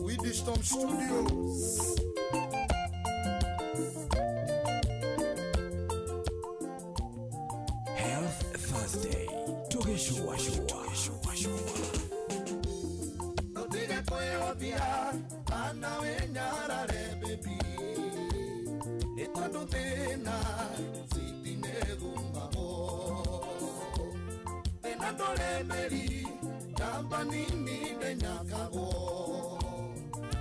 Wisdom Studios. Health Thursday tũgĩcuacua. Ndũtige kwĩhũthia kana wĩnyarare baby, nĩ tondũ thĩna citinĩgumagwo. Thĩna ndũrĩ mĩri, njamba nini ndĩnyakagwo,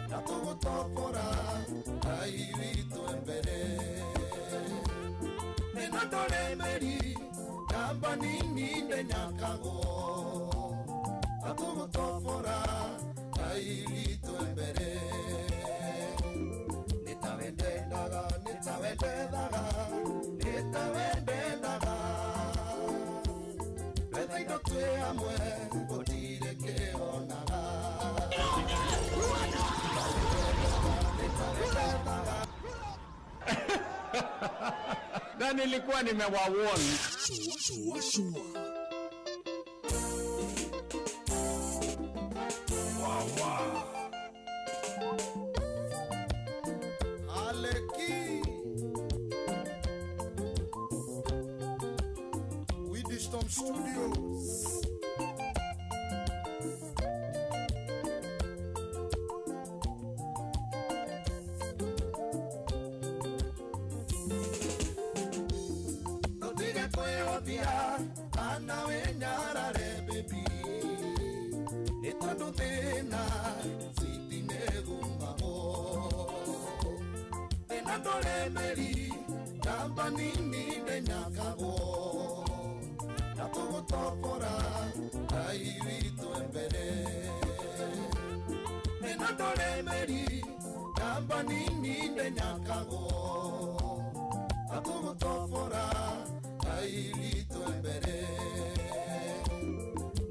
na tũgũtobora Ngai witũ e mbere. Thĩna ndũrĩ mĩri, njamba nini ndĩnyakagwo, na tũgũtobora Ngai witũ e mbere. Nĩ tawe ndendaga, nĩ tawe ndethaga, nĩ tawe ndendaga. Twetha indo twĩ hamwe, gũtirĩ kĩonaga. Nĩ tawe ndethaga. Na nilikuwa nimewawarn. Shua shua. Wawa. Aleki Wisdom Studios. Ndũtige kwĩhũthia kana wĩnyarare baby, nĩ tondũ thĩna citinĩgumagwo. Thĩna ndũrĩ mĩri, njamba nini ndĩnyakagwo, na tũgũtobora Ngai witũ e mbere. Thĩna ndũrĩ mĩri, njamba nini ndĩnyakagwo, na tũgũtobora Ngai witũ e mbere.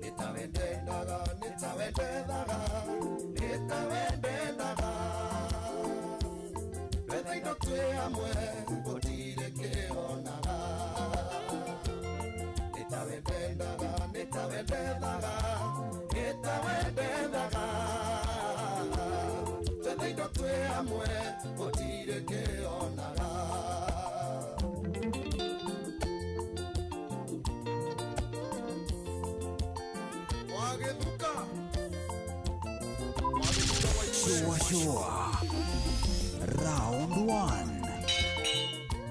Nĩ tawe ndendaga, nĩ tawe ndethaga, nĩ tawe ndendaga. Twetha indo twĩ hamwe, gũtirĩ kĩonaga. Nĩ tawe ndendaga, nĩ tawe ndethaga, nĩ tawe ndethaga. Twetha indo twĩ hamwe, gũtirĩ kĩonaga. Wagĩthuka. Wagĩthuka wa Shua shua. Round 1.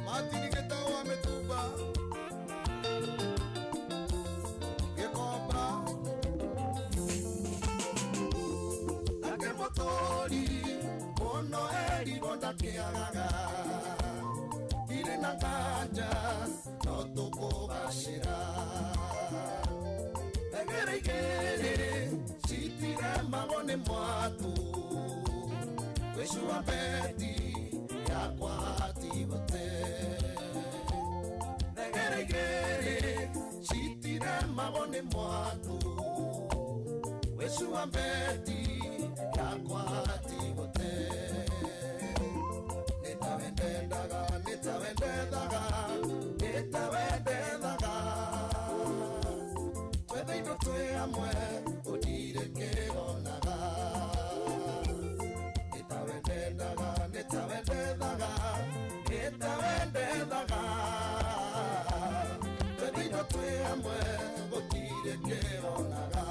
Martin Gitau wa Mĩtumba Gĩkomba nake mũtũri mũno erirwo ndakĩagaga, irĩ na nganja no tũkũgacĩra. Thengere igĩrĩ citiremagwo nĩ mwatũ, gwĩcua beti yakwa tigũte. Thengere igĩrĩ citiremagwo nĩ mwatũ, gwĩcua beti yakwa tigũte. Nĩ tawe ndendaga, nĩ tawe ndethaga, nĩ tawe ndethaga. Twetha indo twĩ hamwe, gũtirĩ kĩonaga. Nĩ tawe ndendaga, nĩ tawe ndethaga, nĩ tawe ndethaga. Twetha indo twĩ hamwe, gũtirĩ kĩonaga.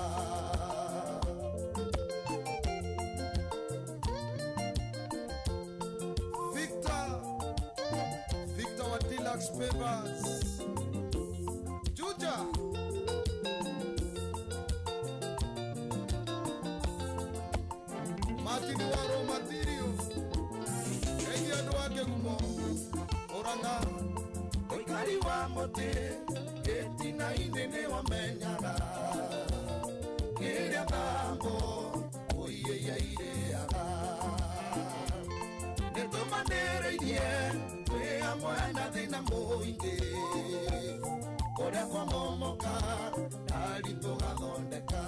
Victor, Victor wa Deluxe Papers, Juja. Martin wa Raw Materials, Eddie andũ a Kĩgumo, Mũrang'a. Ũikari wa mũtĩ gĩtina-inĩ nĩ wamenyaga kĩrĩa thambo ũiĩia irĩaga. Nĩ tũmanĩrĩirie twĩ hamwe na thĩna mũingĩ, kũrĩa kwamomoka ndari tũgathondeka.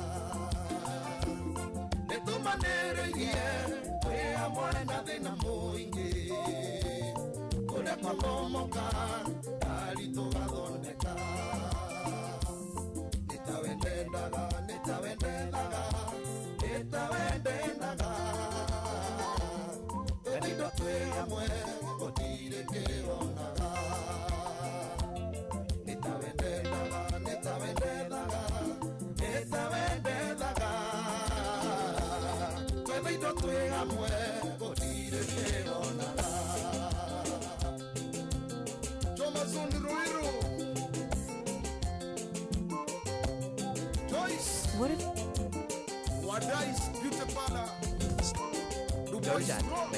Nĩ tũmanĩrĩirie twĩ hamwe na thĩna mũingĩ, kũrĩa kwamomoka ndari tũgathondeka. Nĩ tawe ndendaga, Twĩ hamwe gũtirĩ kĩronaga. Jomazon Ruiru Joyce. What if Wadais Beauty Parlor Dubai Strong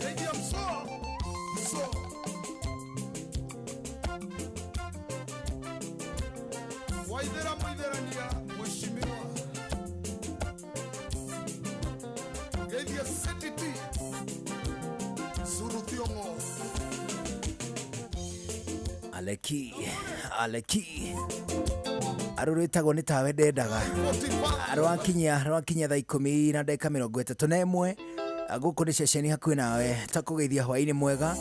ADM So So Waithera Mũitherania Mheshimiwa Geithia CTT Suru Thiong'o. Aleki aleki arå rwĩtagwo nĩ tawe ndendaga. 45. Rwakinya thaa 10:31. Gũkũ nĩ ceceni hakuhĩ nawe, twakũgeithia hwaĩ-inĩ mwega.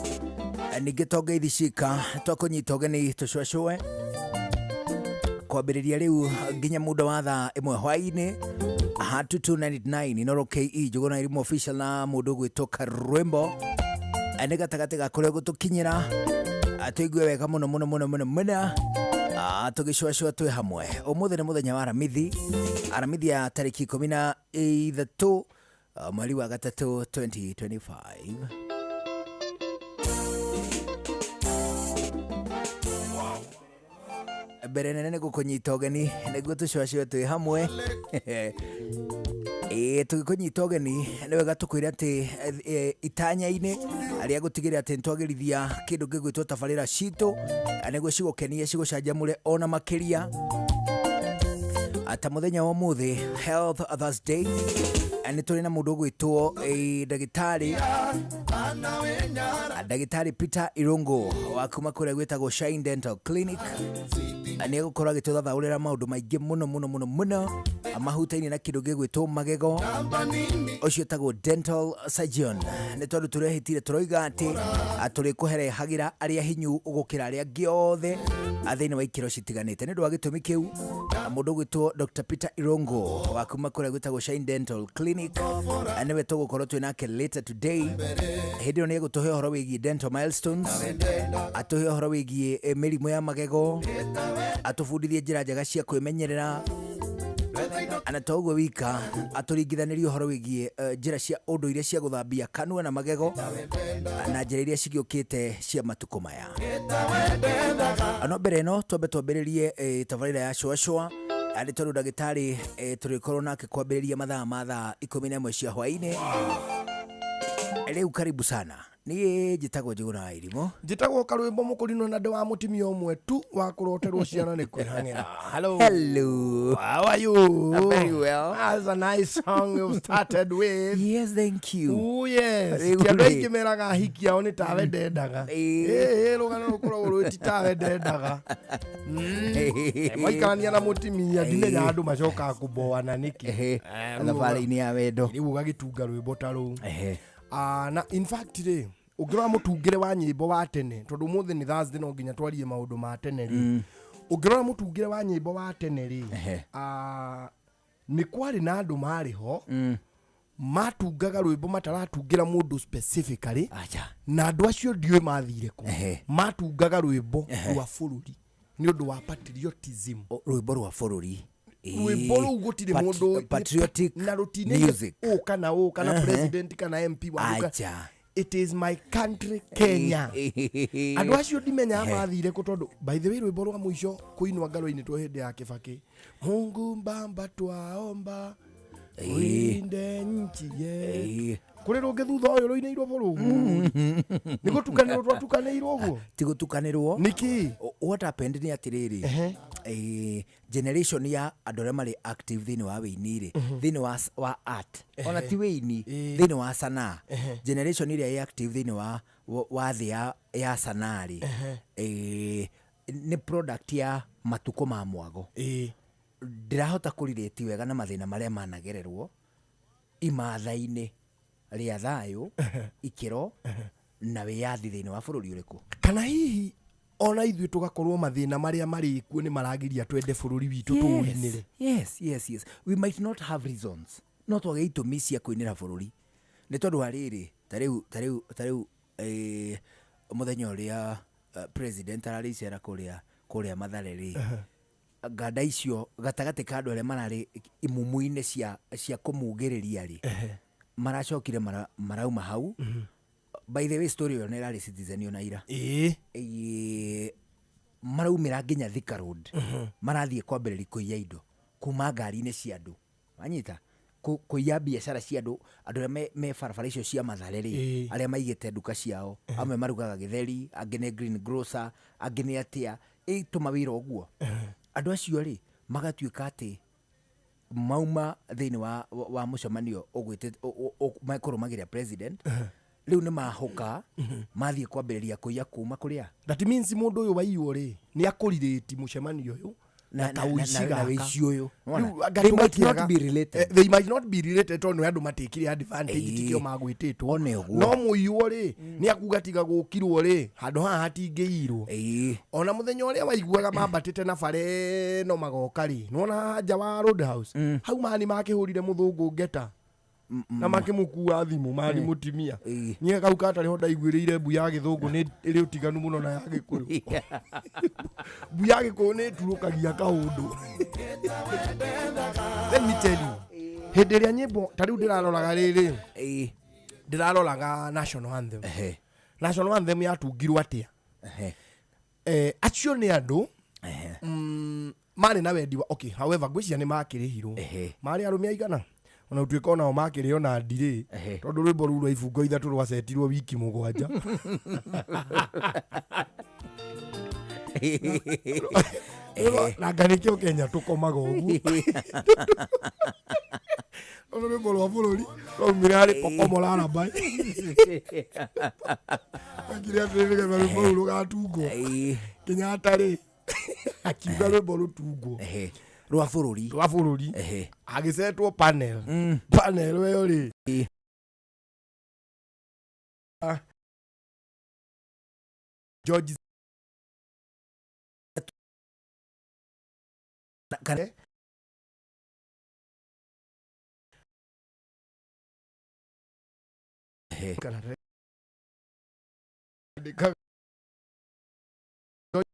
Ningĩ to ngeithi cika, twakũnyita ũgeni tũcwacũe kwambĩrĩria rĩu nginya muda wa thaa 1 hwaĩ-inĩ hatu 299 Inoro KE Njũgũna Irimũ official na mũndũ ũgwĩtwo Karwĩmbo. Nĩ gatagatĩ ga kũrĩa gũtũkinyĩra tũigue wega mũno mũno mũno mũno mũno. Tũgĩcũacũa twĩ hamwe. Ũmũthĩ nĩ mũthenya wa Aramithi, Aramithi ya tarĩki 13 mweri wa gatatũ 2025. Mbere nene nĩ gũkũnyita ũgeni nĩguo tũcũacũe twĩ hamwe. Ĩĩ, tũgĩkũnyita ũgeni nĩ wega tũkwĩre atĩ itanya-inĩ arĩa gũtigĩrĩra atĩ nĩtwagĩrithia kĩndũ gĩgwĩtwo tabarĩra citũ nĩguo cigũkenie cigũcanjamũre ona makĩria. Ta mũthenya wa ũmũthĩ, Health Thursday, nĩ tũrĩ na mũndũ ũgwĩtwo ndagĩtarĩ Ana wenyara ndagĩtarĩ Peter Irungu wa kuma kũrĩa gwĩtagwo Shine Dental Clinic. Nĩ egũkorwo agĩtũthathaũrĩra maũndũ maingĩ mũno mũno mũno mũno mahutaine na kĩndũ gĩgwĩtwo magego. Namba nini. Ũcio ũtagwo dental surgeon. Nĩ tondũ tũrehĩtire tũroiga atĩ tũrĩkũherehagĩra arĩa hinyu gũkĩra arĩa angĩ othe thĩinĩ wa ikĩro citiganĩte. Nĩ ũndũ wa gĩtũmi kĩu, mũndũ ũgwĩtwo Dr. Peter Irungu wa kuma kũrĩa gwĩtagwo Shine Dental Clinic nĩwe tũgũkorwo twĩ nake later today. Hĩndĩ ĩyo nĩ egũtũhe ũhoro wĩgiĩ dental milestones, atũhe ũhoro wĩgiĩ mĩrimũ ya magego, atũbundithie njĩra njega cia kwĩmenyerera, na to ũguo wika, atũringithanĩrie ũhoro wĩgiĩ njĩra cia ũndũire cia gũthambia kanua na magego na njĩra iria cigĩũkĩte cia matukũ maya. No mbere ĩno twambe twambĩrĩrie tabarĩra ya cũacũa, nĩ tondũ ndagĩtarĩ tũrĩkorwo nake kwambĩrĩria mathaa ma thaa 11 cia hwaĩ-inĩ. Rĩu karibu sana. Niĩ njĩtagwo Njũgũna wa Irimũ. Njĩtagwo Karwĩmbo Mũkũrinũ na ndĩ wa mũtumia ũmwe tu wa kũroterwo ciana nĩ kwĩhang'ĩra. Hello. Hello. How are you? I'm very well. That's a nice song you've started with. Yes, thank you. Oh yes. Rĩu Ti andũ rĩ. aingĩ meraga ahiki ao nĩ tawe ndendaga. Ĩĩ. Ĩĩ, rũgano rũkoragwo rwĩ ti tawe ndendaga. Mwaikarania na mũtumia ndimenya andũ macokaga kũmboana nĩkĩ. Thabarĩ-inĩ ya wendo. Rĩu ũgagĩtunga rwĩmbo ta rũu. Na in fact rĩ, ũngĩrora mũtungĩre wa nyĩmbo wa tene, tondũ ũmũthĩ nĩ Thursday no nginya twarie maũndũ ma tene rĩ, ũngĩrora mũtungĩre wa nyĩmbo wa tene rĩ, nĩ kwarĩ na andũ marĩ ho matungaga rwĩmbo mataratungĩra mũndũ specifically. Acha. Na andũ acio ndiũĩ mathire kũ. Matungaga rwĩmbo rwa bũrũri nĩ ũndũ wa patriotism. Rwĩmbo rwa bũrũri. Rwĩmbo rũu gũtirĩ mũndũ Patriotic na rũtinĩire music. ũ kana ũ kana president kana MP wa Acha. It is my country Kenya. Andũ acio ndimenyaga mathire kũ, tondũ by the way rwĩmbo rwa mũico kũinwo ngaro-inĩ two hĩndĩ ya Kĩbakĩ, Mungu Baba twaomba ulinde nchi yetu. Kũrĩ rũngĩ thutha ũyũ rũinĩirwo bũrũri nĩ gũtukanĩrwo twatukanĩirwo ũguo. Ti gũtukanĩrwo. Nĩkĩ? What happened nĩ atĩrĩrĩ, generation ya andũ arĩa marĩ active thĩinĩ wa wĩini rĩ, thĩinĩ wa art, ona ti wĩini, thĩinĩ wa sanaa, generation ĩrĩa ĩ active thĩinĩ wa thĩ ya sanaa rĩ, nĩ product ya matukũ ma mwago. Ndĩrahota kũrirĩti wega na mathĩna marĩa managererwo imatha-inĩ rĩa thayũ, ikĩro na wĩyathi thĩinĩ wa bũrũri ũrĩkũ. Kana hihi ona ithuĩ tũgakorwo mathĩna marĩa marĩ kuo nĩ maragiria twende bũrũri witũ tũwinĩre. Yes, we might not have reasons, no twage itũmi cia kũinĩra bũrũri nĩ tondũ wa rĩrĩ, ta rĩu mũthenya ũrĩa president ararĩ icera kũrĩa Mathare rĩ. Nganda icio gatagatĩ ka andũ arĩa mararĩ imumu-inĩ cia kũmugĩrĩria rĩ, maracokire marauma hau. By the way, story ĩyo nĩ ĩrarĩ Citizen ona ira. Ĩĩ, maraumĩra nginya Thika Road, marathiĩ kwambĩrĩria kũiya indo kuma ngari-inĩ cia andũ, wanyita, kũiya biacara cia andũ, andũ arĩa me barabara icio cia Mathare rĩ, arĩa maigĩte nduka ciao, amwe marugaga gĩtheri, angĩ nĩ green grocer, angĩ nĩ atĩa, ĩ tũmawĩra ũguo. Andũ acio rĩ, magatuĩka atĩ mauma thĩinĩ wa mũcemanio ũgwĩtĩte mekũrũmagĩrĩra president, rĩu nĩ mahũka mathiĩ kwambĩrĩria kũiya kuma kũrĩa. That means mũndũ ũyũ waiywo rĩ, nĩ akũrirĩti mũcemanio ũyũ na na na ũici na gaka. wĩici ũyũ. Nĩwona? Rĩu, anga They might not tũgakĩaga- be related. They might not be related tondũ nĩ andũ matekire advantage, tikio magwĩtĩtwo. One ũguo. No mũiywo rĩ, nĩ akuga tiga gũkirwo rĩ, handũ haha hatingĩirwo. Ona mũthenya ũrĩa waiguaga mambatĩte na bara ĩno magoka rĩ, nĩwona haha nja wa Roadhouse hau, mani makĩhũrire mũthũngũ ngeta na makĩmũkua thimũ mani mũtimia. Niĩ kau katarĩ ho ndaiguĩrĩire mbu ya gĩthũngũ nĩ ĩrĩ ũtiganu mũno na ya gĩkũyũ. Mbu ya gĩkũyũ nĩ ĩturũkagia kaũndũ. Let me tell you, hĩndĩ ĩrĩa nyĩmbo ta rĩu ndĩraroraga rĩrĩ, ndĩraroraga national anthem. National anthem yatungirwo atĩa? Acio nĩ andũ marĩ na wendi wa, okay, however, ngwĩciria nĩ makĩrĩhirwo. Marĩ arũme aigana ona ũtuĩka onao makĩrĩ ona ndirĩ, tondũ rwĩmbo rũu rwa ibungo 3 rwacetirwo wiki 7. Na nĩkĩo Kenya tũkomaga ũguo, tondũ rwĩmbo rwa bũrũri rwaumire harĩ Kokomo Lullaby. Oigire atĩrĩ, nĩgetha rwĩmbo rũu rũgatungwo, Kenyatta rĩ akiuga rwĩmbo rũtungwo Rwa bũrũri. Rwa bũrũri. Agĩcetwo panel. Panel ĩyo rĩ, ah, George Kana kana andĩkaga George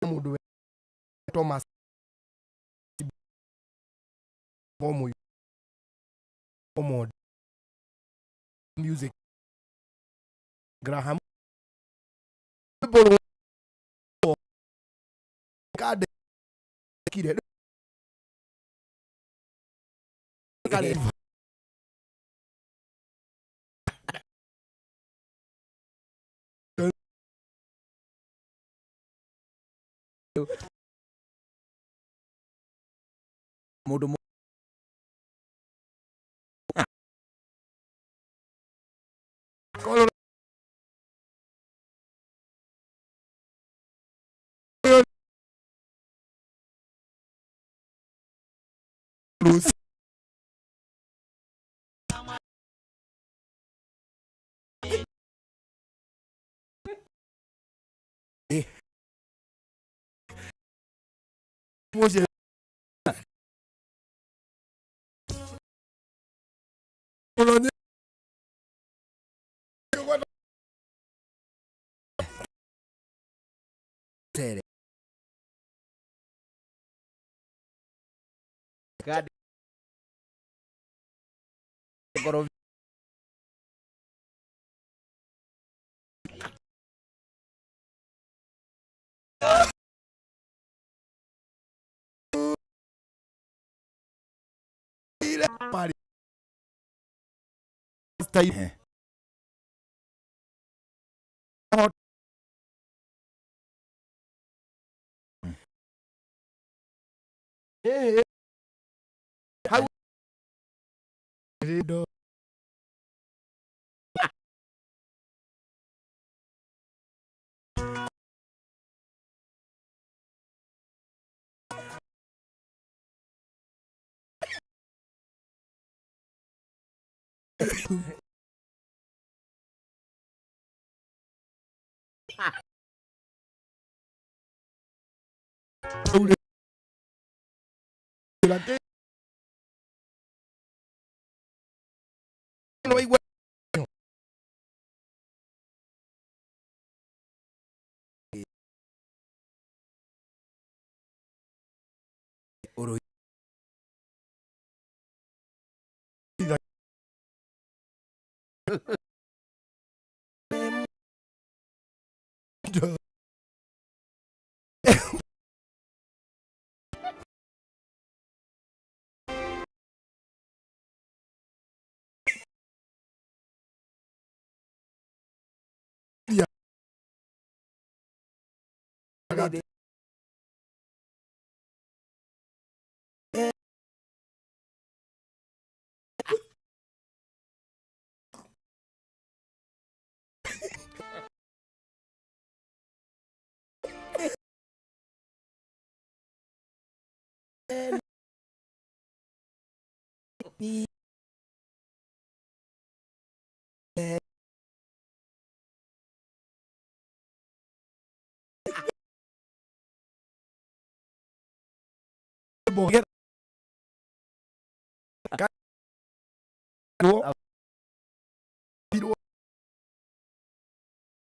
mũndũ we Thomas Omo Omo Music Graham rwĩmbo rwa kandĩkire kare. Mũndũ Korwo Bruce. Mũciĩ mũno tere Kadi- ngoro. Parĩ Style. Hot. Hau Rido. Kĩ- Nĩwaigua? Ũrũi.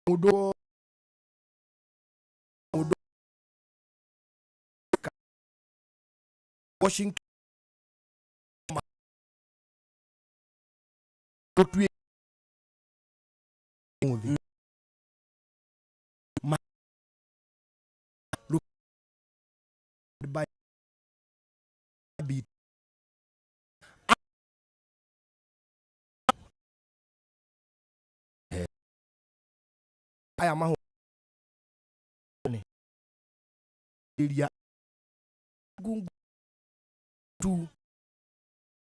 Mũndũ mũndũ Washington tũtue mũthĩ ma look by beat aya mahu iria ngungu tu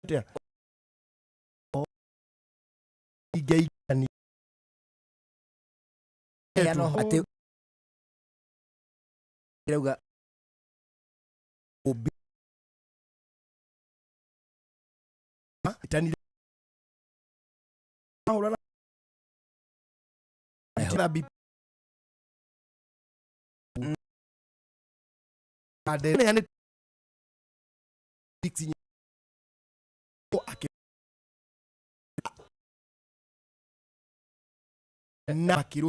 atia ingeigani Atĩ ĩrauga ũmbi. Itanire mahũrana therapy ade yani na akĩrũ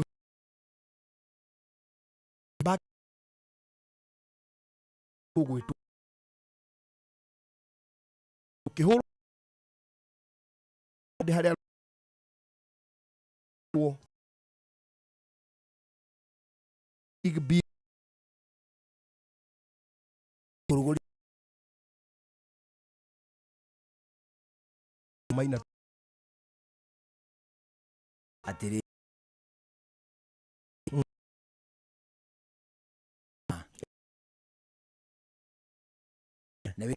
ba ũgwĩtwo ũkĩhũrwo ndĩ harĩa rwo Big B. Kũrugũria. Maina. Atĩrĩ. Na wĩ-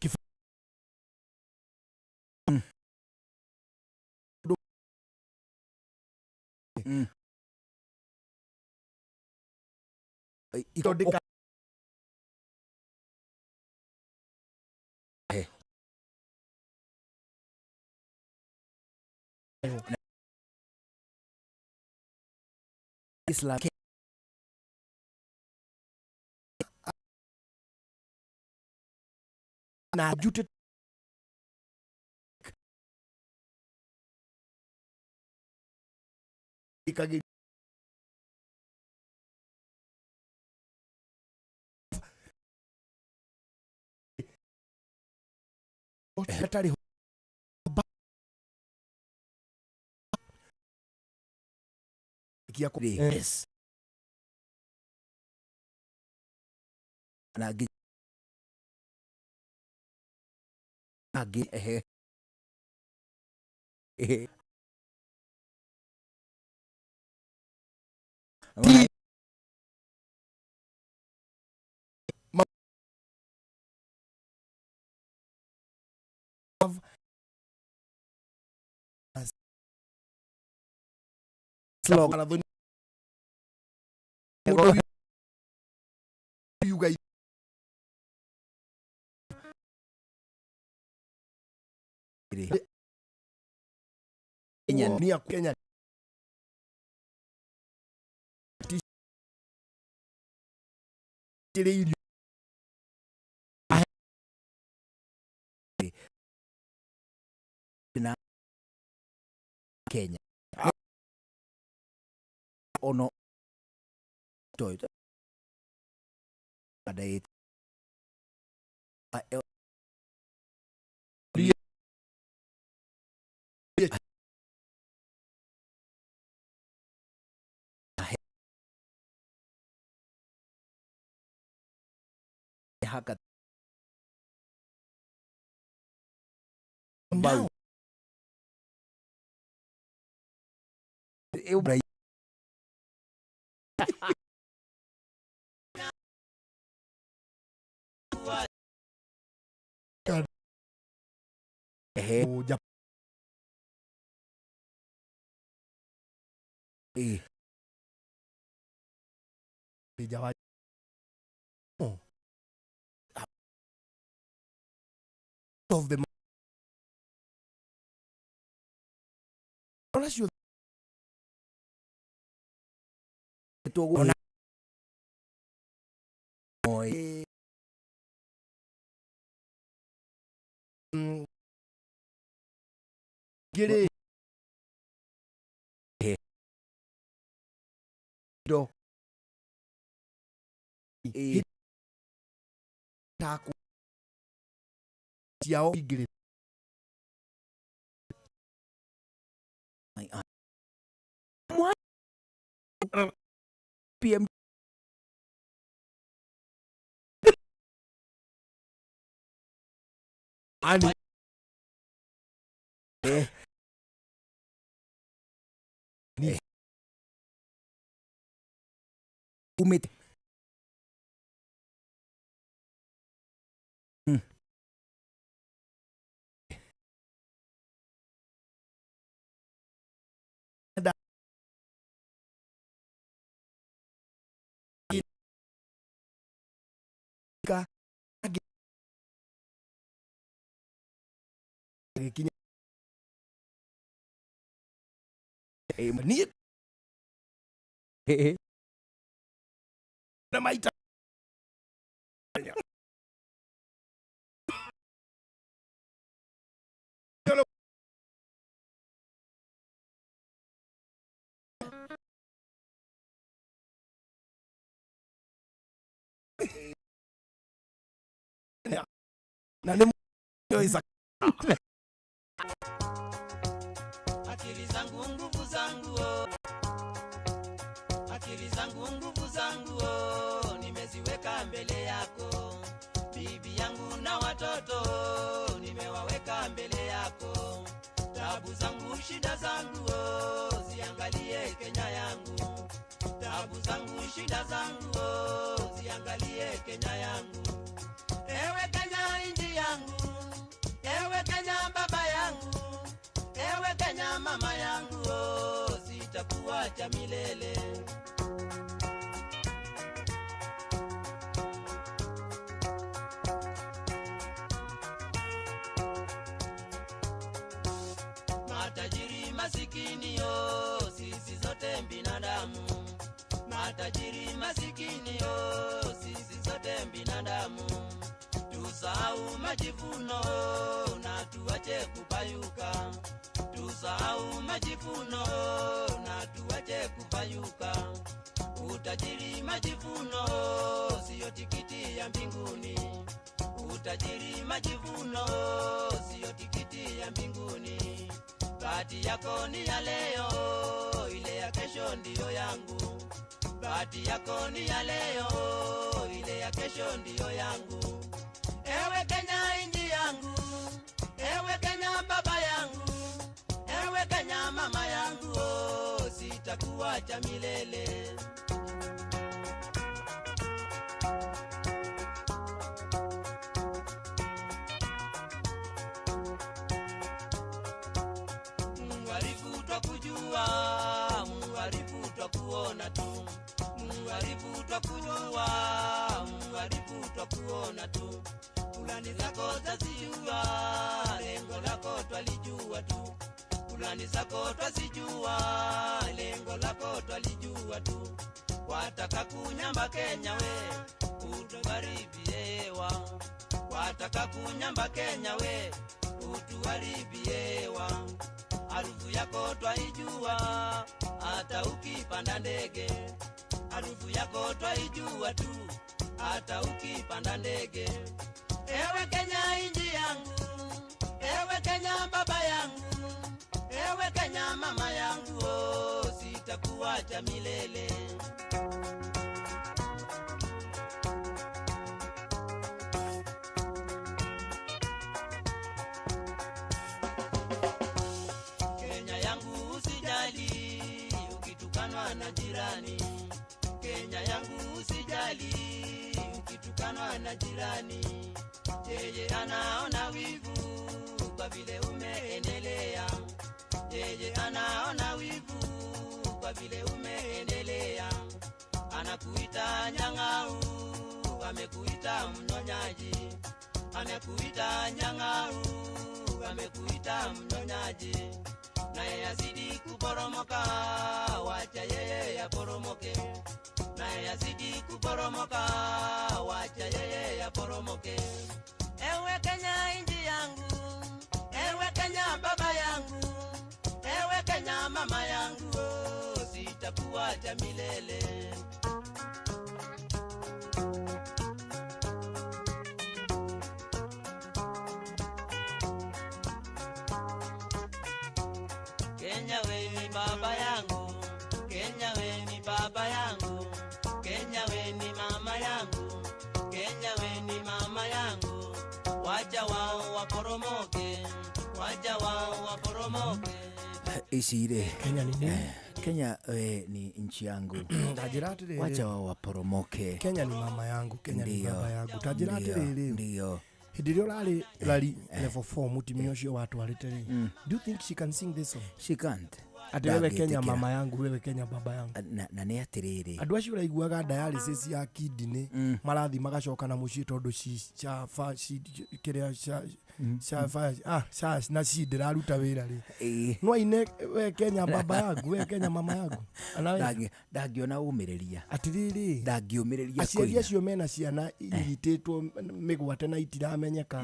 Tondĩka. Islam. Na njute ikagĩ atarĩ ho kia Rĩ. Yes. Na angĩ angĩ ehe ehe. Ti- Slogan. Marathon. Mũndũ yuga Rĩ. Kenya. Ni ya Kenya Ti- tirĩ irio. Na Kenya ono toi. Ada haka mbau Ehe. Of the onacio Ona ngĩrĩ ndo taku ciao ingĩrĩ PM ani ni umite Da. Ka gĩkinya niĩ na maita na nĩ Akili zangu nguvu zangu oh. Akili zangu nguvu zangu oh. Nimeziweka mbele yako bibi yangu na watoto oh. Nimewaweka mbele yako tabu zangu shida zangu oh. Ziangalie Kenya yangu tabu zangu shida zangu oh. Ziangalie Kenya yangu. Ewe Kenya inji yangu, ewe Kenya baba yangu, ewe Kenya mama yangu oh, sitakuacha milele. Matajiri masikini oh, sisi zote binadamu. Matajiri masikini oh, sisi zote binadamu. Tusahau majivuno na tuache kupayuka. Tusahau majivuno na tuache kupayuka. Utajiri majivuno siyo tikiti ya mbinguni. Utajiri majivuno siyo tikiti ya mbinguni. Bahati yako ni ya leo, ile ya kesho ndiyo yangu. Bahati yako ni ya leo, ile ya kesho ndiyo yangu. Ewe Kenya inji yangu, ewe Kenya baba yangu, ewe Kenya mama yangu, oh, sitakuacha milele. Muharifu twakujua, muharifu twakuona tu, muharifu twakujua, muharifu twakuona tu. Kulani zako zazijua, lengo lako twalijua tu. Kulani zako twazijua, lengo lako twalijua tu. Wataka kunyamba Kenya we, utuharibiewa. Wataka kunyamba Kenya we, utuharibiewa. Harufu yako twaijua, hata ukipanda ndege. Harufu yako twaijua tu, hata ukipanda ndege. Ewe Kenya inji yangu, ewe Kenya baba yangu, ewe Kenya mama yangu, oh, sitakuacha milele. jirani. Kenya yangu usijali, ukitukanwa na jirani, yeye anaona wivu kwa vile umeendelea. Yeye anaona wivu kwa vile umeendelea. Anakuita nyang'au, amekuita mnyonyaji. Amekuita nyang'au, amekuita mnyonyaji. Naye azidi kuporomoka, wacha yeye yaporomoke. Naye azidi kuporomoka, wacha yeye yaporomoke. Ewe Kenya inji yangu, ewe Kenya baba yangu, ewe Kenya mama yangu, oh, sitakuacha milele. Kenya we ni baba yangu, Kenya we ni baba yangu, Kenya we ni mama yangu, Kenya we ni mama yangu. Wacha wao waporomoke, wacha wao waporomoke. Ici rĩ, Kenya ni nini? Kenya ni nchi yangu. Ndanjĩra atĩrĩrĩ, Wacha wao waporomoke. Kenya ni mama yangu, Kenya ni Ndio. baba yangu. Tanjĩra Ndio, atĩrĩrĩ, ndio. hĩndĩ ĩrĩa ũrarĩ rari level 4 mũtumia ũcio watwarĩte rĩ, do you think she can sing this song? She can't. Atĩ wewe Kenya Ndangĩtĩkĩra. mama yangu, wewe Kenya baba yangu. Na nĩ atĩrĩrĩ, Andũ acio ũraiguaga dialysis ya kidney marathiĩ magacoka na mũciĩ tondũ kĩrĩa na ci ndĩraruta wĩra rĩ, ĩĩ, no aine we Kenya baba yangu, we Kenya mama yangu. Ana we ndangĩona ũmĩrĩria, atĩrĩrĩ, ndangĩũmĩrĩria aciari kũina. acio mena ciana inyitĩtwo mĩgwate na itiramenyeka,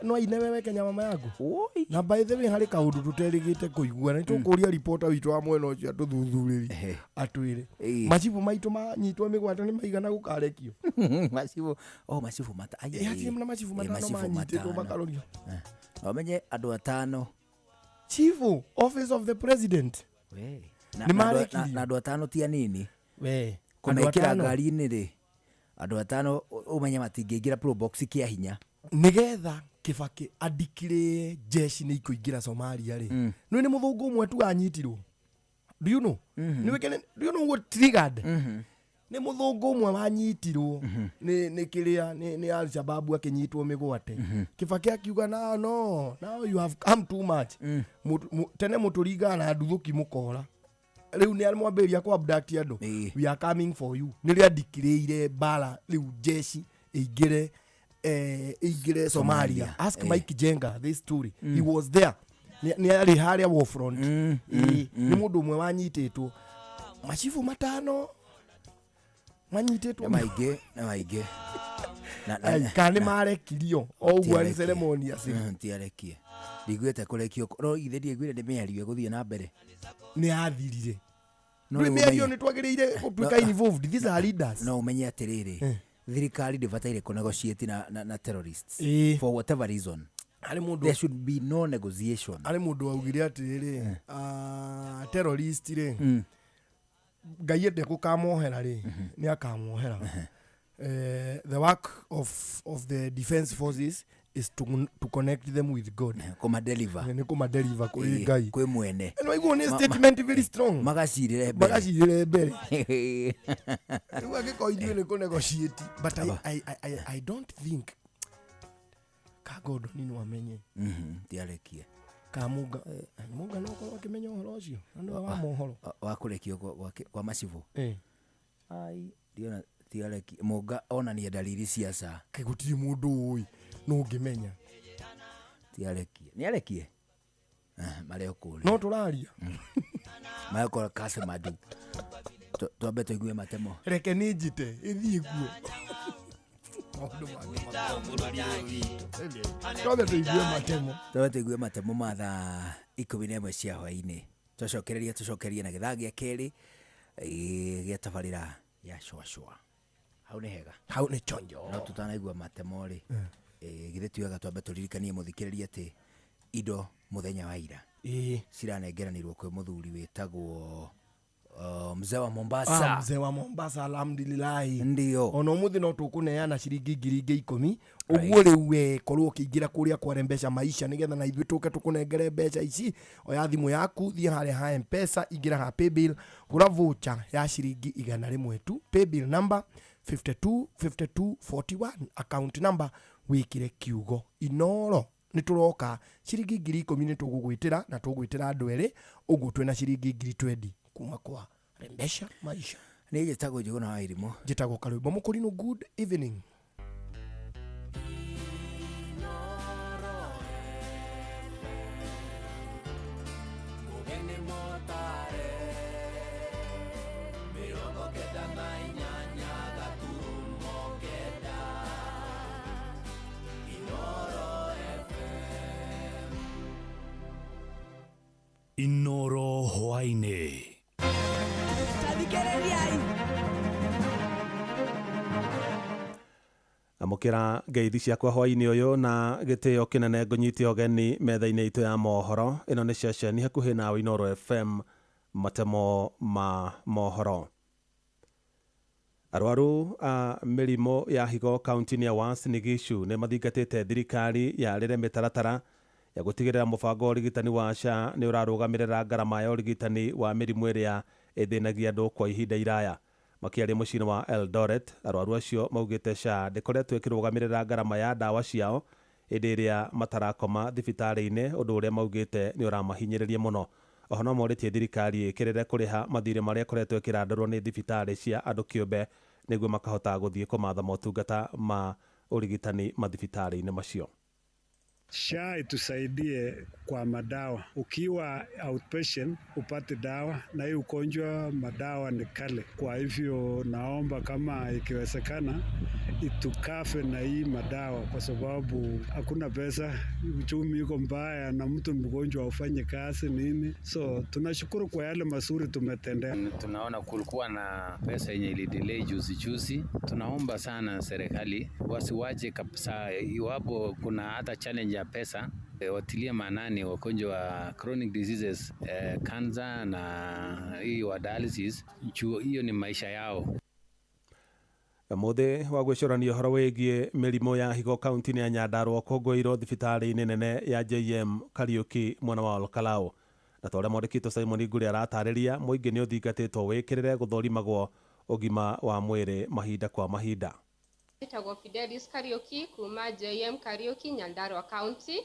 no aine wewe Kenya mama yangu. Oi. Na by the way, harĩ kaũndũ tũterĩgĩte kũigua, na nĩtũkũria ripota witũ wa mwena ũcio atũthuthurĩrie Ehe. atwĩre Ĩĩ. macibũ maitũ manyitwo mĩgwate nĩ maigana gũkarekio. Macibu, oh, macibu ai, Ĩ, hatirĩ na macibũ ĩ, matano macibu manyitĩtwo matano. makarorio. Na ũmenye andũ atano. Chifu, office of the president. We. Na Nĩ na andũ- marekirio. na andũ atano ti anini. We Kũmekĩra ngari-inĩ rĩ, andũ atano ũmenye matingĩingĩra probox kĩa hinya. Nĩgetha Kibaki andikire jeshi nĩ ikũingĩra Somalia rĩ, nĩ mũthũngũ ũmwe tu anyitirwo. Do you know? Nĩ wĩkene, do you know what triggered? Nĩ mũthũngũ ũmwe wanyitirwo nĩ kĩrĩa nĩ Al-Shabaab akĩnyitwo mĩgwate. Kibaki akiuga now no, now you have come too much. Tene mũtũringaga na nduthũki mũkora, rĩu nĩ mwambĩrĩria kũ abduct andũ. Ĩĩ. We are coming for you. Nĩ rĩandikĩrĩire mbara rĩu jeshi ĩingĩre ĩingĩre Somalia. Somalia, Ask eh. Mike Jenga this story. He was there. Nĩ arĩ harĩa war front. Ĩĩ, nĩ mũndũ ũmwe wanyitĩtwo macibu matano manyitĩtwo Nĩ maingĩ, nĩ maingĩ. Ai, kana nĩ marekirio o ũguo arĩ ceremonious. Tiarekie. Ndiguĩte kũrekio, no ithe ndiaiguire nĩ mĩario ĩgũthiĩ na mbere. Nĩ yathirire. No Rĩu rĩu mĩario ũmenye- nĩ twagĩrĩire gũtuĩka involved. These are leaders. no ũmenye atĩrĩrĩ, thirikari ndĩbataire kũnegotiate na terrorists Ĩĩ. for whatever reason. Harĩ mũndũ There should be no negotiation. Harĩ mũndũ waugire atĩrĩrĩ, terrorist rĩ, Ngai ende gũkamohera rĩ, nĩ akamohera. The work of the defense forces is to connect them with God. Kũmadeliver. Nĩ kũmadeliver kũrĩ Ĩĩ, Ngai. kwĩ mwene. No iguo nĩ statement very strong. Magacirĩre mbere. Magacirĩre mbere. Rĩu angĩkorwo ithuĩ nĩ kũnegotiate, but I don't think ka Gordon no amenye. Tiarekie. Ka Munga, Munga no akorwo akĩmenya ũhoro ũcio na nĩwe wa mohoro. Wa kũrekio kwa macibũ. Eh. Ai, ndiona tiarekie. Mũnga onania dalili cia ca. Kaĩ gũtirĩ mũndũ ũĩ no ũngĩmenya. Tiarekie. Nĩ arekie? Marĩa ũkũria. No tũraria. Marĩa ũkora Kathmandu. Twambe tũigue matemo. Reke nĩ njite ĩthiĩ kuo. Maũndũ mangĩ twambe tũigue matemo. Twambe tũigue matemo ma thaa 11 cia hwaĩ-inĩ. Twacokereria tũcokerie na gĩthaa gĩa kerĩ gĩa tabarĩra ya cũacũa. Hau nĩ hega. Hau nĩ chonjo. No tũtanaigua matemo rĩ, githĩ ti wega twambe tũririkanie mũthikĩrĩria atĩ indo mũthenya wa ira Ĩĩ. ciranengeranĩrwo kwĩ mũthuri wĩtagwo Mzee wa Mombasa. Ah, mzee wa Mombasa, alhamdulillahi. Ndio. Ona umuthi no tukuneana ciringi 10,000 uguo. Riu we korwo ukiingira kuria kwarembesha maisha nigetha na ithuĩ tũke tũkũnengere mbeca ici. Oya thimũ yaku, thiĩ harĩa ha Mpesa, ingĩra ha paybill, gũra voucher ya ciringi 100 tu, paybill number 525241, account number wikire kiugo Inoro. Nĩ tũroka ciringi 10,000 nĩ tũgũgwĩtĩra na tũgwĩtĩra andũ erĩ, ũguo twĩna ciringi 20,000 kuma kwa Rembesha Maisha. Nĩ njĩtagwo Njũgũna wa Irimũ. Njĩtagwo Karwĩmbo Mũkũrinũ. Good evening. Mũgeni mũtare 98.9 Inoro FM. Inoro hwaini. Tathikĩrĩriai. Amũkĩra ngeithi ciakwa hwainĩ ũyũ na gĩtĩo kĩnene, ngũnyite ũgeni metha-inĩ itũ ya mohoro. Ĩno nĩ ceceni hakuhĩ nawe, Inoro FM, matemo ma mohoro. Arwaru a mĩrimũ ya higo kaunti-inĩ ya Uasin Gishu nĩ mathingatĩte thirikari yarĩre mĩtaratara ya gũtigĩrĩra mũbango wa ũrigitani wa SHA nĩ ũrarũgamĩrĩra ngarama ya ũrigitani wa mĩrimũ ĩrĩa ĩthĩnagia andũ kwa ihinda iraya. Makĩaria mũciĩ-inĩ wa Eldoret, arwaru acio maugĩte SHA ndĩkoretwo ĩkĩrũgamĩrĩra ngarama ya ndawa ciao hĩndĩ ĩrĩa matarakoma thibitarĩ-inĩ, ũndũ ũrĩa maugĩte nĩ ũramahinyĩrĩria mũno. Oho no morĩtie thirikari ĩkĩrĩre kũrĩha mathirĩ marĩa ĩkoretwo ĩkĩrandũrwo nĩ thibitarĩ cia andũ kĩũmbe nĩguo makahota gũthiĩ kũmatha motungata ma ũrigitani mathibitarĩ-inĩ macio. SHA itusaidie kwa madawa. Ukiwa outpatient upate dawa, na hii ugonjwa madawa ni kale. Kwa hivyo naomba kama ikiwezekana itucover na hii madawa, kwa sababu hakuna pesa, uchumi iko mbaya, na mtu mgonjwa ufanye kazi nini. So tunashukuru kwa yale mazuri tumetendea. Tunaona kulikuwa na pesa yenye ilidelay juzi juzi. Tunaomba sana serikali wasiwache kabisa, iwapo kuna hata challenge ya pesa, watilie maanani wagonjwa wa chronic diseases, cancer na hii wa dialysis, juu hiyo ni maisha yao. Mũthĩ wa gwĩcũrania ũhoro wĩgiĩ mĩrimũ ya higo kaunti-inĩ ya Nyandarua ũkũngũĩirwo thibitarĩ-inĩ nene ya JM Kariuki mwena wa Olkalau. Na ta ũrĩa mwandĩki witũ Simon Ngure aratarĩria, mũingĩ nĩ ũthingatĩtwo wĩkĩrĩre gũthũrimagwo ũgima wa mwĩrĩ mahinda kwa mahinda. Njĩtagwo Fidelis Kariuki kuma JM Kariuki, Nyandarua County.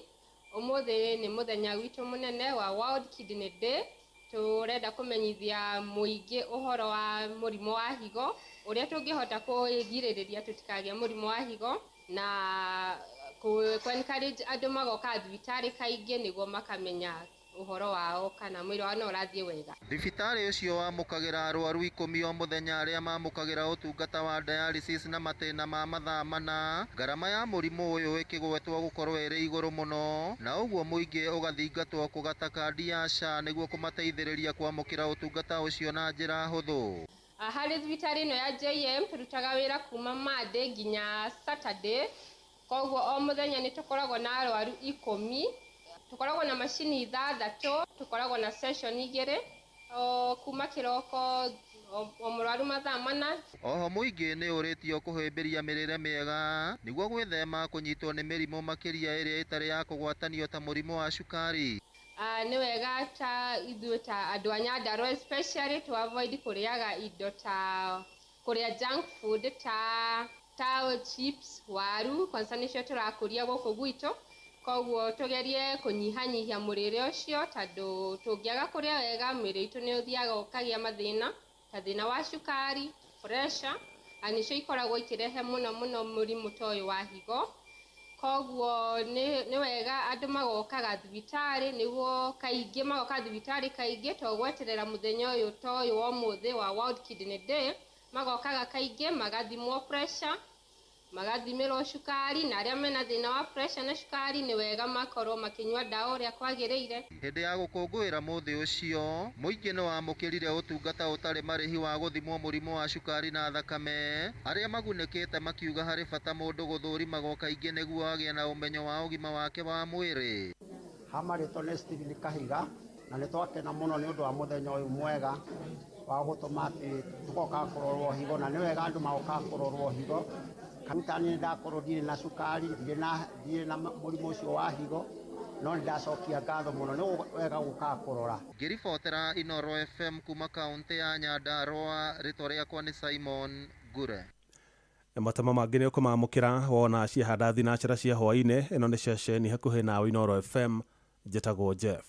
Ũmũthĩ nĩ mũthenya witũ mũnene wa World Kidney Day. Tũrenda kũmenyithia mũingĩ ũhoro wa mũrimũ wa higo, ũrĩa tũngĩhota kwĩgirĩrĩria tũtikagĩe mũrimũ wa higo, na kũ encourage andũ magoka thibitarĩ kaingĩ nĩguo makamenya ũhoro wao kana mwĩrĩ wao no ũrathiĩ wega. Thibitarĩ ũcio wamũkagĩra arwaru 10 o mũthenya arĩa mamũkagĩra ũtungata wa dialysis na matĩna ma mathaa 4, ngarama ya mũrimũ ũyũ ĩkĩgwetwo gũkorwo ĩrĩ igũrũ mũno, na ũguo mũingĩ ũgathingatwo kũgata kandi ya SHA nĩguo kũmateithĩrĩria kwamũkĩra ũtungata ũcio na njĩra hũthũ. Harĩ thibitarĩ ĩno ya JM tũrutaga wĩra kuma Monday nginya Saturday, koguo o mũthenya nĩ tũkoragwo na arwaru 10. Tũkoragwo na macini 6, tũkoragwo na session 2 o kuma kĩroko, o mũrwaru mathaa 4. Oho mũingĩ nĩ ũrĩtio kũhĩmbĩria mĩrĩre mĩega nĩguo gwĩthema kũnyitwo nĩ mĩrimũ makĩria ĩrĩa ĩtarĩ ya kũgwatanio ta mũrimũ wa cukari. Nĩ wega ta ithuĩ ta andũ a Nyandarua especially to avoid kũrĩaga indo ta kũrĩa junk food ta chips, waru, kwanza nĩcio tũrakũria gũkũ gwitũ. Koguo tũgerie kũnyihanyihia mũrĩre ũcio, tondũ tũngĩaga kũrĩa wega mwĩrĩ witũ nĩ ũthiaga ũkagĩa mathĩna ta thĩna wa cukari, pressure, na nĩcio ikoragwo ikĩrehe mũno mũno mũrimũ ta ũyũ wa higo. Koguo nĩ wega andũ magokaga thibitarĩ nĩguo kaingĩ magoka thibitarĩ kaingĩ, to gweterera mũthenya ũyũ ta ũyũ wa ũmũthĩ wa World Kidney Day, magokaga kaingĩ magathimwo pressure, magathimĩrwo cukari, na arĩa mena thĩna wa pressure na cukari nĩ wega makorwo makĩnyua ndawa ũrĩa kwagĩrĩire. Hĩndĩ ya gũkũngũĩra mũthĩ ũcio, mũingĩ nĩ wamũkĩrire ũtungata ũtarĩ marĩhi wa gũthimwo mũrimũ wa cukari na thakame. Arĩa magunĩkĩte makiuga harĩ bata mũndũ gũthũrimagwo kaingĩ nĩguo agĩe na ũmenyo wa ũgima wake wa mwĩrĩ. Ha marĩtwa nĩ Stephen Kahiga, na nĩ twakena mũno nĩ ũndũ wa mũthenya ũyũ mwega. Wa gũtũma atĩ tũgokaga kũrorwo higo, na nĩ wega andũ magokaga kũrorwo higo. Karuta nĩ ndakorwo ndirĩ na cukari, ndirĩ na mũrimũ ũcio wa higo, no nĩ ndacokia ngatho mũno, nĩ wega gũkaga kũrora. Ngĩribotera Inoro FM kuma kaunti ya Nyandarua, rĩtwa rĩakwa nĩ Simon Ngure. Matama mangĩ nĩ ũkũmamũkĩra wona ciahanda thinacara cia hwaĩ-inĩ. Ĩno nĩ ceceni hakuhĩ nawe Inoro FM. Njĩtagwo Jeff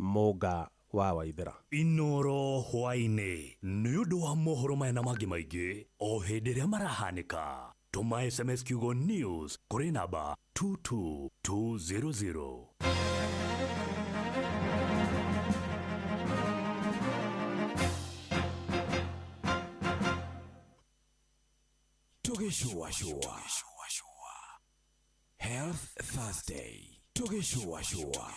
Mũnga wa Waithera. Inoro hwaĩ-inĩ nĩ ũndũ wa mohoro maya na mangĩ maingĩ o hĩndĩ ĩrĩa marahanĩka. Tũma SMS kiugo news kũrĩ namba 22200. Tũgĩcũacũa. Health Thursday. Tũgĩcũacũa.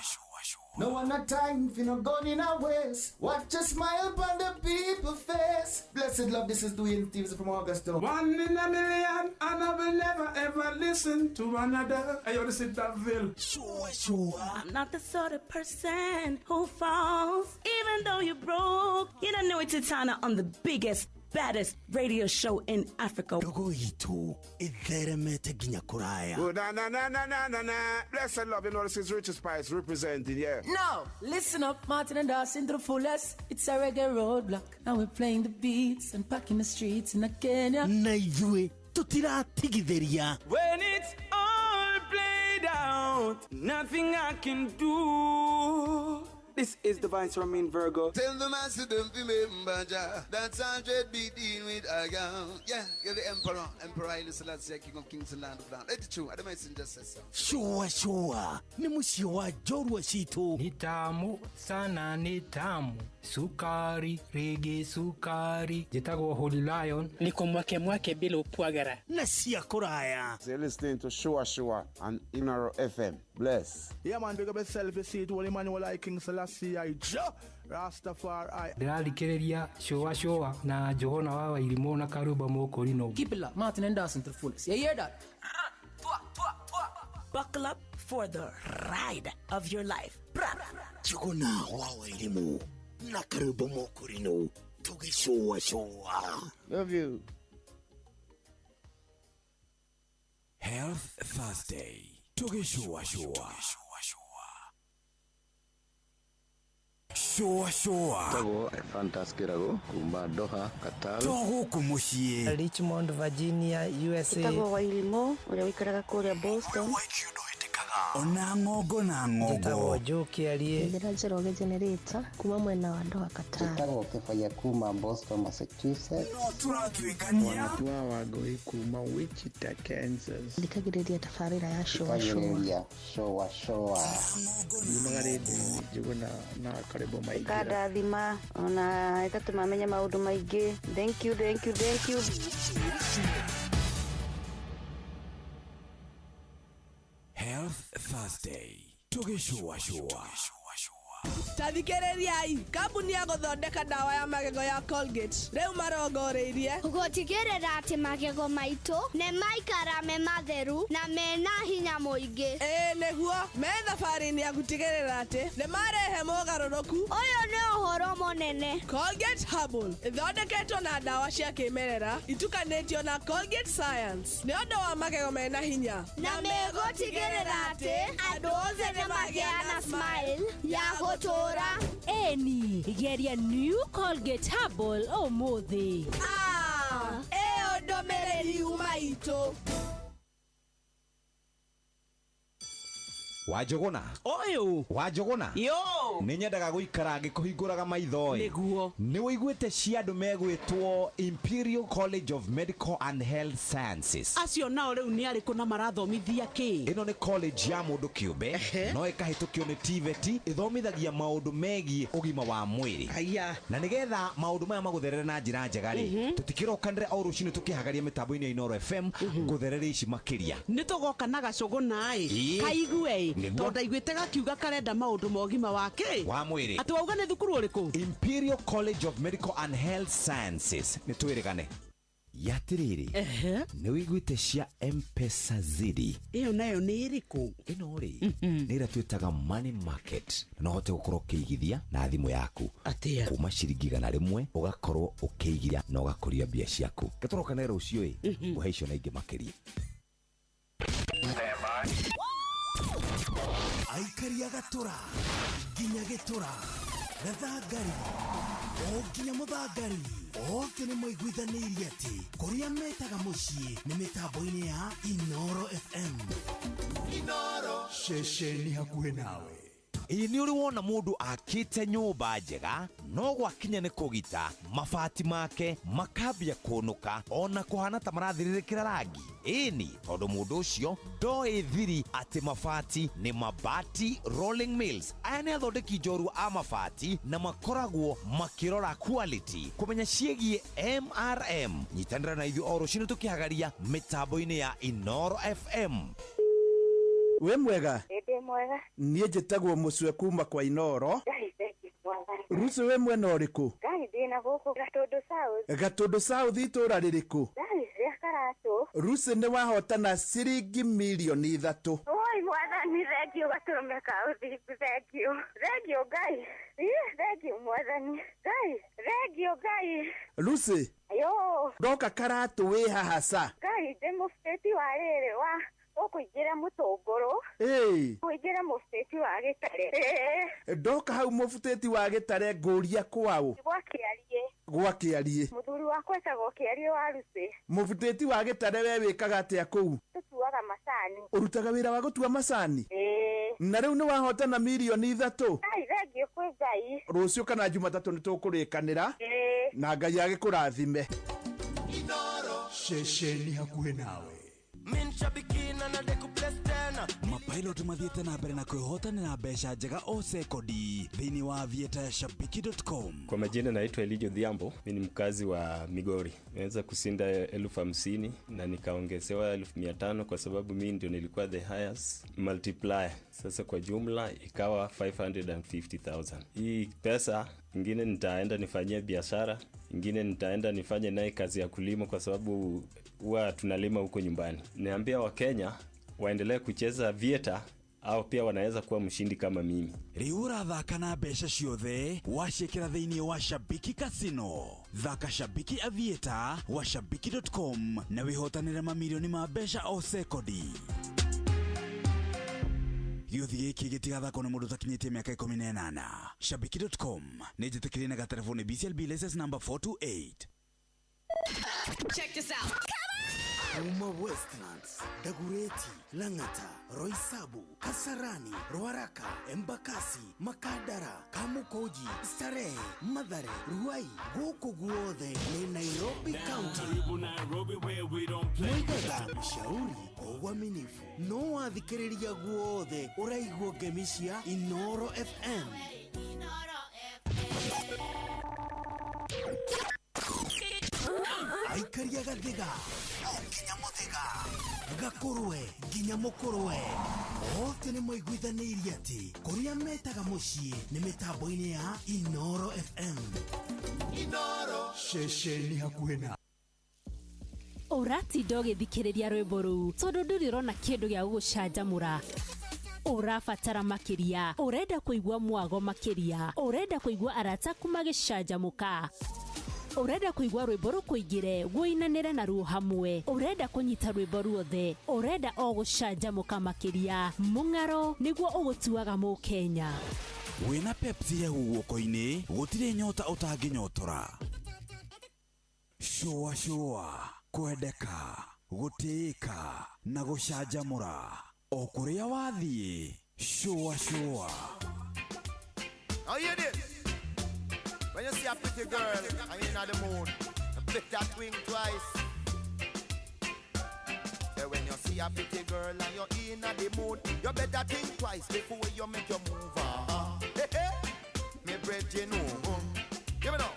No one not time for no gun in our waist. Watch a smile upon the people face. Blessed love, this is Dwayne Stevens from Augusta. One in a million, and I will never ever listen to another. I ought to sit that bill. Sure. I'm not the sort of person who falls, even though you're broke. You don't know it's Titana on the biggest, baddest radio show in Africa. Ndogo itu itheremete nginya kuraya. Oh, na na na na na na na. Blessed love, you know this is Richard Spice representing, yeah. Now, listen up, Martin and Dawson to the fullest. It's a reggae roadblock, and we're playing the beats and packing the streets in Kenya. Na ithuĩ tutiratigithĩria. When it's all played out, nothing I can do. This is the Vice Romain Virgo. Tell the master don't remember Jah. That's 100 beat in with a gun. Yeah, you're the emperor. Emperor Haile Selassie, King of Kings and Land of Land. It's true. I don't just say so. Shua shua. Ni mũciĩ wa njorua citũ. Ni tamu sana, ni tamu. Sukari, rege sukari. Njĩtagwo Holy Lion. Niko mwake mwake bila upwagara. Na cia kũraya. You're listening to Shua Shua on Inoro FM. Bless. Yeah, man, big up yourself. You see it, Holy Emmanuel, I King Selassie, I Jah Rastafari. Ndĩrathikĩrĩria Shua Shua na Johana wa Wairimũ na Karuba Mũkũrinũ. Keep it locked, Martin and Dawson to the fullest. You hear that? Buckle up for the ride of your life. Jogona wa Wairimũ na Karuba Mũkũrinũ tũgĩcũa cũa. Love you. Health Thursday. Tũgĩcũa cũa. Shua shua. Tagwo Fantas Kirago kuma Doha, Qatar. To gũkũ mũciĩ. Richmond, Virginia, USA. Tagwo Wairimũ ũrĩa ũikaraga kũrĩa Boston. Ona ng'ongo na ng'ongo. Njĩtagwo Joe Kĩarie. Njĩra Njoroge Generator kuma mwena wa Doha, Qatar. Njĩtagwo Kĩbaya kuma Boston, Massachusetts. No tũratuĩkania. Wanatua wa Ngũi kuma Wichita, Kansas. Thikagĩrĩria tabarĩra ya Shua Shua. Thikagĩrĩria Shua Shua. Yumaga rĩndiũ-inĩ Njũgũna na Karĩbo Maingĩra. Ĩkandathima ona ĩgatũma menye maũndũ maingĩ. Thank you, thank you, thank you. Health Thursday. Tũgĩcũacũa. Tathikĩrĩriai, kambuni ya gũthondeka ndawa ya magego ya Colgate rĩu marongoreirie gũtigĩrĩra atĩ magego maitũ nĩ maikara me matheru na mena hinya mũingĩ. Ĩĩ nĩguo, me thabarĩ-inĩ ya gũtigĩrĩra atĩ nĩ marehe mogarũrũku. Ũyũ nĩ ũhoro mũnene. Colgate Herbal ĩthondeketwo na ndawa cia kĩmerera itukanĩtio na Colgate Science nĩ ũndũ wa magego mena hinya na megũtigĩrĩra atĩ andũ othe nĩ magĩa na smile ya gũtũũra. Eni, geria New Colgate Herbal ũmũthĩ. Ah, ĩyo ndũmĩrĩri yuma itũ. Wanjũgũna ũyũ Wanjũgũna yo nĩ nyendaga gũikara ngĩkũhingũraga maitho ĩ. Nĩguo. Nĩ wũiguĩte cia andũ megwĩtwo Imperial College of Medical and Health Sciences. Acio nao rĩu nĩ arĩkũ na marathomithia kĩ? Ĩno nĩ college ya mũndũ kĩũmbe no ĩkahĩtũkio nĩ TVET, ĩthomithagia maũndũ megiĩ ũgima wa mwĩrĩ. Aya. Na nĩgetha maũndũ maya magũtherere na njĩra njega rĩ, tũtikĩrokanĩre o rũcinĩ tũkĩhagaria mĩtambo-inĩ ya Inoro FM ngũtherere ici makĩria. Nĩ tũgoka na gacũgũna ĩ Ĩĩ. kaigue ĩ Nĩguo. tondũ ndaiguĩte gakiuga karenda maũndũ ma ũgima wa kĩ wa mwĩrĩ. Atĩ wauga nĩ thukuru ũrĩkũ? Imperial College of Medical and Health Sciences. Nĩ twĩrĩgane. Yatiriri, nĩ wĩiguĩte cia M-Pesa Zidi? Ĩyo nayo nĩ ĩrĩkũ? Ĩno rĩ, nĩ ĩrĩa twĩtaga money market, na no ũhote gũkorwo ũkĩigithia na thimũ yaku. Atĩa? Kuma ciringi 100 ũgakorwo ũkĩigithia na ũgakũria mbia ciaku. Gĩtũrokane rũciũ ĩ, ngũhe icio na ingĩ makĩria. Aikaria gatũra nginya gĩtũra gathangari o nginya mũthangari othe nĩ maiguithanĩirie atĩ kũrĩa metaga mũciĩ nĩ mĩtambo-inĩ ya Inoro FM. Inoro ceceni hakuhĩ nawe. Ĩ nĩ ũrĩ wona mũndũ akĩte nyũmba njega no gwakinya nĩ kũgita mabati make makambia kũnũka ona kũhana ta marathirĩrĩkĩra rangi? Ĩni, tondũ mũndũ ũcio ndoĩ thiri atĩ mabati nĩ Mabati Rolling Mills. Aya nĩ athondeki njorua a mabati na makoragwo makĩrora quality kũmenya ciĩgiĩ MRM. Nyitanĩra na ithuĩ o rũcinĩ tũkĩhagaria mĩtambo-inĩ ya Inoro FM. Wĩ mwega? Ndĩ mwega. Niĩ njĩtagwo Mũcwe kuma kwa Inoro. Ngai thengiũ mwathani. Rucu wĩ mwena ũrĩkũ? Ngai ndĩ na gũkũ Gatũndũ South. Gatũndũ South itũũra rĩrĩkũ? Ngai rĩa Karatũ. Rucu nĩ wahotana ciringi mirioni 3. Oi mwathani thengiũ gatũrũme ka ũthingu thengiũ. Thengiũ Ngai. Ĩ thengiũ mwathani. Ngai thengiũ Ngai. Rucu. Yo. Ndoka Karatũ wĩ haha ca? Ngai ndĩ mũbĩti wa rĩrĩ wa ũkũingĩra mũtũngũrũ. Kũingĩra mũbutĩti wa gĩtare. Ndoka hau mũbutĩti wa gĩtare ngũria kwaũ? Gwa Kĩariĩ. Gwa Kĩariĩ. Mũthuri wakwa etagwo Kĩariĩ wa Rucĩ. Mũbutĩti wa gĩtare we wĩkaga atĩa kũu? Tũtuaga macani. Ũrutaga wĩra wa gũtua macani? Na rĩu nĩ wahotana mirioni 3. Ngai thengiũ kwĩ Ngai. Rũciũ kana Jumatatũ nĩ tũkũrĩkanĩra. Na Ngai agĩkũrathime. Ceceni hakuhĩ nawe. Mapilot mathiĩte na mbere na kwĩhotanĩra mbeca njega o sekondi thĩinĩ wa aviator ya shabiki.com. Kwa majina naitwa Elijo Dhiambo, mimi ni mkazi wa Migori. Nimeweza kushinda 50,000 na nikaongezewa 500,000 kwa sababu mimi ndio nilikuwa the highest multiplier. Sasa kwa jumla ikawa 550,000. Hii pesa ingine nitaenda nifanyie biashara, ingine nitaenda nifanye naye kazi ya kulima kwa sababu huwa tunalima huko nyumbani. Niambia Wakenya waendelee kucheza Aviator au pia wanaweza kuwa mshindi kama mimi. Rĩu ũrathaka na mbeca ciothe waciĩkĩra thĩinĩ wa Shabiki Casino. Thaka Shabiki Aviator wa shabiki.com na wĩhotanĩre mamirioni ma mbeca o sekondi. Gĩũthi gĩkĩ gĩtigathakwo nĩ mũndũ ũtakinyĩtie mĩaka 18. Shabiki.com nĩ njĩtĩkĩrie na gatelefoni BCLB license number 428. Check this out. Kuma Westlands, Dagoretti, Lang'ata, Roysambu, Kasarani, Ruaraka, Embakasi, Makadara, Kamukoji, Starehe, Mathare, Ruai, gũkũ guothe nĩ Nairobi County. Mwigaga ushauri kwa uaminifu no wathikĩrĩria guothe ũraigua ngemi cia Inoro FM. Aikaria gathiga nginya muthiga gakũrwe nginya mũkũrwe othe nĩ maiguithanĩirie atĩ kũrĩa metaga mũciĩ nĩ mĩtambo-inĩ ya Inoro FM. Inoro ceceni hakuhĩ na Ũratinda ũgĩthikĩrĩria rwĩmbo rũu tondũ ndũrĩ ũrona kĩndũ gĩa gũgũcanjamũra. Ũrabatara makĩria, ũrenda kũigua mwago makĩria, ũrenda kũigua arata aku magĩcanjamũka, ũrenda kũigua rwĩmbo rũkũingĩre wũinanĩre naruo hamwe, ũrenda kũnyita rwĩmbo ruothe, ũrenda o gũcanjamũka makĩria. Mũng'aro nĩguo ũgũtuaga mũkenya. Wĩna Pepsi hehu guoko-inĩ gũtirĩ nyota ũtangĩnyotora. Shũa shũa, kwendeka, gũtĩĩka na gũcanjamũra o kũrĩa wathiĩ. Shũa shũa. Now hear this. When you see a pretty girl and you're in the mood, flick that wing twice. Say when you see a pretty girl and you're in the mood, you better think twice before you make your move. Hey, hey. Me brethren, oh, give me now.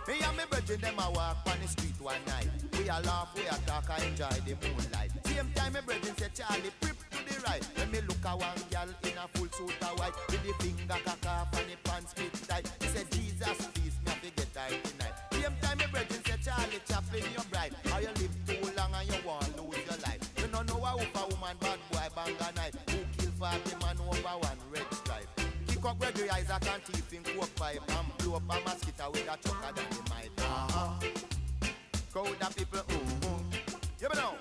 Me and me brethren, them a walk on the street one night. We a laugh, we a talk, I enjoy the moonlight. Same time me brethren say Charlie, prip to the right. When me look at one girl in a full suit of white, with the finger cock off and the pants fit tight. He said, Jesus, please, me have to get her tonight. Same time me brethren say Charlie Chaplin, you're bright. Isaac and thief in coke pipe and blow up a mosquito with a chucker dynamite. Crowd of people, You know.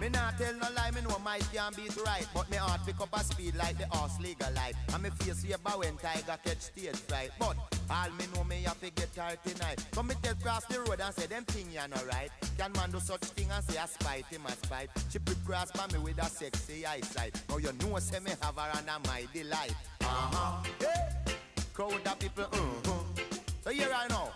Me not tell no lie, me know my can't beat right. But me heart pick up a speed like the horse legal light. And me face here when tiger catch stage fright. But all me know me have to get her tonight. So me tell cross the road and say them thing ya no right. Can man do such thing and say I spite him a spite. She put cross by me with a sexy eyesight. Now you know say me have her and I'm my delight. Hey. Crowd of people, So here I know.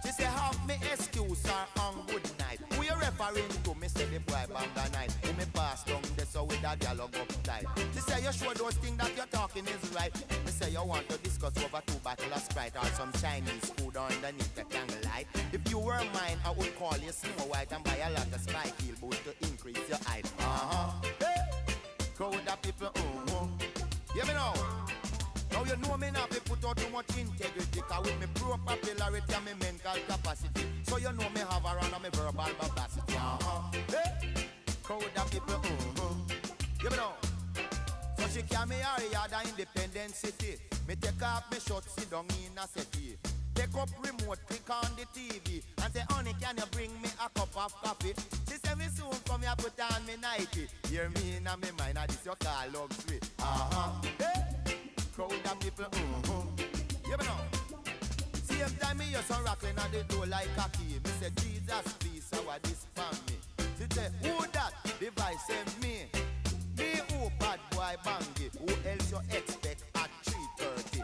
She say half me excuse her on good night. Who you referring to? Me say the boy banga night. Who me pass down there so with a gal up tight. She say you sure those things that you're talking is right. Me say you want to discuss over 2 bottles of Sprite or some Chinese food underneath the candlelight. If you were mine, I would call you Snow White and buy a lot of spike heel boots to increase your height. Hey. Crowd of people, Hear me now. Now you know me not be put out too much integrity. Cause with me pro popularity and me mental capacity. So you know me have a run on me verbal capacity. Hey. Crowd of people, You know. So she carry me her yard a Independence City. Me take off me shirt, sit down in a settee. Take up remote, click on the TV. And say, honey, can you bring me a cup of coffee? She say, me soon come here, put on me nightie. Hear me in my mind, and this your car luxury. Hey. Crowd of people, You know. Same time me hear some rattling at the door like a key. Me say, Jesus, please, how are this for me? She say, who that? Device say me. Me who bad boy bangy. Who else you expect at 3:30?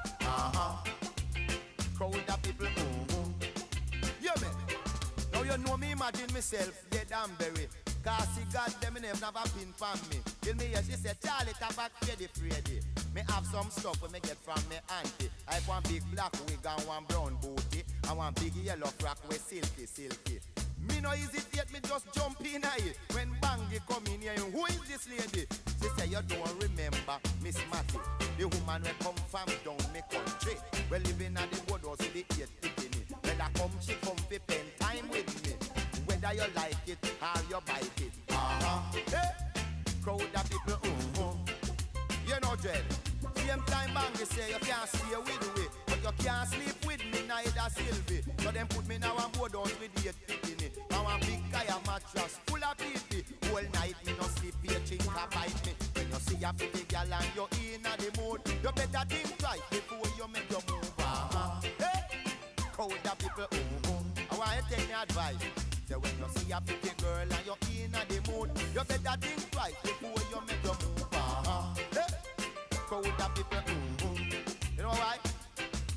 Crowd of people, You me. Now you know me imagine myself dead and buried. Cause see God them never have a pin for me. Till me hear she say, Charlie Tabak Freddy Freddy. Me have some stuff when me get from me auntie. I one big black wig and one brown booty. And one big yellow frock with silky silky. Me no hesitate, me just jump in a it. When Bangy come in here, who is this lady? She say you don't remember Miss Matty, the woman we come from down me country. We living at the board house with the 8 picking. When I come, she come fi spend time with me. Whether you like it or you bite it. Hey. Crowd of people, You know dread. Same time Bangy say you can't stay with me, but you can't sleep with me neither Sylvie. So them put me now on board house with 8 picking. Now one big kaya mattress full of people. Whole night me no sleep, a chinka bite me. When you see a pretty girl and you in a the mood, you better think twice before you make your move. Hey. Crowd of people, I want you take me advice. Say when you see a pretty girl and you in a the mood, you better think twice before you make your move. Hey. Crowd of people, You know why?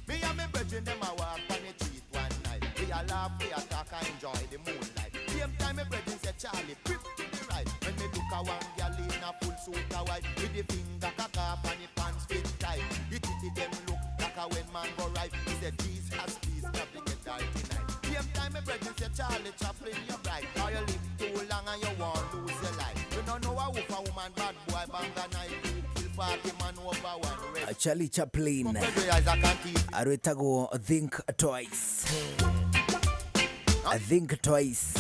Me and me brethren them a walk on the street one night. We a laugh, we a talk and enjoy the moonlight. Same time me brethren say Charlie, grip to the right. When me look a one girl in a full suit of white, with the finger cock off and the pants fit tight. The titty them look like a when man go right. He said Jesus please, not to get out tonight. Same time me brethren say Charlie Chaplin you bright. Or you live too long and you won't lose your life. You don't know a woof a woman bad boy banga night. Charlie Chaplin arwetagwo Think Twice. Think Twice.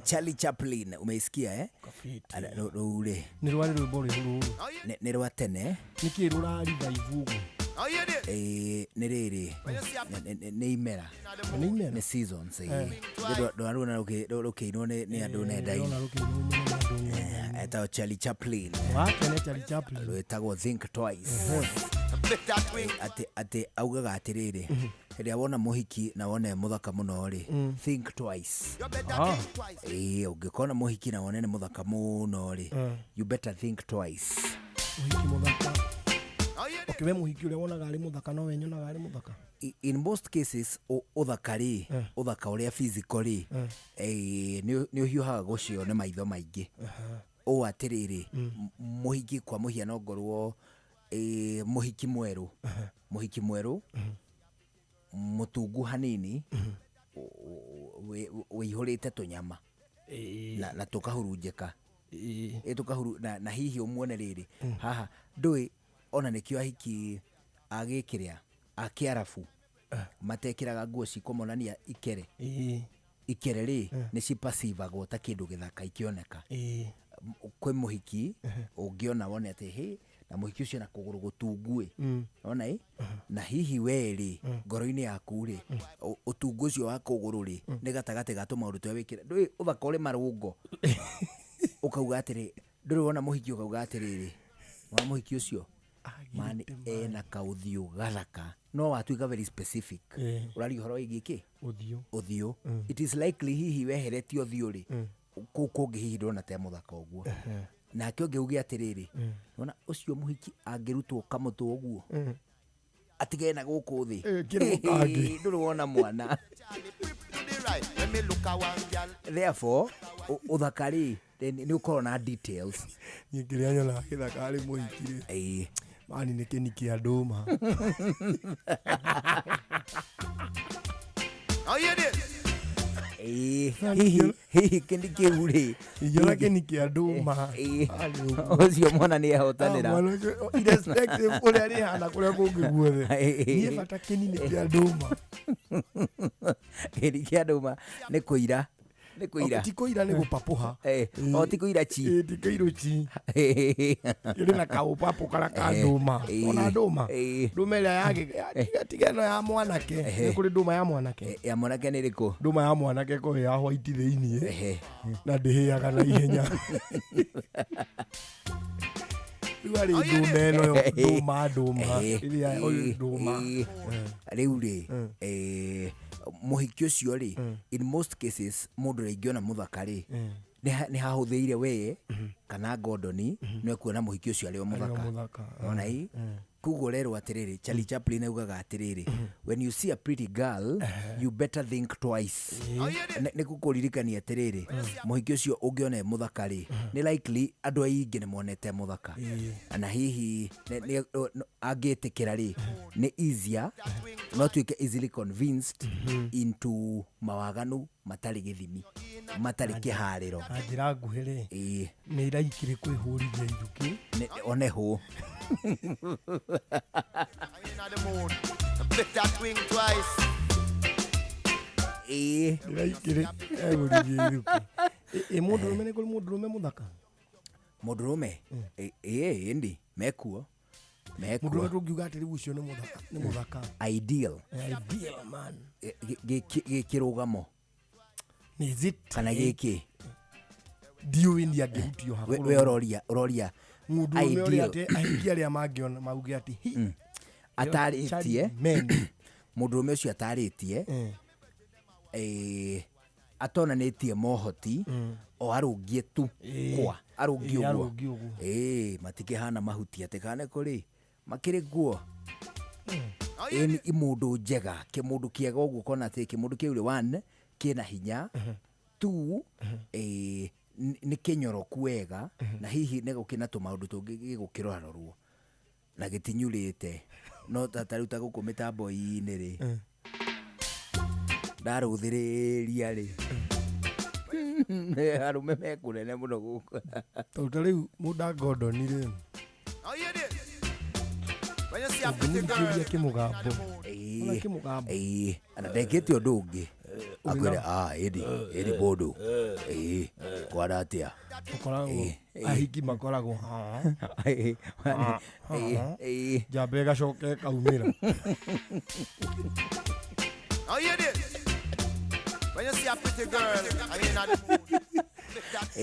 Charlie Chaplin umeisikia eh? Rũrĩ nĩ rwarĩ rwĩmbo rũrũ nĩ rwa tene nĩkĩ rũrarithaivu ũguo? Nĩ rĩrĩ nĩ imera nĩ seasons ndwaruona rũkĩinwo nĩ andũ nenda-inĩ. Etagwo Charlie Chaplin. Rwĩtagwo Think Twice. Atĩ augaga atĩrĩrĩ, rĩrĩa wona mũhiki na wone mũthaka mũno rĩ, think twice. Ũngĩkona mũhiki na wone nĩ mũthaka mũno rĩ, you better think twice. Mũhiki mũthaka. Okay, we mũhiki ũrĩa wonaga arĩ mũthaka no we nyonaga arĩ mũthaka. In most cases ũthaka rĩ, ũthaka ũrĩa physical rĩ, nĩ ũhiũhaga gũcio nĩ maitho maingĩ. Ũũ atĩrĩrĩ, mũhiki kwa mũhiano ngorwo mũhiki mwerũ, mũhiki mwerũ mũtungu hanini wĩihũrĩte tũnyama na tũkahurunjĩka na hihi ũmuone rĩrĩ haha ndũĩ ona nĩkĩo ahiki a gĩkĩrĩa a kĩarabu matekĩraga nguo cikũmonania ikere. Ikere rĩ nĩ cipacivagwo ta kĩndũ gĩthaka ikĩoneka. Kwĩ mũhiki ũngĩona wone atĩ hĩ Na mũhiki ũcio na kũgũrũ gũtungu ĩ. Ona ĩ, na hihi we rĩ, ngoro-inĩ yaku rĩ, ũtungu ũcio wa kũgũrũ rĩ, nĩ gatagatĩ ga tũmaũndũ tũrĩa wĩkĩra, ndũĩ ũthaka ũrĩ marũngo. Ũkauga atĩrĩ, ndũrĩ wona mũhiki ũkauga atĩrĩrĩ, wa mũhiki ũcio mani ena kaũthiũ gathaka, no watuĩka very specific. Ũraria ũhoro wĩgiĩ kĩ? Ũthiũ. Ũthiũ. It is likely hihi weheretie ũthiũ rĩ, kũu kũngĩ hihi ndũrona te mũthaka ũguo. Nake ũngĩ uge atĩrĩrĩ, wona ũcio mũhiki angĩrutwo kamũtũ ũguo, atigane na gũkũ thĩ. Kĩrĩ kangĩ. Ndũrĩ wona mwana. Therefore, ũthaka rĩ, nĩ ũkorwo na details. Niĩ kĩrĩa nyonaga gĩthaka harĩ mũhiki rĩ, mani nĩ kĩni kĩa ndũma. Hihi kĩni kĩu rĩ, ingĩona kĩni kĩa ndũma, ũcio mwana nĩ ehotanĩra. Mwana ũcio, irrespective ũrĩa rĩhana kũrĩa kũngĩ guothe, niĩ bata kĩni nĩ kĩa ndũma. Kĩni kĩa ndũma nĩ kũira. Nĩ kũira. Ti kũira, nĩ gũpapũha. O ti kũira chi. Ti kũirũ chi. Kĩrĩ na kaũpapũ karĩa ka ndũma. Ona ndũma. Ndũma ĩrĩa tiga ĩno ya mwanake. Nĩ kũrĩ ndũma ya mwanake. Ya mwanake nĩ ĩrĩkũ? Ndũma ya mwanake ko ya white thĩiniĩ. Na ndĩhĩaga na ihenya. Rĩu arĩ ndũma ĩno yo, ndũma, ndũma. Ĩrĩa ũyũ ndũma. Rĩu rĩ, mũhiki ũcio rĩ, in most cases mũndũ ũrĩa ingĩona mũthaka rĩ, nĩ hahũthĩire we kana Gordon nĩ kuona mũhiki ũcio arĩ o mũthaka. Ona ĩ? Koguo ũrerwo atĩrĩrĩ, Charlie Chaplin augaga atĩrĩrĩ, when you see a pretty girl, you better think twice. Nĩ gũkũririkania atĩrĩrĩ, mũhiki ũcio ũngĩona e mũthaka rĩ, nĩ likely andũ aingĩ nĩ monete mũthaka. Na hihi angĩtĩkĩra rĩ, nĩ easier, no tuĩke easily convinced into mawaganu matarĩ gĩthimi, matarĩ kĩharĩro. Na njĩra nguhĩ rĩ, nĩ iraikire kwĩhũrithia ithukĩ. One hũ. Ndĩraikire ehũrithia ithukĩ. Mũndũrũme nĩ kũrĩ mũndũrũme mũthaka? Mũndũrũme? Ĩndi, mekuo. Mekuo. Mũndũrũme tũngiuga atĩ rĩu ũcio nĩ mũthaka, nĩ mũthaka. Ideal. Ideal man. Gĩkĩrũgamo. Nĩ is it? Kana gĩkĩ? Ndiũĩ nĩ angĩhutio hakorwo. We ũroria. Mũndũrũme ũrĩa atĩ ahiki arĩa mangĩona mauge atĩ hi. Atarĩtie. Mũndũrũme ũcio atarĩtie. Atonanĩtie mohoti, o arũngie tu kwa, arũngie ũguo. Matikĩhana mahuti atĩ kana kũrĩ, makĩrĩ kuo. Nĩ mũndũ njega, kĩmũndũ kĩega ũguo ũkona atĩ kĩmũndũ kĩu rĩ, one, kĩna hinya, two, nĩ kĩnyoroku wega, na hihi nĩ gũkĩna tũmaũndũ tũngĩ gĩgũkĩrorarorwo na gĩtinyurĩte. No ta rĩu ta gũkũ mĩtambo-inĩ rĩ, ndarũthĩrĩria rĩ, arũme me kũnene mũno gũkũ. Tondũ ta rĩu mũndũ Gordon rĩ, ũngĩmũthikĩrĩria kĩmũgambo. Ona kĩmũgambo. Ana ndekĩte ũndũ ũngĩ. Akwĩre, ĩndĩ mũndũ. Kwana atĩa? Ũkoragwo, ahiki makoragwo, njamba ĩgacoka ĩkaumĩra.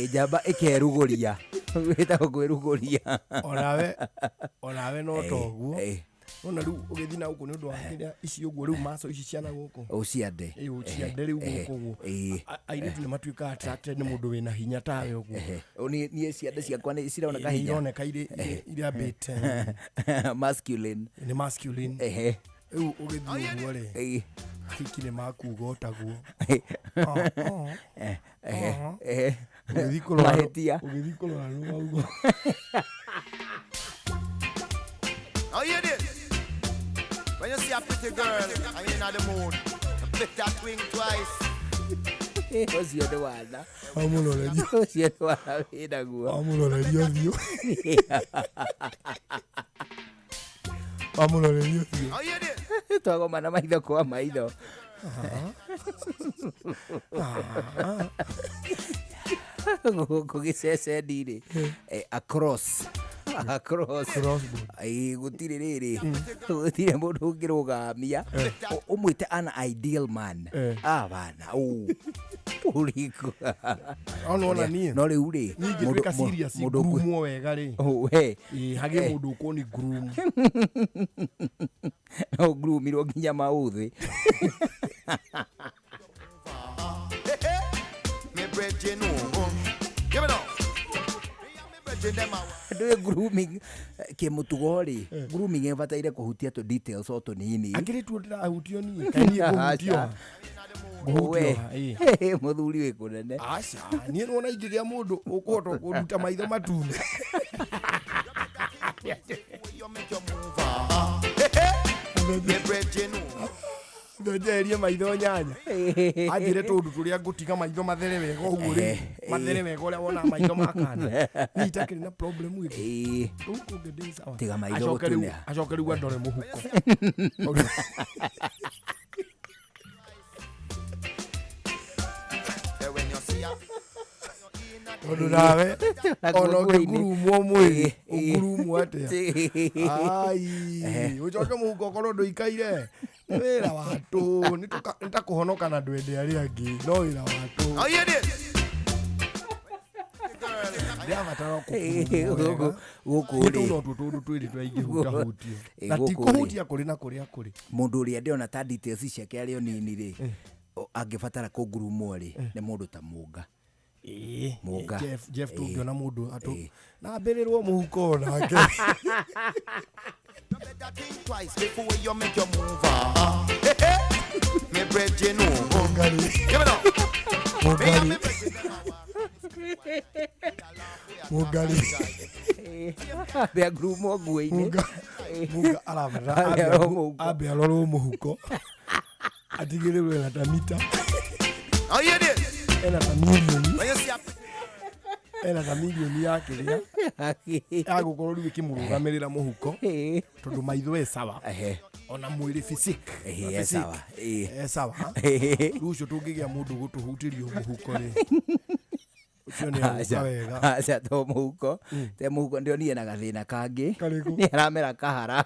Njamba ĩkerugũria. Wĩtagwo kwĩrugũria. Onawe no toguo. Nona rĩu ũgĩthiĩ na gũkũ nĩ ũndũ wa kĩrĩa ici ũguo rĩu maco ici ciana gũkũ. Ũciande. Ũciande rĩu gũkũ ũguo. Airĩtu nĩ matuĩkaga attracted nĩ mũndũ wĩna hinya tawe ũguo. Niĩ ciande ciakwa nĩ cironeka hinya. Ironeka irĩ masculine. Nĩ masculine. Rĩu ũgĩthiĩ ũguo rĩ, ahiki nĩ makuga o taguo. Mahĩtia. Ũgĩthiĩ kũrora nĩ wauga. When you see a pretty girl and you're in the mood, better think twice. Ũcio nĩ wana. Wamũroreria. Ũcio nĩ wana wĩnaguo. Wamũroreria ũthiũ. Wamũroreria ũthiũ. Twagomana maitho kwa maitho. Gũkũ gĩceceni rĩ, across. Cross. Ĩĩ, gũtirĩ rĩrĩ, gũtirĩ mũndũ ũngĩrũgamia ũmwĩte an ideal man. Ah, bana, ũ ũrĩkũ? Ona ona niĩ. No rĩu rĩ, Niĩ ingĩtuĩka serious mũndũ ngurumwo wega rĩ. Oh, we. Ĩĩ, hagĩe mũndũ ũkũni groom. No ngurumirwo nginya maũthĩ. Me brethren, oh, give it up. Me brethren, them a Ndũĩ grooming kĩmũtugo rĩ, grooming ĩbataire kũhutia tũ details o tũnini. Akĩrĩ tuo ndĩrahutio niĩ. Kaĩ niĩ ngũhutio ha? Ngũhutio We. ha, ĩĩ. Mũthuri wĩ kũnene. Aca, niĩ nĩwona ingĩgĩa mũndũ ũkũhota kũnduta maitho matune. Me brethren, oh. Njeherie maitho nyanya. Anjĩre tũndũ tũrĩa ngũtiga maitho mathere wega ũguo rĩ. Mathere wega ũrĩa wonaga maitho ma kana. Niĩ itakĩrĩ na problem ĩngĩ. Rĩu kũngĩ ndĩ sawa. Tiga maitho Acoke rĩu- gũtunĩha. Acoke rĩu andore mũhuko. Say when you see a Tondũ nawe ona ũngĩngurumwo mwĩrĩ ũngurumwo atĩa? Ai, ũcoke mũhuko ũkorwo ndũikaire. Nĩ wĩra wa tũhũ, nĩ ta kũhonoka na ndwende arĩa angĩ, no wĩra wa tũhũ. Now hear this. Ndĩrabatara kũngurumwo wega. Gũkũ Nĩ rĩ. tũu no tuo tũndũ twĩrĩ tũrĩa ingĩhutahutio. Na ti Gũkũ rĩ. kũhutia kũrĩ na kũrĩa kũrĩ. Mũndũ ũrĩa ndĩrona ta details ciake arĩ o nini rĩ, angĩbatara kũngurumwo rĩ, nĩ mũndũ ta Mũnga. Mũnga. Jeff tũngĩona mũndũ atũ na ambĩrĩrwo mũhuko onake. Think twice before you make your move. Ah. Hey, hey. Me brethren, oh, give it up. Mũngari. Mũngari. Ambe angurumwo nguo-inĩ. Mũnga arabatara Ambe arorwo mũhuko. ambe arorwo mũhuko. Atigĩrĩrwo ena ta mita. Now hear this. Ena ta mirioni. When you see a Ena ta mirioni ya kĩrĩa ya gũkorwo rĩu ĩkĩmũrũgamĩrĩra mũhuko tondũ maitho e sawa ona mwĩrĩ physique. Ĩhĩ, Na e physique. sawa. Ĩĩ. E sawa. Rĩu ũcio tũngĩgĩa mũndũ gũtũhutĩrio mũhuko rĩ, ũcio nĩ egũka wega. Aca to mũhuko, te mũhuko ndĩronire na gathĩna kangĩ. Nĩ aramera kahara.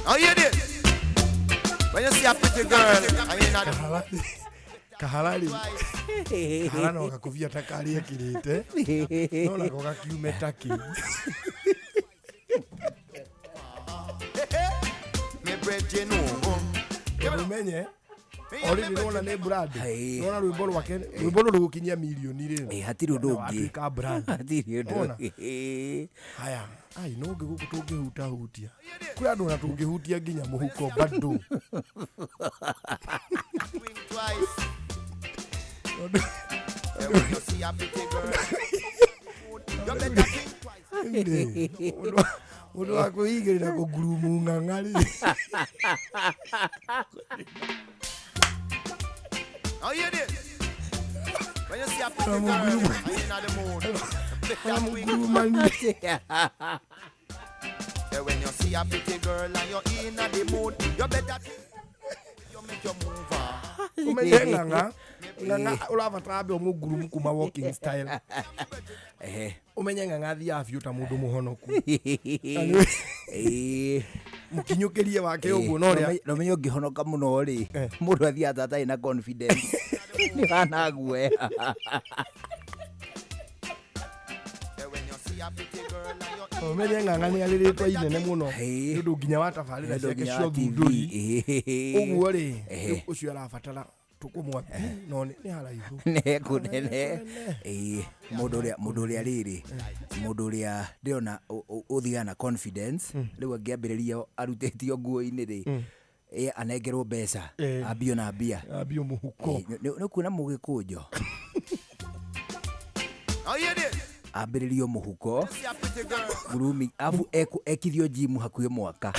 Now hear this. When you see a pretty girl, I mean, not Kahara rĩ, kahara no gakũbia ta karĩa ekĩrĩte, no nako gakiume ta kĩu. me brethren, oh, Tondũ ũmenye already nĩwona nĩ brand. Nĩwona rwĩmbo rwake, rwĩmbo rũrũ rũgũkinyia mirioni rĩ. Ĩĩ, hatirĩ ũndũ ũngĩ. Watuĩka brand. Hatirĩ ũndũ Wona? ũngĩ. Haya, ai no ũngĩ gũkũ tũngĩhutahutia. Kwĩ andũ ona tũngĩhutia nginya mũhuko bado. think twice. Say when you see a pretty girl, you better think twice. Rĩ, Mũndũ wa kwĩigĩrĩra kũngurumu ng'ang'a rĩ. Now hear this. When you see a pretty girl, I mean, not the mood. Mũngurumani. Say when you see a pretty girl and you're in the mood, you better think you make your move. Ah. Ũmenye ng'ang'a, ng'ang'a ũrabatara ambe ũmũngurumu kuma walking style. Ũmenye ng'ang'a athiaga biũ ta mũndũ mũhonoku. Mũkinyũkĩrie wake ũguo no ũrĩa No menye ũngĩhonoka mũno rĩ, mũndũ athiaga ta atarĩ na confidence. Nĩ hana guoya. Say when you see a pretty girl and you're Ũmenye ng'ang'a nĩ arĩ rĩtwa inene mũno nĩ ũndũ nginya wa tabarĩra Nĩ ũndũ ciake nginya cia wa TV. ũthundũri. Ũguo rĩ, Ehe. rĩu ũcio arabatara tũkũmwambia no nĩ haraihu. Nĩ kũnene. Ĩĩ, mũndũ ũrĩa mũndũ ũrĩa rĩrĩ, mũndũ ũrĩa ndĩrona ũthiaga na confidence, rĩu angĩambĩrĩria arutĩtio nguo-inĩ rĩ, anengerwo mbeca, ambio na mbia. Ambio mũhuko. Nĩ kuona mũgĩkũnjo. Now hear this. Ambĩrĩrio mũhuko. See a pretty girl. Grooming, afu ekithio gym hakuhĩ mwaka.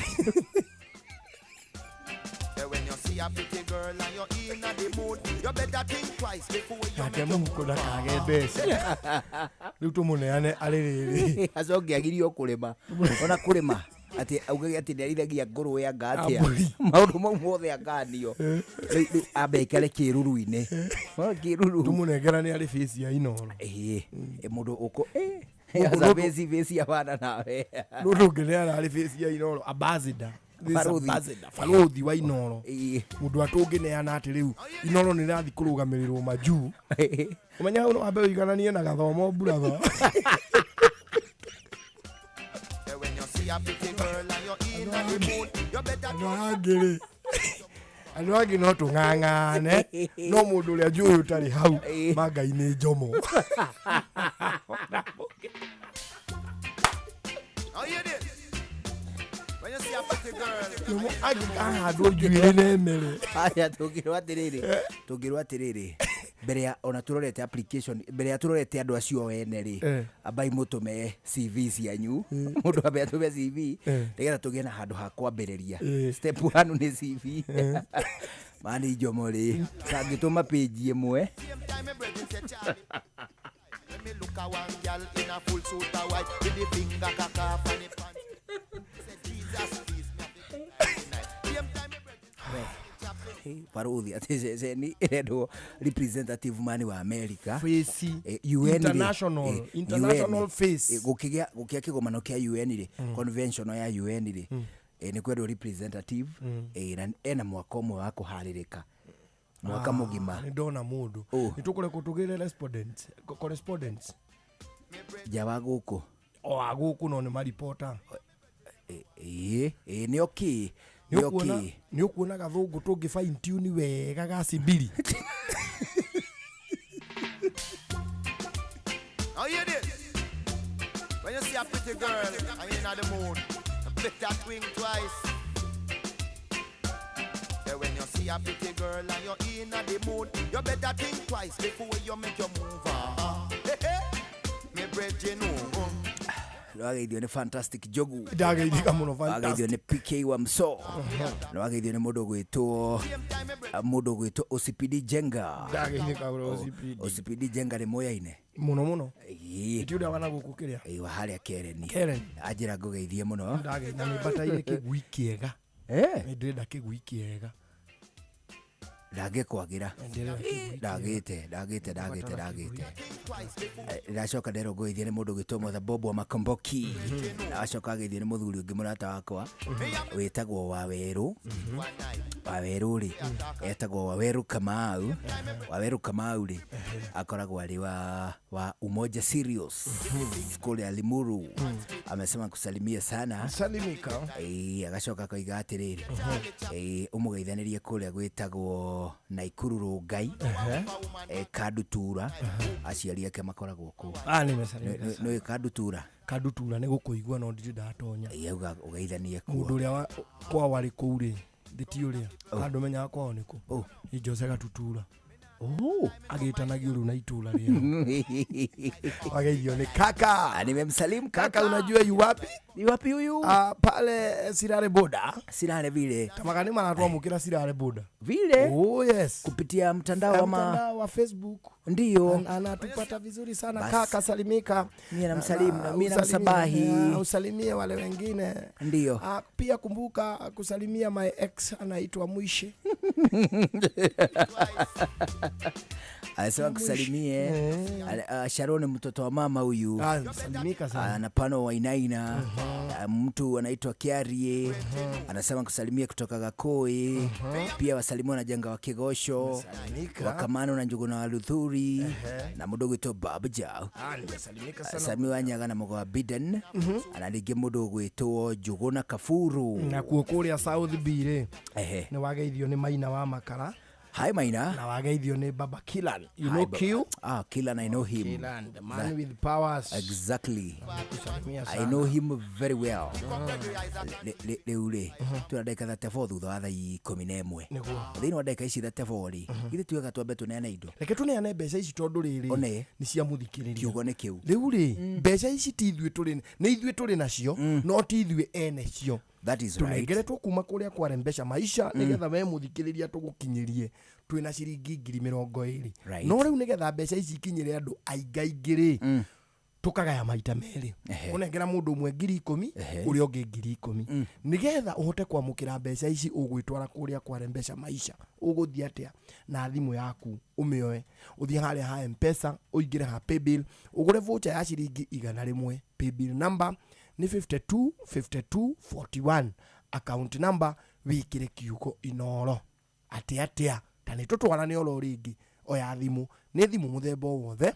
Say when you see a pretty girl and you're in the mood, you better think twice before you Nake mũhuko ndakage mbeca. Rĩu tũmũneane arĩ rĩrĩ. Acoke agirio kũrĩma. Ona kũrĩma atĩ augage atĩ nĩarĩithagia ngũrwe anga atĩa. Mbũri. Maũndũ mau mothe akanio. Rĩu rĩu ambe aikare kĩruru-inĩ. Wona kĩruru. Tũmũnengerane arĩ face ya Inooro. Ĩĩ, mũndũ ũkũ Aca bĩci bĩci abana nawe. Nũ ndũngĩneana harĩ face ya Inoro ambassador. This is Barothi. ambassador, barothi wa Inoro. Mũndũ atũngĩneana atĩ rĩu Inoro nĩ rĩrathiĩ kũrũgamĩrĩrwo majuu. Ũmenye hau no wambe ũigananie na gathomo brother. Say when you see a pretty girl and you're in the mood, you better Andũ angĩ rĩ, andũ angĩ no tũng'ang'ane no mũndũ ũrĩa njũĩ ũtarĩ hau mangai nĩ njomo. Now hear this. When you see a pretty girl, Njomo angĩkahandwo njuĩrĩ na ĩmere. Aya tũngĩrwo atĩrĩrĩ, tũngĩrwo atĩrĩrĩ, mbere ya ona tũrorete application, mbere ya tũrorete andũ acio ene rĩ, ambai mũtũme CV cianyu, mũndũ ambe atũme CV nĩgetha tũgĩe na handũ ha kwambĩrĩria. Step 1 nĩ CV. Mani njomo rĩ, kangĩtũma page ĩmwe. Same time my brethren say Charlie. When me look a one girl in a full suit of white with the finger cock off and the pants. Say Jesus please me have the night. Same time my brethren Baruthi atĩ ceceni ĩrendwo representative man wa America. Face. UN rĩ, International. International UN, face. Gũkĩgĩa gũkĩa kĩgomano kĩa UN rĩ, convention ya UN rĩ, nĩ kwendwo representative, na ena mwaka ũmwe wa kũharĩrĩka, mwaka mũgima. Nĩ ndona mũndũ. Nĩ tũkũrekwo tũgĩre respondents, correspondents. Nja wa gũkũ. O a gũkũ no nĩ maripota. Ĩĩ, ĩĩ, nĩ okay. Nĩ okay. Nĩ ũkuona gathũngũ tũngĩ fine tune wega ga cibiri. Now hear this. When you see a pretty girl and you're in the mood, better twink twice. Say when you see a pretty girl and you're in the mood, you better think twice before you make your move. Hey, hey. Me brethren, oh. Nĩwageithio nĩ Fantastic Jogu. Ndageithĩka mũno Wageithio Fantastic. nĩ PK wa Mso. Nĩwageithio nĩ mũndũ ũgwĩtwo mũndũ ũgwĩtwo OCPD Jenga. Ndageithĩka mũno OCPD. OCPD Jenga nĩ moyaine. Mũno mũno. Ĩĩ. Ti ũrĩa wana gũkũ kĩrĩa. Ĩĩ, wa harĩa Kereni. Kereni. Anjĩra ngũgeithie mũno. Ndageithia nĩ mbataire kĩgui kĩega. Nĩ ndĩrenda kĩgui kĩega. Ndangĩkwagĩra. Ndĩrenda kĩgui. Ndagĩte, ndagĩte, ndagĩte, ndagĩte. Ndacoka nderwo ngũgeithie nĩ mũndũ ũgwĩtwo Mother Bob wa Makomboki. Acoka ageithio nĩ mũthuri ũngĩ mũrata wakwa wĩtagwo Wawerũ. Wawerũ rĩ, etagwo Wawerũ Kamau. Wawerũ Kamau rĩ, akoragwo arĩ wa Umoja Serious kũrĩa Limuru. Amesema kusalimia sana. Salimika. Agacoka akoiga atĩrĩrĩ, ũmũgeithanĩrie kũrĩa gwĩtagwo Naikuru Rongai, Kandutura, aciari ake makoragwo kũu. Ah, nĩmesalimika sana. Nĩũĩ Kandutura? Kandutura nĩ gũkũigua no ndirĩ ndatonya. Auga ũgeithanie kuo. Mũndũ ũrĩa kwao arĩ kũu rĩ, thiti ũrĩa, andũ menyaga kwao nĩ kũ? Nĩ Jose Gatutura. Agĩtanagio rĩu na itũra rĩao. Ageithio nĩ kaka. Nimemsalimu kaka. Kaka. Unajua yu wapi? Ni wapi huyu? Pale Sirare boda. Sirare vile. Tamagani maratwamũkĩra Sirare boda. Vile? Oh yes. Kupitia mtandao ama mtandao wa Facebook. Ndio. Anatupata vizuri sana. Bas. Kaka salimika. Mimi namsalimu na mimi namsabahi. Usalimie wale wengine. Ndio. Pia kumbuka kusalimia my ex anaitwa Mwishe. Anasema kusalimie Sharon mtoto wa mama huyu. Salimika sana. Na pano Wainaina. Mtu anaitwa Kiarie. Anasema kusalimia kutoka Gakoi. Pia wasalimia na Janga wa Kigosho. Wakamano na Njuguna wa Luthuri. Na mũndũ ũgwĩtwo Baba Jao. Nimesalimika sana. Sami Wanyaga na mũgo wa Biden. Ana rĩngĩ mũndũ ũgwĩtwo Njuguna Kaburu. Na kuo kũrĩa South B rĩ. Nĩ wageithio nĩ Maina wa Makara. Hi Maina. Na wageithio nĩ Baba Kilan. You Hi, know Baba. Q? Kilan, I know him. Kilan, the man with powers. Exactly. Kusalimia I sana. know him very well. Rĩu rĩ, twĩna ndagĩka 34 thutha wa thaa 11. Nĩguo. Thĩinĩ wa ndagĩka ici 34 rĩ, ithuĩ tugaga twambe tũneane indo. Reke tũneane mbeca ici tondũ rĩrĩ One. nĩ cia mũthikĩrĩria. Kiugo nĩ kĩu. Rĩu rĩ, mbeca ici ti ithuĩ tũrĩ, nĩ ithuĩ tũrĩ nacio, no ti ithuĩ ene cio. That is right. Tũnengeretwo kuma kũrĩa kwa Mbeca Maisha nĩgetha we mũthikĩrĩria tũgũkinyĩrie twĩna ciringi 20,000. Right. No rĩu nĩgetha mbeca ici ikinyĩre andũ aingaingĩ rĩ, Tukagaya maita merĩ. Ũnengera mũndũ ũmwe 10,000, ũrĩa ũngĩ 10,000, nĩgetha ũhote kwamũkĩra mbeca ici ũgwĩtwara kũrĩa kwa Mbeca Maisha. Ũgũthiĩ atĩa? Na thimũ yaku ũmĩoe, ũthiĩ harĩa ha Mpesa, ũingĩre ha paybill, ũgũre voucher ya ciringi 100. Paybill number nĩ 52 52 41, account number wĩkĩre kiugo Inoro. Atĩ atĩa? Ta nĩ tũtwarane oro rĩngĩ. Oya thimũ, nĩ thimũ mũthemba o wothe,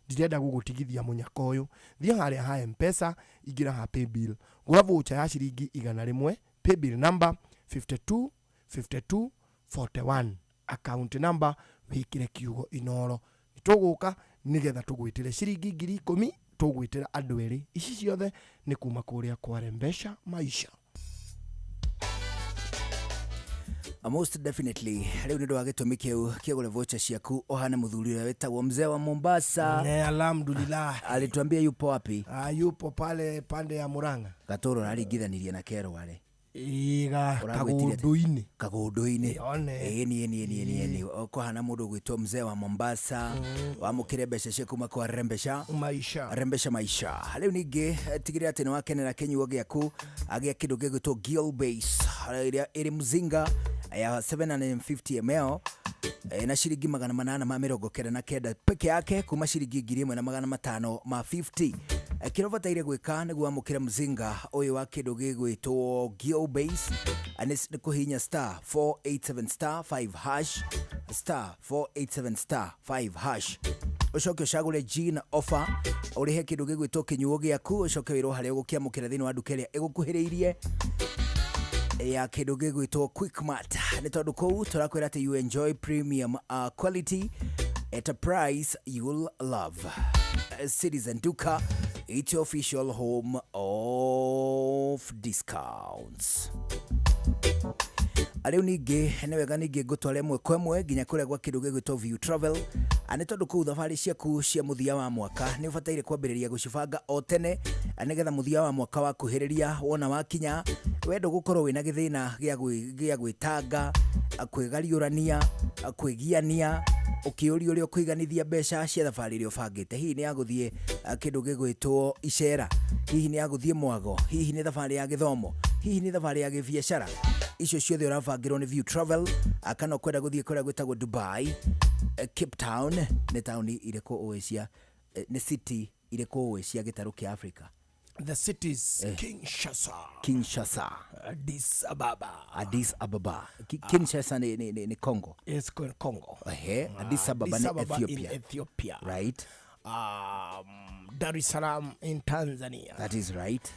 ndirenda gũgũtigithia mũnyaka ũyũ. Thiĩ harĩa ha Mpesa, ingĩra ha paybill, gũra voucher ya ciringi 100, paybill number 52 52 41, account number wĩkĩre kiugo Inoro. Nĩtũgũka nĩgetha tũgwĩtĩre ciringi 10,000, tũgwĩtĩra andũ erĩ. Ici ciothe nĩ kuma kũrĩa kwa Mbeca Maisha. Most definitely rĩu nĩ ũndũ wa gĩtũmi kĩu kĩgũre voucher ciaku ũhane mũthuri ũrĩa wĩtagwo mzee wa Mombasa. Ne, alhamdulillah. Alituambia yupo wapi? Ah, yupo pale pande ya Murang'a. Gatũrũ araringithanirie na kerware. Iga kagũndũ-inĩ. Kagũndũ-inĩ. One. Ĩni ĩni ĩni ĩni ĩni. Kũhana mũndũ ũgwĩtwo mzee wa Mombasa, wamũkĩre mbeca cia kuma kwa Rembesha Maisha. Rembesha Maisha. Rĩu ningĩ tigĩrĩra atĩ nĩ wakenera kĩnyuo gĩaku agĩa kĩndũ gĩgwĩtwo Gill Base ĩrĩa ĩrĩ mzinga ya 750 ml na ciringi 899 peke yake kuma ciringi 1550. Kĩrĩa ũbataire gwĩka nĩguo wamũkĩre mzinga ũyũ wa kĩndũ gĩgwĩtwo Gill Base nĩ kũhihinya star 487 star 5 hash, star 487 star 5 hash, ũcoke ũcagũre Gin offer, ũrĩhe kĩndũ gĩgwĩtwo kĩnyuo gĩaku, ũcoke wĩrwo harĩa ũgũkĩamũkĩra thĩinĩ wa nduka ĩrĩa ĩgũkuhĩrĩirie ya kĩndũ gĩgwĩtwo Quickmart, nĩ tondũ kũu tũrakwĩra atĩ you enjoy premium quality at a price you'll love. Citizen Duka, it's your official home of discounts. Rĩu ningĩ nĩ wega ningĩ ngũtware ĩmwe kwa ĩmwe nginya kũrĩa gwa kĩndũ gĩgwĩtwo View Travel, nĩ tondũ kũu thabarĩ ciaku cia mũthia wa mwaka nĩ ũbataire kwambĩrĩria gũcibanga o tene, nĩgetha mũthia wa mwaka wakuhĩrĩria wona wakinya we ndũgũkorwo wĩna gĩthĩna gĩa gwĩtanga, kwĩgariũrania, kwĩgiania ũkĩũria ũrĩa ũkũiganithia mbeca cia thabarĩ ĩrĩa ũbangĩte. Hihi nĩ ya gũthiĩ kĩndũ gĩgwĩtwo icera, hihi nĩ ya gũthiĩ mwago, hihi nĩ thabarĩ ya gĩthomo, hihi nĩ thabarĩ ya gĩbiacara. Icio ciothe ũrabangĩrwo nĩ View Travel. Kana ũkwenda gũthiĩ kũrĩa gwĩtagwo Dubai, Cape Town, nĩ taũni irĩkũ ũĩ cia, nĩ city irĩkũ ũĩ cia gĩtarũ kĩa Africa? The cities Kinshasa, Kinshasa, Addis Ababa. Addis Ababa. Kinshasa ni Congo. Yes, Congo. Ehe, Addis Ababa ni Ethiopia. In Ethiopia. Right. Dar es Salaam in Tanzania. That is right.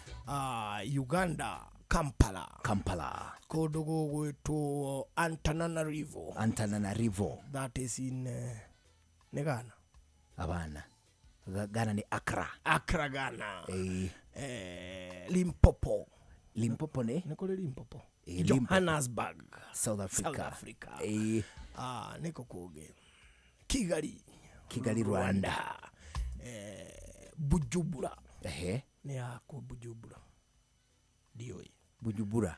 Uganda, Kampala. Kampala. Kũndũ gũgwĩtwo Antananarivo. Antananarivo. That is in nĩ Ghana. Abana. Ghana ni Accra. Accra, Ghana. Limpopo. Limpopo ne? Nĩ kũrĩ Limpopo. Johannesburg. South Africa. South Africa. Nĩkũ kũngĩ? Kigali. Kigali, Rwanda. Bujumbura. Ehe. Nĩ yaku Bujumbura. Ndiũĩ. Bujumbura.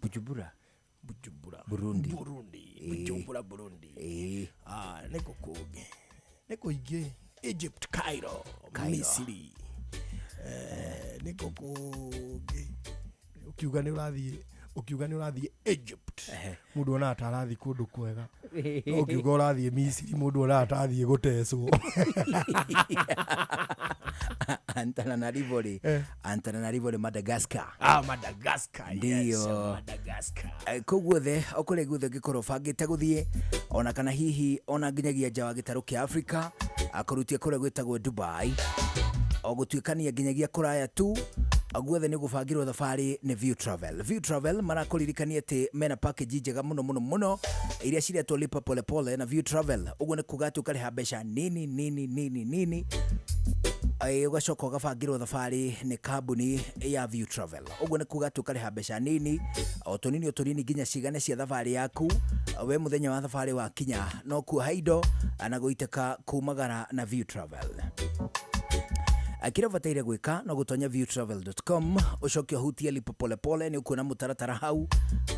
Bujumbura. Bujumbura. Burundi. Burundi. Bujumbura, Burundi. Nĩkũ kũngĩ? Nĩkũ ingĩ? Egypt, Cairo, Misiri. Nĩkũ kũngĩ? Ũkiuga nĩ ũrathiĩ Egypt, mũndũ onaga ta arathiĩ kũndũ kwega. No ũkiuga ũrathiĩ Misiri, mũndũ onaga ta athiĩ gũtecwo. Antananarivo rĩ, Antananarivo nĩ Madagascar. Madagascar, yes, Ndio. Madagascar. Kũu guothe o kũrĩa guothe ũngĩkorwo ũbangĩte gũthiĩ, ona kana hihi ona nginyagia nja wa gĩtarũ kĩa Africa, akũrutie kũrĩa gwĩtagwo Dubai, o gũtuĩkania nginyagia kũraya tu, guothe nĩ gũbangĩrwo thabarĩ nĩ View Travel. View Travel marakũririkania atĩ mena package njega mũno mũno mũno iria ciretwo lipa pole pole na View Travel. Ũguo nĩ kuga atĩ ũkarĩha mbeca nini nini nini nini, ũgacoka ũgabangĩrwo thabarĩ nĩ kambuni ya View Travel. Ũguo nĩ kuga atĩ ũkarĩha mbeca nini o tũnini o tũnini nginya cigane cia thabarĩ yaku. We mũthenya wa thabarĩ wakinya no kuoha indo na gũitĩka kumagara na View Travel. Kĩrĩa ũbataire gwĩka no gũtonya viewtravel.com, ũcoke ũhutie lipa pole pole, nĩ ũkuona mũtaratara hau.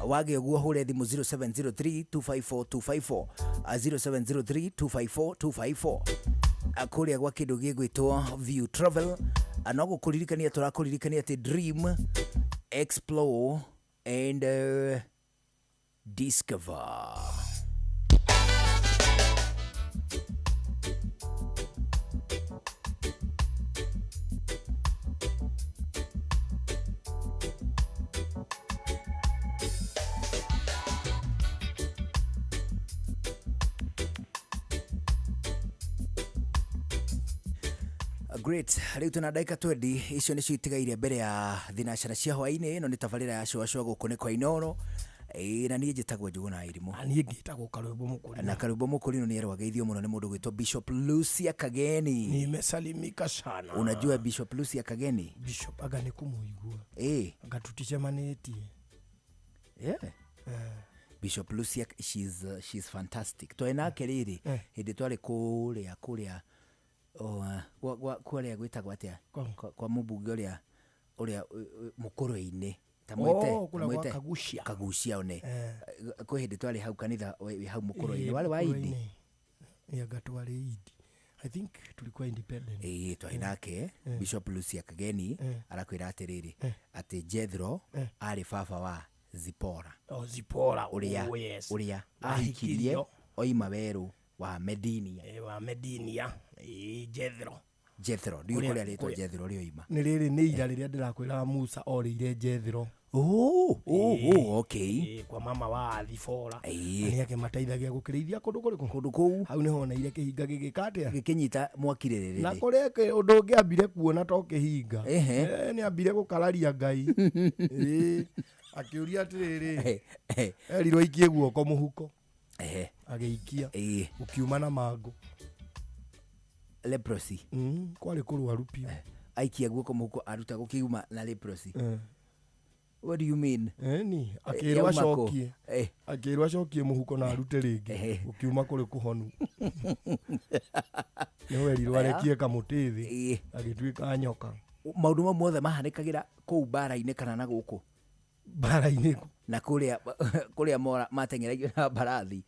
Wage ũguo hũre thimũ 0703 254 254, 0703 254 254. Kũrĩa gwa kĩndũ gĩgwĩtwo View Travel. No gũkũririkania tũrakũririkania atĩ dream, explore and discover. Great, rĩu tũna ndagĩka 20 icio nĩcio itigaire mbere ya thinacara cia hwaĩ-inĩ. Ĩno nĩ tabarĩra ya cũa gũkũ nĩ kwa Inooro. Na niĩ njĩtagwo Njũgũna Irimũ. Na niĩ ngĩtagwo Karwĩmbo Mũkũrinũ. Na Karwĩmbo Mũkũrinũ nĩ erwageithio mũno nĩ mũndũ gwĩtwo Bishop Lucia Kageni. Nimesalimika sana. Unajua Bishop Lucia Kageni? Bishop aga nĩ kũmũigua. Anga tũticemanĩtie. Yeah. Bishop Lucia, she's fantastic. Twarĩ nake rĩrĩ hĩndĩ twarĩ kũrĩa kũrĩa gwĩtagwo atĩa kwa mũmbunge ũrĩa mũkũrwe-inĩ tamwĩte Kagucia. Kagucia one kwĩ hĩndĩ twarĩ hau kanitha wĩ hau mũkũrwe-inĩ warĩ wa Idi. Anga twarĩ Idi. I think tulikuwa independent. Twarĩ nake Bishop Lucia Kageni arakwĩra atĩrĩrĩ atĩ Jethro arĩ baba wa Zipora. Zipora ũrĩa ahikirie oima werũ wa Medinia. Wa Medinia. Jethro. Jethro, ndiũ kũrĩa rĩtwa Jethro rĩoima. Nĩ rĩrĩ nĩ ira rĩrĩa ndĩrakwĩra Musa orĩire Jethro. Okay. Kwa mama wa Zipora. Nĩ akĩmateithagia gũkĩrĩithia kũndũ kũrĩkũ? Kũndũ kũu. Hau nĩho oneire kĩhinga gĩgĩka atĩa? Gĩkĩnyita mwaki rĩrĩ. Na kũrĩa ũndũ ũngĩ ambire kuona to kĩhinga. Nĩ ambire gũkararia Ngai. Akĩũria atĩrĩrĩ. Erirwo aikie guoko mũhuko. Agĩikia. Ũkiuma na mangũ. Leprosy. Kwarĩ kũrwaru biũ. Aikia guoko mũhuko aruta gũkiuma na leprosy. What do you mean? Ni akĩrwo acokie. Akĩrwo acokie mũhuko na arute rĩngĩ. Gũkiuma kũrĩ kũhonu. Nĩ werirwo arekie kamũtĩ thĩ. Agĩtuĩka nyoka. Maũndũ mau mothe mahanĩkagĩra kũu mbara-inĩ kana na gũkũ? Mbara-inĩ kũ? Na kũrĩa mora mateng'eragio na mbarathi.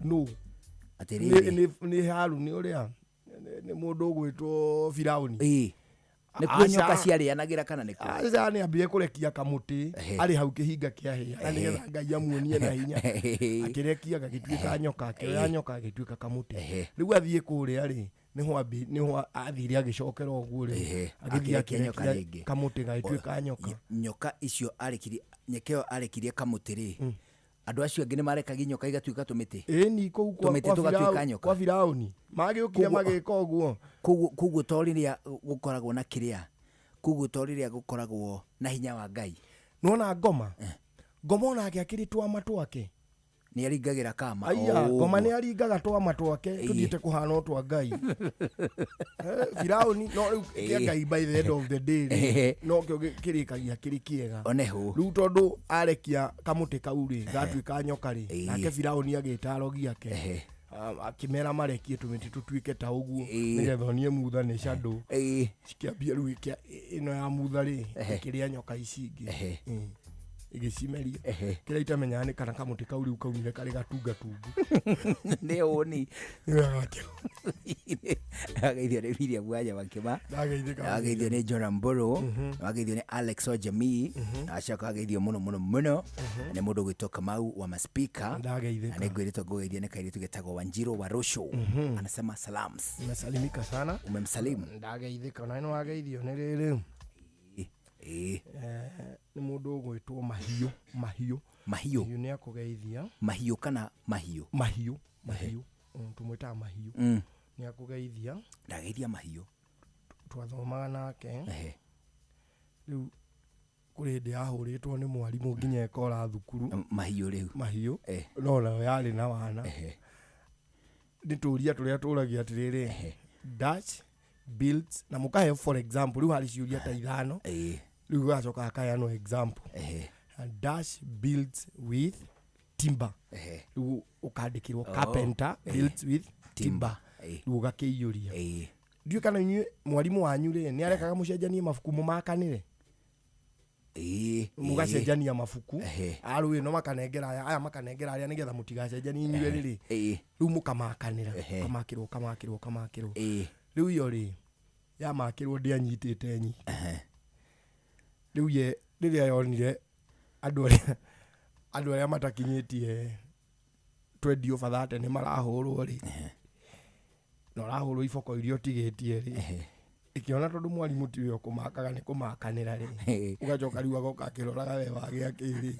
No. Atĩrĩrĩ. Nĩ Haruni ũrĩa nĩ mũndũ ũgwĩtwo Firauni. Nĩkuo nyoka ciarĩanagĩra kana nĩkũ? Aca nĩ ambire kũrekia kamũtĩ arĩ hau kĩhinga kĩahĩa na nĩgetha Ngai amuonie na hinya. Akĩrekia gagĩtuĩka nyoka, akĩoya nyoka agĩtuĩka kamũtĩ. Rĩu athiĩ kũrĩa rĩ nĩho athire agĩcokera ũguo rĩ agĩthiĩ akĩrekia kamũtĩ gagĩtuĩka nyoka. Nyoka icio arekirie, nyeka ĩyo arekirie kamũtĩ rĩ, andũ acio angĩ nĩ marekagia nyoka igatuĩka tũmĩtĩ. Ĩni kũu kwa Firauni magĩũkire magĩka ũguo. Koguo to rĩrĩa gũkoragwo na kĩrĩa, koguo to rĩrĩa gũkoragwo na hinya wa Ngai. Nĩwona ngoma? Ngoma onake akĩrĩ twama twake. Nĩ aringagĩra kama. Aya, ngoma nĩ aringaga twama twake tũthiĩte kũhana o twa Ngai. Firauni no rĩu kĩa Ngai by the end of the day rĩ no kĩo kĩrĩkagia kĩrĩ kĩega. Oneho. Rĩu tondũ arekia kamũtĩ kau rĩ gatuĩka nyoka rĩ nake Firauni agĩta arogi ake akĩmera marekie tũmĩtĩ tũtuĩke ta ũguo nĩgetha onie Mutha nĩ shadow. Cikĩambia rĩu ĩno ya Mutha rĩ ĩkĩrĩa nyoka ici ingĩ. Igĩcimeria. Kĩrĩa itamenyaga nĩ kana kamũtĩ kau rĩu kaumire karĩ gatungatungu. Nĩ ũni. Ageithio nĩ William Wanja Wakĩma. Ageithio nĩ Joram Mburu. Ageithio nĩ Alex Ojemi. Acoka ageithio mũno mũno mũno nĩ mũndũ gwĩtwo Kamau wa Maspika. Na nĩ ngwĩrĩtwo ngũgeithio nĩ kairĩtu getagwo Wanjiru wa Rosho. Anasema salams. Nimesalimika sana. Umemsalimu. Ndageithĩka na nĩ wageithio nĩ rĩrĩ. Nĩ mũndũ ũgwĩtwo Mahiũ. Mahiũ. Mahiũ. Mahiũ nĩ akũgeithia. Mahiũ kana mahiũ? Mahiũ. Mahiũ. Tũmwĩtaga Mahiũ. Nĩ akũgeithia. Ndageithia Mahiũ. Twathomaga nake. Rĩu kũrĩ hĩndĩ yahũrĩtwo nĩ mwarimũ nginya ĩkora thukuru. Mahiũ rĩu. Mahiũ. No nayo yarĩ na wana. Nĩ tũria tũrĩa tũragia atĩrĩrĩ. Dutch builds na mũkahe for example rĩu harĩ ciũria ta ithano. Rĩu gacoka akaheanwo example. Dash builds with timber. Rĩu ũkandĩkĩrwo carpenter builds with timber. Rĩu ũgakĩiyũria. Ndiũĩ kana inyuĩ mwarimũ wanyu rĩ nĩ arekaga mũcenjanie mabuku mũmakanĩre? Mũgacenjania mabuku arũĩ no makanengera aya aya makanengera arĩa nĩgetha mũtigacenjanie inyuĩ rĩrĩ rĩu mũkamakanĩra ũkamakĩrwo ũkamakĩrwo ũkamakĩrwo rĩu iyo rĩ yamakĩrwo ndĩanyitĩte nyingĩ rĩu ye rĩrĩa yonire andũ arĩa matakinyĩtie 20 over 30 nĩ marahũrwo rĩ na ũrahũrwo iboko iria ũtigĩtie rĩ ikiona tondu mwarimu tiwe ũkũmakaga nĩ kũmakanĩra rĩ ũgacoka rĩu agoka akĩroraga we wagĩa kĩrĩ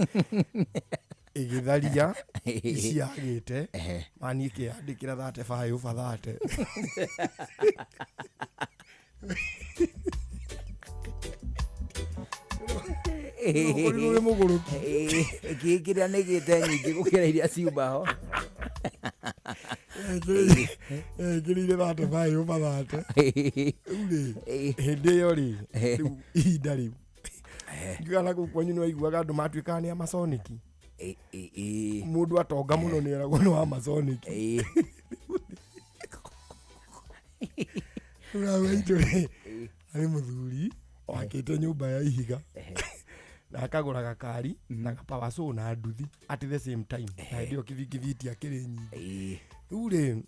ĩgĩtharia ici yagĩte mani ĩkĩyandĩkĩra 35 over 30 ũrĩ mũgũrũki ĩkĩkĩrĩa nĩ gĩte nyingĩ gũkĩra iria ciuma ho ĩkĩrĩire 35 over 30 rĩu rĩ hĩndĩ ĩyo rĩ rĩu ihinda rĩu ngiuga na kũu kwanyu nĩwaiguaga andũ matuĩkaga nĩ amasoniki mũndũ atonga mũno nĩ eragwo nĩ wa masoniki rĩu hau haitũ rĩ arĩ mũthuri wakĩte nyũmba ya ihiga na akagũra gakari na gapower na nduthi at the same time na hĩndĩ ĩyo kĩthingithiti akĩrĩ nyingĩ rĩu rĩ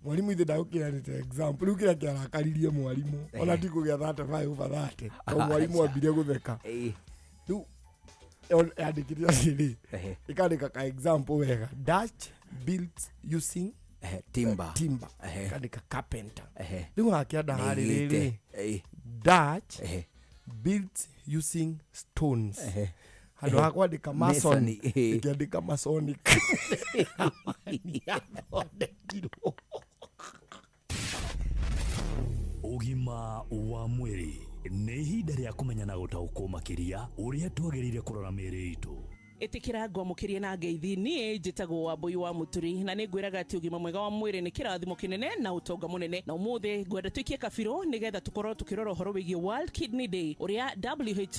mwarimu ithe ndagũkĩranĩte example rĩu kĩrĩa kĩarakaririe mwarimũ ona ti kũgĩa 35 over 30 to mwarimũ ambire gũtheka rĩu yandĩkire atĩrĩ ĩkandĩka ka example wega Dutch built using timber ĩkandĩka carpenter rĩu hakĩanda harĩ rĩrĩ Dutch built using stones handũ ha kwandĩka mason ĩkĩandĩka masonic yathondekirwo. Ũgima wa mwĩrĩ nĩ ihinda rĩa kũmenya na gũtaũkwo makĩria ũrĩa twagĩrĩire kũrora mĩĩrĩ itũ. Ĩtĩkĩra ngwamũkĩrie na ngeithi niĩ njĩtagwo Wambui wa Mũturi na nĩ ngwĩraga atĩ ũgima mwega wa mwĩrĩ nĩ kĩrathimo kĩnene na ũtonga mũnene na ũmũthĩ ngwenda tũikie kabirũ nĩgetha tũkorwo tũkĩrora ũhoro wĩgiĩ World Kidney Day ũrĩa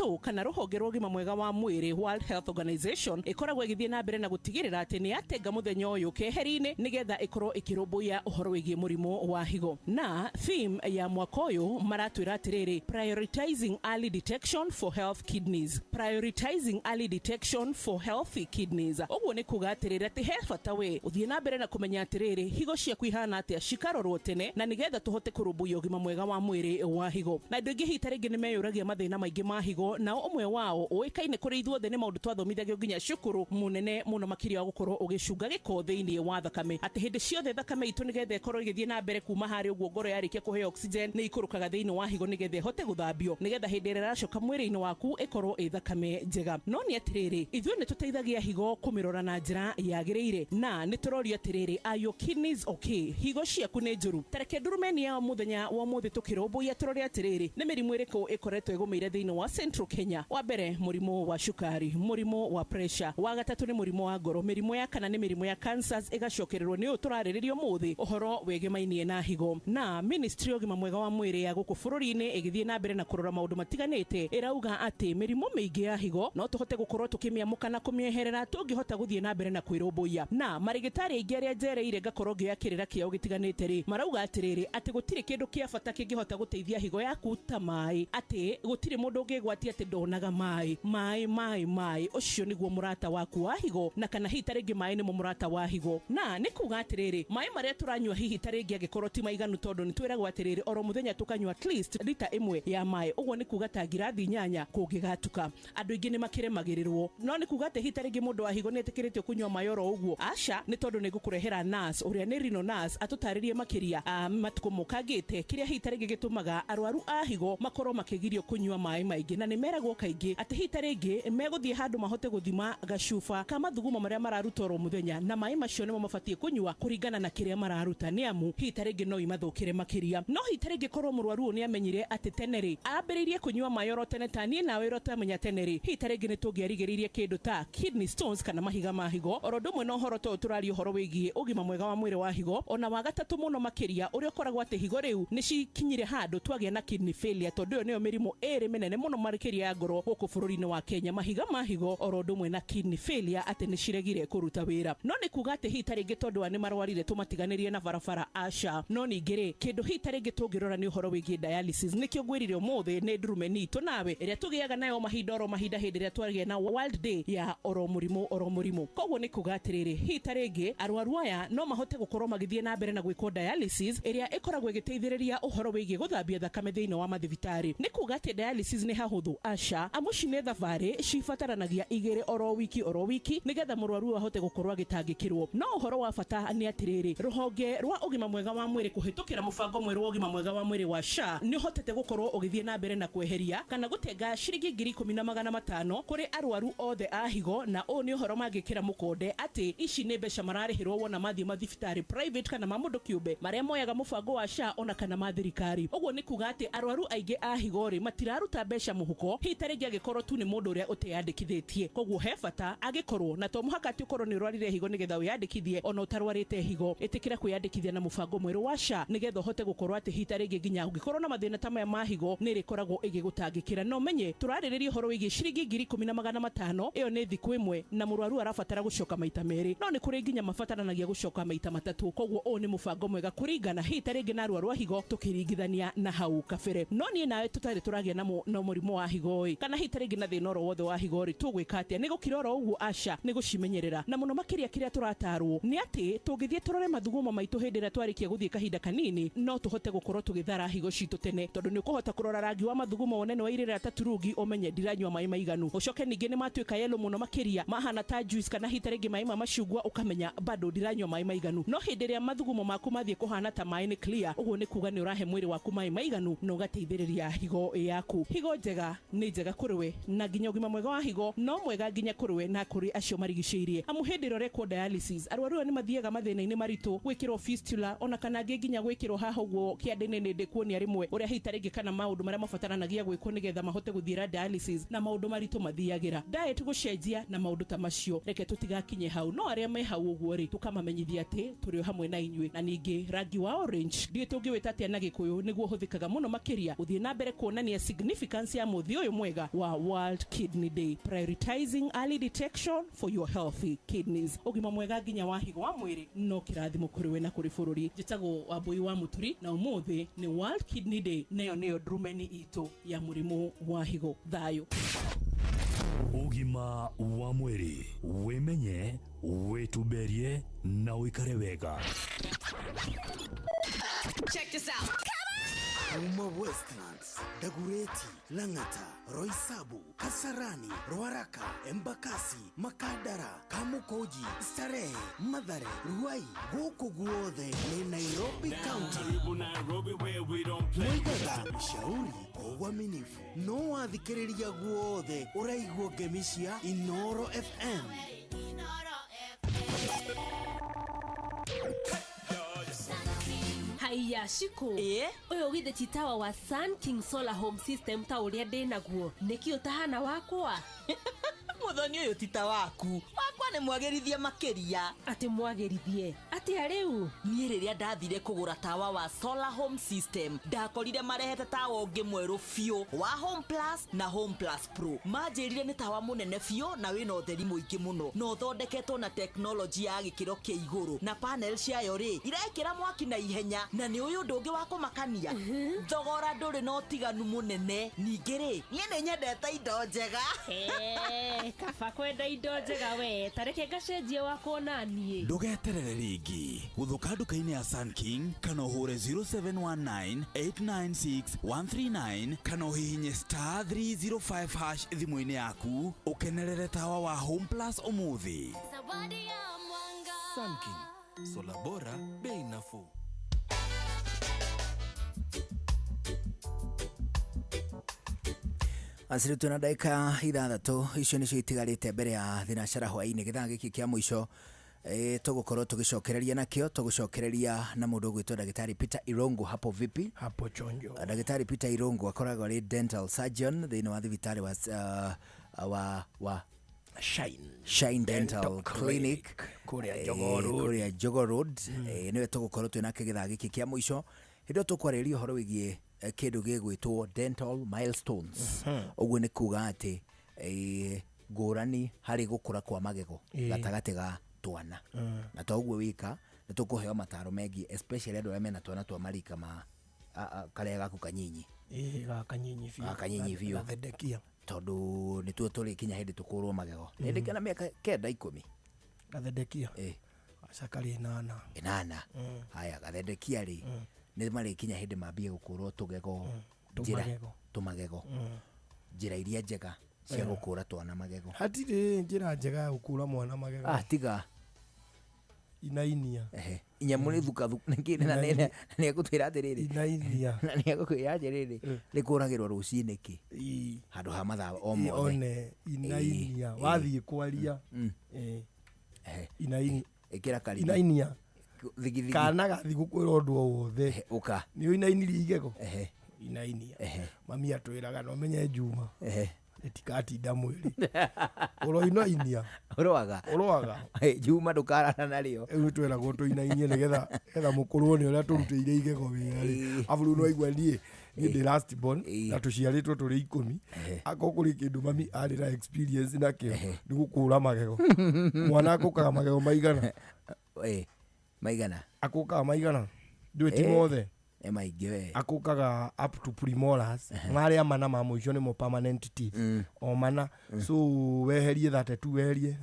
WHO kana rũhonge rwa ũgima mwega wa mwĩrĩ World Health Organization ĩkoragwo ĩgĩthiĩ na mbere na gũtigĩrĩra atĩ nĩ yatenga mũthenya ũyũ keheri-inĩ nĩgetha ĩkorwo ĩkĩrũmbũiya ũhoro wĩgiĩ mũrimũ wa higo. Na theme ya mwaka ũyũ maratwĩra atĩrĩrĩ, prioritizing early detection for health kidneys, prioritizing early detection for healthy kidneys. Ũguo nĩ kuga atĩrĩrĩ atĩ he bata we ũthiĩ na mbere na kũmenya atĩrĩrĩ higo ciaku ihana atĩa cikarorwo tene na nĩgetha tũhote kũrũmbũiya ũgima mwega wa mwĩrĩ wa higo. Na andũ aingĩ hihi ta rĩngĩ nĩ meyũragia mathĩna maingĩ ma higo, nao ũmwe wao ũĩkaine kũrĩ ithuothe nĩ maũndũ twathomithagio nginya cukuru mũnene mũno makĩria wa gũkorwo ũgĩcunga gĩko thĩinĩ wa thakame, atĩ hĩndĩ ciothe thakame itũ nĩgetha ĩkorwo ĩgĩthiĩ na mbere kuma harĩ ũguo ngoro yarĩkia kũheo oxygen nĩ ikũrũkaga thĩinĩ wa higo nĩgetha ĩhote gũthambio nĩgetha hĩndĩ ĩrĩa ĩracoka mwĩrĩ-inĩ waku ĩkorwo ĩ thakame njega. No nĩ atĩrĩrĩ, ithuĩ nĩ tũteithagia higo kũmĩrora na njĩra yagĩrĩire na nĩ tũrorio atĩrĩrĩ, are your kidneys okay? Higo ciaku nĩ njũru? Tareke ndurumeni ya mũthenya wa ũmũthĩ tũkĩrũmbũiya tũrore atĩrĩrĩ nĩ mĩrimũ ĩrĩkũ ĩkoretwo ĩgũmĩire thĩinĩ wa Central Kenya. Wa mbere mũrimũ wa cukari, mũrimũ wa pressure, wa gatatũ nĩ mũrimũ wa ngoro, mĩrimũ ya kana nĩ mĩrimũ ya cancers ĩgacokererwo nĩ ũyũ tũrarĩrĩria ũmũthĩ ũhoro wĩgĩmainie na higo. Na ministry ya ũgima mwega wa mwĩrĩ ya gũkũ bũrũri-inĩ ĩgĩthiĩ na mbere na kũrora maũndũ matiganĩte ĩrauga atĩ mĩrimũ mĩingĩ ya higo no tũhote gũkorwo tũkĩmĩamũka na kũmĩeherera tũngĩhota gũthiĩ na mbere na kwĩrũmbũiya. Na marĩgĩtarĩ aingĩ arĩa njereire ngakorwo ngĩoya kĩrĩra kĩao gĩtiganĩte rĩ marauga atĩrĩrĩ atĩ gũtirĩ kĩndũ kĩa bata kĩngĩhota gũteithia higo yaku ta maĩ, atĩ gũtirĩ mũndũ ũngĩgwatia atĩ ndonaga maĩ maĩ maĩ maĩ, ũcio nĩguo mũrata waku wa higo, na kana hihi ta rĩngĩ maĩ nĩmo mũrata wa higo. Na nĩ kuga atĩrĩrĩ maĩ marĩa tũranyua hihi ta rĩngĩ angĩkorwo ti maiganu tondũ nĩ twĩragwo atĩrĩrĩ oro mũthenya tũkanyua at least rita ĩmwe ya maĩ, ũguo nĩ kuga ta ngirathi 8 kũngĩgatuka. Andũ aingĩ nĩ makĩremagĩrĩrwo, no nĩ kuga atĩ hihi ta rĩngĩ mũndũ wa higo nĩ etĩkĩrĩtio kũnyua maĩ oro ũguo? Aca, nĩ tondũ nĩ ngũkũrehera nurse ũrĩa nĩ Rino nurse atũtarĩrie makĩria matukũ mũkangĩte kĩrĩa hihi ta rĩngĩ gĩtũmaga arwaru a higo makorwo makĩgirio kũnyua maĩ maingĩ, na nĩ meragwo kaingĩ atĩ hihi ta rĩngĩ megũthiĩ handũ mahote gũthima gacuba ka mathugumo marĩa mararuta oro mũthenya, na maĩ macio nĩmo mabatiĩ kũnyua kũringana na kĩrĩa mararuta, nĩ amu hihi ta rĩngĩ no imathũkĩre makĩria. No hihi ta rĩngĩ korwo mũrwaru ũyũ nĩ amenyire atĩ tene rĩ ambĩrĩirie kũnyua maĩ oro tene ta niĩ nawe oro twamenya tene rĩ, hihi ta rĩngĩ nĩ tũngĩarigĩrĩirie kĩndũ ta kidney stones kana mahiga ma higo oro ũndũ ũmwe na ũhoro ta ũyũ tũraria ũhoro wĩgiĩ ũgima mwega wa mwĩrĩ wa higo ona wa gatatũ mũno makĩria ũrĩa ũkoragwo atĩ higo rĩu nĩ cikinyire handũ twagĩa na kidney failure tondũ ĩyo nĩyo mĩrimũ ĩrĩ mĩnene mũno makĩria ya ngoro gũkũ bũrũri-inĩ wa Kenya, mahiga ma higo oro ũndũ ũmwe na kidney failure atĩ nĩ ciregire kũruta wĩra. No nĩ kuga atĩ hihi ta rĩngĩ tondũ wa nĩ marwarire tũmatiganĩrie na barabara, aca. No ningĩ rĩ, kĩndũ hihi ta rĩngĩ tũngĩrora nĩ ũhoro wĩgiĩ dialysis, nĩkĩo ngwĩrire ũmũthĩ nĩ ndurumeni itũ nawe ĩrĩa tũgĩaga nayo mahinda oro mahinda hĩndĩ ĩrĩa twagĩa na World Day ya oro mũrimũ oro mũrimũ. Koguo nĩ kuga atĩrĩrĩ, hihi ta rĩngĩ arwaru aya no mahote gũkorwo magĩthiĩ na mbere na gwĩkwo dialysis ĩrĩa ĩkoragwo ĩgĩteithĩrĩria ũhoro wĩgiĩ gũthambia thakame thĩinĩ wa mathibitarĩ. Nĩ kuga atĩ dialysis nĩ hahũthũ? Aca. Amu ci nĩ thabarĩ cibataranagia igĩrĩ oro wiki oro wiki nĩgetha mũrwaru ahote gũkorwo agĩtangĩkĩrwo. No ũhoro wa bata nĩ atĩrĩrĩ, rũhonge rwa ũgima mwega wa mwĩrĩ kũhĩtũkĩra mũbango mwerũ wa ũgima mwega wa mwĩrĩ wa SHA nĩ ũhotete gũkorwo ũgĩthiĩ na mbere na kweheria kana gũtenga ciringi 10,500 kũrĩ arwaru othe a higo, na ũũ nĩ ũhoro mangĩkĩra mũkonde atĩ ici nĩ mbeca mararĩhĩrwo wona mathiĩ mathibitarĩ private kana ma mũndũ kĩũmbe marĩa moyaga mũbango wa SHA ona kana ma thirikari. Ũguo nĩ kuga atĩ arwaru aingĩ a higo rĩ matiraruta mbeca mũhuko, hihi ta rĩngĩ angĩkorwo tu nĩ mũndũ ũrĩa ũteyandĩkithĩtie. Koguo he bata angĩkorwo na to mũhaka atĩ ũkorwo nĩ ũrwarire higo nĩgetha wĩyandĩkithie, ona ũtarwarĩte higo ĩtĩkĩra kwĩyandĩkithia na mũbango mwerũ wa SHA nĩgetha ũhote gũkorwo atĩ hihi ta rĩngĩ nginya ũngĩkorwo na mathĩna ta maya ma higo nĩ ĩrĩkoragwo ĩgĩgũtangĩkĩra. No menye tũrarĩrĩria ũhoro wĩgiĩ ciringi 10,500, ĩyo nĩ thikũ ĩmwe na mũrwaru arabatara gũcoka maita merĩ, no nĩ kũrĩ nginya mabataranagia gũcoka maita matatũ. Koguo ũũ nĩ mũbango mwega kũringana hihi ta rĩngĩ na arwaru a higo tũkĩringithania na hau kabere. No niĩ nawe tũtarĩ tũragĩa na mũrimũ wa higo ĩ kana hihi ta rĩngĩ na thĩna oro wothe wa higo rĩ, tũgwĩka atĩa? Nĩ gũkira oro ũguo? Aca, nĩ gũcimenyerera. Na mũno makĩria kĩrĩa tũratarwo nĩ atĩ tũngĩthiĩ tũrore mathugumo maitũ hĩndĩ ĩrĩa twarĩkia gũthiĩ kahinda kanini, no tũhote gũkorwo tũgĩthara higo citũ tene, tondũ nĩ ũkũhota kũrora rangi wa mathugumo wonene wa irĩra ta turungi ũmenye ndiranyua maĩ maiganu. Ũcoke ningĩ nĩ matuĩka yellow mũno makĩria mahana ta juice kana hihi ta rĩngĩ maĩ ma macungwa, ũkamenya bado ndiranyua maĩ maiganu. No hĩndĩ ĩrĩa mathugumo maku mathiĩ kũhana ta maĩ nĩ clear, ũguo nĩ kuga nĩ ũrahe mwĩrĩ waku maĩ maiganu na ũgateithĩrĩria higo yaku. Higo njega nĩ njega kũrĩ we, na nginya ũgima mwega wa higo no mwega nginya kũrĩ we na kũrĩ acio marigicĩirie. Amu hĩndĩ ĩrĩa ũrekwo dialysis, arwaru aya nĩ mathiaga mathĩna-inĩ maritũ, gwĩkĩrwo fistula ona kana angĩ nginya gwĩkĩrwo haha ũguo kĩande-inĩ. Nĩ ndĩkuonia rĩmwe ũrĩa hihi ta rĩngĩ kana maũndũ marĩa mabataranagia gwĩkwo nĩgetha mahote gũthiĩra dialysis na maũndũ maritũ mathiagĩra diet gũcenjia na maũndũ ta macio. Reke tũtigakinye hau, no arĩa me hau ũguo rĩ tũkamamenyithia atĩ tũrĩ o hamwe na inyuĩ. Na ningĩ rangi wa orange ndiũĩ tũngĩwĩta atĩa na Gĩkũyũ, nĩguo ũhũthĩkaga mũno makĩria gũthiĩ na mbere kuonania significance ya mũthĩ ũyũ mwega wa World Kidney Day, prioritizing early detection for your healthy kidneys. Ũgima mwega nginya wa higo wa mwĩrĩ no kĩrathimo kũrĩ we na kũrĩ bũrũri. Njĩtagwo Wambui wa Mũturi na ũmũthĩ nĩ World Kidney Day, nayo nĩyo ndurumeni itũ ya mũrimũ wa higo. Thayũ. Ũgima wa mwĩrĩ, wĩmenye, wĩtumberie na ũikare wega. Check this out. Kuma Westlands, Dagoretti, Lang'ata, Roysambu, Kasarani, Ruaraka, Embakasi, Makadara, Kamukunji, Starehe, Mathare, Ruai, gũkũ guothe nĩ Nairobi County. Mũigaga ushauri kwa uaminifu, no wathikĩrĩria guothe ũraigua ngemi cia Inoro FM. Haiya Shiko, ũyũ githĩ ti tawa wa Sun King Solar Home System ta ũrĩa ndĩ naguo, nĩkĩ ũtahana wakwa? Mũthoni ũyũ ti ta waku, wakwa nĩ mwagĩrithie makĩria. Atĩ mwagĩrithie atĩa rĩu? Niĩ rĩrĩa ndathire kũgũra tawa wa Solar Home System ndakorire marehete tawa ũngĩ mwerũ biũ wa Home Plus na Home Plus Pro. Manjĩrire nĩ tawa mũnene biũ na wĩna ũtheri mũingĩ mũno na ũthondeketwo na teknolojĩ ya gĩkĩro kĩa igũrũ, na panel ciayo rĩ irekĩra mwaki na ihenya, na nĩ ũyũ ũndũ ũngĩ wa kũmakania, thogora ndũrĩ na ũtiganu mũnene. Ningĩ rĩ, niĩ nĩ nyendete indo njega. Kaba kwenda indo njega we, tareke ngacenjie wakwa na niĩ. Ndũgeterere rĩngĩ, gũthũka nduka-inĩ ya Sun King kana ũhũre 0719 896 139 kana ũhihinye star 305 hash thimũ-inĩ yaku ũkenerere tawa wa Home Plus ũmũthĩ. Sun King, sola bora, bei nafuu. Asiri tuna dakika ithathatũ icio nĩcio itigarĩte mbere ya thinacara hwaĩ-inĩ. Gĩthaa gĩkĩ kĩa mũico tũgũkorwo tũgĩcokereria nakĩo, tũgũcokereria na mũndũ ũgwĩtwo Ndagĩtarĩ Peter Irungu. Hapo vipi? Hapo chonjo. Ndagĩtarĩ Peter Irungu akoragwo arĩ dental surgeon thĩinĩ wa thibitarĩ wa Shine Shine Dental Clinic kũrĩa Jogoo Road. Kũrĩa Jogoo Road. Nĩwe tũgũkorwo twĩ nake gĩthaa gĩkĩ kĩa mũico hĩndĩ ĩyo tũkwarĩrĩria ũhoro wĩgiĩ kĩndũ gĩgwĩtwo dental milestones. Ũguo nĩ kuga atĩ ngũrani harĩ gũkũra kwa magego gatagatĩ ga twana. Na to ũguo wika nĩ tũkũheo mataro megiĩ especially andũ arĩa mena twana twa marika ma karĩa gaku kanyinyi. Gakanyinyi biũ. Gakanyinyi biũ. Gathedekia. Tondũ nĩtuo tũrĩkinya hĩndĩ tũkũrwo magego. Hĩndĩ kana mĩaka 9 10. Gathedekia. Aca karĩ 8. 8. Haya gathedekia rĩ nĩ marĩkinya hĩndĩ mambie gũkũrwo tũgego. Tũmagego. Tũmagego. Njĩra iria njega cia gũkũra twana magego. Hatirĩ njĩra njega ya gũkũra mwana magego. Tiga. Inainia. Inyamũ nĩ thukathuka nĩkĩ na nĩ egũtwĩra atĩrĩrĩ. Inainia. Na nĩ egũkwĩra atĩrĩrĩ rĩkũragĩrwo rũcinĩ kĩ. Handũ ha mathaa o mothe. One inainia. Wathiĩ kwaria. Inainia. Ĩkĩra karigi. Inainia. Thigithigi. Kana gathi gũkwĩra ũndũ o wothe. Ũka. Nĩ ũinainirie igego. Inainia. Mami atwĩraga no menye Juma. Rĩtikatinda mwĩrĩ. Ũroinainia. Ũroaga. Ũroaga. Juma ndũkarara narĩo. Rĩu twĩragwo tũinainie nĩgetha mũkũrwo nĩ ũrĩa tũrutĩire igego wĩra rĩ. Abu rĩu nĩwaigua niĩ ndĩ last born na tũciarĩtwo tũrĩ 10. Akorwo kũrĩ kĩndũ mami arĩ na experience nakĩo nĩ gũkũra magego. Mwana akũkaga magego maigana? Maigana. Akũkaga maigana? Ndũĩ ti mothe. Maingĩ we. Akũkaga up to premolars. Marĩa mana ma mũico nĩmo permanent teeth. O mana. So weherie 32 weherie.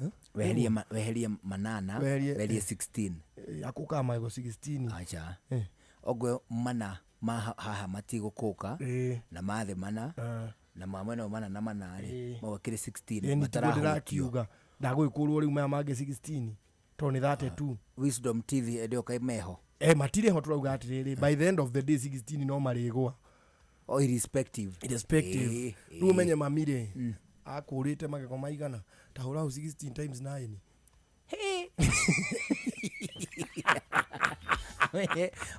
Weherie manana, weherie 16. Akũkaga magego 16. Acha. Oguo mana ma haha matigũkũka na mathĩ mana na ma mwena mana na mana rĩ mau akĩrĩ 16 matarahutio. Ndĩrakiuga ndagũgĩkũrwo rĩu maya mangĩ 16 tondũ nĩ 32. Wisdom teeth ĩndĩ ũkaĩ meho. Matirĩ ho tũrauga atĩrĩrĩ by the end of the day 16 no marĩgwa. Oh, irrespective. Irrespective. Rĩu ũmenye mami rĩ akũrĩte magego maigana ta hũra hau 16 times 9.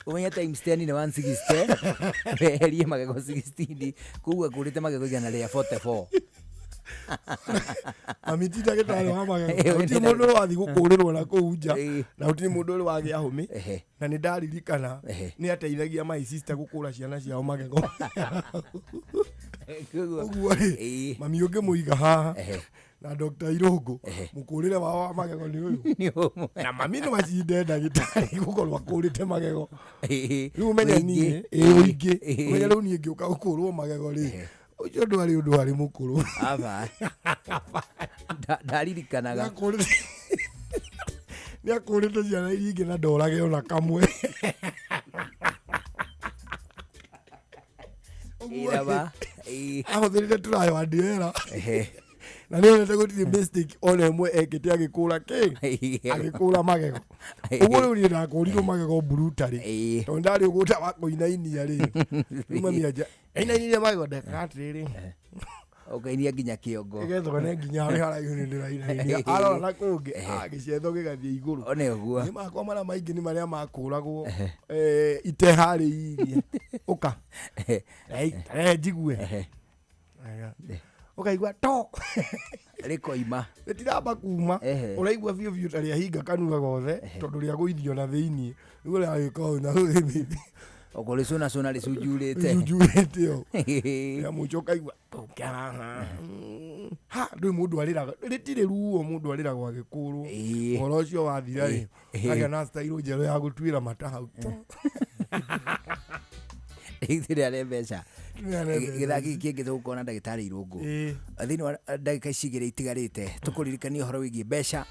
Ũmenye times 10 nĩ 160. Weherie magego 16 koguo akũrĩte magego 144. Mami ti ndagĩtarĩ wa magego. Gũtirĩ mũndũ ũrĩ wathiĩ gũkũrĩrwo na kũu nja na gũtirĩ mũndũ ũrĩ wagĩa hũmĩ na nĩ ndaririkana nĩ ateithagia my sister gũkũra ciana ciao magego. Ũguo rĩ mami ũngĩmũiga haha na Dr. Irũngũ mũkũrĩre wao wa magego nĩ ũyũ. Na mami no acinde ndagĩtarĩ gũkorwo akũrĩte magego. Rĩu ũmenye niĩ ũingĩ ũmenye rĩu niĩ ngĩũka gũkũrwo magego rĩ ũcio ndwarĩ ũndũ warĩ mũkũrũ. Aba. Ndaririkanaga. Nĩ akũrĩte ciana iria ingĩ na ndorage ona kamwe. Ahũthĩrire tũrayo andiera. Na nĩ onete gũtirĩ mistake ona ĩmwe ekĩte agĩkũra kĩ? Agĩkũra magego. Ũguo rĩu niĩ ndakũrirwo magego brutally. Tondũ ndarĩ ũgũta wa kũinainia rĩ. Rĩu mami anja ainainirie magego ndekaga atĩrĩrĩ. Ũkainia nginya kĩongo. Nĩgetha one nginya harĩ haraihu nĩ ndĩrainainia. Arora na kũngĩ gĩcetho gĩgathiĩ igũrũ. One ũguo. Nĩ makwa marĩa maingĩ nĩ marĩa makũragwo iteharĩirie. Ũka. Rehe njigue. Ũkaigua to. Rĩkoima. Rĩtiramba kuma. Ũraigua biũ biũ ta rĩahinga kanua gothe tondũ rĩagũithio na thĩiniĩ. Rĩu rĩagĩka ũũ na thĩiniĩ. Okorwo rĩcũnacũna rĩcunjurĩte. Rĩcunjurĩte o. Rĩa mũico ũkaigua ũke haha. Ha ndũĩ mũndũ arĩraga. Rĩtirĩ ruo mũndũ arĩragwo agĩkũrwo. Ũhoro ũcio wathira rĩ. Agĩa na style njerũ ya gũtuĩra mata hau. Rĩrĩa rĩ mbeca. Gĩthaa gĩkĩ kĩngĩ tũgũkorwo na ndagĩtarĩ Irũngũ. Thĩinĩ wa ndagĩka ici igĩrĩ itigarĩte tũkũririkania ũhoro wĩgiĩ mbeca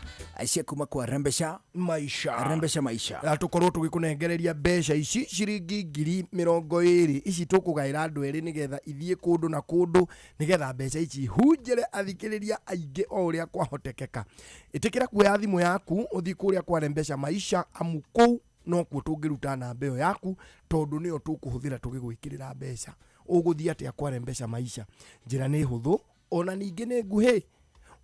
cia kuma kwa Rembesha Maisha. Rembesha Maisha. Na tũkorwo tũgĩkũnengereria mbeca ici ciringi 20,000 ici tũkũgaĩra andũ erĩ nĩgetha ithiĩ kũndũ na kũndũ nĩgetha mbeca ici hunjĩre athikĩrĩria aingĩ o ũrĩa kwahotekeka. Ĩtĩkĩra kuoya thimũ yaku ũthiĩ kũrĩa kwa Rembesha Maisha amu kũu no kuo tũngĩruta namba ĩyo yaku tondũ nĩyo tũkũhũthĩra tũgĩgwĩkĩrĩra mbeca. Ũgũthiĩ atĩa kwa Rembesha Maisha? Njĩra nĩ hũthũ ona ningĩ nĩ nguhĩ.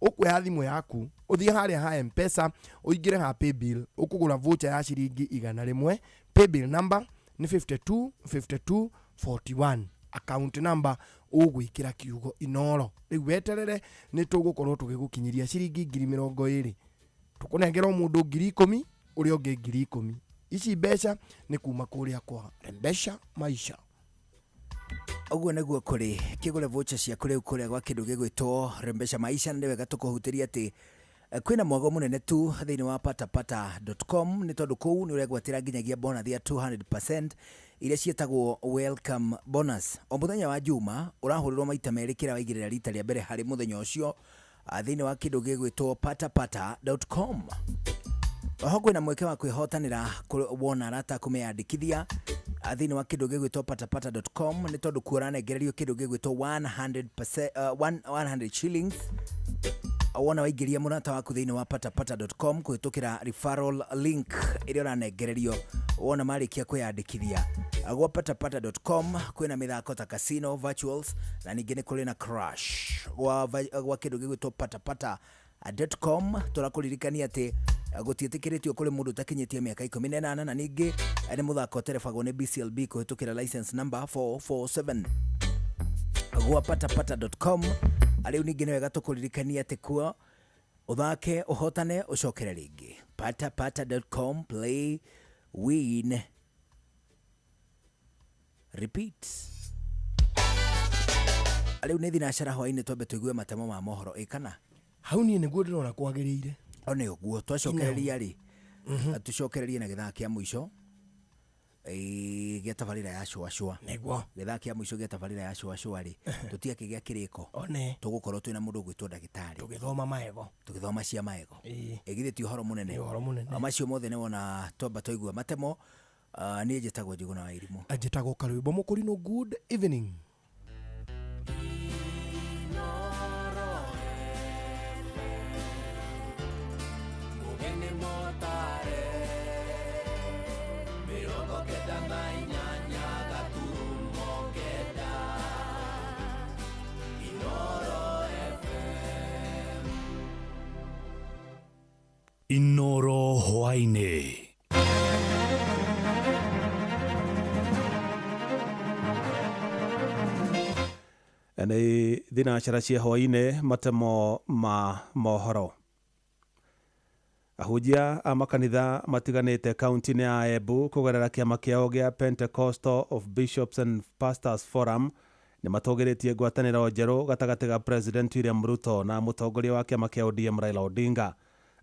Ũkuoya thimũ yaku ũthiĩ harĩa ha M-Pesa ũingĩre ha paybill ũkũgũra voucher ya ciringi 100. Paybill number nĩ 52 52 41. Account number Ũgwĩkĩra kiugo Inoro. Rĩu weterere nĩ tũgũkorwo tũgĩgũkinyĩria ciringi 20,000. Tũkũnengera o mũndũ 10,000, ũrĩa ũngĩ 10,000. Ici mbeca nĩ kuma kũrĩa kwa Rembesha Maisha. Ũguo nĩguo kũrĩ. Kĩgũre voucher ciaku rĩu kũrĩa gwa kĩndũ gĩgwĩtwo Rembesha Maisha. Nĩ wega tũkũhutĩria atĩ kwĩna mwago mũnene tu thĩinĩ wa patapata.com, nĩ tondũ kũu nĩ ũregwatĩra nginyagia bonus ya 200% iria ciĩtagwo welcome bonus. O mũthenya wa Juma ũrahũrĩrwo maita merĩ kĩrĩa waigĩrĩra rita rĩa mbere harĩ mũthenya ũcio thĩinĩ wa kĩndũ gĩgwĩtwo patapata.com. Oho kwĩna mweke wa kwĩhotanĩra wona arata kũmeyandĩkithia thĩinĩ wa kĩndũ gĩgwĩtwo patapata.com, nĩ tondũ kuo ũranengererio kĩndũ gĩgwĩtwo 100%, 100 shillings wona waingĩria mũrata waku thĩinĩ wa patapata.com kũhĩtũkĩra referral link ĩrĩa ũranengererio wona marĩkia kwĩyandĩkithia. Gwa patapata.com kwĩna mĩthako ta casino virtuals, na ningĩ nĩ kũrĩ na crash gwa kĩndũ gĩgwĩtwo patapata.com. Tũrakũririkania atĩ gũtiĩtĩkĩrĩtio kũrĩ mũndũ ũtakinyĩtie mĩaka 18, na ningĩ nĩ mũthako ũterebagwo nĩ BCLB kũhĩtũkĩra license number 447 gwa patapata.com. Rĩu ningĩ nĩ wega tũkũririkania atĩ kuo ũthake, ũhotane, ũcokere rĩngĩ. Patapata.com, play, win, repeat. Rĩu nĩ thinacara hwainĩ, twambe tũigue matemo ma mohoro ĩ kana hau niĩ nĩguo ndĩrona kwagĩrĩire. O nĩ ũguo twacokereria rĩ, tũcokererie na gĩthaa kĩa mũico gĩa tabarĩra ya cũacũa. Nĩguo gĩthaa kĩa mũico gĩa tabarĩra ya cũacũa rĩ, tũtiakĩgĩa kĩrĩko, tũgũkorwo twĩna mũndũ ũgwĩtwo ndagĩtarĩ, tũgĩthoma maego, tũgĩthoma cia maego. Ĩgithĩ ti ũhoro mũnene? Nĩ ũhoro mũnene. Macio mothe nĩ wona twamba twaigua matemo. Niĩ njĩtagwo Njũgũna wa Irimũ. Njĩtagwo Karwĩmbo Mũkũrinũ. Good evening. Inoro hwainĩ. Nĩ thinacara cia hwainĩ, matemo ma mohoro. Ahunjia a makanitha matiganĩte kaunti-inĩ ya Embu kũgerera kĩama kĩao gĩa Pentecostal of Bishops and Pastors Forum nĩ matũgĩrĩtie ngwatanĩro njerũ gatagatĩ ga President William Ruto na mũtongoria wa kĩama kĩa ODM Raila Odinga.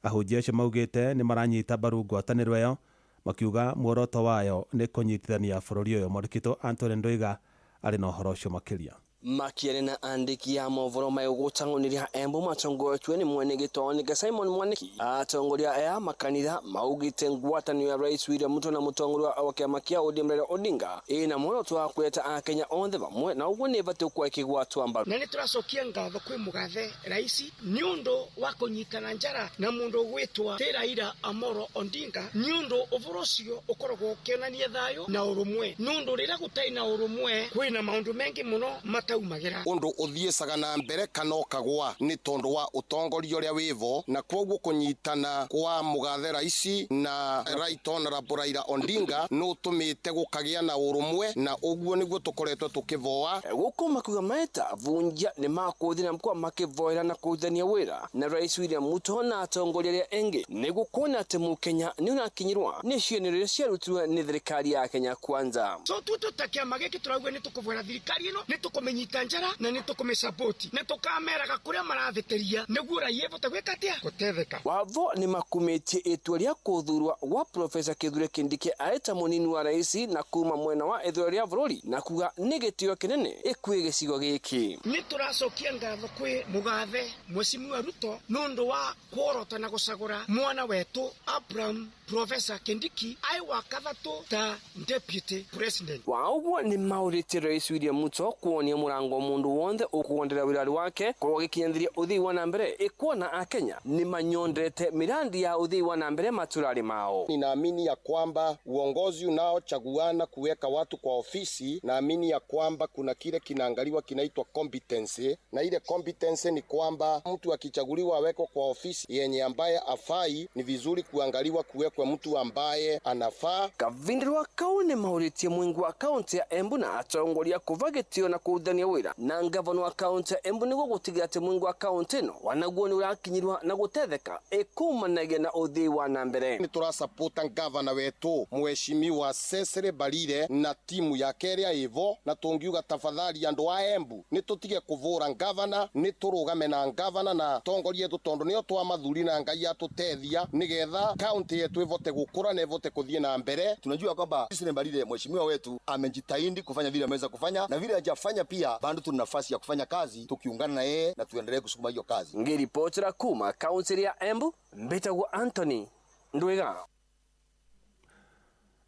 Ahunjia acio maugĩte nĩ maranyita mbaru ngwatanĩro ĩyo, makiuga muoroto wayo nĩ kũnyitithania bũrũri ũyũ. Mwandĩki Anthony Ndoiga arĩ na ũhoro ũcio makĩria. Makiarĩ na andĩki a mohoro megũgũtang'ũnĩria Embu matongoretio nĩ mwene gĩtonĩ Simon Mwaniki. Atongoria aya makanitha maugĩte ngwatanĩro ya Rais William Ruto na mũtongoria wa kĩama kĩa ODM Raila Odinga ĩna muoroto wa kũreta akenya othe vamwe, na ũguo nĩ ĩbatiĩ gũkorwo ĩkĩgwatwo mbaru. Na nĩ tũracokia ngatho kwĩ mũgathe raisi nĩ ũndũ wa kũnyitana njara na mũndũ ũgwĩtwo ti Raila Amolo Odinga, nĩ ũndũ ũboro ũcio ũkoragwo ũkĩonania thayũ na ũrũmwe, nĩ ũndũ rĩrĩa gũtarĩ na ũrũmwe kwĩna maũndũ maingĩ mũno mataumagĩra. Undu uthiecaga na mbere kana ukagwa ni tondu wa utongoria uria wivo, na koguo kunyitana kwa mugathe raisi na Right Honorable Raila Odinga no utumite gukagia na urumwe, na uguo niguo tukoretwo tukivoa guku makuga meta vunja ni makuthi na mkwa makivoera na kuthania wira na Rais William Ruto na atongoria aria engi niguo kuona ati mukenya ni urakinyirwa ni cienero ciarutirwe ni thirikari ya Kenya Kwanza. So tu kiama giki turauga ni tukuvwera thirikari ino, ni tukumenyita njara na ni tukumisupport na tukameraga kuria marathiteria niguo raia ibote gwika atia gutetheka. Watho ni makumitie itua ria kuthurwa gwa Professor Kithure Kindiki aeta munini wa raisi na kuma mwena wa ithurwo ria bururi na kuga ni gitio kinene ikwi gicigo giki. Ni turacokia ngatho kwi mugathe Mheshimiwa Ruto nundu wa kworota na gucagura mwana wetu Abraham Professor Kindiki ai wa kathatu ta deputy president. Wa uguo ni maurite Rais William Ruto kuonia murango mundu wonthe ukuondera wirari wake korwo gikinyithiria uthii wa na mbere ikuona akenya ni manyondete mirandi ya uthii wa na mbere maturari mao. Ninaamini ya kwamba uongozi unaochaguana kuweka watu kwa ofisi, naamini ya kwamba kuna kile kinaangaliwa kinaitwa competence, na ile competence ni kwamba mtu akichaguliwa awekwe kwa ofisi yenye ambaye afai, ni vizuri kuangaliwa kuwekwe mtu ambaye anafaa. Kavindirwa kau ni mauritie mwingi wa kaunti ya Embu na atongoria kuvagitio na kuthania kũrutithania wĩra na ngavana wa kaunti ya Embu nĩguo gũtigĩrĩra atĩ mũingĩ wa kaunti ĩno wanaguo nĩ ũrakinyĩrwa na gũtetheka ĩkumanagia na ũthii wa na mbere. Nĩ tũrasapota ngavana wetu Mheshimiwa Cecily Mbarire na timu yake ĩrĩa ĩvo, na tũngiuga tafadhali andũ a Embu nĩ tũtige kũvũra ngavana, nĩ tũrũgame na ngavana na tongoria yetu tondu nĩo twamathuri na Ngai atũtethia nĩgetha kaunti yetu ĩvote gũkũra na ĩvote kũthiĩ na mbere. Tunajua kwamba Cecily Mbarire mheshimiwa wetu amejitahidi kufanya vile ameweza kufanya, na vile hajafanya pia bado tuna nafasi ya kufanya kazi tukiungana na yeye na tuendelee kusukuma hiyo kazi. Ngiripotera kuma kaunti ya Embu, mbetagwo Anthony Ndwiga.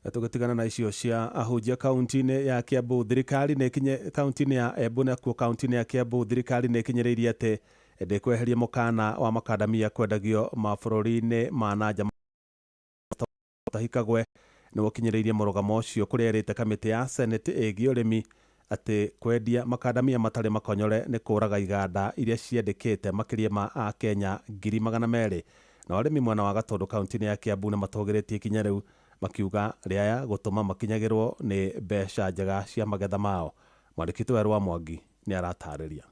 Tũgĩtigana na icio cia ahunjia kaunti-inĩ ya Kiambu, thirikari nĩ ĩkinye kaunti-inĩ ya Embu nakuo kaunti-inĩ ya Kiambu thirikari nĩ ĩkinyĩrĩirie atĩ ndĩkweheria mũkana wa makandamia kwendagio mabũrũri-inĩ ma na nja. Mutahi Kagwe nĩwe ũkinyĩrĩirie mũrũgamo ũcio kũrĩa erĩte kamĩtĩ ya Senate ĩgiĩ ũrĩmi atĩ kwendia makandamia matarĩ makonyore nĩ kũraga iganda iria ciendekete makĩria ma Akenya 200,000. Na arĩmi mwena wa Gatũndũ kaunti-inĩ ya Kiambu nĩ matũgĩrĩtie ikinya rĩu makiuga rĩaya gũtũma makinyagĩrwo nĩ mbeca njega cia magetha mao. Mwandĩki Werũ wa Mwangi nĩ aratarĩria.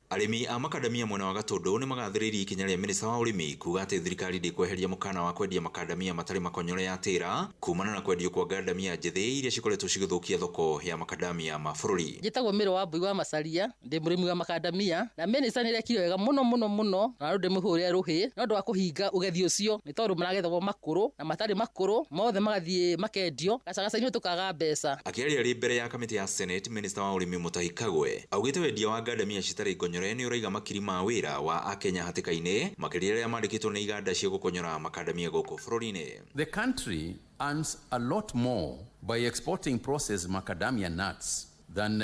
Arĩmi a makandamia mwena wa Gatũndũ nĩ magathĩrĩirie ikinya rĩa minista wa ũrĩmi kuga atĩ thirikari ndĩkweheria mũkana wa kwendia makandamia matarĩ makonyore ya tĩra kumana na kwendio kwa ngandamia njĩthĩ iria cikoretwo cigĩthũkia thoko ya makandamia ma bũrũri. Njĩtagwo Mĩrũ wa Mbui wa Macaria, ndĩ mũrĩmi wa makandamia na minista nĩ arekire wega mũno mũno mũno, na rĩu ndĩmũhũrĩre rũhĩ nĩ ũndũ wa kũhinga ũgethi ũcio, nĩ tondũ maragethagwo makũrũ na matarĩ makũrũ mothe magathiĩ makendio gacagaca-inĩ tũkaga mbeca. Akĩaria arĩ mbere ya kamĩtĩ ya Senate, minista wa ũrĩmi Mutahi Kagwe augĩte wendia wa ngandamia citarĩ ngonyore nĩ ũraiga makiri ma wĩra wa Akenya hatĩka-inĩ makĩria arĩa mandĩkĩtwo nĩ iganda cia gũkonyora makandamia gũkũ bũrũri-inĩ. The country earns a lot more by exporting processed macadamia nuts than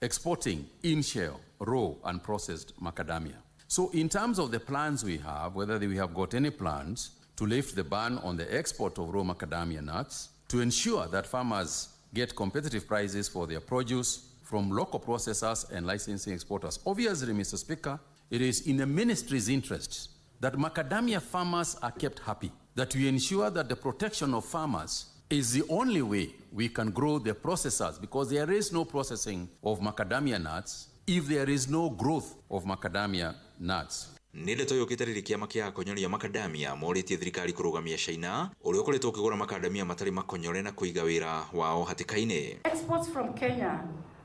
exporting in-shell, raw and processed macadamia. So in terms of the plans we have, whether we have got any plans to lift the ban on the export of raw macadamia nuts, to ensure that farmers get competitive prices for their produce from local processors and licensing exporters. Obviously, Mr. Speaker, it is in the ministry's interest that macadamia farmers are kept happy, that we ensure that the protection of farmers is the only way we can grow the processors, because there is no processing of macadamia nuts if there is no growth of macadamia nuts. Nĩ ndeto yũkĩte rĩrĩ kĩama kĩa akonyoria makandamia morĩtie thirikari kũrũgamia China ũrĩa ũkoretwo ũkĩgũra makandamia matarĩ makonyore na kũiga wĩra wao hatĩka-inĩ. Exports from Kenya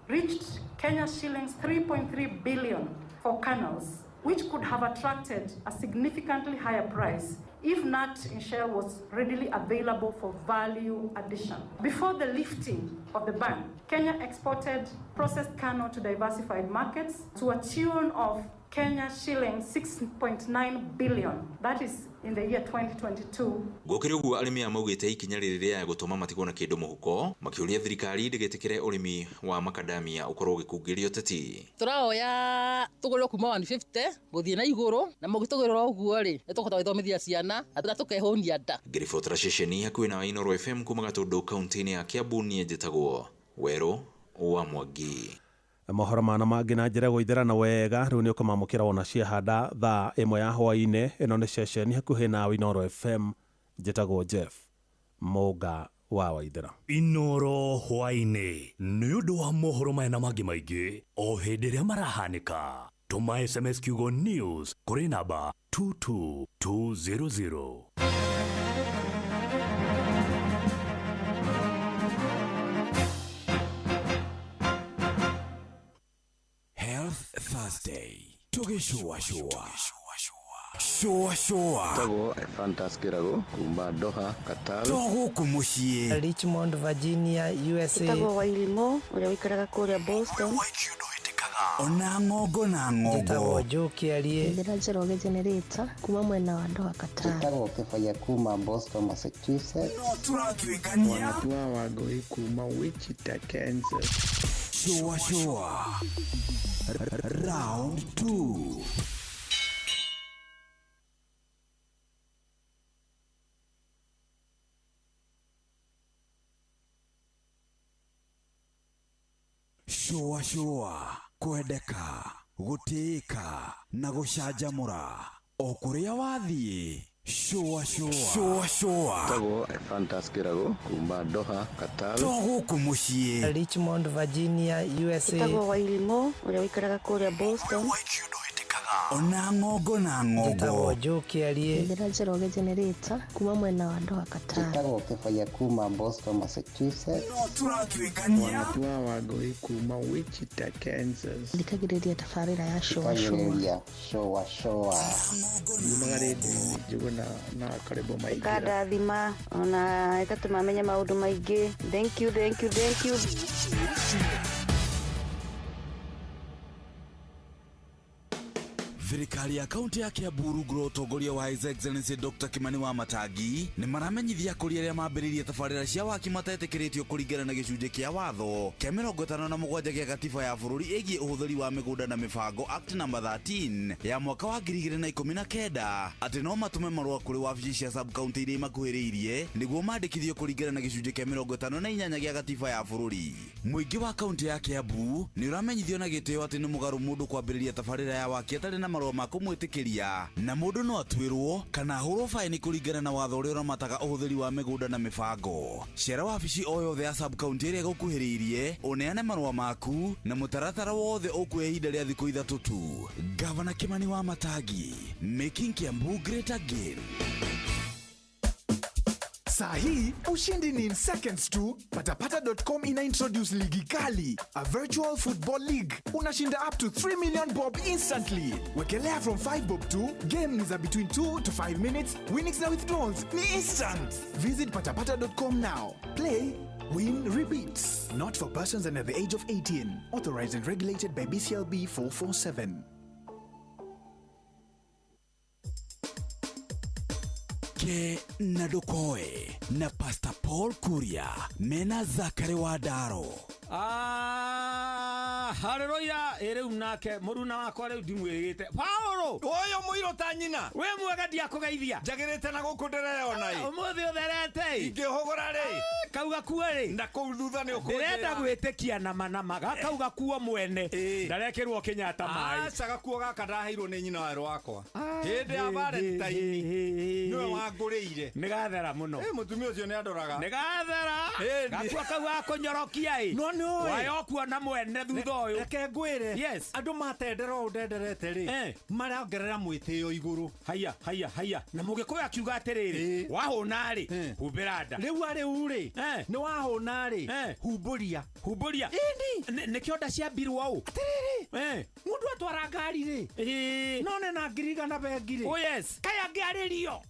reached Kenya shillings 3.3 billion for kernels, which could have attracted a significantly higher price if nut in shell was readily available for value addition. Before the lifting of the ban, Kenya exported processed kernel to diversified markets to a tune of Kenya shilling 6.9 billion. That is in the year 2022. Gũkĩrĩ ũguo arĩmi aya maugĩte ikinya rĩrĩ rĩa gũtũma matigwo na kĩndũ mũhuko, makĩũria thirikari ndĩgetĩkĩre ũrĩmi wa makandamia ũkorwo ũgĩkungĩrio ũteti. Tũraoya tũgũrĩrwo kuma 150 gũthiĩ na igũrũ, na mũgĩtũgũrĩra ũguo rĩ nĩ tũkũhota gwĩthomithia ciana na tũkehũnia nda. Ngĩribotera ceceni hakuhĩ na Inooro FM kuma Gatũndũ kaunti-inĩ ya Kiambu, niĩ njĩtagwo Werũ wa Mwangi. Mohoro mana mangĩ na njĩra gũitherana wega rĩu nĩ ũkũmamũkĩra wona ciahanda thaa 1 ya hwaĩ-inĩ. Ĩno nĩ ceceni hakuhĩ na Inooro FM, njĩtagwo Jeff Mũnga wa Waithera. Inooro hwaĩ-inĩ nĩ ũndũ wa mohoro maya na mangĩ maingĩ o hĩndĩ ĩrĩa marahanĩka. Tũma SMS kiugo news kũrĩ namba 22200. Health Thursday. Tugishua shua. Shua shua. Tago Fantas Kirago kuma Doha Qatar. Togo kumushie. Richmond Virginia USA. Tago Wailimo uria wikaraga kuria Boston. Ona ngongo na ngongo. Tago Joki arie. Ndira Njoroge generator kuma mwena wa Doha Qatar. Tago Kefaya kuma Boston Massachusetts. No turatuikania. Wanatua Wagoi kuma Wichita Kansas. Shua shua. Round 2. Shua shua, kwendeka, gũtĩĩka na gũcanjamũra o kũrĩa wathiĩ. Shũa shũa shũa shũa. Tagwo Fantas Kĩrago kuma Doha, Qatar. To gũkũ mũciĩ. Richmond, Virginia, USA. Njĩtagwo Wairimũ ũrĩa ũikaraga kũrĩa Boston. Ona ng'ongo na ng'ongo. Njĩtagwo Joe Kĩarie. Njĩra Njoroge Generator kuma mwena wa Doha, Qatar. Njĩtagwo Kĩbaya kuma Boston, Massachusetts. No tũratuĩkania. Wanatua Wangũi kuma Wichita, Kansas. Thikagĩrĩria tabarĩra ya Shũa Shũa. Thikagĩrĩria Shũa Shũa. Yumaga rĩndiũ-inĩ Njũgũna na Karĩbo Maingĩra. Ĩkandathima ona ĩgatũma menye maũndũ maingĩ. Thank you, thank you, thank you. Thirikari ya kaunti ya Kiambu rungu rwa ũtongoria wa His Excellency Dr. Kimani wa Matangi nĩ maramenyithia akũria arĩa mambĩrĩirie tabarĩra cia waki matetĩkĩrĩtio kũringana na gĩcunjĩ kĩa watho kĩa 57 gĩa gatiba ya bũrũri ĩgiĩ ũhũthĩri wa mĩgũnda na mĩbango Act number 13 ya mwaka wa 2019 atĩ no matũme marũa kũrĩ wabici cia sub county iria imakuhĩrĩirie nĩguo mandĩkithio kũringana na gĩcunjĩ kĩa 58 gĩa gatiba ya bũrũri. Mũingĩ wa kaunti ya Kiambu nĩ ũramenyithio na gĩtĩo atĩ nĩ mũgarũ mũndũ kwambĩrĩria tabarĩra ya waki atarĩ na marũa ma kũmwĩtĩkĩria na mũndũ no atuĩrwo kana ahũrwo baĩni kũringana na watho ũrĩa ũramataga ũhũthĩri wa mĩgũnda na mĩbango. Cera wabici o yothe ya sub county ĩrĩa ĩgũkuhĩrĩirie ũneane marũa maku na mũtaratara wothe ũkuoya ihinda rĩa thikũ 3 tu. Gavana Kimani wa Matangi, making Kiambu great again. Saa hii ushindi ni in seconds tu. Patapata.com ina introduce ligi kali, a virtual football league. Unashinda up to 3 million bob instantly. Wekelea from 5 bob tu. Game ni za between 2 to 5 minutes. Winnings na withdrawals ni instant. Visit patapata.com now. Play, win, repeat. Not for persons under the age of 18. Authorized and regulated by BCLB 447. Ke na Ndokoe na Pastor Paul Kuria mena Zakari wa Ndaro. Haleluya. Rĩu nake mũruna wakwa rĩu ndimwĩrĩgĩte Paulo ũyũ mũirũ ta nyina wĩ mwega ndiakũgeithia njagĩrĩte na gũkũ ndĩreyona ĩ ũmũthĩ ũtherete ingĩhũgũra rĩ kau gakuo rĩ na kũu thutha nĩ ũkũnjĩra ndĩrenda gwĩtĩkia nama nama gakau gakuo mwene ndarekĩrwo Kenyatta maĩ aca gakuo gaka ndaheirwo nĩ nyina werũ wakwa hĩndĩ ya Valentine nĩwe wangũrĩire nĩ gathera mũno mũtumia ũcio nĩ andoraga nĩ gathera gakuo kau gakũnyorokia ĩ no nĩ wayo kuona mwene thutha ũyũ reke ngwĩre yes andũ matendera ũũ ndenderete rĩ marongerera mwĩtĩo igũrũ haya haya haya na mũgĩkũyũ akiuga atĩrĩrĩ wahũna rĩ humbĩra nda rĩu arĩu rĩ nĩ wahũna rĩ humbũria humbũria ĩni nĩkĩo nda ciambirwo ũũ atĩrĩrĩ mũndũ atwara ngari rĩ no nĩ na ngirigana bengi rĩ oh yes kaĩ angĩarĩrio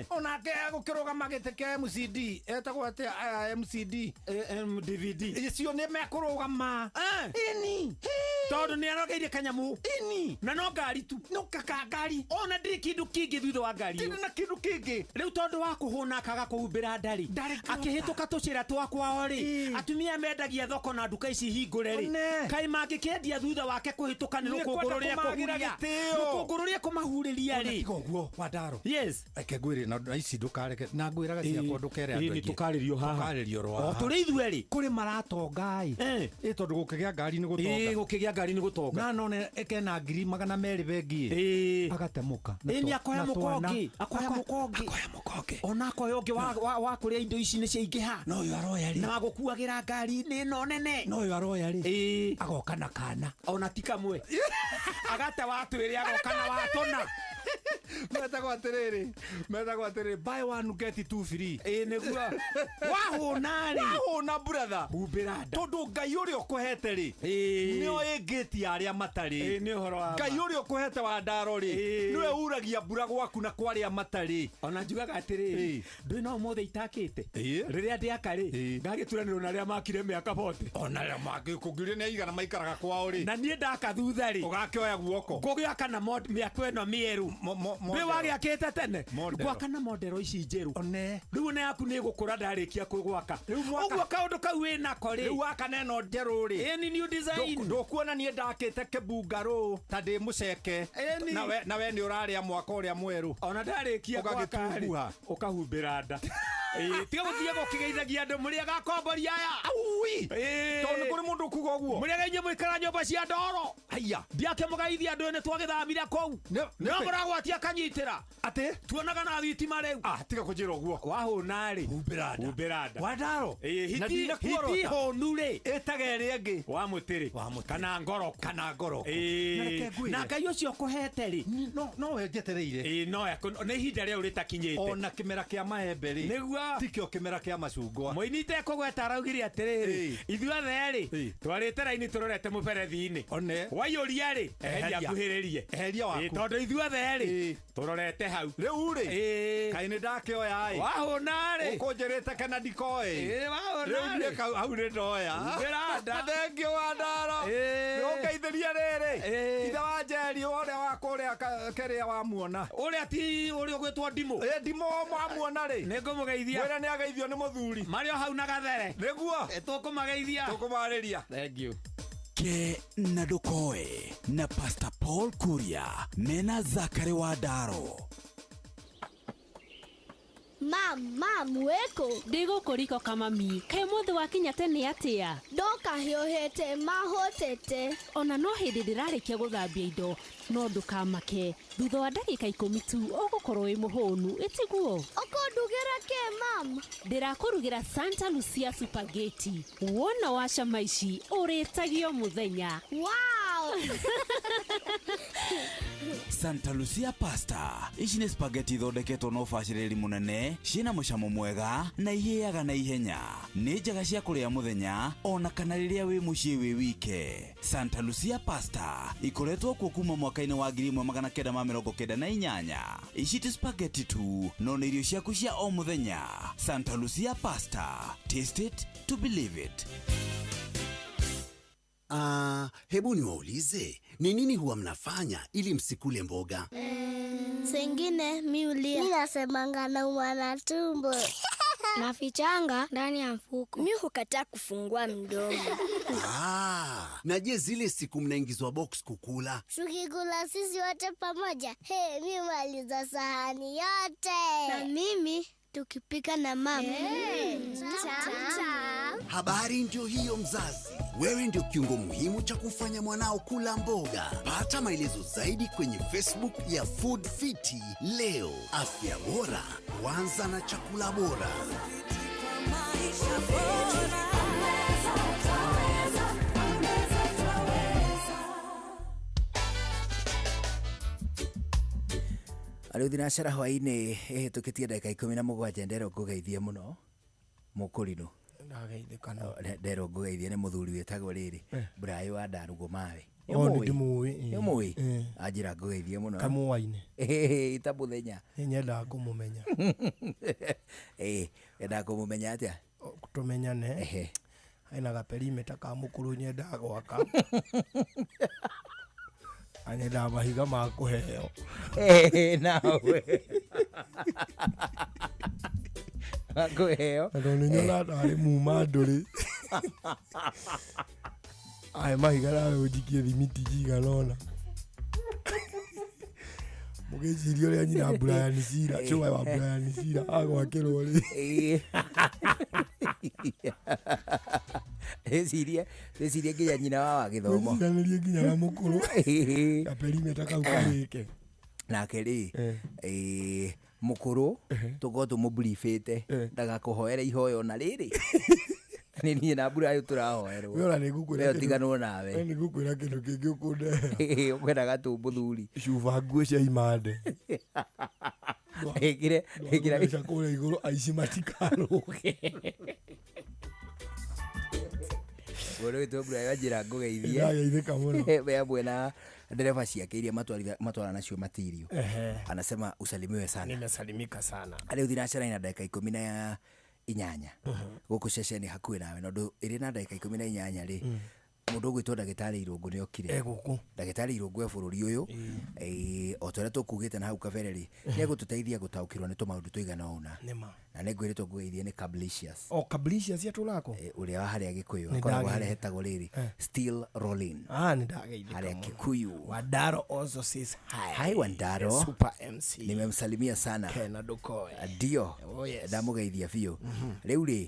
onake gũkĩrũgama gĩtĩ kĩa MCD etagwo atĩa aya MCD DVD icio nĩ mekũrũgama ĩni tondu ni arogeirie kanyamu ini na no ngari tu no kaka ngari ona ndiri kindu kingi thutha wa ngari ndiri na kindu kingi riu tondu wa kuhuna akaga kuhumbira ndari akihituka tucira twa kwao ri atumia mendagia thoko na nduka ici hingure ri kai mangikiendia thutha wake kuhituka ni rukungu ruria kuhuria rukungu ruria kumahuriria ri tiga uguo wa Ndaro yes reke ngwire na ici ndukareke na ngwiraga ciakwa ndukere andu ni tukaririo haha tukaririo rwa o turi ithueri kuri maratonga i tondu gukigia ngari ni gutonga gukigia ngari ni gutonga na none ekena 200,000 bengi agatemuka ni akoya mukongi akoya mukongi akoya mukongi ona akoya ungi wa kuria indo ici ni ciaingiha no uyu aroya ri na gukuagira ngari ni no nene no uyu aroya ri agoka na kana ona ti kamwe agate watwire agoka na watona metagwo atiriri metagwo atiriri buy one get two free niguo wahuna ri wahuna brother humbira nda tondu Ngai uria ukuhete ri nio ingĩtia arĩa matarĩ nĩ ũhoro wa Ngai ũrĩa ũkũhete wa Ndaro rĩ nĩwe uragia mbura gwaku na kwa arĩa matarĩ ona njugaga atĩrĩrĩ ndũĩ no ũmũthĩ itakĩte rĩrĩa ndĩaka rĩ ngagĩturanĩrwo na arĩa makire mĩaka 40 ona arĩa mangĩkũngiuria nĩ aigana maikaraga kwao rĩ na niĩ ndaka thutha rĩ ũgakĩoya guoko ngũgĩaka na mĩako ĩno mĩerũ ndũĩ wagĩakĩte tene ngwaka na modero ici njerũ rĩu ona yaku nĩ ĩgũkũra ndarĩkia kũgwaka ũguo kaũndũ kau wĩnako rĩ rĩu waka na ĩno njerũ rĩ ĩni new design ndukuona niĩ ndakĩte kĩbungarũ ta ndĩ mũceke na we nĩ ũrarĩa mwaka ũrĩa mwerũ ona ndarĩkia gwaka rĩ ũkahumbĩra nda. Tiga gũthiaga ũkĩgeithagia andũ mũrĩaga akombori aya. Aui. Tondũ nĩ kũrĩ mũndũ ũkuga ũguo. Mũrĩaga inyuĩ mũikara nyũmba cia ndoro. Haiya. Ndiakĩmũgeithia andũ nĩ twagĩthamire kũu. No mũragwatia akanyitĩra. Atĩ? Tuonaga na thitima rĩu. Ah, tiga kũnjĩra ũguo. Wahũna rĩ. Humbĩra nda. Humbĩra nda. Wandaro. Ĩĩ, hiti hũnu rĩ. Ĩtaga ĩrĩa ĩngĩ. Wa mũtĩrĩ. Kana ngoroku. Kana ngoroku. Ĩĩ. Na Ngai ũcio ũkũhete rĩ. No we njetereire. Ĩĩ, no nĩ ihinda rĩu rĩtakinyĩte. Ona kĩmera kĩa maembe rĩ. Nĩguo. Tikĩo kĩmera kĩa macungwa. Mũini itekũgweta araugire atĩrĩrĩ. Ithuothe rĩ. Twarĩte raini tũrorete mũberethi-inĩ. One. Waiyũria rĩ. Eheria nguhĩrĩrie. Eheria waku. Tondũ ithuothe rĩ. Tũrorete hau. Rĩu rĩ. Kaĩ nĩ ndakĩoya ĩ. Wahũna rĩ. Ũkũnjĩrĩte kana ndikoĩ. Ĩĩ, wahũna rĩ. Rĩu niĩ hau nĩ ndoya. Humbĩra nda. Thengiũ Wandaro. Nĩ ũngeithĩrie rĩrĩ. Ithe wa Njeri ũrĩa wa kũrĩa kĩrĩa wamuona. Ũrĩa ti ũrĩa ũgwĩtwo Ndimũ. Ĩ Ndimũ mwamuona rĩ. Nĩ ngũmũgeithia. Mwĩre nĩ ageithio nĩ mũthuri. Marĩ o hau na gathere. Nĩguo. Tũkũmageithia. Tũkũmarĩria. Thank you. Ke na ndũkoe na Pastor Paul Kuria mena Zakari Wandaro. Mam, weko. Ndĩ riko kamami. Kaĩ mũthĩ wakinya tene atĩa? Ndoka hiũhĩte mahotete. Ona no hĩndĩ ndĩrarĩkia gũthambia indo, no ndũkamake. Thutha wa ndagĩka 10 tu ũgũkorwo wĩ mũhũnu, ĩtiguo? Ũkũndugĩra kĩ, mam? Ndĩrakũrugĩra Santa Lucia spaghetti. Wona wa cama ici ũrĩtagio mũthenya. Wow! Santa Lucia pasta. Ici nĩ spaghetti ithondeketwo na ũbacĩrĩri mũnene, ciĩna mũcamo mwega na ihĩaga na ihenya. Nĩ njega cia kũrĩa mũthenya ona kana rĩrĩa wĩ mũciĩ wĩ wike. Santa Lucia pasta ikoretwo kuo kuma mwaka-inĩ wa 1998. Ici ti spaghetti tu, no nĩ irio ciaku cia o mũthenya. Santa Lucia pasta. Taste it to believe it. Hebu niwaulize, ni nini huwa mnafanya ili msikule mboga? Sengine mi ulia. Mi nasemanga naumwa na tumbo. Nafichanga ndani ya mfuko. Mi hukataa kufungua mdomo. Na je zile siku mnaingizwa box kukula? Tukikula sisi wote pamoja. Hey, mi maliza sahani yote. Na mimi tukipika na mama. Hey, Habari ndio hiyo mzazi. Wewe ndio kiungo muhimu cha kufanya mwanao kula mboga. Pata maelezo zaidi kwenye Facebook ya Food Fiti leo. Afya bora, kwanza na chakula bora. Rĩu thinacara hwaĩ-inĩ ĩhĩtũkĩtie ndagĩka 17 nderwo ngũgeithie mũno mũkũrinũ. Nderwo ngũgeithie nĩ mũthuri wĩtagwo rĩrĩ Brayo wa Ndarugo Mawe. Nĩ ũmũĩ? Anjĩra ngũgeithie mũno. Kamũa-inĩ. Ita mũthenya. Nĩ nyendaga kũmũmenya. Endaga kũmũmenya atĩa? Tũmenyane. Hena gaperimita ka mũkũrũ nyendaga gwaka. Anyendaga mahiga ma kũheo. Nawe. Kũheo. Tondũ nĩ nyonaga tarĩ muma ndũrĩ. Aya mahiga nawe ũnjikie thimiti cigana ũna. Mũgĩciria ũrĩa nyina Brian Cira, cũwe wa Brian Cira agwakĩrwo rĩ. Ĩcirie nginya nyina wa gĩthomo. Mwĩciranĩrie nginya na mũkũrũ. Gaperimita kau karĩke. Nake rĩ, mũkũrũ tũkorwo tũmũbrifĩte ndagakũhoere ihoyo na rĩrĩ. Nĩ niĩ na Brayo tũrahoerwo. We ũtiganwo nawe. We nĩngũkwĩra kĩndũ kĩngĩ ũkũndehera. Ũkwendaga tu mũthuri. Cuba nguo cia imande. Ĩkĩre kũrĩa igũrũ aici matikarũge. Mũndũ wĩtwo Brayo anjĩra ngũgeithie. Ndageithĩka mũno. We hamwe na ndereba ciake iria matwara nacio matirio. Anasema usalimiwe sana. Nimesalimika sana. Rĩu thinacara ina ndagĩka 18 gũkũ ceceni hakuhĩ nawe na ũndũ ĩrĩ na ndagĩka 18 rĩ mũndũ ũgwĩtwo ndagĩtarĩ Irũngũ nĩ okire. Gũkũ. Ndagĩtarĩ Irũngũ e bũrũri ũyũ o ta ũrĩa tũkugĩte na hau kabere rĩ nĩ egũtũteithia gũtaũkĩrwo nĩ tũmaũndũ tũigana ũna. Na nĩ ngwĩrĩtwo ngũgeithie nĩ Cablicious. O Cablicious atũrako. Ũrĩa wa harĩa Gĩkũyũ Nĩ akoragwo ndageithia. harĩa hetagwo rĩrĩ Still Rolling. Ah, nĩ ndageithĩka Harĩa mũno. Kikuyu. Wandaro also says hi. Hi Wandaro. Super MC. Nimemsalimia sana. Kena Ndukoe. Ndio. Oh, yes. Ndamũgeithia biũ. Rĩu rĩ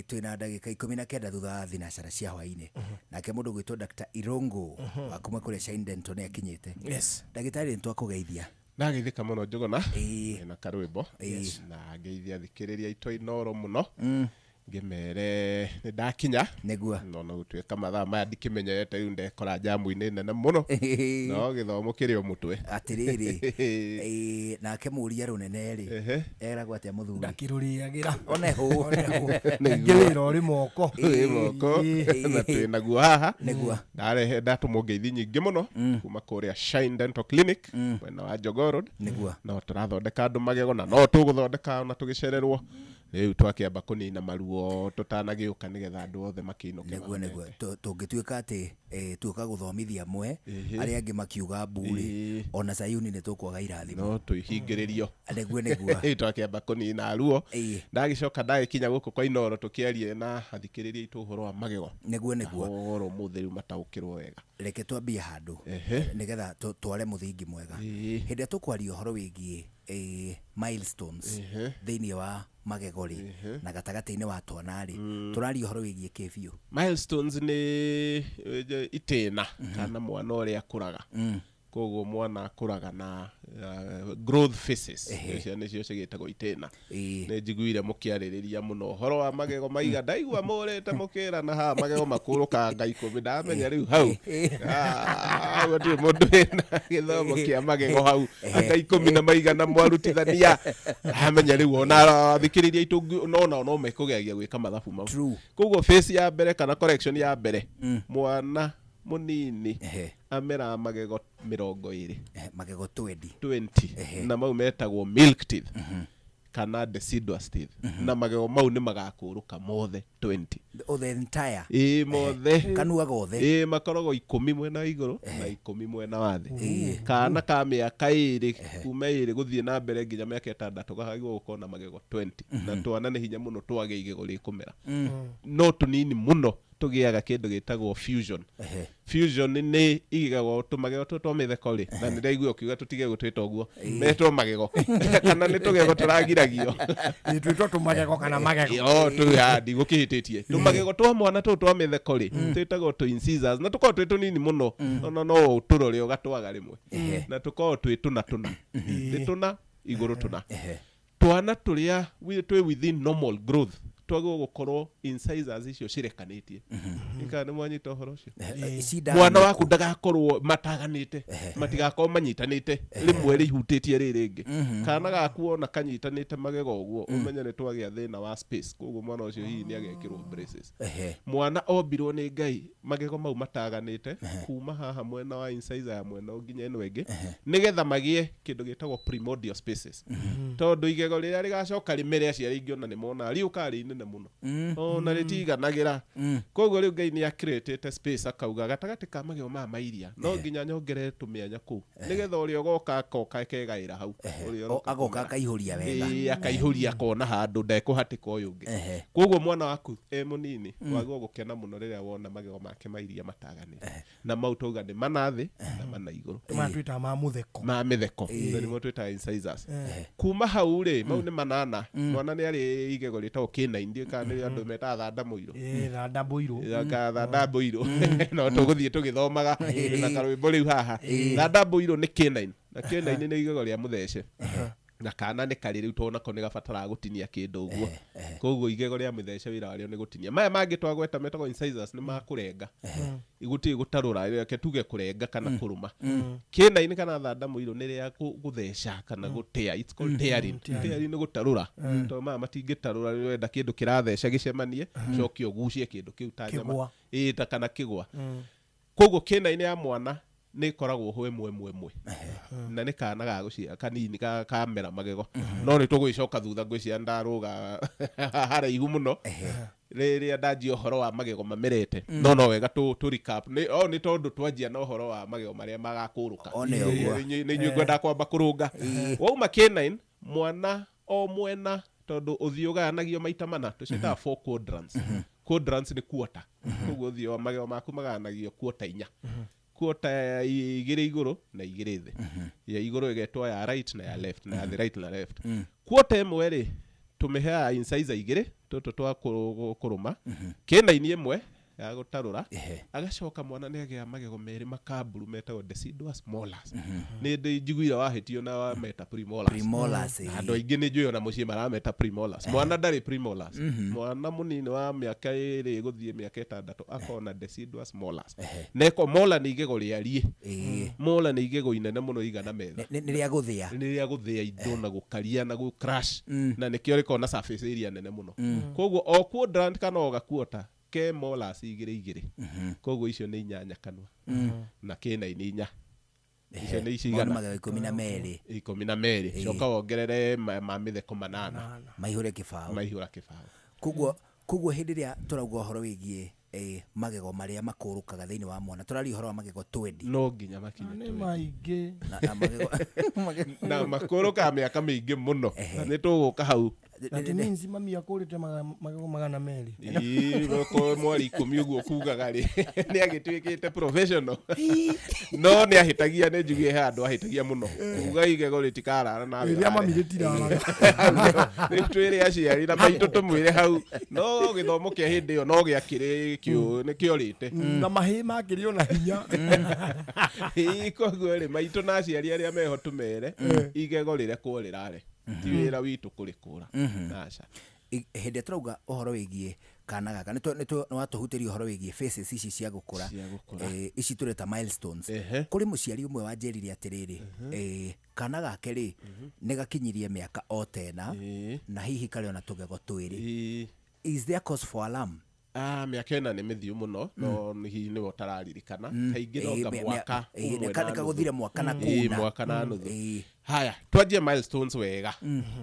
twĩna ndagĩka 19 thutha wa thinacara cia hwainĩ. Nake mũndũ gwĩtwo Dr. Irungu wa kuma kũrĩa Shine Dental nĩ akinyĩte. Yes. Ndagĩtarĩ nĩ twakũgeithia. Ndageithĩka mũno Njũgũna na karwĩmbo na ngeithia athikĩrĩria aitũ a Inooro mũno, ngĩmere nĩ ndakinya nĩguo no no gũtuĩka mathaa maya ndikĩmenyerete rĩu ndekora njamu-inĩ nene mũno, no gĩthomo kĩrĩ o mũtwe. Atĩrĩrĩ, nake mũria rũnene rĩ eragwo atĩa mũthuri? Ndakĩrũrĩagĩra. Oneho. Ningĩ wĩra ũrĩ moko. Wĩ moko na twĩ naguo haha. Nĩguo. Ndarehe ndatũmwo ngeithi nyingĩ mũno kuma kũrĩa Shine Dental Clinic mwena wa Jogoo Road. Nĩguo. No tũrathondeka andũ magego na no tũgũthondeka ona tũgĩcererwo. Rĩu twakĩamba kũnina maruo tũtanagĩũka nĩgetha andũ othe makĩinũke. Nĩguo nĩguo tũngĩtuĩka atĩ tuoka gũthomithia amwe arĩa angĩ makiuga mbu rĩ, ona Sayuni nĩ tũkwaga irathimo. No twĩhingĩrĩrio. Nĩguo nĩguo. Twakĩamba kũnina ruo. Ndagĩcoka ndagĩkinya gũkũ kwa Inooro tũkĩarie na athikĩrĩria aitũ ũhoro wa magego. Nĩguo nĩguo. Ũhoro ũmũthĩ rĩu mataũkĩrwo wega. Reke twambie handũ nĩgetha tware mũthingi mwega. Hĩndĩ ĩrĩa tũkwaria ũhoro wĩgiĩ milestones thĩinĩ wa magego rĩ na gatagatĩ-inĩ wa twana rĩ, tũraria ũhoro wĩgiĩ kĩ biũ? Milestones nĩ itĩna kana mwana ũrĩa akũraga. Koguo mwana akũraga na growth phases, icio nĩcio cigĩtagwo itĩna. Nĩ njiguire mũkĩarĩrĩria mũno ũhoro wa magego maiga, ndaigua mũrĩte mũkĩrana haha magego makũrũkanga 10, ndamenya rĩu hau gũtirĩ mũndũ wĩna gĩthomo kĩa magego hau anga 10 na maigana mwarutithania, ndamenya rĩu ona athikĩrĩria aitũ nonao no mekũgeragia gwĩka mathabu mau. Koguo phase ya mbere kana correction ya mbere, mwana mũnini amera magego 20. Magego 20. 20. Na mau metagwo milk teeth kana deciduous teeth. Na magego mau nĩ magakũrũka mothe 20. Oh, the entire. Ĩĩ mothe. Kanua gothe. Ĩĩ makoragwo 10 mwena wa igũrũ na 10 mwena wa thĩ. Kana ka mĩaka 2 kuma 2 gũthiĩ na mbere nginya mĩaka 6 gakagĩrĩirwo gũkorwo na magego 20. Na twana nĩ hinya mũno twage igego rĩkũmera. No tũnini mũno tũgĩaga kĩndũ gĩtagwo fusion. Fusion nĩ igego tũmagego tũtũ twa mĩtheko rĩ, na nĩ ndaigua ũkiuga tũtige gũtwĩta ũguo, metwo magego kana nĩ tũgego tũragiragio. Nĩ twĩtwo tũmagego kana magego. O ndigũkĩhĩtĩtie. Tũmagego twa mwana tũtũ twa mĩtheko rĩ, twĩtagwo tũ incisors na tũkoragwo twĩ tũnini mũno, ona no ũtũrore ũgatwaga rĩmwe. Na tũkoragwo twĩ tũna tũna. Thĩ tũna, igũrũ tũna. Twana tũrĩa twĩ within normal growth twagĩrĩirwo gũkorwo incisors icio cirekanĩtie. Ika nĩ mwanyita ũhoro ũcio? Mwana waku ndagakorwo mataganĩte, matigakorwo manyitanĩte rĩmwe rĩhutĩtie rĩrĩ rĩngĩ. Kana gaku ona kanyitanĩte magego ũguo, ũmenye nĩ twagĩa thĩna wa space, koguo mwana ũcio hihi nĩ agekĩrwo braces. Mwana ombirwo nĩ Ngai magego mau mataganĩte kuma haha mwena wa incisor ya mwena ũngĩ nginya ĩno ĩngĩ, nĩgetha magĩe kĩndũ gĩtagwo primordial spaces. Tondũ igego rĩrĩa rĩgacoka rĩmere aciari aingĩ ona nĩ monaga rĩũkaga rĩ inene mũno, ona rĩtiganagĩra. Koguo rĩu Ngai nĩ acreatĩte space akauga gatagatĩ ka magego maya ma iria no nginya nyongerere tũmĩanya kũu, nĩgetha ũrĩa ũgoka akoka akegaĩra hau, ũrĩa ũroka agoka akaihũria wega. Ĩĩ, akaihũria akona handũ ndekũhatĩka ũyũ ũngĩ. Koguo mwana waku e mũnini wagĩrĩirwo gũkena mũno rĩrĩa wona magego make ma iria mataganĩte, na mau tauga nĩ mana thĩ na mana igũrũ. Maya twĩtaga ma mũtheko. Ma mĩtheko. Na nĩmo twĩtaga incisors. Kuma hau rĩ, mau nĩ manana. Mwana nĩ arĩ igego rĩtagwo canine, ndiũĩ kana nĩ andũ metaga thanda mũirũ. Ĩĩ, thanda mũirũ. Ka thanda mũirũ. No tũgũthiĩ tũgĩthomaga na karwĩmbo rĩu haha. Thanda mũirũ nĩ canine, na canine nĩ igego rĩa mũthece. Na kana nĩ karĩ rĩu tondũ nako nĩ gabataraga gũtinia kĩndũ ũguo. Koguo igego rĩa mĩthece wĩra warĩo nĩ gũtinia. Maya mangĩ twagweta metagwo incisors nĩ ma kũrenga. Gũtirĩ gũtarũra, reke tuge kũrenga kana kũrũma. Canine kana thanda mũirũ nĩ rĩa gũtheca kana gũtea. It's called tearing. Tearing nĩ gũtarũra. Tondũ maya matingĩtarũra, rĩu wenda kĩndũ kĩratheca gĩcemanie, ũcoke ũgucie kĩndũ kĩu ta nyama. Kĩgwa. Ĩĩ, ta kana kĩgwa. Koguo canine ya mwana nĩ ĩkoragwo ho ĩmwe ĩmwe ĩmwe. Na nĩ kana ga gũciara kanini kamera magego. No nĩ tũgũgĩcoka thutha ngwĩciria ndarũga haraihu mũno. Rĩrĩa ndanjia ũhoro wa magego mamerete. No wega tũ recap. Nĩ, o, nĩ tondũ twanjia na ũhoro wa magego marĩa magakũrũka. O nĩ ũguo. Nĩ inyuĩ ngwendaga kwamba kũrũnga. Wauma canine, mwana o mwena Tondũ ũthiũ ũgayanagio maita mana, tũciĩtaga four quadrants. Quadrants nĩ quarter. Koguo ũthiũ wa magego maku magayanagio quarter inya. Quarter igĩrĩ igũrũ na igĩrĩ thĩ. Ya igũrũ ĩgetwo ya right na ya left, na ya the right na left. Quarter ĩmwe rĩ, tũmĩheaga incisor igĩrĩ, tũtũ twa kũrũma, kĩna-inĩ ĩmwe ya gũtarũra. Agacoka mwana nĩ agĩa magego merĩ makamburu metagwo deciduous molars. Nĩ ndĩ njiguire wahĩtio na wameta premolars. Premolars, Na andũ aingĩ nĩ njũĩ ona mũciĩ marameta premolars. Mwana ndarĩ premolars. Mwana mũnini wa mĩaka 2 gũthiĩ mĩaka 6 akona deciduous molars. Neko molar nĩ igego rĩariĩ. Molar nĩ igego inene mũno igana metha. Nĩ rĩa gũthĩa. Nĩ rĩa gũthĩa indo na gũkaria na gũ-crush. Na nĩkĩo rĩkoragwo na surface area nene mũno. Koguo o quadrant kana o gakuota ke molars igĩrĩ igĩrĩ. Koguo icio nĩ inyanya kanua. Na kĩna inĩ inya. Icio nĩ ici Mau nĩ igana. magego 12. 12. Coka wongerere ma mĩtheko manana. Maihũre kĩbaũ. Maihũra kĩbaũ. Koguo hĩndĩ ĩrĩa tũrauga ũhoro wĩgiĩ magego marĩa makũrũkaga thĩinĩ wa mwana, tũraria ũhoro wa magego 20. No nginya makinye Nĩ twenty. maingĩ. Na magego Na makũrũkaga mĩaka mĩingĩ mũno. Nĩ tũgũka hau. That means mami akũrĩte magego 200. Ii, gũkorwo mweri 10 ũguo kugaga rĩ, nĩ agĩtuĩkĩte professional. No nĩ ahĩtagia, nĩ njugie he handũ ahĩtagia mũno. Kuga igego rĩtikarara nawe Rĩrĩa mami ũrare. rĩtiraraga. Nĩ twĩre aciari na maitũ tũmwĩre hau. No gĩthomo kĩa hĩndĩ ĩyo no gĩakĩrĩ nĩ kĩorĩte. Na mahĩĩ makĩrĩ ona hinya. Ĩĩ, koguo rĩ, maitũ na aciari arĩa meho tũmere, igego rĩrekwo rĩrare. Ti wĩra witũ kũrĩkũra. Aca. Hĩndĩ ĩrĩa tũrauga ũhoro wĩgiĩ kana gaka, nĩ watũhutĩria ũhoro wĩgiĩ phases ici cia gũkũra. Cia gũkũra. Ici tũreta milestones. Kũrĩ mũciari ũmwe wanjĩrire atĩrĩrĩ, kana gake rĩ, nĩ gakinyirie mĩaka o ta ĩna, na hihi karĩ ona tũgego twĩrĩ. Is there cause for alarm? Mĩaka ĩna nĩ mĩthiu mũno, no hihi nĩwe ũtararirikana. Kaingĩ no nga mwaka ũmwe na nĩkagũthire nuthu. mwaka na kuna. Mwaka na nuthu. Haya, twanjie milestones wega.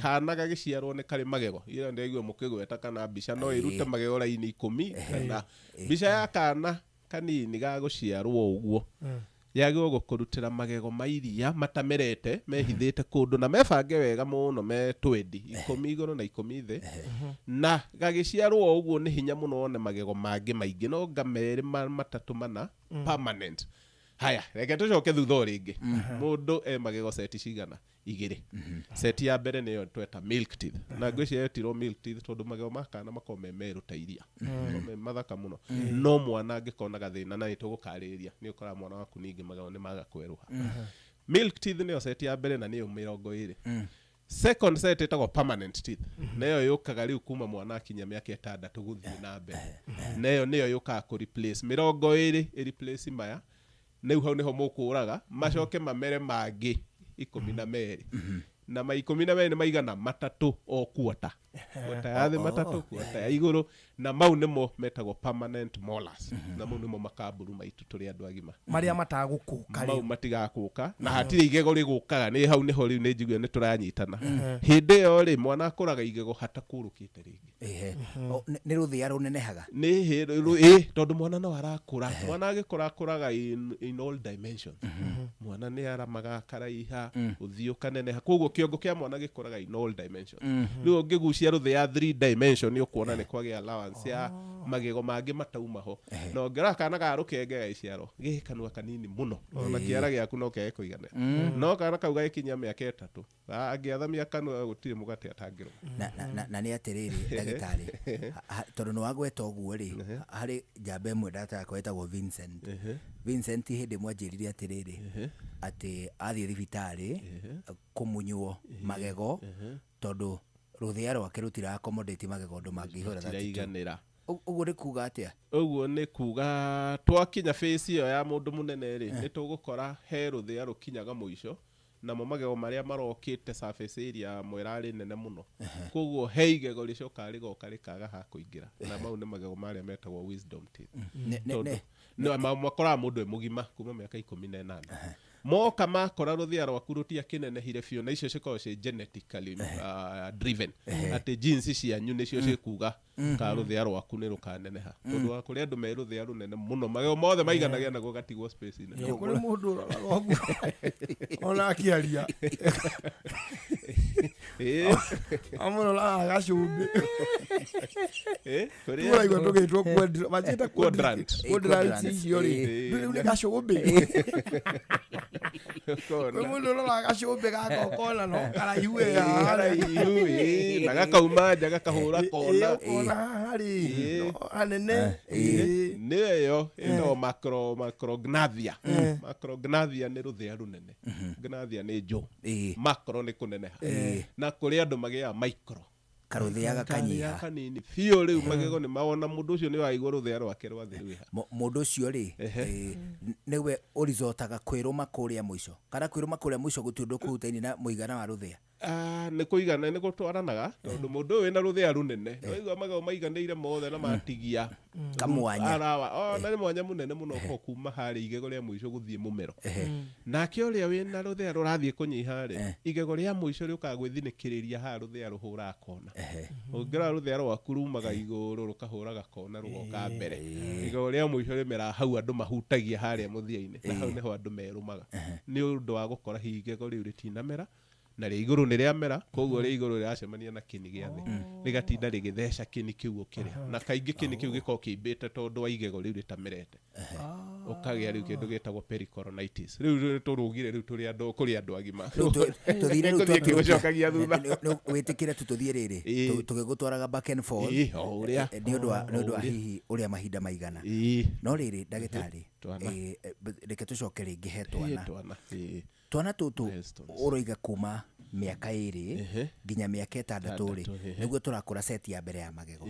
Kana gagĩciarwo nĩ karĩ magego. Ira ndĩraigua mũkĩgweta kana mbica no ĩrute magego raini 10, kana mbica ya kana kanini ga gũciarwo ũguo. Yagĩrĩirwo gũkũrutĩra magego ma iria matamerete, mehithĩte kũndũ na mebange wega mũno me twendi, 10 igũrũ na 10 thĩ. Na gagĩciarwo ũguo nĩ hinya mũno wone magego mangĩ maingĩ, no nga merĩ matatũ mana permanent. Haya, reke tũcoke thutha o rĩngĩ. Mũndũ e magego seti cigana? Igĩrĩ. Seti ya mbere nĩyo tweta milk teeth. Na ngwĩciria yetirwo milk teeth tondũ magego ma kana makoragwo me merũ ta iria. Makoragwo me mathaka mũno. No mwana angĩkorwo na gathĩna na nĩtũgũkarĩrĩria, nĩ ũkoraga mwana waku ningĩ magego nĩ maga kwerũha. Milk teeth nĩyo seti ya mbere na nĩyo 20. Second set ĩtagwo permanent teeth. Nayo yũkaga rĩu kuma mwana akinya mĩaka 6 gũthiĩ na mbere. Nayo nĩyo yũkaga kũ replace 20 ĩ replace maya. Rĩu hau nĩho mũkũraga, macoke mamere mangĩ 12. Na ma 12 nĩ maigana matatũ o quarter. Quarter ya thĩ matatũ, quarter ya igũrũ, na mau nĩmo metagwo permanent molars. Na mau nĩmo makamburu maitũ tũrĩ andũ agima. Marĩa matagũkũka Mau rĩu. matigakũka, na hatirĩ igego rĩgũkaga, nĩ hau nĩho rĩu nĩ njiguire nĩ tũranyitana. Hĩndĩ ĩyo rĩ, mwana akũraga igego hatakũrũkĩte rĩngĩ. O, nĩ rũthĩa rũnenehaga? Nĩ tondũ mwana no arakũra. Mwana agĩkũra akũraga in all dimensions. Mwana nĩ aramaga akaraiha, ũthiũ ũkaneneha. Koguo kĩongo kĩa mwana gĩkũraga in all dimensions. Rĩu ũngĩgucia rũthĩa 3 dimension nĩ ũkuona nĩ kwagĩa allowance ya magego mangĩ matauma ho. Na ũngĩrora kana ga rũkenge gagĩciarwo, gĩ kanua kanini mũno. Ona kĩara gĩaku no kĩage kũiganĩra. No kana kau gagĩkinyia mĩaka 3, angĩathamia kanua gũtirĩ mũgate atangĩrũma. Na nĩ atĩrĩrĩ, ndagĩtarĩ, tondũ nĩ wagweta ũguo rĩ, harĩ njamba ĩmwe ndata yakwa ĩtagwo Vincent. Vincent hĩndĩ ĩmwe anjĩrire atĩrĩrĩ, atĩ athiĩ thibitarĩ kũmunywo magego, tondũ rũthĩa rwake rũtira accommodate magego ũndũ mangĩihũra thirty two. Rũtiraiganĩra. Ũguo nĩ kuga atĩa? Ũguo nĩ kuga twakinya phase ĩyo ya mũndũ mũnene rĩ, nĩ tũgũkora he rũthĩa rũkinyaga mũico, namo magego marĩa marokĩte surface area ĩmwe ĩrarĩ nene mũno. Koguo he igego rĩcokaga rĩgoka rĩkaga ha kũingĩra, na mau nĩ magego marĩa metagwo wisdom teeth. Tondũ no, makoraga mũndũ e mũgima kuma mĩaka 18. Moka makora rũthĩa rwaku rũtiakĩnenehire biũ, na icio cikoragwo ciĩ genetically, driven. Atĩ genes cianyu nĩcio ciĩkuga kana rũthĩa rwaku nĩ rũkaneneha. Tondũ wa kũrĩ andũ me rũthĩa rũnene mũno, magego mothe maiganagia na gũgatigwo space nene. Kũrĩ mũndũ ũroraga ũguo, ona akĩaria. Amũroraga gacũmbĩ. Kũrĩa Tũraigua tũgĩtwo manjĩta Quadrant. Quadrant icio rĩ. Rĩu nĩ gacũmbĩ. Ũkona. Kwĩ mũndũ ũroraga gacũmbĩ gaka ũkona no karaihu ĩ haha. Karaihu, ĩ, na gakauma nja gakahũra kona. Ũkona haha rĩ no hanene. Nĩyo ĩyo ĩtagwo macrognathia. Macrognathia nĩ rũthĩa rũnene. Gnathia nĩ njũ. Macro nĩ kũneneha. Na kũrĩ andũ magĩaga micro. Karũthĩa gakanyiha. Karũthĩa kanini biũ rĩu magego nĩ mawona mũndũ ũcio nĩ waigua rũthĩa rwake rwa thĩ rwĩha. Mũndũ ũcio rĩ, nĩwe ũricotaga kwĩrũma kũrĩa mũico kana kwĩrũma kũrĩa mũico gũtirĩ ũndũ kũhutaine na mũigana wa rũthĩa. Nĩ kũigana nĩ gũtwaranaga tondũ mũndũ ũyũ wĩna rũthĩa rũnene waigua magego maiganĩire mothe na matigia Kamwanya. Arawa na nĩ mwanya mũnene mũno ũkoragwo kuma harĩa igego rĩa mũico gũthiĩ mũmero. Nake ũrĩa wĩna rũthĩa rũrathiĩ kũnyiha rĩ, igego rĩa mũico rĩũkaga gwĩthinĩkĩrĩria haha rũthĩa rũhũraga kona. Ũngĩrora rũthĩa rwaku rumaga igũrũ rũkahũraga kona rũgoka mbere. Igego rĩa mũico rĩmeraga hau andũ mahutagia harĩa mũthia-inĩ na hau nĩho andũ merũmaga nĩ ũndũ wa gũkora hihi igego rĩu rĩtinamera na rĩa igũrũ nĩ rĩamera, koguo rĩa igũrũ rĩracemania na kĩni gĩa thĩ rĩgatinda rĩgĩtheca kĩni kĩu ũkĩrĩa, na kaingĩ kĩni kĩu gĩkoragwo kĩimbĩte tondũ wa igego rĩu rĩtamerete, ũkagĩa rĩu kĩndũ gĩtagwo pericoronitis. Rĩu tũrũgire rĩu tũrĩ andũ kũrĩ andũ agima. Tũthire rĩu Gũthiĩ ngĩgũcokagia thutha. Wĩtĩkĩre tu tũthiĩ rĩrĩ tũgĩgũtwaraga back and forth o ũrĩa. Nĩ ũndũ wa O ũrĩa. hihi ũrĩa mahinda maigana. No rĩrĩ ndagĩtarĩ, reke tũcoke rĩngĩ he twana. Twana. Twana tũtũ ũroiga kuma mĩaka 2 nginya mĩaka 6 rĩ, nĩguo tũrakũra seti ya mbere ya magego.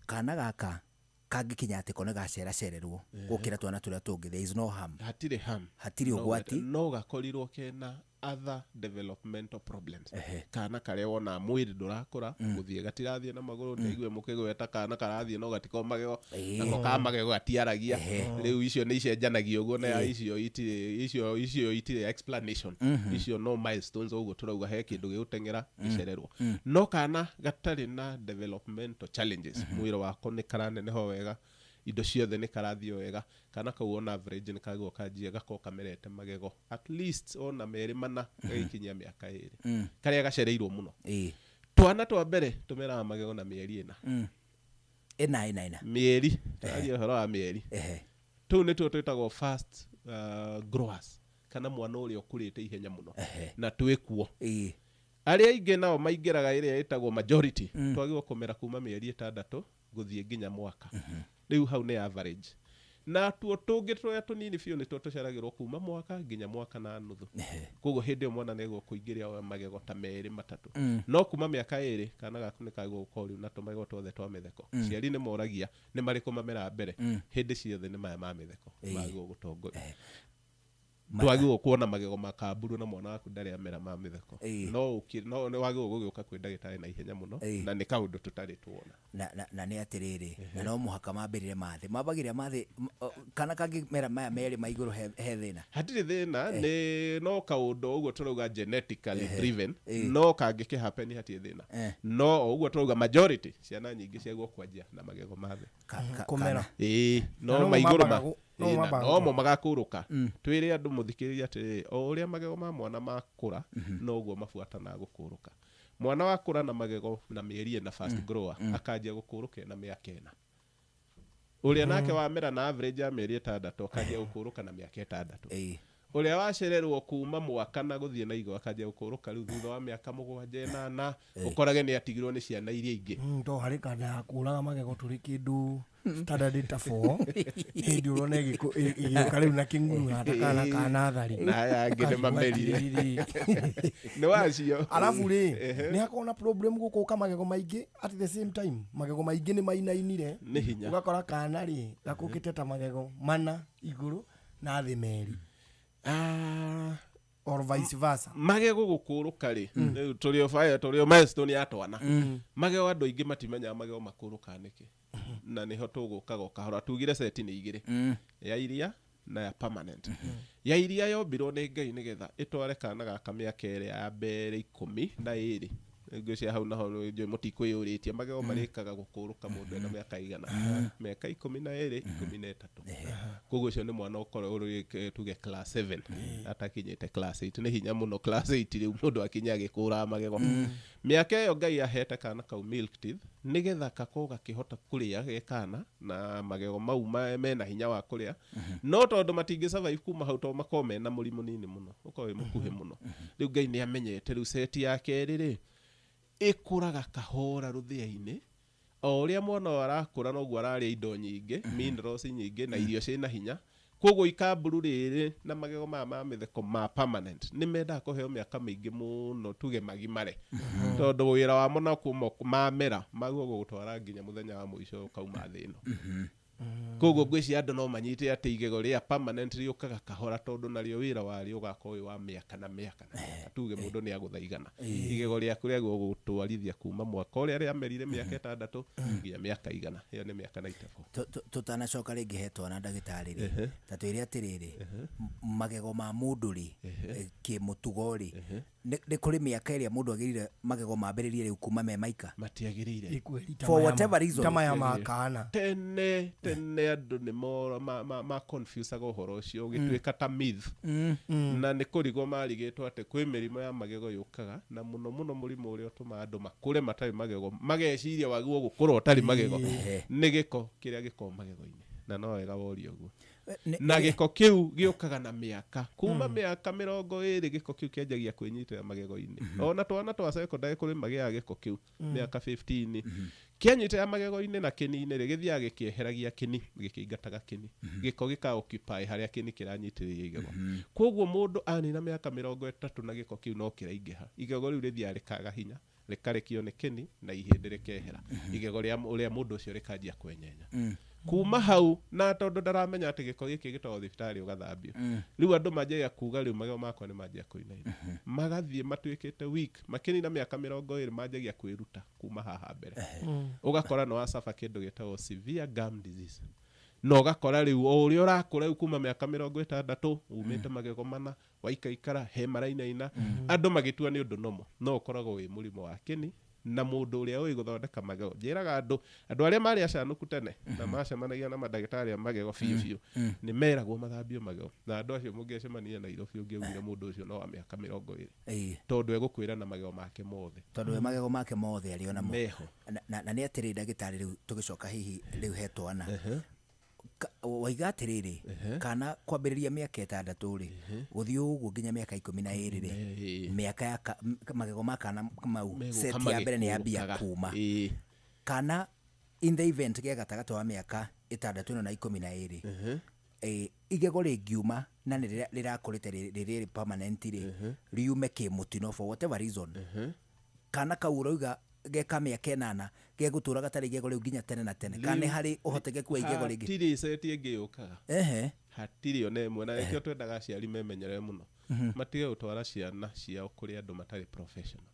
Kana gaka kangĩkinya atĩ ko nĩ gaceracererwo gũkĩra twana tũrĩa tũngĩ, there is no harm. Hatirĩ harm. Hatirĩ ũgwati. No gakorirwo kena other developmental problems. Kana karĩa wona mwĩrĩ ndũrakũra, gũthiĩ gatirathiĩ na magũrũ, ndaigue mũkĩgweta kana karathiĩ no gatiko magego, nako ka magego gatiaragia. Rĩu icio nĩ icenjanagia ũguo na icio itirĩ icio icio itirĩ explanation. Icio no milestones ũguo tũrauga he kĩndũ gĩgũteng'era gĩcererwo. No kana gatarĩ na developmental challenges, mwĩrĩ wako nĩ karaneneha wega, indo ciothe nĩ karathiĩ wega, kana kau on average nĩ kagwo kanjia gakorwo kamerete magego at least ona 2 4 gagĩkinyia mĩaka 2, karĩa gacereirwo mũno. Twana twa mbere tũmeraga magego na mĩeri 4. Ĩna mĩeri, tũraria ũhoro wa mĩeri. Tũu nĩtuo twĩtagwo fast growers, kana mwana ũrĩa ũkũrĩte ihenya mũno na twĩkuo. Arĩa aingĩ nao maingĩraga ĩrĩa ĩtagwo majority, twagĩrĩirwo kũmera kuma mĩeri 6 gũthiĩ nginya mwaka. Rĩu hau nĩ average. Na tuo tũngĩ tũrĩa tũnini biũ nĩtuo tũceragĩrwo kuma mwaka nginya mwaka na nuthu. Koguo hĩndĩ ĩyo mwana nĩegũkorwo kũingĩria magego ta 2 3. No kuma mĩaka 2 kana gaku nĩ kagĩrĩirwo gũkorwo rĩu na tũmagego twothe twa mĩtheko. Ciari nĩ moragia nĩ marĩkũ mamera mbere. Hĩndĩ ciothe nĩ maya ma mĩtheko magĩrĩirwo gũtongoria. Twagĩrĩirwo kuona magego makamburu na mwana waku ndarĩ amera ma mĩtheko. No no wagĩrĩirwo gũgĩũka kwĩ ndagĩtarĩ na ihenya mũno, na nĩ kaũndũ tũtarĩ tuona. Na nĩ atĩrĩrĩ, na no mũhaka mambĩrĩre mathĩ. Mambagĩrĩra mathĩ, kana kangĩmera maya merĩ ma igũrũ he thĩna? Hatirĩ thĩna, nĩ no kaũndũ ũguo tũrauga genetically driven, no kangĩkĩ happen hatirĩ thĩna. No ũguo tũrauga majority ciana nyingĩ ciagwo kwanjia na magego mathĩ. Kũmera. No ma igũrũ ma no mo magakũrũka. Twĩre andũ mũthikĩrĩria atĩrĩrĩ, o ũrĩa magego ma mwana makũra noguo mabuatanaga gũkũrũka. Mwana wakũra na magego na mĩeri 4 fast grower akanjia gũkũrũka na mĩaka 4. Ũrĩa nake wamera na average ya mĩeri 6 akanjia gũkũrũka na mĩaka 6. Ũrĩa wacererwo kuma mwaka na gũthiĩ na igũrũ akanjia gũkũrũka rĩu thutha wa mĩaka 7 8, ũkorage nĩ atigirwo nĩ ciana iria ingĩ. To harĩ kanda yakũraga magego tũrĩ kĩndũ standard ta 4 hĩndĩ ũrona ĩgĩũka rĩu na kĩng'ung'u ta kana ka natharĩ. Na aya angĩ nĩ mamerire. Nĩ wacio. Arabu rĩ, nĩ hakoragwo na problem gũkũka magego maingĩ at the same time. Magego maingĩ nĩ mainainire. Nĩ hinya. Ũgakora kana rĩ gakũkĩte ta magego 4 igũrũ na thĩ 2. Or vice versa. Magego gũkũrũka rĩ, rĩu tũrĩ o fire, tũrĩ o milestone ya twana. Magego andũ aingĩ matimenyaga magego makũrũkaga nĩkĩ. Na nĩho tũgũkaga o kahora. Tugire seti nĩ 2, ya iria na ya permanent. Ya iria yombirwo nĩ Ngai nĩgetha ĩtware kana gaka mĩaka ĩrĩa ya mbere 12. Ngwĩciria hau naho njũĩ mũtikwĩyũrĩtie magego marĩkaga gũkũrũka mũndũ ena mĩaka igana, mĩaka 12, 13. Koguo ũcio nĩ mwana ũkorwo ũrĩ tuge class 7 atakinyĩte class 8. Nĩ hinya mũno class 8 rĩu mũndũ akinye agĩkũraga magego. Mĩaka ĩyo Ngai ahete kana kau milk teeth nĩgetha gakorwo gakĩhota kũrĩa ge kana na magego mau mena hinya wa kũrĩa, no tondũ matingĩ survive kuma hau tondũ makorwo mena mũri mũnini mũno, ũkorwo wĩ mũkuhĩ mũno. Rĩu Ngai nĩ amenyete rĩu seti ya kerĩ rĩ ĩkũraga kahora rũthĩa-inĩ. O ũrĩa mwana ũyũ arakũra noguo ararĩa indo nyingĩ, minerals nyingĩ na irio ciĩna hinya. Koguo ikamburu rĩrĩ na magego maya ma mĩtheko ma permanent nĩ mendaga kũheo mĩaka mĩingĩ mũno tuge magimare, tondũ wĩra wamo na kuma mamera maguo gũgũtwara nginya mũthenya wa mũico ũkauma thĩ ĩno. Koguo ngwĩciria andũ no manyite atĩ igego rĩa permanent rĩũkaga kahora tondũ narĩo wĩra warĩo ũgakorwo wĩ wa mĩaka na mĩaka na mĩaka. Tuge mũndũ nĩ agũtha igana, igego rĩaku rĩagĩrĩirwo gũtwarithia kuma mwaka ũrĩa rĩamerire mĩaka 6 nginya mĩaka 100. Ĩyo nĩ mĩaka 94. Tũtanacoka rĩngĩ he twana ndagĩtarĩ rĩ, ta twĩre atĩrĩrĩ, magego ma mũndũ rĩ kĩmũtugo rĩ, nĩ kũrĩ mĩaka ĩrĩa mũndũ agĩrĩire magego mambĩrĩrie rĩu kuma me maika? Matiagĩrĩire. For whatever reason. Ta maya ma kana. Tene tene andũ nĩ ma confusaga ũhoro ũcio ũgĩtuĩka ta myth. Na nĩ kũrigwo marigĩtwo atĩ kwĩ mĩrimũ ya magego yũkaga, na mũno mũno mũrimũ ũrĩa ũtũmaga andũ makũre matarĩ magego, mageciria wagĩrĩirwo gũkũra ũtarĩ magego nĩ gĩko kĩrĩa gĩkoragwo magego-inĩ, na no wega worie ũguo. Na gĩko kĩu gĩũkaga na mĩaka kuma mĩaka 20 gĩko kĩu kĩanjagia kwĩnyitĩrĩra magego-inĩ. Ona twana twa secondary kũrĩ magĩaga gĩko kĩu mĩaka 15 kĩanyitĩrĩra magego-inĩ na kĩni-inĩ rĩ, gĩthiaga gĩkĩeheragia kĩni, gĩkĩingataga kĩni, gĩko gĩka occupy harĩa kĩni kĩranyitĩrĩria igego. Koguo mũndũ anina mĩaka 30 na gĩko kĩu no kĩraingĩha, igego rĩu rĩthiaga rĩkaga hinya, rĩkarekio nĩ kĩni na ihĩndĩ rĩkehera, igego rĩa mũndũ ũcio rĩkanjia kwenyenya. Kuma hau na tondũ ndaramenya atĩ gĩko gĩkĩ gĩtwarwo thibitarĩ ũgathambio, rĩu andũ manjagia kuga rĩu magego makwa nĩ manjia kũinaina, magathiĩ matuĩkĩte weak, makĩnina mĩaka 20 manjagia kwĩruta kuma haha mbere. Ũgakora nĩ wacaba kĩndũ gĩtagwo severe gum disease, na ũgakora rĩu o ũrĩa ũrakũra rĩu kuma mĩaka 60 umĩte magego mana waikaikara he marainaina, andũ magĩtua nĩ ũndũ nomo, no ũkoragwo wĩ mũrimũ wa kĩni. Na mũndũ ũrĩa ũĩ gũthondeka magego, njĩraga andũ arĩa marĩ acanũku tene na macemanagia na mandagĩtarĩ a magego biũ biũ, nĩ meragwo mathambio magego, na andũ acio mũngĩcemania Nairobi ũngĩaugire mũndũ ũcio no wa mĩaka 20, tondũ egũkwĩra na magego make mothe, tondũ we magego make mothe arĩ ona mo meho. Na nĩ atĩrĩ ndagĩtarĩ, rĩu tũgĩcoka hihi rĩu he twana, waiga atĩrĩrĩ, kana kwambĩrĩria mĩaka 6 rĩ gũthiĩ ũguo nginya mĩaka 12 rĩ, mĩaka ya magego ma kana mau seti ya mbere nĩ yambia kuma. Kana in the event gĩa gatagatĩ wa mĩaka 6 ĩno na 12, igego rĩngiuma na nĩ rĩrakũrĩte rĩrĩ permanent rĩ, riume kĩmũtino for whatever reason, kana kau ũrauga geka mĩaka 8 gegũtũra gatarĩ igego rĩu nginya tene na tene, kana nĩ harĩ ũhotekeku wa igego rĩngĩ? Hatirĩ seti ĩngĩ yũkaga, hatirĩ ona ĩmwe. Na nĩkĩo twendaga aciari memenyerere mũno, matige gũtwara ciana ciao kũrĩ andũ matarĩ professional,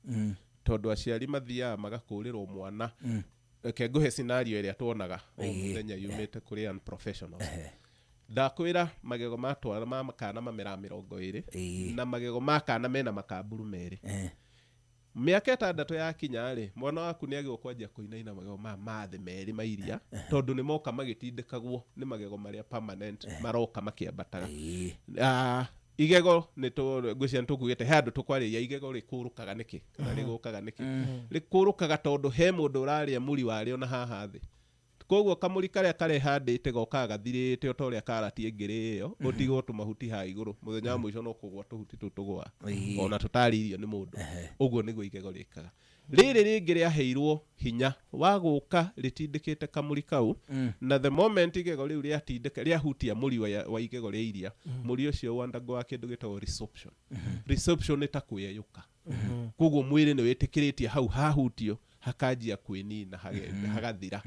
tondũ aciari mathiaga magakũrĩrwo mwana. Reke ngũhe scenario ĩrĩa tuonaga o mũthenya yumĩte kũrĩ unprofessionals. Ndakwĩra magego ma twana ma kana mamera 20 na magego ma kana mena makamburu merĩ. Mĩaka 6 yakinya rĩ, mwana waku nĩ agĩrĩirwo kwanjia kũinaina magego ma mathĩ merĩ ma iria, tondũ nĩ moka magĩtindĩkagwo nĩ magego marĩa permanent maroka makĩambataga. Igego nĩ ngwĩciria nĩ tũkugĩte he andũ tũkwarĩria igego rĩkũrũkaga nĩkĩ kana rĩgũkaga nĩkĩ. Rĩkũrũkaga tondũ he mũndũ ũrarĩa mũri warĩo na haha thĩ. Koguo kamũri karĩa karehandĩte gokaga gathirĩte o ta ũrĩa karati ĩngĩrĩo, ũtigwo tũmahuti haha igũrũ, mũthenya wa mũico no kũgwa tũhuti tũu tũgũa ona tũtarĩirio nĩ mũndũ. Ũguo nĩguo igego rĩkaga. Rĩrĩ rĩngĩ rĩaheirwo hinya wa gũka rĩtindĩkĩte kamũri kau, na the moment igego rĩu rĩatindĩka rĩahutia mũri wa igego rĩa iria, mũri ũcio wandagwa kĩndũ gĩtagwo resorption. Resorption nĩ ta kwĩyũka. Koguo mwĩrĩ nĩ wĩtĩkĩrĩtie hau hahutio hakanjia kwĩnina hagathira.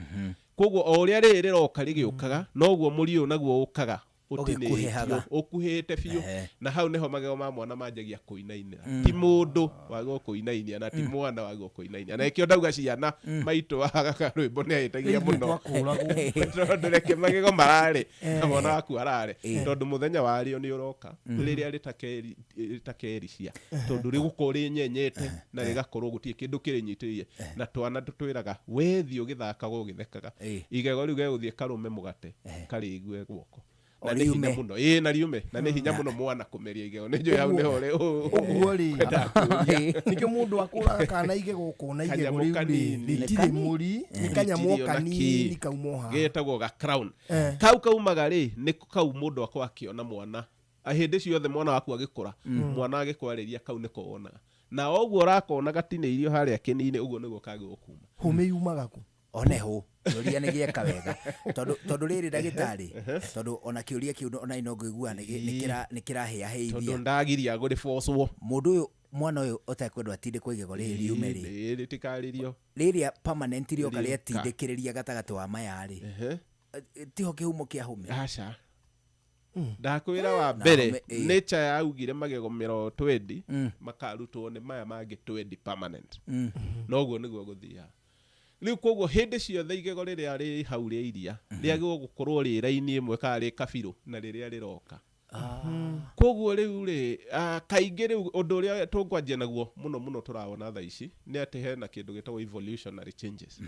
Koguo o ũrĩa rĩrĩ rĩroka rĩgĩũkaga noguo mũri ũyũ naguo ũkaga ũtinĩtio ũkuhĩte biũ na hau nĩho magego ma mwana manjagia kũinainĩra. Ti mũndũ wagwo kũinainia na ti mwana wagwo kũinainia, na ĩkĩo ndauga ciana maitũ wa rwĩmbo nĩ ahĩtagia mũno tondũ reke magego mararĩ na mwana waku ararĩ, tondũ mũthenya warĩo nĩ ũroka rĩrĩa rĩtakericia, tondũ rĩgũkorwo rĩnyenyete na rĩgakorwo gũtirĩ kĩndũ kĩrĩnyitĩrĩire. Na twana tũtwĩraga wethiĩ ũgĩthakaga ũgĩthekaga, igego rĩu gegũthiĩ karũme mũgate karĩigue guoko na nĩ hinya mũno. Ĩĩ, na riume na nĩ hinya mũno mwana kũmeria igego. Nĩ njũĩ hau nĩho ũguo rĩ nĩkĩo mũndũ akũraga kana igego ũkona igego rĩu rĩtirĩ mũri, nĩ kanyamũ kanini kauma haha getagwo ga crown. Kau kaumaga rĩ nĩ kau mũndũ akorwo akĩona mwana hĩndĩ ciothe, mwana waku agĩkũra, mwana agĩkwarĩria kau nĩko wonaga, na ũguo ũrakona gatinĩirio harĩa kĩni-inĩ, ũguo nĩguo kagĩrĩirwo kuma. Hũmĩ yumaga kũ? One hũ kĩũria nĩ gĩeka wega tondũ rĩrĩ ndagĩtarĩ, tondũ ona kĩũria kĩu ona ino ngũigua nĩ kĩrahĩahĩithia, tondũ ndagiria gũrĩbocwo mũndũ ũyũ, mwana ũyũ ũtekwendwo atindĩkwo igego rĩrĩ riume rĩ, rĩtikarĩrio rĩrĩa permanent rĩoka rĩatindĩkĩrĩria gatagatĩ wa maya rĩ, tiho kĩhumo kĩa hũmĩ. Aca, ndakwĩra wa mbere nature yaugire magego mĩrongo 20 makarutwo nĩ maya mangĩ 20 permanent, noguo nĩguo gũthiaga. Rĩu koguo hĩndĩ ciothe igego rĩrĩa rĩ hau rĩa iria rĩagĩrĩirwo gũkorwo rĩ raini ĩmwe kana rĩ kabirũ na rĩrĩa rĩroka. Koguo rĩu rĩ kaingĩ rĩu ũndũ ũrĩa tũkwanjia naguo mũno mũno tũrawona thaa ici nĩ atĩ hena kĩndũ gĩtagwo evolutionary changes.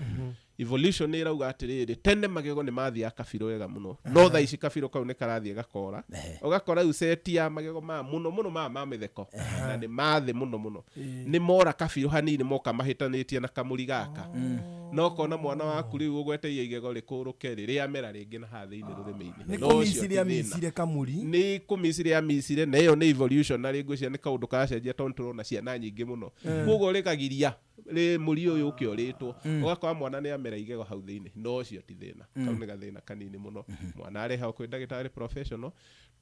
Evolution nĩ ĩrauga atĩrĩrĩ, tene magego nĩ mathiaga kabirũ wega mũno, no thaa ici kabirũ kau nĩ karathiĩ gakora, ũgakora rĩu seti ya magego maya mũno mũno maya ma mĩtheko na nĩ mathĩ mũno mũno nĩ mora kabirũ hanini moka mahĩtanĩtie na kamũri gaka, no kona mwana waku rĩu ũgweteire igego rĩkũrũke rĩ rĩamera rĩngĩ na haha thĩinĩ rũrĩmĩ-inĩ. Nĩ kũmicire amicire kamũri, nĩ kũmicire amicire, na ĩyo nĩ evolution, na rĩngĩ nĩ kaũndũ karacenjia tondũ tũrona ciana nyingĩ mũno, koguo rĩkagiria rĩ mũri ũyũ ũke ũrĩtwo, ũgakora mwana nĩ amera igego hau thĩinĩ, no ũcio ti thĩna, kau nĩ gathĩna kanini mũno. Mwana arehagwo kwĩ ndagĩtarĩ professional,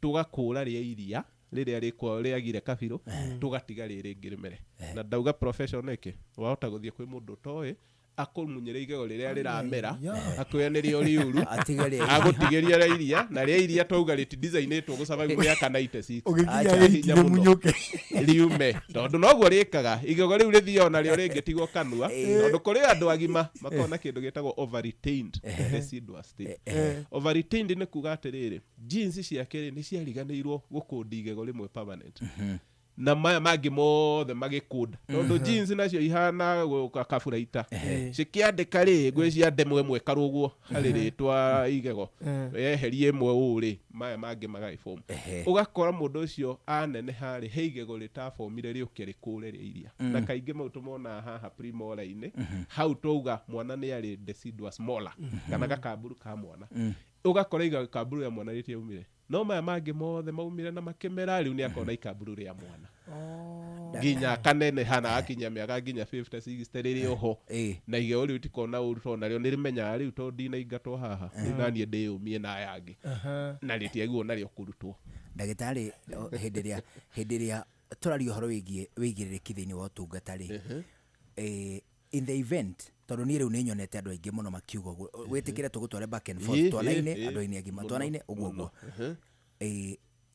tũgakũra rĩa iria rĩrĩa rĩagire kabirũ, tũgatiga rĩrĩ rĩngĩ rĩmere. Na ndauga professional nĩkĩ, wahota gũthiĩ kwĩ mũndũ ũtoĩ akũmunyĩre igego rĩrĩa rĩramera, akwĩra nĩrĩo rĩũru, agũtigĩria rĩa iria, na rĩa iria twauga rĩtidicainĩtwo gũsurvive mĩaka 96 riume, tondũ noguo rĩkaga igego rĩu rĩthiaga onarĩo rĩngĩtigwo kanua, tondũ kũrĩ andũ agima makoragwo na kĩndũ gĩtagwo over-retained deciduous state. Over-retained nĩ kuga atĩrĩrĩ, genes ciake rĩ nĩ ciariganĩirwo gũkũnda igego rĩmwe permanent, na maya mangĩ mothe magĩkunda, tondũ jeans nacio ihana kaburaita cikĩandĩka rĩ ngwĩcia ndemwe ĩmwe karũguo harĩ rĩtwa igego yeherie ĩmwe ũũ rĩ maya mangĩ magagĩbom, ũgakora mũndũ ũcio aneneha rĩ he igego rĩtabomire rĩũke rĩkũre rĩa iria, na kaingĩ mau tũmonaga haha premolar-inĩ, hau twauga mwana nĩ arĩ deciduous molar kana gakamburu ka mwana, ũgakora igakamburu rĩa mwana rĩtiaumire, no maya mangĩ mothe maumire na makĩmera, rĩu nĩ akona ikamburu rĩa mwana nginya kaneneha na akinya mĩaka nginya 50 60 rĩrĩ oho, na igego rĩu tikona ũru tondũ narĩo nĩrĩmenyaga rĩu tondũ ndinaingatwo haha rĩu naniĩ ndĩyũmie na aya angĩ, na rĩtiagĩrĩirwo narĩo kũrutwo. Ndagĩtarĩ, hĩndĩ ĩrĩa tũraria ũhoro wĩgiĩ wĩigĩrĩrĩki thĩinĩ wa ũtungata rĩ, in the event tondũ niĩ rĩu nĩ nyonete andũ aingĩ mũno makiuga ũguo, wĩtĩkĩre tũgũtware back and forth twanaine andũ aingĩ agima twanaine ũguo ũguo,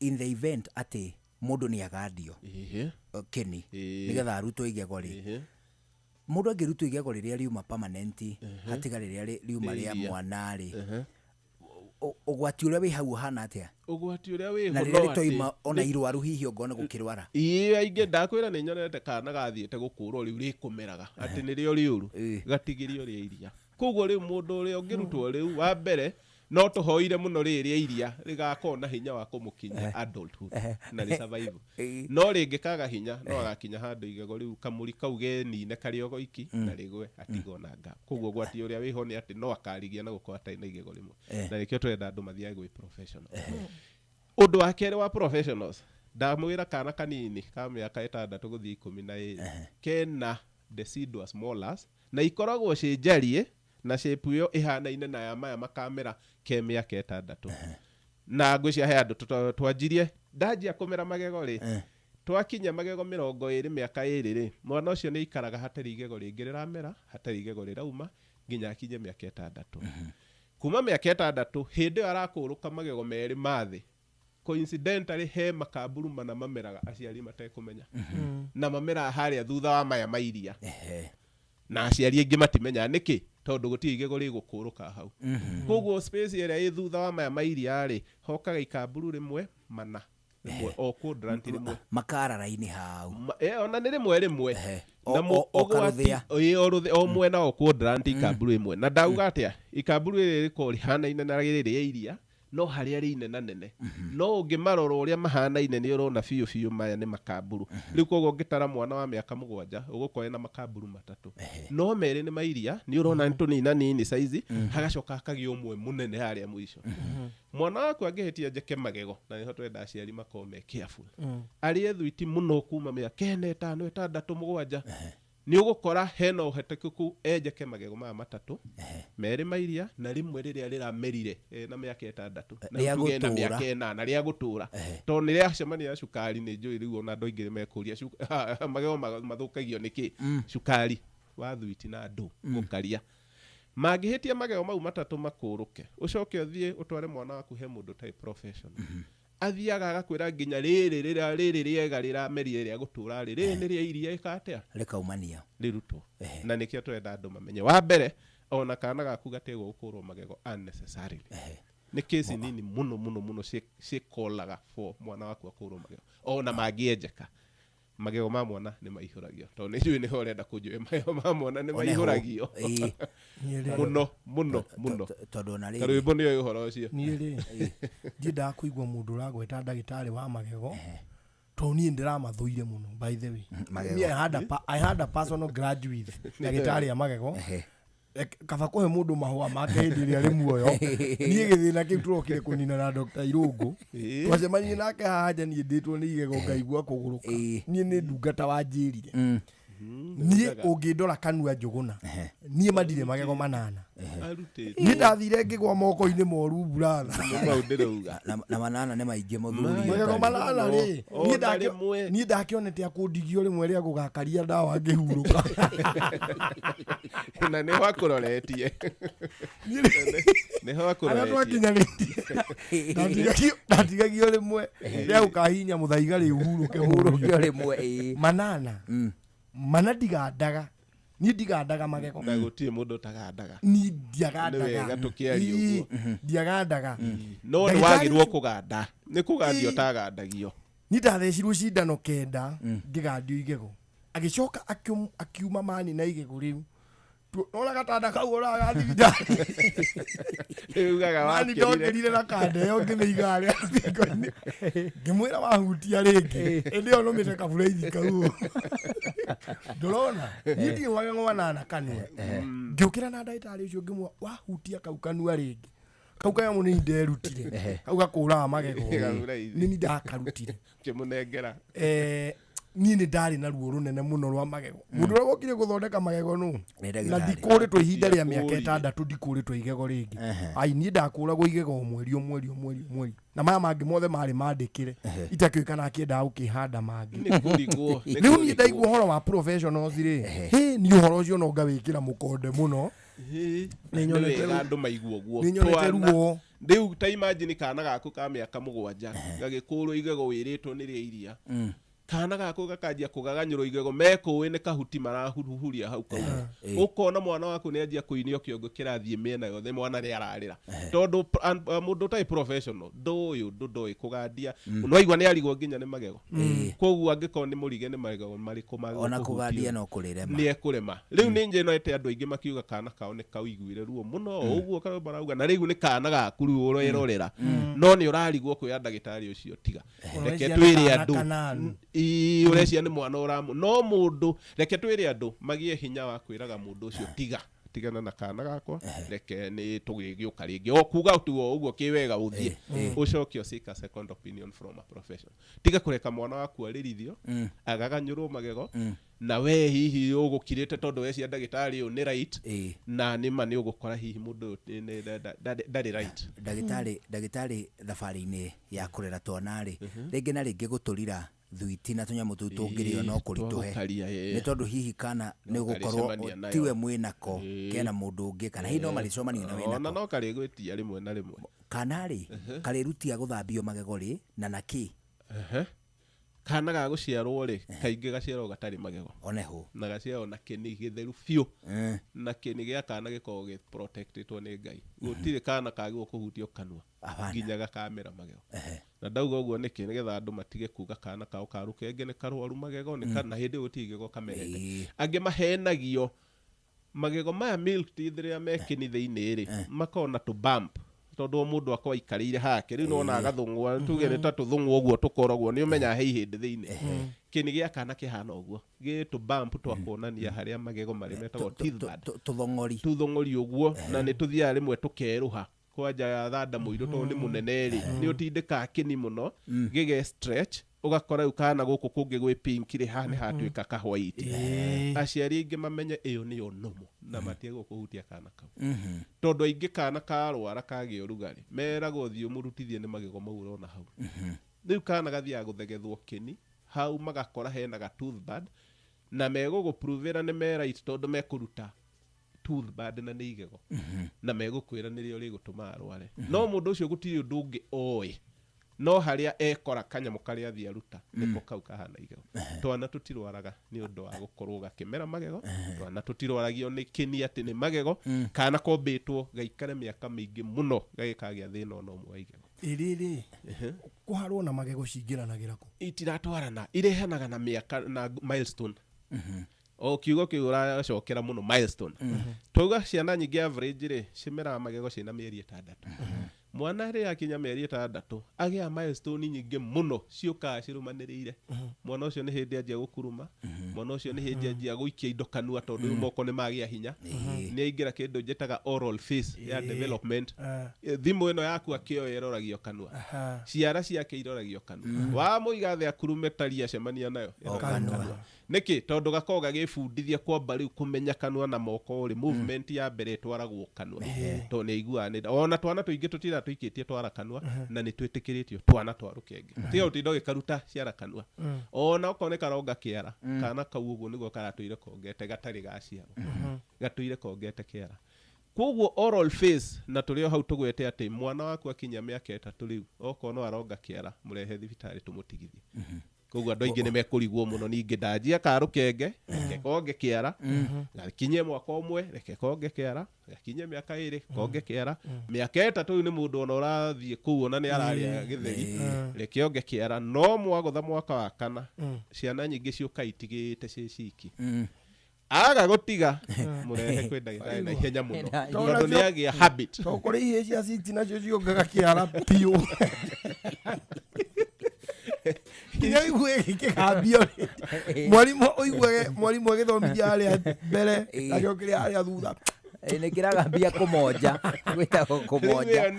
in the event atĩ mũndũ nĩ agandio kĩni nĩgetha arutwo igego rĩ, mũndũ angĩrutwo igego rĩrĩa riuma permanent hatiga rĩrĩa riuma rĩa mwana rĩ, ũgwati ũrĩa wĩ hau ũhana atĩa? Ũgwati ũrĩa wĩ ho na rĩrĩa rĩtoima ona irwaru hihi ũngona gũkĩrwara. Ĩĩ, aingĩ ndakwĩra nĩ nyonete kana gathiĩte gũkũrwo rĩu rĩkũmeraga atĩ nĩrĩo rĩũru gatigĩrio rĩa iria, koguo rĩu mũndũ ũrĩa ũngĩrutwo rĩu wa mbere no tũhoire mũno rĩrĩa iria rĩgakorwo na hinya wa kũmũkinyia adulthood na rĩ survive, no rĩngĩkaga hinya no agakinya handũ igego rĩu kamũri kau genine karĩ o goiki na rĩgwe atigwo na gap. Koguo ũgwati ũrĩa wĩho nĩ atĩ no akarigia na gũkorwo atarĩ na igego rĩmwe, na nĩkĩo tũrenda andũ mathiage gwĩ professional. Ũndũ wa kerĩ wa professionals, ndamwĩra kana kanini ka mĩaka 6 gũthiĩ 12 kena deciduous molars na ikoragwo ciĩ njariĩ na shape ĩyo ĩhanaine na ya maya makamera ke mĩaka 6, na ngwĩciria he andũ twanjirie ndanjia kũmera magego rĩ, twakinya magego 20 mĩaka 2 rĩ, mwana ũcio nĩ aikaraga hatarĩ igego rĩngĩ rĩramera, hatarĩ igego rĩrauma nginya akinye mĩaka 6. Kuma mĩaka 6 hĩndĩ ĩyo arakũrũka magego merĩ ma thĩ Coincidentally he makamburu mana mameraga aciari matekũmenya. Na mameraga harĩa thutha wa maya mairia. Na aciari aingĩ matimenyaga nĩkĩ tondũ gũtirĩ igego rĩgũkũrũka hau. Koguo space ĩrĩa ĩ thutha wa maya mairia rĩ, hokaga ikamburu rĩmwe mana rĩmwe o quadrant rĩmwe makarara-inĩ hau. Ona nĩ rĩmwe rĩmwe. O karũthĩa. O mwena o quadrant ikamburu ĩmwe. Na ndauga atĩa, ikamburu rĩrĩ rĩkoragwo rĩhanaine na rĩrĩ rĩa iria, no harĩa rĩ inena nene. No ũngĩmarora ũrĩa mahanaine nĩ ũrona biũ biũ maya nĩ makamburu. Rĩu koguo ũngĩtara mwana wa mĩaka 7 ũgũkorwo na makamburu 3. No merĩ nĩ mairia, nĩ ũrona nĩ tũnina nini size, hagacoka hakagĩa ũmwe mũnene harĩa mũico. Mwana waku angĩhĩtia njeke magego, na nĩho twenda aciari makorwo me careful. Arĩe thwiti mũno kuma mĩaka 4, 5, 6, 7, nĩ ũgũkora hena ũhotekeku enjeke magego maya 3, merĩ mairia na rĩmwe rĩrĩa rĩramerire na mĩaka 6, na tuge na mĩaka 8 rĩa gũtũra. Tondũ nĩ rĩacemania na cukari nĩ njũĩ rĩu ona andũ aingĩ nĩmekũria magego mathũkagio nĩkĩ? Cukari wa thwiti na andũ gũkaria. Mangĩhĩtia magego mau 3 makũrũke, ũcoke ũthiĩ ũtware mwana waku he mũndũ ũtarĩ professional. Athiaga agakwĩra nginya rĩrĩ rĩrĩ rĩega rĩramerire rĩa gũtũra rĩ, rĩrĩ nĩ rĩa iria ĩka atĩa? Rĩkaumania. Rĩrutwo. Na nĩkĩo tũrenda andũ mamenye. Wa mbere, ona kana gaku gategwo gũkũrwo magego unnecessarily. Nĩ kesi nini mũno mũno mũno ciĩkolaga for mwana waku akũrwo magego. Ona mangĩenjeka, magego ma mwana nĩ maihũragio. Tondũ nĩ njũĩ nĩho ũrenda kũnjũĩ, magego ma mwana nĩ maihũragio. Mũno mũno mũno. Tondũ ona rĩrĩ karwĩmbo nĩoĩ ũhoro ũcio. Niĩ rĩ, ndiendaga kũigua mũndũ ũragweta ndagĩtarĩ wa magego, tondũ niĩ ndĩramathũire mũno by the way. Me, I had a personal grudge with ndagĩtarĩ a magego. Kaba kũhe mũndũ mahũa make hĩndĩ ĩrĩa arĩ muoyo. Niĩ gĩthĩna kĩu tũrokire kũnina na Dr. Irũngũ. Twacemanirie nake haha nja niĩ ndĩtwo nĩ igego ngaigua kũgũrũka. Niĩ nĩ ndungata wanjĩrire. Niĩ ũngĩndora kanua Njũgũna, niĩ mandirĩ magego 8. Niĩ ndathire ngĩgwa moko-inĩ moru brother. Na 8 nĩ maingĩ mũthuri. Magego 8 rĩ, niĩ ndakĩonete akũndigio rĩmwe rĩa gũgakaria ndawa ngĩhurũka. Na nĩho akũroretie. Nĩho akũroretie. Arĩa twakinyanĩtie. Ndatigagio rĩmwe rĩa gũkahihinya mũthaiga rĩ ũhurũke Ũhurũke rĩmwe. 8. Mana ndigandaga. Niĩ ndigandaga magego. Na gũtirĩ mũndũ ũtagandaga. Niĩ ndiagandaga. Nĩ wega tũkĩaria ũguo. Ndiagandaga. No nĩ wagĩrĩirwo kũganda. Nĩ kũgandio ũtagandagio. Niĩ ndathecirwo cindano 9 ngĩgandio igego. Agĩcoka akiuma mani na igego rĩu. Nona gatanda kau ũraga thibitarĩ. Rĩu mani ndokĩrire na kanda ĩyo ngĩmĩiga harĩa thingo-inĩ. Ngĩmwĩra wahutia rĩngĩ. Ĩndĩ ĩyo nũmĩte kaburaithi kau. Ndũrona? Niĩ ndirĩ magego 8 kanua. Ngĩũkĩra na ndagĩtarĩ ũcio ngĩmwĩra wahutia kau kanua rĩngĩ. Kau kanyamũ nĩ nderutire. Kau gakũraga magego. Nĩ niĩ ndakarutire. Ngĩmũnengera. Niĩ nĩ ndarĩ na ruo rũnene mũno rwa magego. Mũndũ ũrĩa wokire gũthondeka magego nũ? Na ndikũrĩtwo ihinda rĩa mĩaka 6 ndikũrĩtwo igego rĩngĩ. Ai niĩ ndakũragwo igego mweri o mweri o mweri o mweri. Na maya mangĩ mothe marĩ mandĩkĩre. Itakĩũĩ kana akĩendaga gũkĩhanda mangĩ. Rĩu niĩ ndaigua ũhoro wa professionals rĩ, hĩ niĩ ũhoro ũcio no ngawĩkĩra mũkonde mũno. Nĩ nyonete andũ maigua ũguo. Nĩ nyonete ruo. Rĩu ta imagine kana gaku ka mĩaka 7 gagĩkũrwo igego wĩrĩtwo nĩ rĩa iria. Kana gaku gakanjia kũgaganyũrwo igego mekũĩ nĩ kahuti marahuhuria hau kau. Ũkona mwana waku nĩ anjia kũinio kĩongo kĩrathiĩ mĩena yothe mwana nĩ ararĩra. Tondũ mũndũ ũtarĩ professional ndũĩ ũndũ ndoĩ kũgandia. Nĩwaigua nĩ arigwo nginya nĩ magego. Koguo angĩkorwo nĩ mũrige nĩ magego marĩkũ magego Ona kũgandia no kũrĩrema. Nĩ ekũrema. Rĩu nĩ njenete andũ aingĩ makiuga kana kao nĩ kauiguire ruo mũno ũguo karwĩmbo marauga na rĩu nĩ kana gaku rĩu ũrerorera. No nĩ ũrarigwo kwĩra ndagĩtarĩ ũcio tiga. Reke twĩre andũ. Ũrecia nĩ mwana ũramu. No mũndũ reke twĩre andũ magĩe hinya wa kwĩraga mũndũ ũcio tiga. Tigana na kana gakwa reke nĩ tũgĩgĩũka rĩngĩ. O kuga tu o ũguo kĩwega ũthiĩ. Ũcoke seek a second opinion from a professional. Tiga kũreka mwana waku arĩrithio, agaganyũrwo magego, na we hihi ũgũkirĩte tondũ wecia ndagĩtarĩ ũyũ nĩ right, na nĩma nĩ ũgũkora hihi mũndũ ũyũ ndarĩ right. Ndagĩtarĩ thabarĩ-inĩ ya kũrera twana rĩ, rĩngĩ na rĩngĩ gũtũrira Thuiti na tũnyamũ tũu tũngĩrĩo no kũritũhe. Twagũkaria, ĩĩ. Nĩ tondũ hihi kana nĩ No ũgũkorwo karĩcemania nayo. tiwe mwĩnako, Ĩĩ. kena mũndũ ũngĩ kana hihi no marĩcemania na wĩnako. Ona no karĩgwĩtia rĩmwe na rĩmwe. Kana rĩ, karĩrutia gũthambio magego rĩ na nakĩ? Ehe. Kana ga gũciarwo rĩ, kaingĩ gaciarwo gatarĩ magego. Oneho. Na gaciarwo na kĩni gĩtheru biũ. Na kĩni gĩa kana gĩkoragwo gĩ protectĩtwo nĩ Ngai. Gũtirĩ kana kagĩrĩirwo kũhutio kanua nginya gakamera magego. Na ndauga ũguo nĩkĩ? Nĩgetha andũ matige kuga kana kao ka rũkenge nĩ karwaru magego, nĩ na hĩndĩ ĩyo gũtirĩ gĩko kamerete. Angĩ mahenagio magego maya milk teeth rĩrĩa me kĩni thĩinĩ rĩ, makoragwo na tũ bump. Tondũ o mũndũ akorwo aikarĩire hake rĩu nĩwona gathũng'wa, tuge nĩ ta tũthũng'wa ũguo tũkoragwo, nĩ ũmenyaga he ihĩndĩ thĩinĩ. Kĩni gĩa kana kĩhana ũguo, gĩ tũ bump twa kuonania harĩa magego marĩ metagwo teeth bud. Tũthong'ori. Tũthong'ori ũguo, na nĩ tũthiaga rĩmwe tũkerũha. Kwanja ya thanda mũirũ tondũ nĩ mũnene rĩ, nĩ ũtindĩkaga kĩni mũno, gĩge stretch, ũgakora rĩu kana gũkũ kũngĩ gwĩ pink rĩ, haha nĩ hatuĩka ka white. Aciari aingĩ mamenye ĩyo nĩyo normal na matiagĩrĩirwo kũhutia kana kau. Tondũ aingĩ kana karwara kagĩa ũrugarĩ, meragwo thiĩ ũmũrutithie nĩ magego mau ũrona hau. Rĩu kana gathiaga gũthegethwo kĩni, hau magakora hena ga tooth bud, na megũgũpruvĩra nĩ me right tondũ mekũruta tooth bud na nĩ igego. Na megũkwĩra nĩrĩo rĩgũtũma arware. No mũndũ ũcio gũtirĩ ũndũ ũngĩ oĩ. No harĩa ekora kanyamũ karĩa athiĩ aruta, nĩko kau kahana igego. Twana tũtirwaraga nĩ ũndũ wa gũkorwo gakĩmera magego, twana tũtirwaragio nĩ kĩni atĩ nĩ magego, kana kombĩtwo gaikare mĩaka mĩingĩ mũno gagĩkagĩa thĩna ona ũmwe wa igego. Ĩrĩrĩ, kũharwo na magego cingĩranagĩra kũ? Itiratwarana, irehanaga na mĩaka na milestone. O kiugo kĩu ũracokera mũno milestone. Twauga ciana nyingĩ average rĩ, cimeraga magego ciĩna mĩeri 6. Mwana rĩrĩa akinya mĩeri 6 agĩa milestone nyingĩ mũno ciũkaga cirũmanĩrĩire. Mwana ũcio nĩ hĩndĩ anjia gũkuruma, mwana ũcio nĩ hĩndĩ anjia gũikia indo kanua tondũ rĩu moko nĩ magĩa hinya. Nĩ aingĩra kĩndũ njĩtaga oral phase ya development. Thimũ ĩno yaku akĩoya ĩroragio kanua. Ciara ciake iroragio kanua. Wamũiga thĩ akurume tari acemania nayo, ĩroragio kanua. Nĩkĩ? Tondũ gakoragwo gagĩbundithia kwamba rĩu kũmenya kanua na moko rĩ, movement ya mbere ĩtwaragwo kanua. Tondũ nĩ aiguaga nĩ ona twana tũingĩ tũtira tũikĩtie twara kanua, na nĩ twĩtĩkĩrĩtio twana twa rũkenge. Tiga ũtinda ũgĩkaruta ciara kanua. Ona okorwo nĩ karonga kĩara, kana kau ũguo nĩguo karatũire kongete gatarĩ gaciarwo. Gatũire kongete kĩara. Koguo oral phase, na tũrĩ o hau tũgwete atĩ mwana waku akinya mĩaka 3 rĩu, okorwo no aronga kĩara, mũrehe thibitarĩ tũmũtigithie. Koguo andũ aingĩ nĩ mekũrigwo mũno, ningĩ ndanjia ka rũkenge, reke konge kĩara, gakinye mwaka ũmwe, reke konge kĩara, gakinye mĩaka 2, konge kĩara, mĩaka 3 rĩu nĩ mũndũ ona ũrathiĩ kũu ona nĩ ararĩa gĩtheri, reke onge kĩara, no mwagũtha mwaka wa 4, ciana nyingĩ ciũka itigĩte ciĩ ciki. Aga gũtiga, mũrehe kwĩ ndagĩtarĩ na ihenya mũno, tondũ nĩ agĩa habit. Tondũ kũrĩ ihĩĩ cia 6 nacio ciongaga kĩara biũ. Nginya ũigue gĩkĩgambio rĩ. Mwarimũ ũiguage mwarimũ agĩthomithia harĩa mbere, agĩokĩra harĩa thutha. Nĩ kĩragambia kũmonja, gwĩtagwo kũmonja.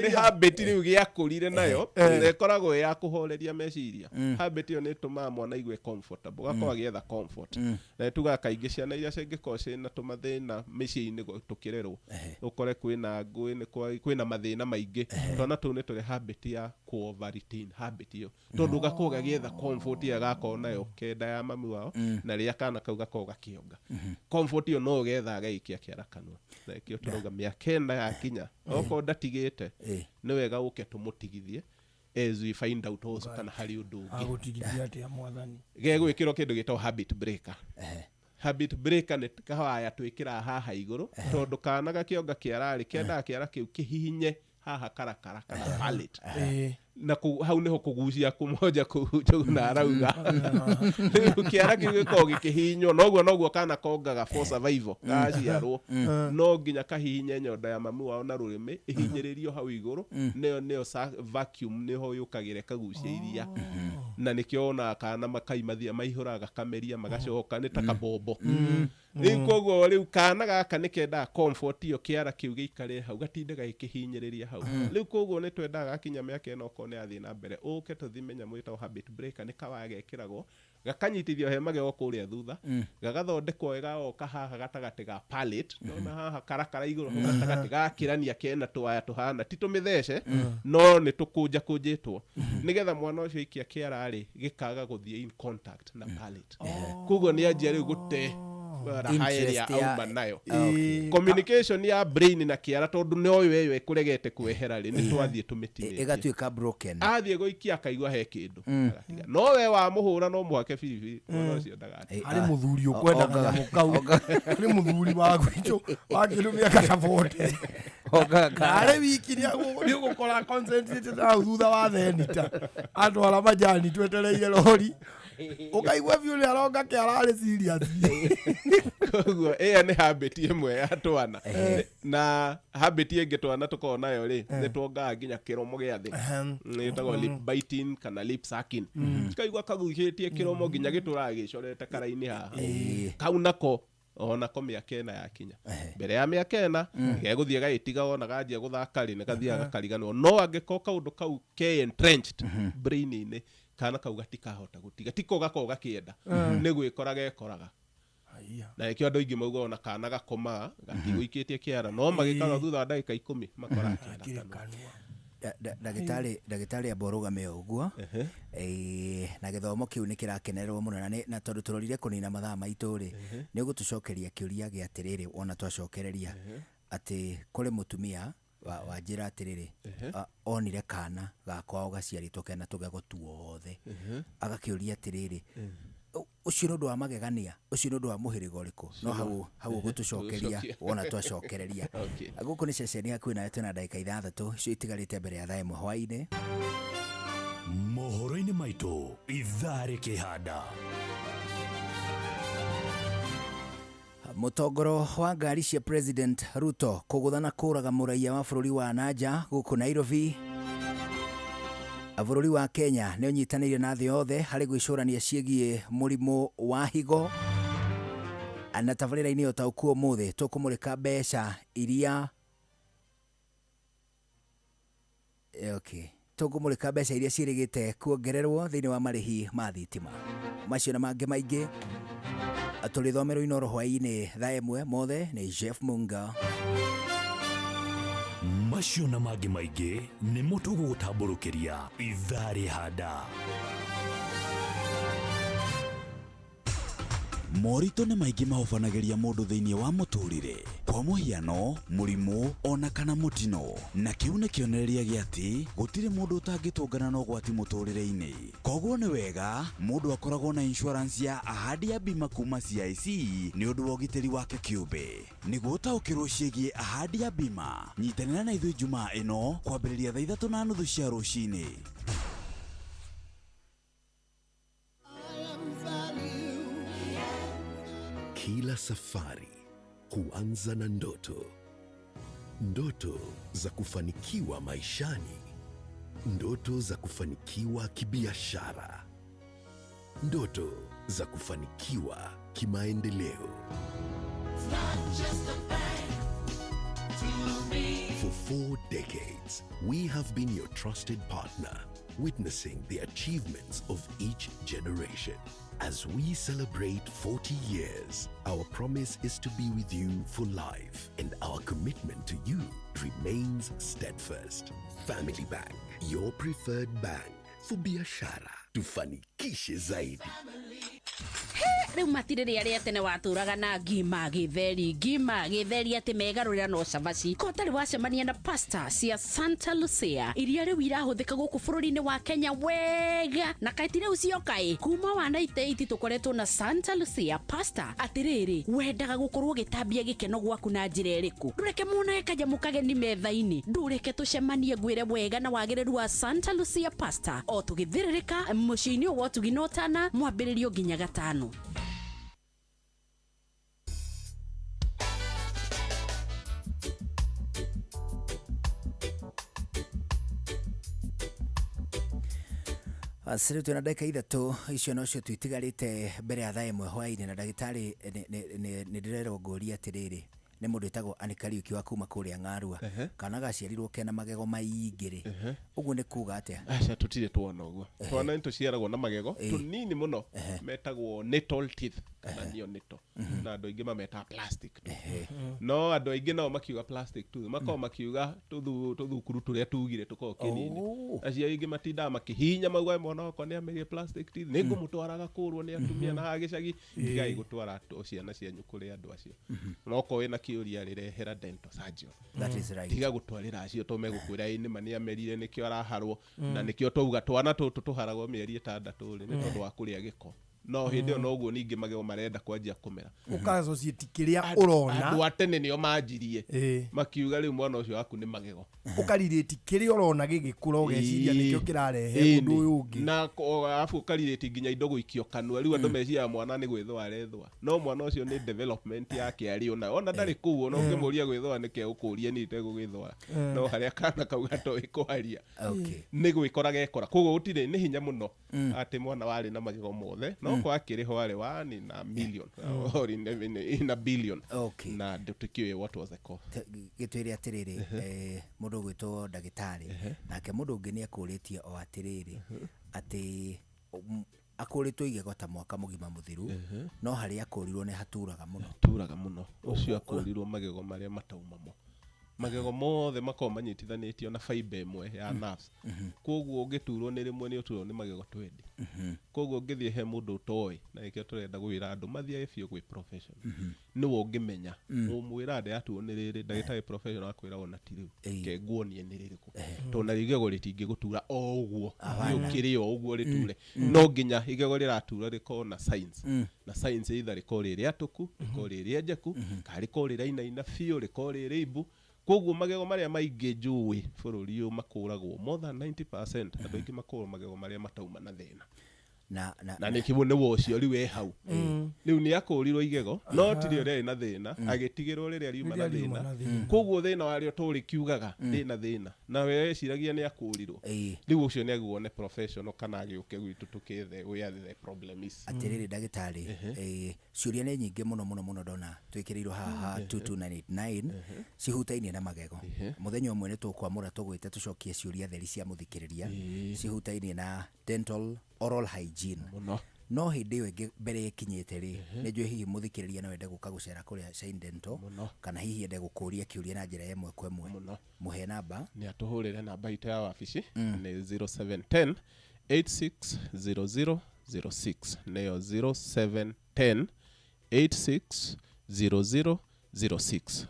Nĩ habit rĩu gĩakũrire nayo, na ĩkoragwo ĩ ya kũhoreria meciria. Habit ĩyo nĩ ĩtũmaga mwana aigue comfortable, ũgakorwo agĩetha comfort. Na tugaga kaingĩ ciana iria cingĩkorwo ciĩna tũmathĩna mĩciĩ-inĩ tũkĩrerwo, ũkore kwĩna ngũĩ, kwĩna mathĩna maingĩ. Twana tũu nĩ tũrĩ habit ya kũ over retain habit ĩyo. Tondũ gakoragwo gagĩetha comfort ĩrĩa gakoragwo nayo kenda ya mami wao, na rĩrĩa kana kau gakoragwo gakĩonga. Comfort ĩyo no gethaga gagĩikia kĩara kanua. Na nĩkĩo tũrauga mĩaka 4 yakinya, okorwo ndatigĩte, nĩ wega ũke tũmũtigithie as we find out also kana harĩ ũndũ ũngĩ. Agũtigithia atĩa mwathani? Gegwĩkĩrwo kĩndũ gĩtagwo habit breaker. Habit breaker nĩ kawaya twĩkĩraga haha igũrũ, tondũ kana gakĩonga kĩara rĩ, kendaga kĩara kĩu kĩhihinye haha karakara kana palate. Na hau nĩho kũgucia kũmonja kũu Njũgũna arauga. Rĩu kĩara kĩu gĩkoragwo gĩkĩhihinywo, noguo noguo kana kongaga for survival, gaciarwo. No nginya kahihinye nyondo ya mamu wao na rũrĩmĩ, ĩhinyĩrĩrio hau igũrũ, nĩyo vacuum nĩho yũkagĩra ĩkagucia iria. Na nĩkĩo wonaga kana makaimathia maihũraga gakameria magacoka nĩ ta kabombo. Rĩu koguo rĩu kana gaka nĩ kendaga comfort ĩyo kĩara kĩu gĩikare hau, gatinde gagĩkĩhinyĩrĩria hau. Rĩu koguo nĩ twendaga gakinya mĩaka ĩno okorwo nĩ yathiĩ na mbere, ũke tũthime nyamũ ĩtagwo habit breaker, nĩ kawaya gekĩragwo Gakanyitithio he magego kũrĩa thutha, gagathondekwo wega goka haha gatagatĩ ga palate, nona haha karakara igũrũ hau gatagatĩ gakĩrania kena tũwaya tũhana ti tũmĩthece, no nĩ tũkũnjakũnjĩtwo nĩgetha mwana ũcio aikia kĩara rĩ, gĩkaga gũthiĩ in contact na palate. Koguo nĩ anjia rĩu gũte raha ĩrĩa Interest ya- auma nayo. Okay. Communication ya brain na kĩara, tondũ nĩ oyo ĩyo ĩkũregete kwehera rĩ, nĩ twathiĩ tũmĩtinĩtie, ĩgatuĩka broken. Athiĩ gũikia akaigua he kĩndũ, agatiga. No we wamũhũra no mũhake biribiri, mwana ũcio ndagatiga. Harĩ mũthuri ũkwenda kanyamũ kau, harĩ mũthuri wa gwitũ wa kĩndũ mĩaka ta 40, narĩ wiki nĩ ũgũkora concentrated hau thutha wa thenita atwara majani twetereire rori, ũkaigua biũ nĩ aronga kĩara, arĩ serious. Koguo ĩyo nĩ habit ĩmwe ya twana. Na habit ĩngĩ twana tũkoragwo nayo rĩ, nĩ tuongaga nginya kĩromo gĩa thĩ, ĩtagwo lip biting kana lip sucking. Kaigua kagucĩtie kĩromo nginya gĩtũraga gĩcorete kara-inĩ haha. Kau nako onako mĩaka 4 yakinya, mbere ya mĩaka 4 gegũthiĩ gagĩtiga, wona ganjia gũthaka rĩ, nĩ gathiaga gakariganĩrwo. No angĩkorwo kaũndũ kau ke entrenched brain-inĩ, kana kau gatikahota gũtiga, tiko gakorwo gakĩenda, nĩ gwĩkora gekoraga. Na nĩkĩo andũ aingĩ maugaga ona kana gakomaga gatigũikĩtie kĩara, no magĩkarora thutha wa ndagĩka 10 makora kĩara kanua. Ndagĩtarĩ amba ũrũgame o ũguo. Na gĩthomo kĩu nĩ kĩrakenererwo mũno, na tondũ tũrorire kũnina mathaa maitũ rĩ, nĩ ũgũtũcokeria kĩũria gĩa atĩrĩrĩ, wona twacokereria atĩ kũrĩ mũtumia wanjĩra atĩrĩrĩ, onire kana gakwao gaciarĩtwo kena tũgego tuothe, agakĩũria atĩrĩrĩ, ũcio nĩ ũndũ wa magegania, ũcio nĩ ũndũ wa mũhĩrĩga ũrĩkũ? No hau ũgũtũcokeria wona twacokereria. Gũkũ nĩ ceceni hakuhĩ nawe, twĩna ndagĩka 6 icio itigarĩte mbere ya thaa 1 hwaĩ-inĩ. Mohoro-inĩ maitũ ithaa rĩkĩhanda. Mũtongoro wa ngari cia President Ruto kũgũtha na kũraga mũraiya wa bũrũri wa nanja gũkũ Nairobi. Bũrũri wa Kenya nĩ ũnyitanĩire na thĩ yothe harĩ gwĩcũrania ciĩgiĩ mũrimũ wa higo. Na tabarĩra-inĩ ũtaũku ũmũthĩ tũkũmũrĩka mbeca iria, okay, tũkũmũrĩka mbeca iria ciĩrĩgĩte kuongererwo thĩinĩ wa marĩhi ma thitima. Macio na mangĩ maingĩ tũrĩthomerwo Inoro hwaĩ-inĩ thaa 1. Mothe nĩ Jeff Munga. Macio na mangĩ maingĩ nĩmo tũgũgũtambũrũkĩria ithaa rĩhanda. Moritũ nĩ maingĩ mahobanagĩria mũndũ thĩinĩ wa mũtũrĩre, kwa mũhiano mũrimũ ona kana mũtino, na kĩu nĩ kĩonereria gĩa atĩ gũtirĩ mũndũ ũtangĩtũngana na ũgwati mũtũrĩre-inĩ. Koguo nĩ wega mũndũ akoragwo na insurance ya ahadi ya bima kuma CIC nĩ ũndũ wa ũgitĩri wake kĩũmbe. Nĩguo ũtaũkĩrwo ciĩgiĩ ahadi ya bima, nyitanĩra na ithuĩ Jumaa ĩno kwambĩrĩria thaa 3:30 cia rũcinĩ. Kila safari huanza na ndoto. Ndoto za kufanikiwa maishani, ndoto za kufanikiwa kibiashara, ndoto za kufanikiwa kimaendeleo. It's not just a bank to me. For 4 decades, we have been your trusted partner, witnessing the achievements of each generation. As we celebrate 40 years, our promise is to be with you for life, and our commitment to you remains steadfast. Family Bank, your preferred bank for biashara. Tufanikishe zaidi. Rĩu matirĩ rĩa rĩa tene watũraga na ngima gĩtheri, ngima gĩtheri, atĩ megarũrĩra no cabaci. Ko ũtarĩ wacemania na pasta cia Santa Lucia iria rĩu irahũthĩka gũkũ bũrũri-inĩ wa Kenya wega, na kaĩ ti rĩu cioka ĩ kuma wa 98 tũkoretwo na Santa Lucia pasta. Atĩrĩrĩ, wendaga gũkorwo ũgĩtambia gĩkeno gwaku na njĩra ĩrĩkũ? Ndũreke monage kanyamũ kageni metha-inĩ, ndũreke tũcemanie ngwĩre wega na wagĩrĩru wa Santa Lucia pasta o tũgĩthĩrĩrĩka mũciĩ-inĩ wa ũtugi na ũtana, mwambĩrĩrio nginya gatano. Rĩu twĩna ndagĩka 3 icio nocio tu itigarĩte mbere ya thaa 1 hwaĩ-inĩ, na ndagĩtarĩ nĩ ndĩrerwo ngũrie atĩrĩrĩ, Nĩ mũndũ wĩtagwo Ann Kariuki wa kuma kũrĩa Ng'arua. Kana gaciarirwo kena magego maingĩ rĩ, ũguo nĩ kuga atĩa? Aca, tũtirĩ tuona ũguo. Twana nĩ tũciaragwo na magego tũnini mũno, metagwo natal teeth kana neonatal, na andũ aingĩ mametaga plastic tooth. No andũ aingĩ nao makiuga plastic tooth makoragwo makiuga tũthukuru tũrĩa tugire tũkoragwo kĩnini. Acio aingĩ matindaga makĩhihinya mauga mwana wakwa nĩ amerie plastic teeth, nĩ ngũmũtwaraga kũrwo nĩ atumia na haha gĩcagi. Tigai gũtwara ciana cianyu kũrĩ andũ acio. No okorwo wĩna kĩũria rĩrehera dental surgeon. That is right. Tiga gũtwarĩra acio to megũkwĩra ĩ nĩma nĩ amerire nĩkĩo araharwo. Na nĩkĩo twauga twana tũtũ tũharagwo mĩeri 6 rĩ, nĩ tondũ wa kũrĩa gĩko. No hĩndĩ ĩyo noguo ningĩ magego marenda kwanjia kũmera. Ũka associate kĩrĩa ũrona. Andũ a tene nĩo manjirie makiuga rĩu mwana ũcio waku nĩ magego. Ũkarirĩti kĩrĩa ũrona gĩgĩkũra, ũgeciria nĩkĩo kĩrarehe ũndũ ũyũ ũngĩ. Na arabu ũkarirĩti nginya indo gũikio kanua. Rĩu andũ meciaga mwana nĩ gwĩthũa arethũa, no mwana ũcio nĩ development yake arĩ ona ona ndarĩ kũu. Ona ũngĩmũria gwĩthũa nĩkĩ, egũkũria niĩ itegũgĩthũa, no harĩa kana kau gatoĩ kwaria nĩ gwĩkora gekora. Koguo gũtirĩ, nĩ hinya mũno atĩ mwana warĩ na magego mothe, no kwa akĩrĩ ho arĩ one in a million or in a billion. Na tũtikĩũĩ what was the cause. Gĩtwĩre atĩrĩrĩ, mũndũ ũgwĩtwo ndagĩtarĩ, nake mũndũ ũngĩ nĩ akũrĩtie o atĩrĩrĩ, atĩ akũrĩtwo igego ta mwaka mũgima mũthiru, no harĩa akũrirwo nĩ haturaga mũno. Turaga mũno. Ũcio akũrirwo magego marĩa mataumamo. Magego mothe makoragwo manyitithanĩtio na fiber ĩmwe ya nerves. Koguo ũngĩturwo nĩ rĩmwe, nĩ ũturwo nĩ magego 20. Koguo ũngĩthiĩ he mũndũ ũtoĩ, na nĩkĩo tũrenda gwĩra andũ mathiage biũ gwĩ professional, nĩwe ũngĩmenya. Ũmwĩra ndĩraturwo nĩ rĩrĩ, ndagĩtarĩ professional akwĩra ona ti rĩu, ke nguonie nĩ rĩrĩkũ, tondũ narĩo igego rĩtingĩgũtura o ũguo ũkĩrĩ o ũguo rĩture. No nginya igego rĩratura rĩkorwo na signs, na signs either rĩkorwo rĩ rĩatũku, rĩkorwo rĩ rĩenjeku, kana rĩkorwo rĩrainaina biũ, rĩkorwo rĩ rĩimbu. Koguo magego marĩa maingĩ njũĩ bũrũri ũyũ makũragwo more than 90%, andũ aingĩ makũragwo magego marĩa matauma na thĩna. Na nĩkĩo nĩ ũcio rĩu e hau. Rĩu nĩ akũrirwo igego, no ti rĩo rĩarĩ na thĩna, agĩtigĩrwo rĩrĩa riuma na Rĩrĩa riuma na thĩna. thĩna. Koguo thĩna warĩo tũrĩkiugaga thĩna thĩna, na we weciragia nĩ akũrirwo. Rĩu ũcio nĩ agĩũo nĩ professional kana agĩũke gwitũ tũkĩethe where the problem is. Atĩrĩrĩ ndagĩtarĩ, ciũria nĩ nyingĩ mũno mũno mũno ndona twĩkĩrĩirwo haha 22989 cihutainie na magego. Mũthenya ũmwe nĩ tũkwamũra tũgwĩte tũcokie ciũria theri cia mũthikĩrĩria cihutainie na dental oral hygiene. Mũno. No hĩndĩ ĩyo ĩngĩ mbere ĩkinyĩte rĩ, nĩ njũĩ hihi mũthikĩrĩria no ende gũka gũcera kũrĩa Shine Dental, kana hihi ende gũkũria kĩũria na njĩra ya ĩmwe kwa ĩmwe. Mũhe namba. Nĩ atũhũrĩre namba itũ ya wabici, nĩ 0710 860006, nĩyo 0710 860006.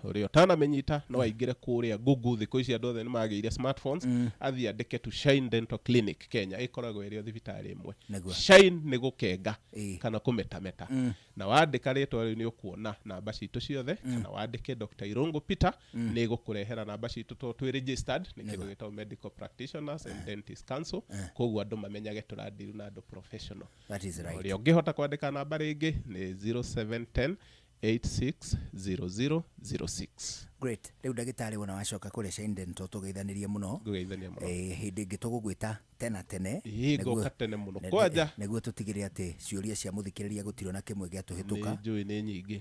Ũrĩa ũtanamenyita no aingĩre kũrĩa Google. Thikũ ici andũ othe nĩ magĩire smartphones. Athiĩ andĩke tu Shine Dental Clinic Kenya, ĩkoragwo ĩrĩ o thibitarĩ ĩmwe. Shine nĩ gũkenga kana kũmetameta. Na wandĩka rĩtwa rĩu nĩ ũkuona namba citũ ciothe, kana wandĩke Dr. Irungu Peter, nĩ ĩgũkũrehera namba citũ, tondũ twĩ registered nĩ kĩndũ gĩtagwo Medical Practitioners and Dentist Council. Koguo andũ mamenyage tũrandiru na andũ professional. That is right. Ũrĩa ũngĩhota kwandĩka namba rĩngĩ nĩ 0710 860006. Great. Rĩu ndagĩtarĩ, wona wacoka kũrĩa Shine Dental tũgeithanirie mũno. Ngũgeithania mũno. Hĩndĩ ĩngĩ tũgũgwĩta tena tene. Ĩĩ, ngoka tene mũno. Kwanja. Nĩguo tũtigĩrĩre atĩ ciũria cia mũthikĩrĩria gũtirĩ ona kĩmwe gĩatũhĩtũka. Nĩ njũĩ nĩ nyingĩ.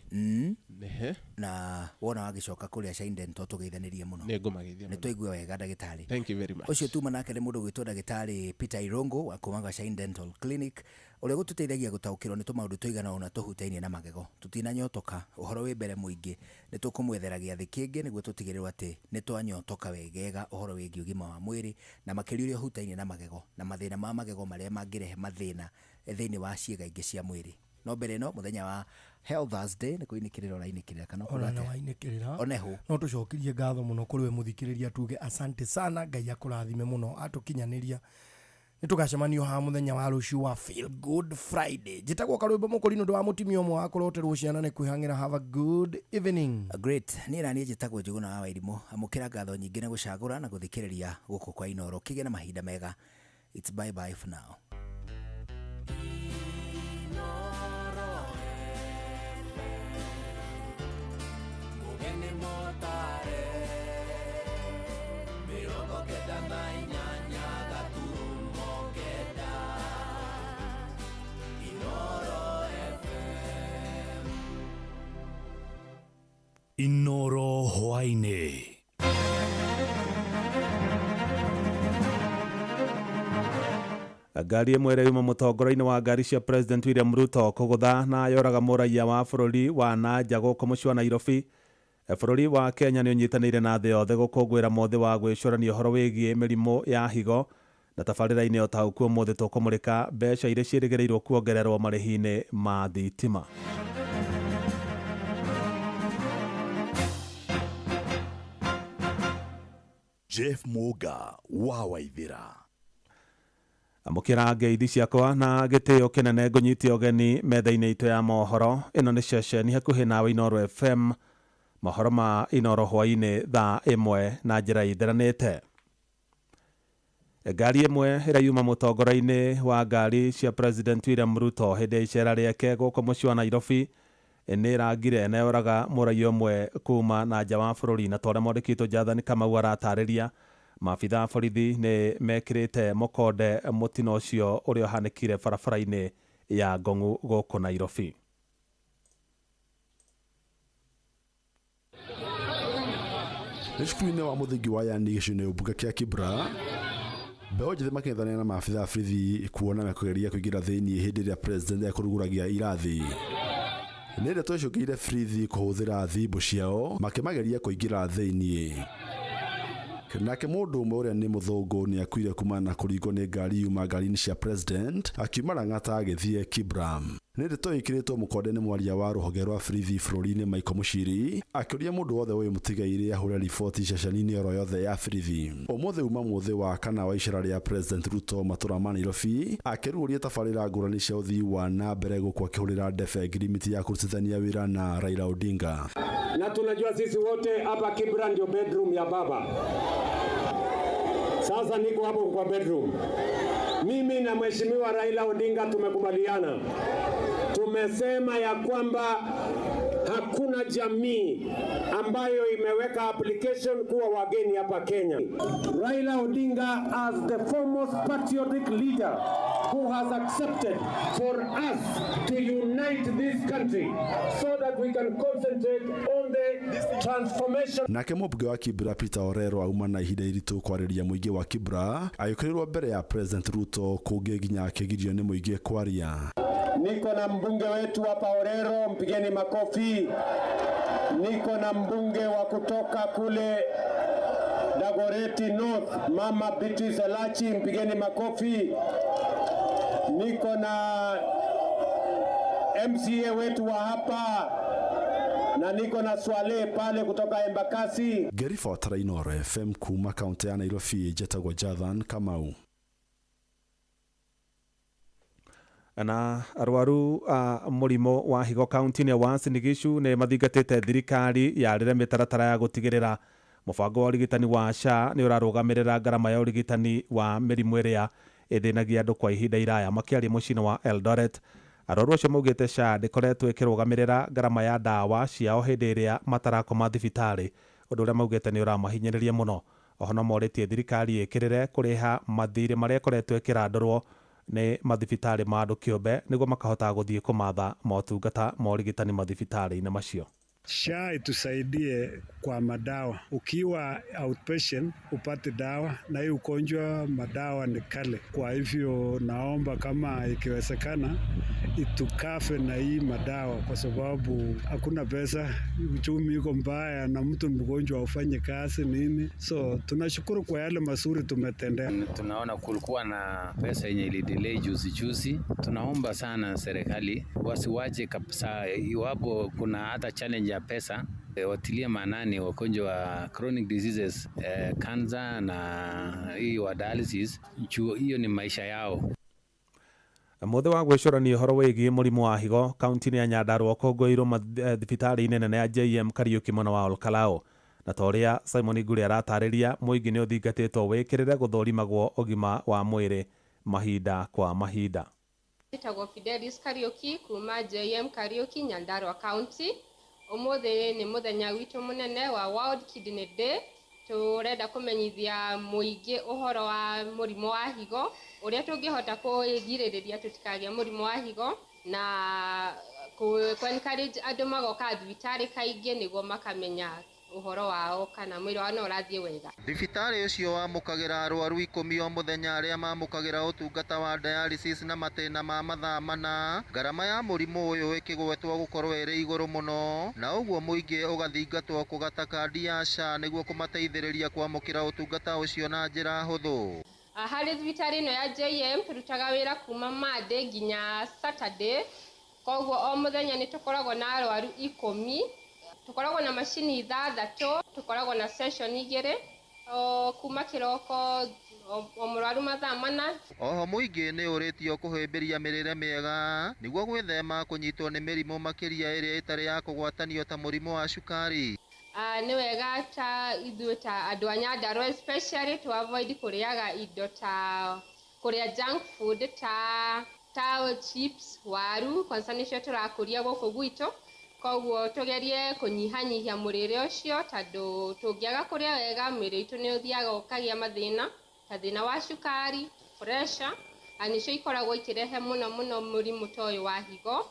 Na wona wagĩcoka kũrĩa Shine Dental tũgeithanirie mũno. Nĩ ngũmageithia Nĩ mũno. twaigua wega ndagĩtarĩ. Thank you very much. Ũcio tuma nake nĩ mũndũ gwĩtwo ndagĩtarĩ Peter Irungu wa kuma gwa Shine Dental Clinic, ũrĩa gũtũteithagia gũtaũkĩrwo nĩ tũmaũndũ tũigana ũna tũhutainie na magego. Tũtinanyotoka ũhoro wĩ mbere mũingĩ, nĩ tũkũmwethera gĩathĩ kĩngĩ nĩguo tũtigĩrĩrwo atĩ nĩ twanyotoka wegega ũhoro wĩgiĩ ũgima wa mwĩrĩ, na makĩria ũrĩa ũhutainie na magego na mathĩna ma magego marĩa mangĩrehe mathĩna thĩinĩ wa ciĩga ingĩ cia mwĩrĩ. No mbere ĩno, mũthenya wa Health Thursday nĩ kũinĩkĩrĩra ũrainĩkĩrĩra kana ũkuga Ona nĩ atĩa? wainĩkĩrĩra. Oneho. No tũcokirie ngatho mũno kũrĩ we mũthikĩrĩria, tuge asante sana, Ngai akũrathime mũno atũkinyanĩria. Nĩ tũgacemanio haha mũthenya wa rũciũ wa Feel Good Friday. Njĩtagwo Karwĩmbo Mũkũri nĩ ũndũ wa mũtumia ũmwe wa kũroterwo ciana nĩ kwĩhang'ĩra. Have a good evening. Great. Niĩ na niĩ njĩtagwo Njũgũna wa Wairimũ. Amũkĩra ngatho nyingĩ na gũcagũra na gũthikĩrĩria gũkũ kwa Inooro. Kĩgĩe na mahinda mega. It's bye bye for now. Mugeni motare 98.9 Inooro FM. Inooro. Ngari ĩmwe ĩrĩa yuma mũtongoria-inĩ wa ngari cia President William Ruto kũgũtha na yoraga mũraiya wa bũrũri wa na nja gũkũ mũciĩ wa Nairobi. Bũrũri wa Kenya nĩ ũnyitanĩire na thĩ yothe gũkũngũĩra mũthĩ wa gwĩcũrania ũhoro wĩgiĩ mĩrimũ ya higo, na tabarĩra-inĩ o ta ũkuo ũmũthĩ tũkũmũrĩka mbeca iria ciĩrĩgĩrĩirwo kuongererwo marĩhi-inĩ ma thitima. Jeff Muga wa Waithira. Amũkĩra ngeithi ciakwa na gĩtĩo kĩnene ngũnyitie ũgeni metha-inĩ itũ ya mohoro. Ĩno nĩ ceceni hakuhĩ nawe Inooro FM, mohoro ma Inooro hwaĩ-inĩ thaa 1 na njĩra itheranĩte. Ngari ĩmwe ĩrĩa yuma mũtongoria-inĩ wa ngari cia President William Ruto hĩndĩ ya icera rĩake gũkũ mũciĩ wa Nairobi nĩ ĩrangire na yoraga mũraiya ũmwe kuma na nja wa bũrũri, na ta ũrĩa mwandĩki witũ Jathani Kamau aratarĩria, maabitha a borithi nĩ mekĩrĩte mũkonde mũtino ũcio ũrĩa ũhanĩkire barabara-inĩ ya Ngong'u gũkũ Nairobi. Nĩ cukuru-inĩ wa mũthingi wa Yani gĩcigo-inĩ mbunge kĩa Kibra, mbeũ njĩthĩ makĩng'ethanĩra na maabitha a borithi kuona mekũgeria kũingĩra thĩinĩ hĩndĩ ĩrĩa president ekũrugũragia irathi. Nĩ ndeto icũngĩrĩirie borithi kũhũthĩra thimbũ ciao makĩmageria kũingĩra thĩinĩ. Nake mũndũ ũmwe ũrĩa nĩ mũthũngũ nĩ akuire kumana na kũringwo nĩ ngari yuma ngari-inĩ cia president akiuma Lang'ata agĩthiĩ Kibra. Nĩ ndeto ĩkĩrĩtwo mũkonde nĩ mwaria wa rũhonge rwa borithi bũrũri-inĩ Michael Muchiri akĩũria mũndũ wothe ũyũ mũtigairĩ ahũre riboti ceceni-inĩ oro yothe ya borithi. Ũmũthĩ uma mũthĩ wa kana wa icera rĩa President Ruto matũra ma Nairobi akĩrugũria tabarĩra ngũrani cia ũthii wa na mbere gũkũ akĩhũrĩra ndebe ngirimiti ya kũrutithania wĩra na Raila Odinga. Na tunajua sisi wote hapa Kibra ndio bedroom ya baba. Sasa niko hapo kwa bedroom. Mimi na Mheshimiwa Raila Odinga tumekubaliana. Tumesema ya kwamba hakuna jamii ambayo imeweka application kuwa wageni hapa Kenya. Raila Odinga as the foremost patriotic leader who has accepted for us to unite this country so that we can concentrate on the transformation. Nake mũmbunge wa Kibra Peter Orero auma na ihinda iritũ kwarĩria mũingĩ wa Kibra agĩũkĩrĩrwo mbere ya President Ruto kũngĩ nginya akĩgirio nĩ mũingĩ kwaria. Niko na mbunge wetu hapa Orero, mpigeni makofi. Niko na mbunge wa kutoka kule Dagoretti North, Mama Beatrice Elachi, mpigeni makofi. Niko na MCA wetu wa hapa na niko na Swale pale kutoka Embakasi. Ngĩribotera Inooro FM kuma kaunti ya Nairobi, njetagwo Jathan Kamau. Na arwaru a mũrimũ wa higo kaunti-inĩ ya Uasin Gishu nĩ mathingatĩte thirikari yarĩre mĩtaratara ya gũtigĩrĩra mũbango wa ũrigitani wa SHA nĩ ũrarũgamĩrĩra ngarama ya ũrigitani wa mĩrimũ ĩrĩa ĩthĩnagia andũ kwa ihinda iraya. Makĩaria mũciĩ-inĩ wa Eldoret, arwaru acio maugĩte SHA ndĩkoretwo ĩkĩrũgamĩrĩra ngarama ya ndawa ciao hĩndĩ ĩrĩa matarakoma thibitarĩ, ũndũ ũrĩa maugĩte nĩ ũramahinyĩrĩria mũno. Oho no morĩtie thirikari ĩkĩrĩre kũrĩha mathirĩ marĩa ĩkoretwo ĩkĩrandũrwo nĩ mathibitarĩ ma andũ kĩũmbe nĩguo makahota gũthiĩ kũmatha motungata ma ũrigitani mathibitarĩ-inĩ macio. SHA itusaidie kwa madawa. Ukiwa outpatient upate dawa, na hii ugonjwa madawa ni kale. Kwa hivyo naomba kama ikiwezekana itukafe na hii madawa, kwa sababu hakuna pesa, uchumi uko mbaya na mtu mgonjwa ufanye kazi nini. So tunashukuru kwa yale mazuri tumetendea. Tunaona kulikuwa na pesa yenye ili delay juzi juzi. Tunaomba sana serikali wasiwache kabisa, iwapo kuna hata challenge ya pesa, watilie maanani wagonjwa wa chronic diseases, cancer na hii wa dialysis, hiyo ni maisha yao. Mũthĩ wa gwĩcũrania ũhoro wĩgiĩ mũrimũ wa higo kaunti-inĩ ya Nyandarua ũkũngũĩirwo thibitarĩ-inĩ nene ya JM Kariuki mwena wa Olkalou, na ta ũrĩa Simon Ngure aratarĩria, mũingĩ nĩ ũthingatĩtwo wĩkĩrĩre gũthũrimagwo ũgima wa mwĩrĩ mahinda kwa mahinda. Njĩtagwo Fidelis Kariuki kuma JM Kariuki Nyandarua County. Ũmũthĩ nĩ mũthenya witũ mũnene wa World Kidney Day. Tũrenda kũmenyithia mũingĩ ũhoro wa mũrimũ wa higo, ũrĩa tũngĩhota kũgirĩrĩria tũtikagĩe mũrimũ wa higo, na kũ encourage andũ magoka thibitarĩ kaingĩ nĩguo makamenya Ũhoro wao kana mwĩrĩ wao no ũrathiĩ wega. Thibitarĩ ũcio wamũkagĩra arwaru 10 o mũthenya arĩa mamũkagĩra ũtungata wa dialysis na matĩna ma mathaa mana, ngarama ya mũrimũ ũyũ ĩkĩgwetwo gũkorwo ĩrĩ igũrũ mũno, na ũguo mũingĩ ũgathingatwo kũgata kandi ya SHA nĩguo kũmateithĩrĩria kwamũkĩra ũtungata ũcio na njĩra hũthũ. Harĩ thibitarĩ ĩno ya JM tũrutaga wĩra kuma Monday nginya Saturday, koguo o mũthenya nĩ tũkoragwo na arwaru 10, tũkoragwo na macini 6, tũkoragwo na session 2 o kuma kĩroko o mũrwaru mathaa 4. Oho mũingĩ nĩ ũrĩtio kũhĩmbĩria mĩrĩre mĩega nĩguo gwĩthema kũnyitwo nĩ mĩrimũ makĩria ĩrĩa ĩtarĩ ya kũgwatanio ta mũrimũ wa cukari. Nĩ wega ta ithuĩ ta andũ a Nyandarua especially to avoid kũrĩaga indo ta kũrĩa junk food ta chips, waru, kwanza nĩcio tũrakũria gũkũ gwitũ, koguo tũgerie kũnyihanyihia mũrĩre ũcio tondũ tũngĩaga kũrĩa wega mwĩrĩ witũ nĩ ũthiaga ũkagĩa mathĩna ta thĩna wa cukari, pressure, na nĩcio ikoragwo ikĩrehe mũno mũno mũrimũ ta ũyũ wa higo.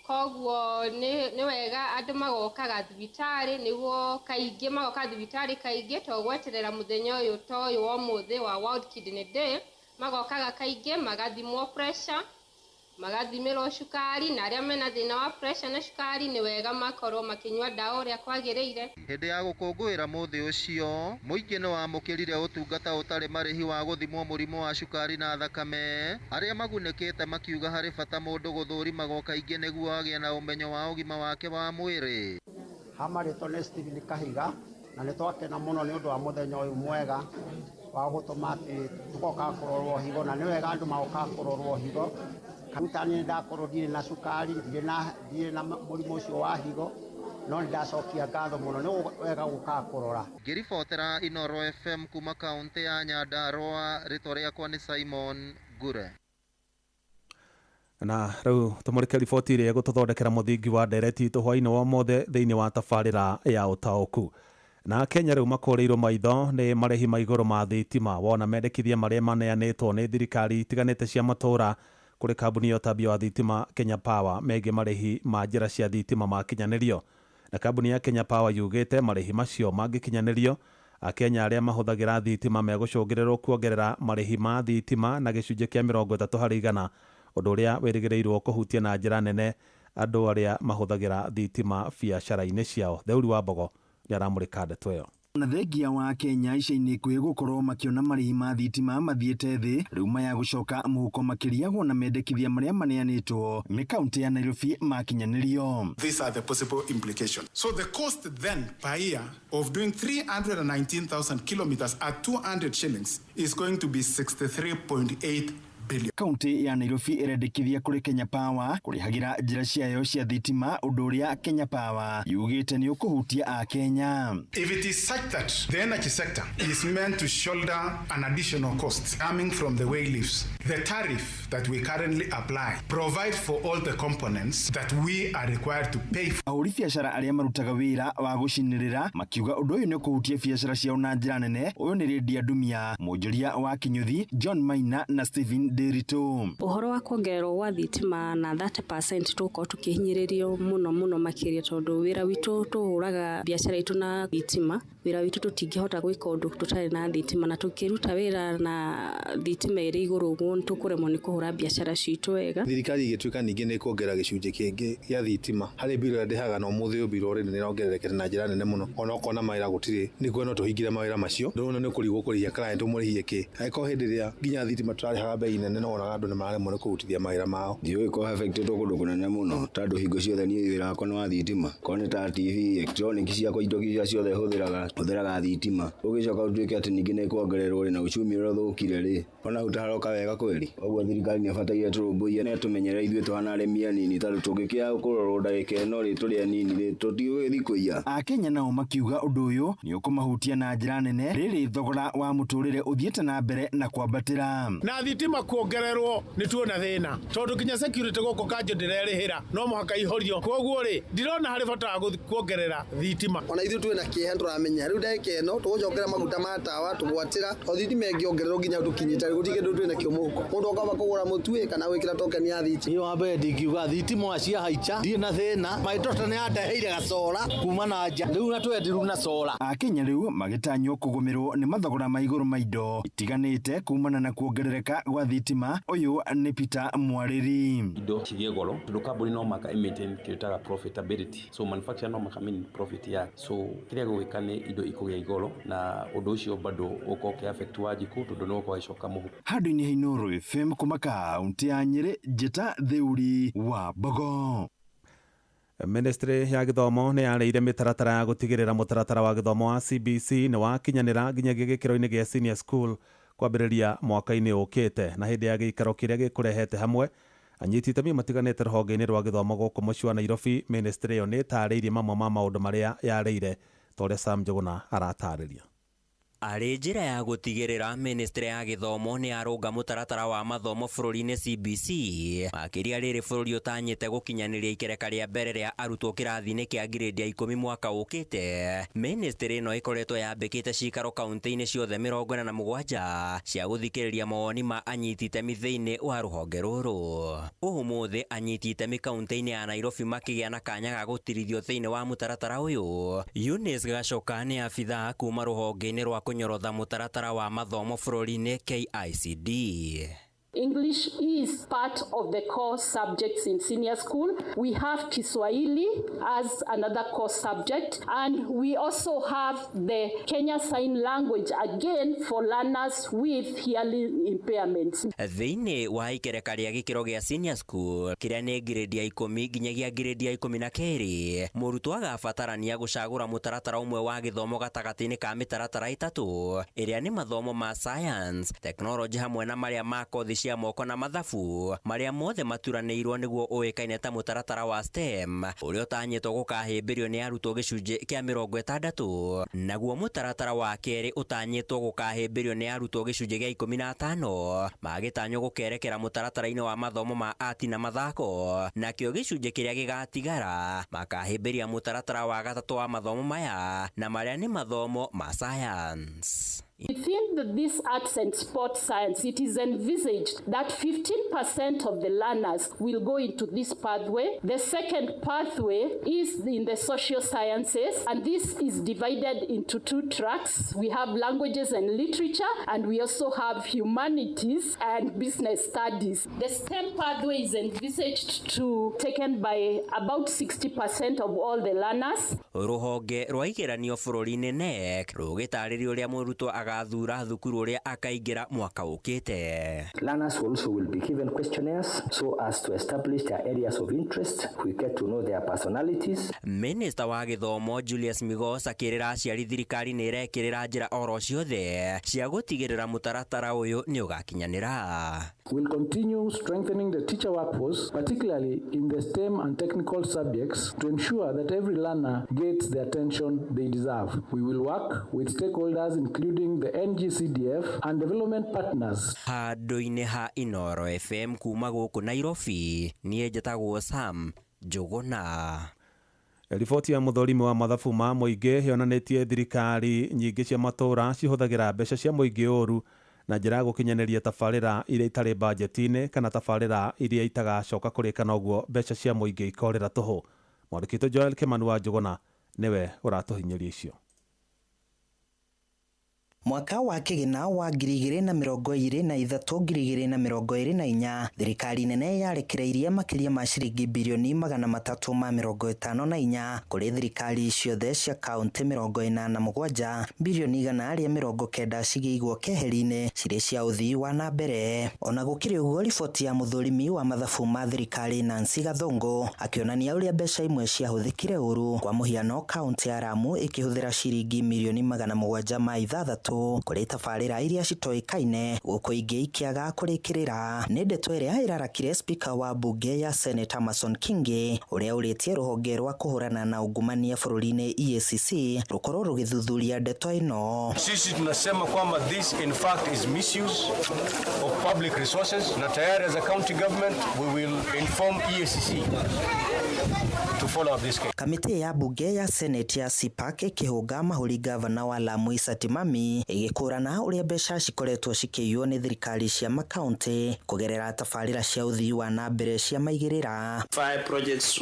Koguo nĩ wega andũ magokaga thibitarĩ nĩguo kaingĩ magoka thibitarĩ kaingĩ to gweterera mũthenya ũyũ ta ũyũ wa ũmũthĩ wa World Kidney Day, magokaga kaingĩ magathimwo pressure, magathimĩrwo cukari, na arĩa mena thĩna wa pressure na cukari nĩ wega makorwo makĩnyua ndawa ũrĩa kwagĩrĩire. Hĩndĩ ya gũkũngũĩra mũthĩ ũcio, mũingĩ nĩ wamũkĩrire ũtungata ũtarĩ marĩhi wa gũthimwo mũrimũ wa cukari na thakame, arĩa magunĩkĩte makiuga harĩ bata mũndũ gũthũrimagwo kaingĩ nĩguo agĩe na ũmenyo wa ũgima wake wa mwĩrĩ. Hamarĩtwo nĩ Stephen Kahiga na nĩ twakena mũno nĩ ũndũ wa mũthenya ũyũ mwega wa gũtũma atĩ tũgoka kũrorwo higo, na nĩ wega andũ magoka kũrorwo higo. Karuta nĩ ndakorwo ndirĩ na cukari, ndirĩ na mũrimũ ũcio wa higo, no nĩ ndacokia ngatho mũno, nĩ wega gũka kũrora. Ngĩribotera Inooro FM kuma kaũntĩ ya Nyandarua, rĩtwa rĩakwa nĩ Simon Ngure. Na rĩu tũmũrĩke riboti ĩrĩa ĩgũtũthondekera mũthingi wa ndereti itũ hwaĩ-inĩ wa ũmũthĩ thĩinĩ wa tabarĩra ya ũtaũku. Na Kenya rĩu makũrĩirwo maitho nĩ marĩhi ma igũrũ ma thitima wona mendekithia marĩa maneanĩtwo nĩ thirikari itiganĩte cia matũũra kũrĩ kambuni ya ũtambia wa thitima Kenya Power megiĩ marĩhi ma njĩra cia thitima makinyanĩrio. Na kambuni ya Kenya Power yugĩte marĩhi macio mangĩkinyanĩrio, Akenya arĩa mahũthagĩra thitima megũcũngĩrĩrwo kuongerera marĩhi ma thitima na gĩcunjĩ kĩa 30 harĩ igana, ũndũ ũrĩa wĩrĩgĩrĩirwo kũhutia na njĩra nene andũ arĩa mahũthagĩra thitima biacara-inĩ ciao. Theuri wa Mbogo nĩ aramũrĩka ndeto ĩyo. Na thengia wa Kenya ica-inĩ ikuhĩ gũkorwo makĩona marĩhi ma thitima mathiĩte thĩ rĩu maya gũcoka mũhuko makĩria wona mendekithia marĩa maneanĩtwo nĩ kaũntĩ ya Nairobi makinyanĩrio. These are the possible implications. So the cost then per year of doing 319,000 kilometers at 200 shillings is going to be 63.8 billion. Kaunti ya Nairobi ĩrendekithia kũrĩ Kenya Power kũrĩhagĩra njĩra ciayo cia thitima, ũndũ ũrĩa Kenya Power yugĩte nĩ ũkũhutia Akenya. If it is such that the energy sector is meant to shoulder an additional cost coming from the way leaves, the tariff that we currently apply provide for all the components that we are required to pay for. Ahũri biacara arĩa marutaga wĩra wa gũcinĩrĩra makiuga ũndũ ũyũ nĩ ũkũhutia biacara ciao na njĩra nene. Ũyũ nĩ Lydia Ndumia, mwonjoria wa Kinyuthi, John Maina na Stephen Ndiritu. Ũhoro wa kuongererwo gwa thitima na 30% tũgũkorwo tũkĩhinyĩrĩrio mũno mũno makĩria, tondũ wĩra witũ tũhũraga biacara itũ na thitima, wĩra witũ tũtingĩhota gwĩka ũndũ tũtarĩ na thitima, na tũkĩruta wĩra na thitima ĩrĩ igũrũ ũguo nĩtũkũremwo nĩ kũhũra biacara citũ wega. Thirikari ĩgĩtuĩka ningĩ nĩ ĩkuongerera gĩcunjĩ kĩngĩ gĩa thitima harĩ mbirũ ĩrĩa ndĩhaga na ũmũthĩ ũyũ mbirũ already nĩ ĩrongererekete na njĩra nene mũno, ona okorwo na mawĩra gũtirĩ nĩguo no tũhingire mawĩra macio. Ndĩrona nĩ ũkũrigwo kũrĩhia client ũmũrĩhie kĩ, angĩkorwo hĩndĩ ĩrĩa nginya thitima tũrarĩhaga bei nene no wonaga andũ nĩ mararemwo nĩ kũrutithia mawĩra mao. Ndiũĩ ko affected kũndũ kũnene mũno tondũ hingo ciothe niĩ wĩra wakwa nĩ wa thitima, korwo nĩ ta TV, electronic ciakwa, indo iria ciothe hũthĩraga thitima, ũgĩcoka ũtuĩke atĩ ningĩ nĩ kuongererwo rĩ na uchumi ũrĩa ũthũkire rĩ, ona hau taharoka wega kweli. Ũguo thirikari nĩ ĩbataire tũrũmbũiye na ĩtũmenyerere ithuĩ tũhana arĩmi anini, tondũ tũngĩkĩaga kũrorwo ndagĩka ĩno rĩ tũrĩ anini rĩ tũtigũgĩthiĩ kũiya. Akenya nao makiuga ũndũ ũyũ nĩ ũkũmahutia na njĩra nene rĩrĩ thogora wa mũtũrĩre ũthiĩte na mbere na kwambatĩra. Na thitima ĩkuongererwo nĩ tuona thĩna tondũ nginya security gũkũ kanjũ ndĩrerĩhĩra no mũhaka ihorio. Koguo rĩ, ndirona harĩ bata wa kuongerera thitima. Ona ithuĩ twĩna kĩeha tũramenya rĩu ndagĩka ĩno tũgũcokera maguta ma tawa tũgwatĩra o thitima ĩngĩongererwo nginya tũkinyĩte gũtirĩ kĩndũ twĩna kĩo mũhuko. Mũndũ akamba kũgũra mũtu kana gwĩkĩra tokeni ya thitima. Niĩ wa mbere ndingiuga thitima ona ciahaica ndirĩ na thĩna. My daughter nĩ andeheire gacora kuma na nja rĩu na twendiru na cora. Akenya rĩu magĩtanywo kũgũmĩrwo nĩ mathogora ma igũrũ ma indo itiganĩte kumana na kuongerereka gwa thitima. Ũyũ nĩ Peter Mwarĩri. Indo cigĩe goro tondũ kambuni no maka ĩ maintain kĩndũ ĩtaga profitability, so manufacturer no maka maintain profit yake, so kĩrĩa gũgĩka nĩ indo ikũgĩa igoro na ũndũ ũcio bado ũkorwo ũkĩ affect Wanjikũ tondũ nĩ ũgũkorwo agĩcoka mũhuko. Handũ-inĩ ha Inooro FM kuma kaunti ya Nyĩrĩ, njĩta Theuri wa Mbogo. Ministry ya gĩthomo nĩ yarĩire mĩtaratara ya gũtigĩrĩra mũtaratara wa gĩthomo wa CBC nĩ wakinyanĩra nginyagia gĩkĩro-inĩ gĩa senior school kwambĩrĩria mwaka-inĩ ũkĩte. Na hĩndĩ ya gĩikaro kĩrĩa gĩkũrehete hamwe anyiti itemi matiganĩte rũhonge-inĩ rwa gĩthomo gũkũ mũciĩ wa Nairobi, ministry ĩyo nĩ ĩtarĩirie mamwe ma maũndũ marĩa yarĩire ta ũrĩa Sam Njũgũna aratarĩria. Arĩ njĩra ya gũtigĩrĩra ministry ya gĩthomo nĩ yarũnga mũtaratara wa mathomo bũrũri-inĩ CBC, makĩria rĩrĩ bũrũri ũtanyĩte gũkinyanĩria ikereka rĩa mbere rĩa arutwo kĩrathi-inĩ kĩa grade ya 10 mwaka ũkĩte. Ministry ĩno ĩkoretwo yambĩkĩte cikaro kaunti-inĩ ciothe 47 cia gũthikĩrĩria mawoni ma anyiti itemi thĩinĩ wa rũhonge rũrũ. Ũmũthĩ anyiti itemi kaunti-inĩ ya Nairobi makĩgĩa na kanya ga gũtirithio thĩinĩ wa mũtaratara ũyũ. Eunice Gacoka nĩ abithaa kuma rũhonge-inĩ rwa kũnyorotha mũtaratara wa mathomo bũrũri-inĩ KICD. English is part of the core subjects in senior school. We have Kiswahili as another core subject, and we also have the Kenya Sign Language again for learners with hearing impairments. Thĩinĩ wa ikereka rĩa gĩkĩro gĩa senior school kĩrĩa nĩ grade ya 10 nginyagia grade ya 12, mũrutwo agabatarania gũcagũra mũtaratara ũmwe wa gĩthomo gatagatĩ-inĩ ka mĩtaratara ĩtatũ ĩrĩa nĩ mathomo ma science, technology hamwe na marĩa ma kothi cia moko na mathabu marĩa mothe maturanĩirwo nĩguo ũĩkaine ta mũtaratara wa STEM ũrĩa ũtanyĩtwo gũkahĩmbĩrio nĩ arutwo gĩcunjĩ kĩa 60, naguo mũtaratara wa kerĩ ũtanyĩtwo gũkahĩmbĩrio nĩ arutwo gĩcunjĩ gĩa 15 magĩtanywo gũkerekera mũtaratara-inĩ wa mathomo ma ati na mathako, nakĩo gĩcunjĩ kĩrĩa gĩgatigara makahĩmbĩria mũtaratara wa gatatũ wa mathomo maya na marĩa nĩ mathomo ma science. Within this arts and sports science, it is envisaged that 15% of the learners will go into this pathway. The second pathway is in the social sciences, and this is divided into two tracks. We have languages and literature, and we also have humanities and business studies. The STEM pathway is envisaged to taken by about 60% of all the learners. Rũhonge rwa igeranio bũrũri-inĩ KNEC rũgĩtarĩria ũrĩa mũrutwo agathura thukuru ũrĩa akaingĩra mwaka ũkĩte. Learners also will be given questionnaires so as to establish their areas of interest. We get to know their personalities. Minister wa gĩthomo Julius Migos akĩrĩra aciari thirikari nĩ ĩrekĩrĩra njĩra oro ciothe cia gũtigĩrĩra mũtaratara ũyũ nĩ ũgakinyanĩra. We'll continue strengthening the teacher workforce, particularly in the STEM and technical subjects, to ensure that every learner gets the attention they deserve. We will work with stakeholders including the NGCDF and development partners. Handũ-inĩ ha Inooro FM kuma gũkũ Nairobi, niĩ njĩtagwo Sam Njũgũna. Riboti ya mũthũrimi wa mathabu ma mũingĩ yonanĩtie thirikari nyingĩ cia matũũra cihũthagĩra mbeca cia mũingĩ ũru na njĩra ya gũkinyanĩria tabarĩra iria itarĩ bajeti-inĩ kana tabarĩra iria itagacoka kũrĩka, noguo mbeca cia mũingĩ ikorĩra tũhũ. Mwandĩki witũ Joel Kimani wa Njũgũna nĩwe ũratũhinyĩria icio. Mwaka wa kĩgĩna wa 2023 2024 thirikari nene yarekereirie makĩria ma ciringi birioni 354 kũrĩ thirikari ciothe cia kaunti 87, birioni 190 cigĩigwo keheri-inĩ cirĩ cia ũthii wa na mbere. Ona gũkĩrĩ ũguo, riboti ya mũthũrimi wa mathabu ma thirikari Nancy Gathũngũ akĩonania ũrĩa mbeca imwe ciahũthĩkire ũru. Kwa mũhiano, kaunti ya Lamu ĩkĩhũthĩra ciringi mirioni 706 3 kũrĩ tabarĩra iria citoĩkaine gũkũ ingĩ ikĩaga kũrĩkĩrĩra. Nĩ ndeto ĩrĩa ĩrarakire speaker wa bunge ya Senate Amason Kingi ũrĩa ũrĩtie rũhonge rwa kũhũrana na ungumania bũrũri-inĩ EACC rũkorwo rũgĩthuthuria ndeto ĩno. Sisi tunasema kwamba this in fact is misuse of public resources, na tayari as a county government we will inform EACC to follow up this case. Kamĩtĩ ya bunge ya Senate ya CPAC ĩkĩhũnga mahũri gavana wa Lamu Issa Timami ĩgĩkũrana ũrĩa mbeca cikoretwo cikĩiywo nĩ thirikari cia makaunti kũgerera tabarĩra cia ũthii wa na mbere cia maigĩrĩra. 5 projects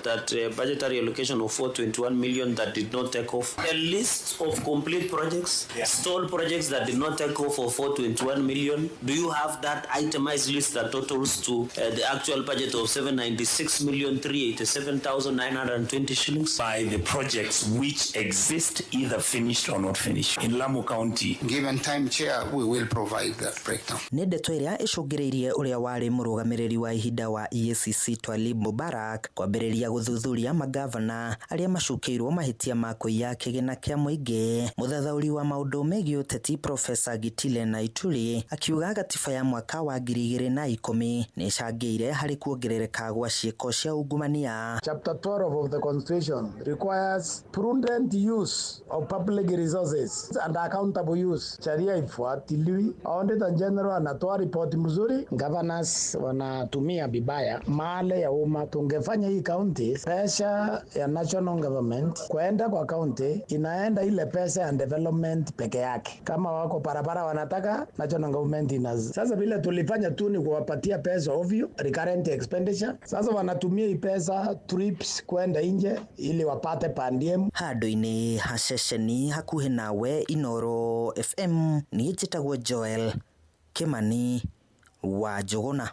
that budgetary allocation of 421 million that did not take off. A list of complete projects, stalled projects that did not take off of 421 million. Do you have that itemized list that totals to the actual budget of 796,387,920 shillings? By the projects which exist, either finished or not finished in Lamu County. Given time, Chair, we will provide that breakdown. Nĩ ndeto ĩrĩa ĩcũngĩrĩirie ũrĩa warĩ mũrũgamĩrĩri wa ihinda wa EACC Twalib Mubarak kwambĩrĩria gũthuthuria magavana arĩa macukĩirwo mahĩtia ma kũiya kĩgĩna kĩa mũingĩ. Mũthathaũri wa maũndũ megiĩ ũteti Profesa Gitile Naituri akiuga gatiba ya mwaka wa 2010 nĩ ĩcangĩire harĩ kuongerereka gwa ciĩko cia ungumania. Chapter 12 of the Constitution requires prudent use of public resources and accountable use. Sheria ifuatiliwi. Auditor General anatoa ripoti mzuri. Governors wanatumia vibaya mali ya umma. Tungefanya hii county pesa ya national government kwenda kwa county inaenda ile pesa ya development peke yake. Kama wako barabara wanataka national government ina. Sasa vile tulifanya tu ni kuwapatia pesa ovyo, recurrent expenditure. Sasa wanatumia hii pesa trips kwenda nje ili wapate pandiem. Handũ-inĩ ha ceceni hakuhĩ nawe Inoro FM niĩ njĩtagwo Joel Kimani wa Njũgũna.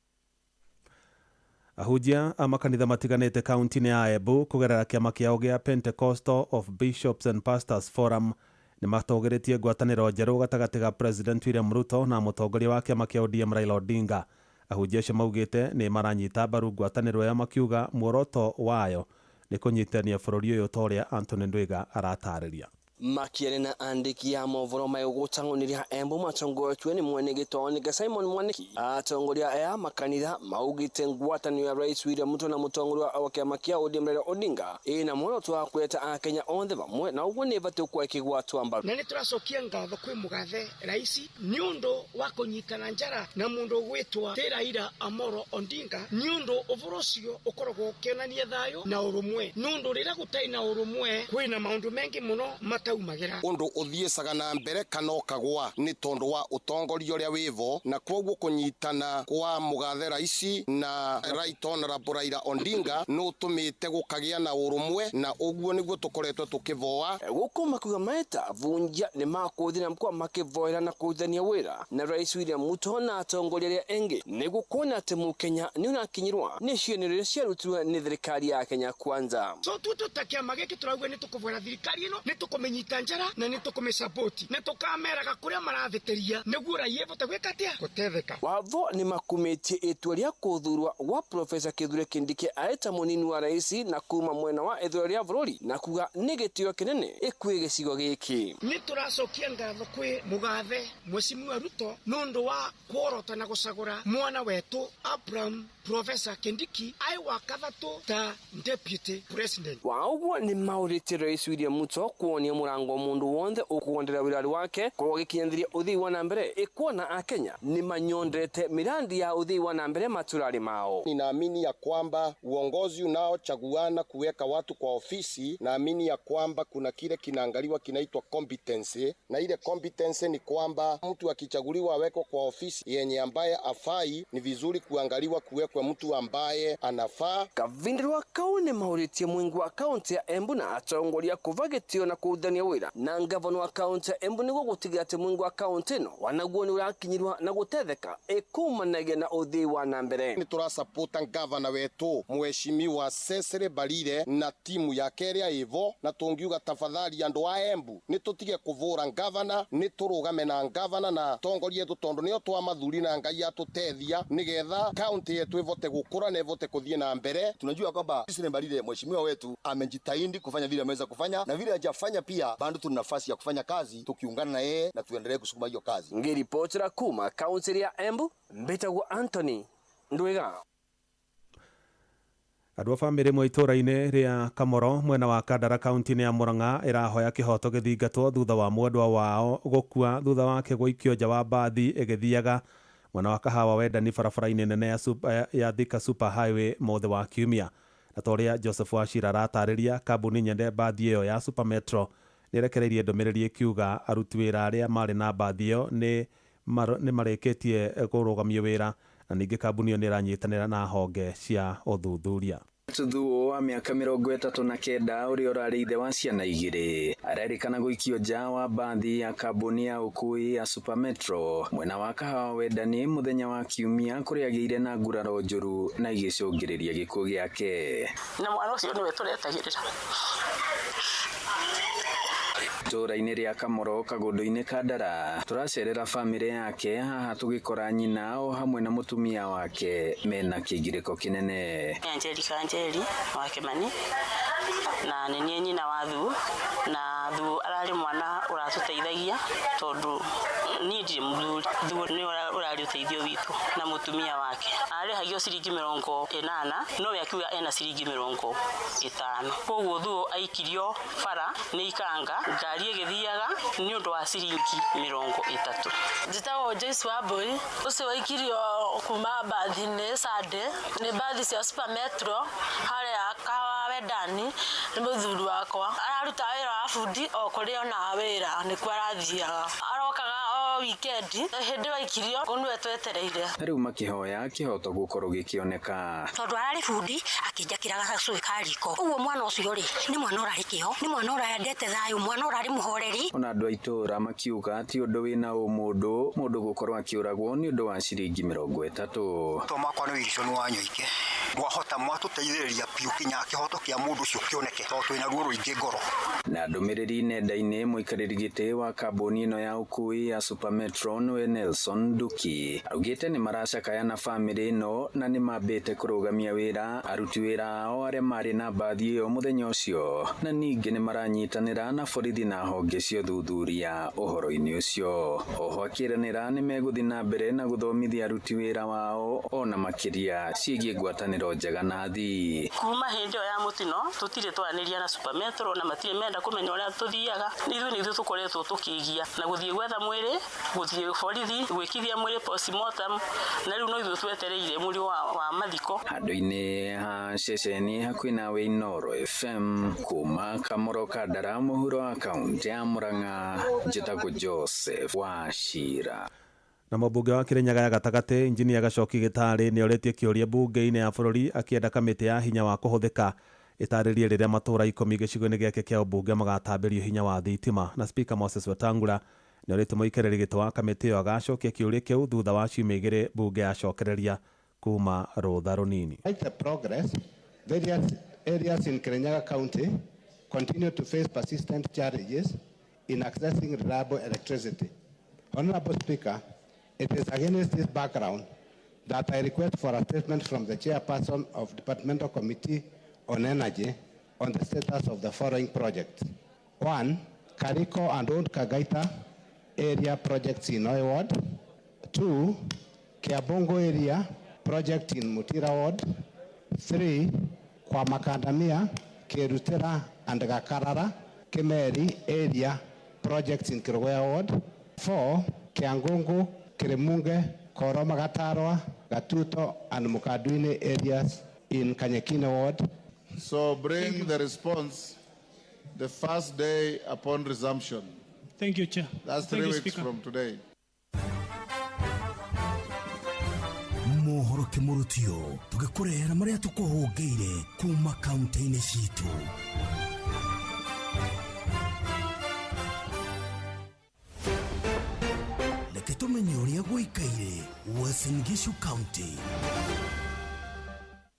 Ahunjia a makanitha matiganĩte kaunti-inĩ ya Embu kũgerera kĩama kĩao gĩa Pentecostal of Bishops and Pastors Forum nĩ matũgĩrĩtie ngwatanĩro njerũ gatagatĩ ga President William Ruto na mũtongoria wa kĩama kĩa ODM Raila Odinga. Ahunjia acio maugĩte nĩ maranyita mbaru ngwatanĩro ĩyo makiuga muoroto wayo nĩ kũnyitithania bũrũri ũyũ ta ũrĩa Anthony Ndwiga aratarĩria. Makiaria na andĩki a mohoro maigũtang'ũni rĩa Embu matongoretio nĩ mwene gĩtonĩ Simon Mwaniki. Atongoria aya makanitha maugĩte ngwatanĩro ya Rais William Ruto na mũtongoria wa kĩama kĩa ODM Raila Odinga ĩna muoroto wa kũreta akenya othe vamwe na ũguo nĩ ĩbatiĩ gũkorwo ĩkĩgwatwo mbaru. Na nĩ tũracokia ngatho kwĩ mũgathe raisi nĩ ũndũ wa kũnyitana njara na mũndũ ũgwĩtwo ti Raila Amolo Odinga nĩ ũndũ ũboro ũcio ũkoragwo ũkĩonania thayũ na ũrũmwe nĩ ũndũ rĩrĩa gũtarĩ na ũrũmwe kwĩna maũndũ maingĩ mũno undu uthiecaga na mbere kana ukagwa ni tondu wa utongoria uria wivo na koguo kunyitana kwa mugathe raisi na Right Honorable Raila Odinga no utumite gukagia na urumwe na uguo niguo tukoretwo tukivoa guku makuga maeta vunja ni makuthi na mkwa makivoera na kuthania wira na Rais William Ruto na atongoria aria engi niguo kuona ati mukenya ni urakinyirwa ni cienero ciarutirwe ni thirikari ya Kenya Kwanza. So tu takiama giki turauga ni tukuvora thirikari ino ni tukumenyita njara na ni tukumisupport na tukameraga kuria marathiteria niguo raia ibote gwika atia gutetheka. Watho ni makumitie itua ria kuthurwa gwa Profesa Kithure Kindiki aeta munini wa raisi na kuma mwena wa ithurwo ria bururi na kuga ni gitio kinene ikwi gicigo giki. Ni turacokia ngatho kwi mugathe Mheshimiwa Ruto nundu wa kuorota na gucagura mwana wetu Abraham Profesa Kindiki ai wa kathatu ta deputy president. Wa uguo ni mauritie Rais William Ruto kuonia murango mundu wonthe ukuondera wirari wake korwo gikinyaniria uthii wa na mbere ikuona akenya ni manyondete mirandi ya uthii wa na mbere maturari mao. Ninaamini ya kwamba uongozi unaochaguana kuweka watu kwa ofisi, naamini ya kwamba kuna kile kinaangaliwa kinaitwa competence, na ile competence ni kwamba mtu akichaguliwa awekwe kwa ofisi yenye ambaye afai, ni vizuri kuangaliwa kuwekwe mtu ambaye anafaa. Kavindirwa kau ni mauritie mwingi wa kaunti ya Embu na atongoria kuvagitio na kuthania wira na ngavana wa kaunti ya Embu niguo gutigira ati mwingi wa kaunti ino wanaguo ni urakinyirwa na gutetheka ikumanagia na uthii wa na mbere. Ni turasapota ngavana wetu Mheshimiwa Cecily Mbarire na timu yake ĩrĩa ĩvo, na tungiuga tafadhali andu a Embu ni tutige kuvura ngavana, ni turugame na ngavana na tongoria yetu tondu nio twamathuri na Ngai atutethia nigetha kaunti yetu ivote gukura na ivote kuthie na mbere. Tunajua kwamba Cecily Mbarire mheshimiwa wetu amejitahidi kufanya vile ameweza kufanya na vile hajafanya pia Pia bado tuna nafasi ya kufanya kazi tukiungana na yeye na tuendelee kusukuma hiyo kazi. Ngiripotera kuma kaunti ya Embu, mbetagwo Anthony Ndwiga. Andũ a bamĩrĩ ĩmwe itũũra-inĩ rĩa Kamoro mwena wa Kandara kaunti-inĩ ya Murang'a ĩrahoya kĩhoto gĩthingatwo thutha wa mwendwa wao gũkua thutha wake gũikio nja wa mbathi ĩgĩthiaga mwena wa Kahawa Wendani barabara-inĩ nene ya Thika Super Highway mũthĩ wa Kiumia. Na ta ũrĩa Joseph Wachira aratarĩria, kambuni nyene mbathi ĩyo ya Super Metro nĩĩrekereirie ndũmĩrĩri ĩkiuga aruti wĩra arĩa marĩ na mbathi ĩyo nĩ marĩkĩtie kũrũgamio wĩra, na ningĩ kambuni ĩyo nĩ ĩranyitanĩra na honge cia ũthuthuria. Thuo wa mĩaka 39 ũrĩa ũrarĩ ithe wa ciana 2 arerĩkana gũikio nja wa mbathi ya kambuni ya ũkuui ya Super Metro mwena wa Kahawa Wendani mũthenya wa Kiumia kũrĩa agĩire na nguraro njũru na igĩcũngĩrĩria gĩkuũ gĩake. Na mwana ũcio nĩwe tũretagĩrĩra. Itũũra-inĩ rĩa Kamoro kagũndũ-inĩ ka Ndara tũracerera bamĩrĩ yake haha tũgĩkora nyina o hamwe na mũtumia wake mena kĩgirĩko kĩnene. Angelica Njeri wa Kimani na nĩ niĩ nyina wa Thuo, na Thuo ararĩ mwana ũratũteithagia tondũ niĩ ndirĩ mũthuri. Thuo nĩ ũrarĩ ũteithio witũ na mũtumia wake arĩhagio ciringi 80 nowe akiuga ena ciringi 50. Koguo Thuo aikirio bara nĩ ikanga ngari ĩgĩthiaga nĩ ũndũ wa ciringi 30. Njĩtagwo Joyce Wambui, ũcio waikirio kuma mbathi-inĩ Sunday nĩ mbathi cia Super Metro harĩa Kahawa Wendani nĩ mũthuri wakwa. Araruta wĩra wa bundi o kũrĩa onaga wĩra nĩkuo arathiaga, arokaga o wikendi. Hĩndĩ waikirio nĩwe twetereire. Rĩu makĩhoya kĩhoto gũkorwo gĩkĩoneka. Tondũ ararĩ bundi akĩnjakĩra gacũĩ ka riko, ũguo mwana ũcio rĩ nĩ mwana ũrarĩ kĩo, nĩ mwana ũrendete thayũ, mwana ũrarĩ mũhoreri. Ona andũ a itũũra makiuga ti ũndũ wĩna ũmũndũ mũndũ gũkorwo akĩũragwo nĩ ũndũ wa ciringi 30. To makwa nĩ Wilson wa Nyoike, mwahota mwatũteithĩrĩria biũ kinya kĩhoto kĩa mũndũ ũcio kĩoneke tondũ twĩna ruo rũingĩ ngoro. Na ndũmĩrĩri nenda-inĩ mũikarĩri gĩtĩ wa kambuni ĩno ya ũkuui ya Super Metro nĩwe Nelson Nduki augĩte nĩ maracakaya na bamĩrĩ ĩno na nĩ mambĩte kũrũgamia wĩra aruti wĩra ao arĩa marĩ na mbathi ĩyo mũthenya ũcio, na ningĩ nĩ maranyitanĩra na borithi na honge cia ũthuthuria ũhoro-inĩ ũcio. Oho akĩranĩra nĩ megũthiĩ na mbere na gũthomithia aruti wĩra wao ona makĩria ciĩgiĩ ngwatanĩro njega na athii. Kuma hĩndĩ ĩyo ya mũtino tũtirĩ twaranĩria na Super Metro na matirĩ menda kũmenya ũrĩa tũthiaga. Ithuĩ nĩ ithuĩ tũkoretwo tũkĩgia na gũthiĩ gwetha mwĩrĩ, gũthiĩ borithi, gwĩkithia mwĩrĩ postmortem, na rĩu no ithuĩ twetereire mũrigo wa mathiko. Handũ-inĩ ha ceceni hakuhĩ nawe Inooro FM kuma Kamoro Kandara mũhuro wa kaunti ya Murang'a, njĩtagwo Joseph Wachira. Na mũmbunge wa Kirinyaga ya gatagatĩ Injinia Gacoki Gĩtarĩ nĩ orĩtie kĩũria mbunge-inĩ ya bũrũri akĩenda kamĩtĩ ya hinya wa kũhũthĩka ĩtarĩrie rĩrĩa matũũra 10 gĩcigo-inĩ gĩake kĩa ũmbunge magatambĩrio hinya wa thitima. Na Speaker Moses Wetangula nĩ orĩtie mũikarĩri gĩtĩ wa kamĩtĩ ĩyo agacokia kĩũria kĩu thutha wa ciumia 2 mbunge yacokereria kuma rũtha rũnini. The progress, various areas in Kirinyaga County continue to face persistent challenges in accessing reliable electricity. Honorable Speaker, it is against this background that I request for a statement from the chairperson of Departmental Committee on Energy on the status of the following projects. 1. Kariko and Old Kagaita area projects in Oi Ward. 2. Kiabongo area project in Mutira Ward. 3. Kwamakandamia, Kerutera and Gakarara, Kemeri area projects in Kirogoya Ward. 4. Kiangungu, Kiremunge, Koroma Gatarwa, Gatuto and Mukaduine areas in Kanyakine Ward. So bring the response the first day upon resumption. Thank you, Chair. That's 3 weeks from today. Mohoro kimurutio tugĩkũrehera marĩa tũkũhũngĩire kuma kaunti-inĩ citũ. Reke tũmenye ũrĩa gũikaire Uasin Gishu County.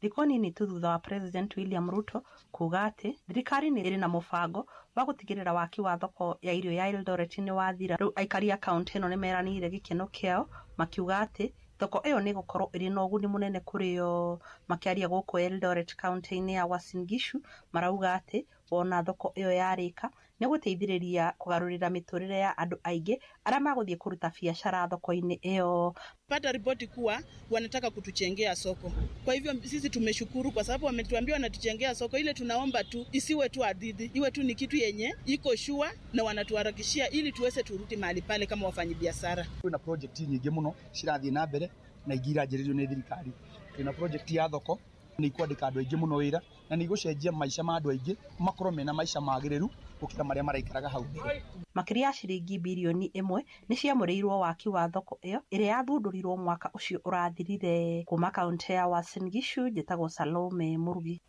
Thikũ nini tu thutha wa President William Ruto kuuga atĩ thirikari nĩ ĩrĩ na mũbango wa gũtigĩrĩra waki wa thoko ya irio ya Eldoret nĩ wathira, rĩu aikari a kaunti ĩno nĩ meranĩire gĩkeno kĩao makiuga atĩ thoko ĩyo nĩ ĩgũkorwo ĩrĩ na ũguni mũnene kũrĩ o. Makĩaria gũkũ Eldoret kaunti-inĩ ya Uasin Gishu marauga atĩ wona thoko ĩyo yarĩka Nĩ gũteithĩrĩria kũgarũrĩra mĩtũrĩre ya andũ aingĩ arĩa magũthiĩ kũruta biacara thoko-inĩ ĩyo. Pata ripoti kuwa wanataka kutuchengea soko. Kwa hivyo sisi tumeshukuru kwa sababu wametuambia wanatuchengea soko ile, tunaomba tu isiwe tu hadithi, iwe tu ni kitu yenye iko shua na wanatuharakishia ili tuweze turudi mahali pale kama wafanyabiashara. Kwĩna project nyingĩ mũno cirathiĩ na mbere na ingĩ iranjĩrĩrio nĩ thirikari. Twĩna project ya thoko nĩ ikwandĩka andũ aingĩ mũno wĩra na nĩ igũcenjia maica ma andũ aingĩ makorwo mena maica magĩrĩru gũkĩra marĩa maraikaraga hau mbere. Makĩria ya ciringi birioni 1 nĩ ciamũrĩirwo waki wa thoko ĩyo ĩrĩa yathundũrirwo mwaka ũcio ũrathirire. Kuma kaũntĩ ya Uasin Gishu, njĩtagwo Salome Mũrugi.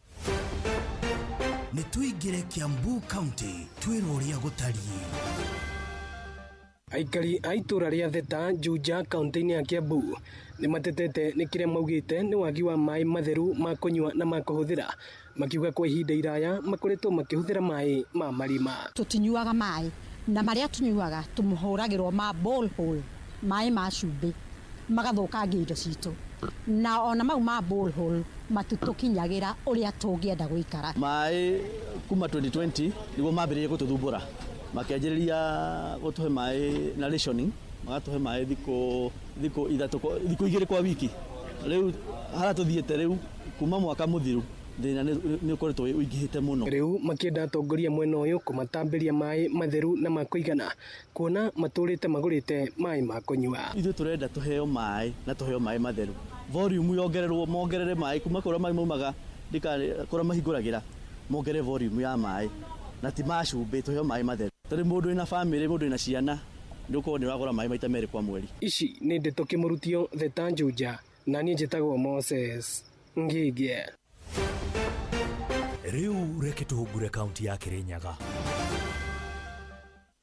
Nĩ tũingĩre Kiambu County twĩrwo ũrĩa gũtariĩ. Aikari a itũra rĩa Theta, Juja, kaunti-inĩ ya Kiambu nĩ matetete nĩ kĩrĩa maugĩte nĩ wagi wa maĩ matheru ma kũnyua na ma kũhũthĩra, makiuga kwa ihinda iraya makoretwo makĩhũthĩra maĩ ma marima. Tũtinyuaga maĩ na marĩa tũnyuaga tũmũhũragĩrwo ma borehole, maĩ ma cumbĩ magathũkangia indo citũ, na ona mau ma borehole matitũkinyagĩra ũrĩa tũngĩenda gũikara. Maĩ kuma 2020 nĩguo mambĩrĩrie gũtũthumbũra, makĩanjĩrĩria gũtũhe maĩ na rationing, magatũhe maĩ thikũ 3, thikũ 2 kwa wiki. Rĩu harĩa tũthiĩte rĩu kuma mwaka mũthiru thĩna nĩ ũkoretwo ũingĩhĩte mũno. Rĩu makĩenda atongoria mwena ũyũ kũmatambĩria maĩ matheru na ma kũigana, kuona matũrĩte magũrĩte maĩ ma kũnyua. Ithuĩ tũrenda tũheo maĩ na tũheo maĩ matheru, volume yongererwo, mongerere maĩ kuma kũrĩa maĩ maumaga, kũrĩa mahingũragĩra, mongerere volume ya maĩ na ti ma cumbĩ, tũheo maĩ matheru. Tondũ mũndũ wĩna famĩlĩ, mũndũ wĩna ciana, nĩ ũkorwo nĩ ũragũra maĩ maita merĩ kwa mweri. Ici nĩ ndeto kĩmũrutio Theta Juja, na niĩ njĩtagwo Moses Ngigĩ. Rĩu reke tũhungure kaunti ya Kirinyaga.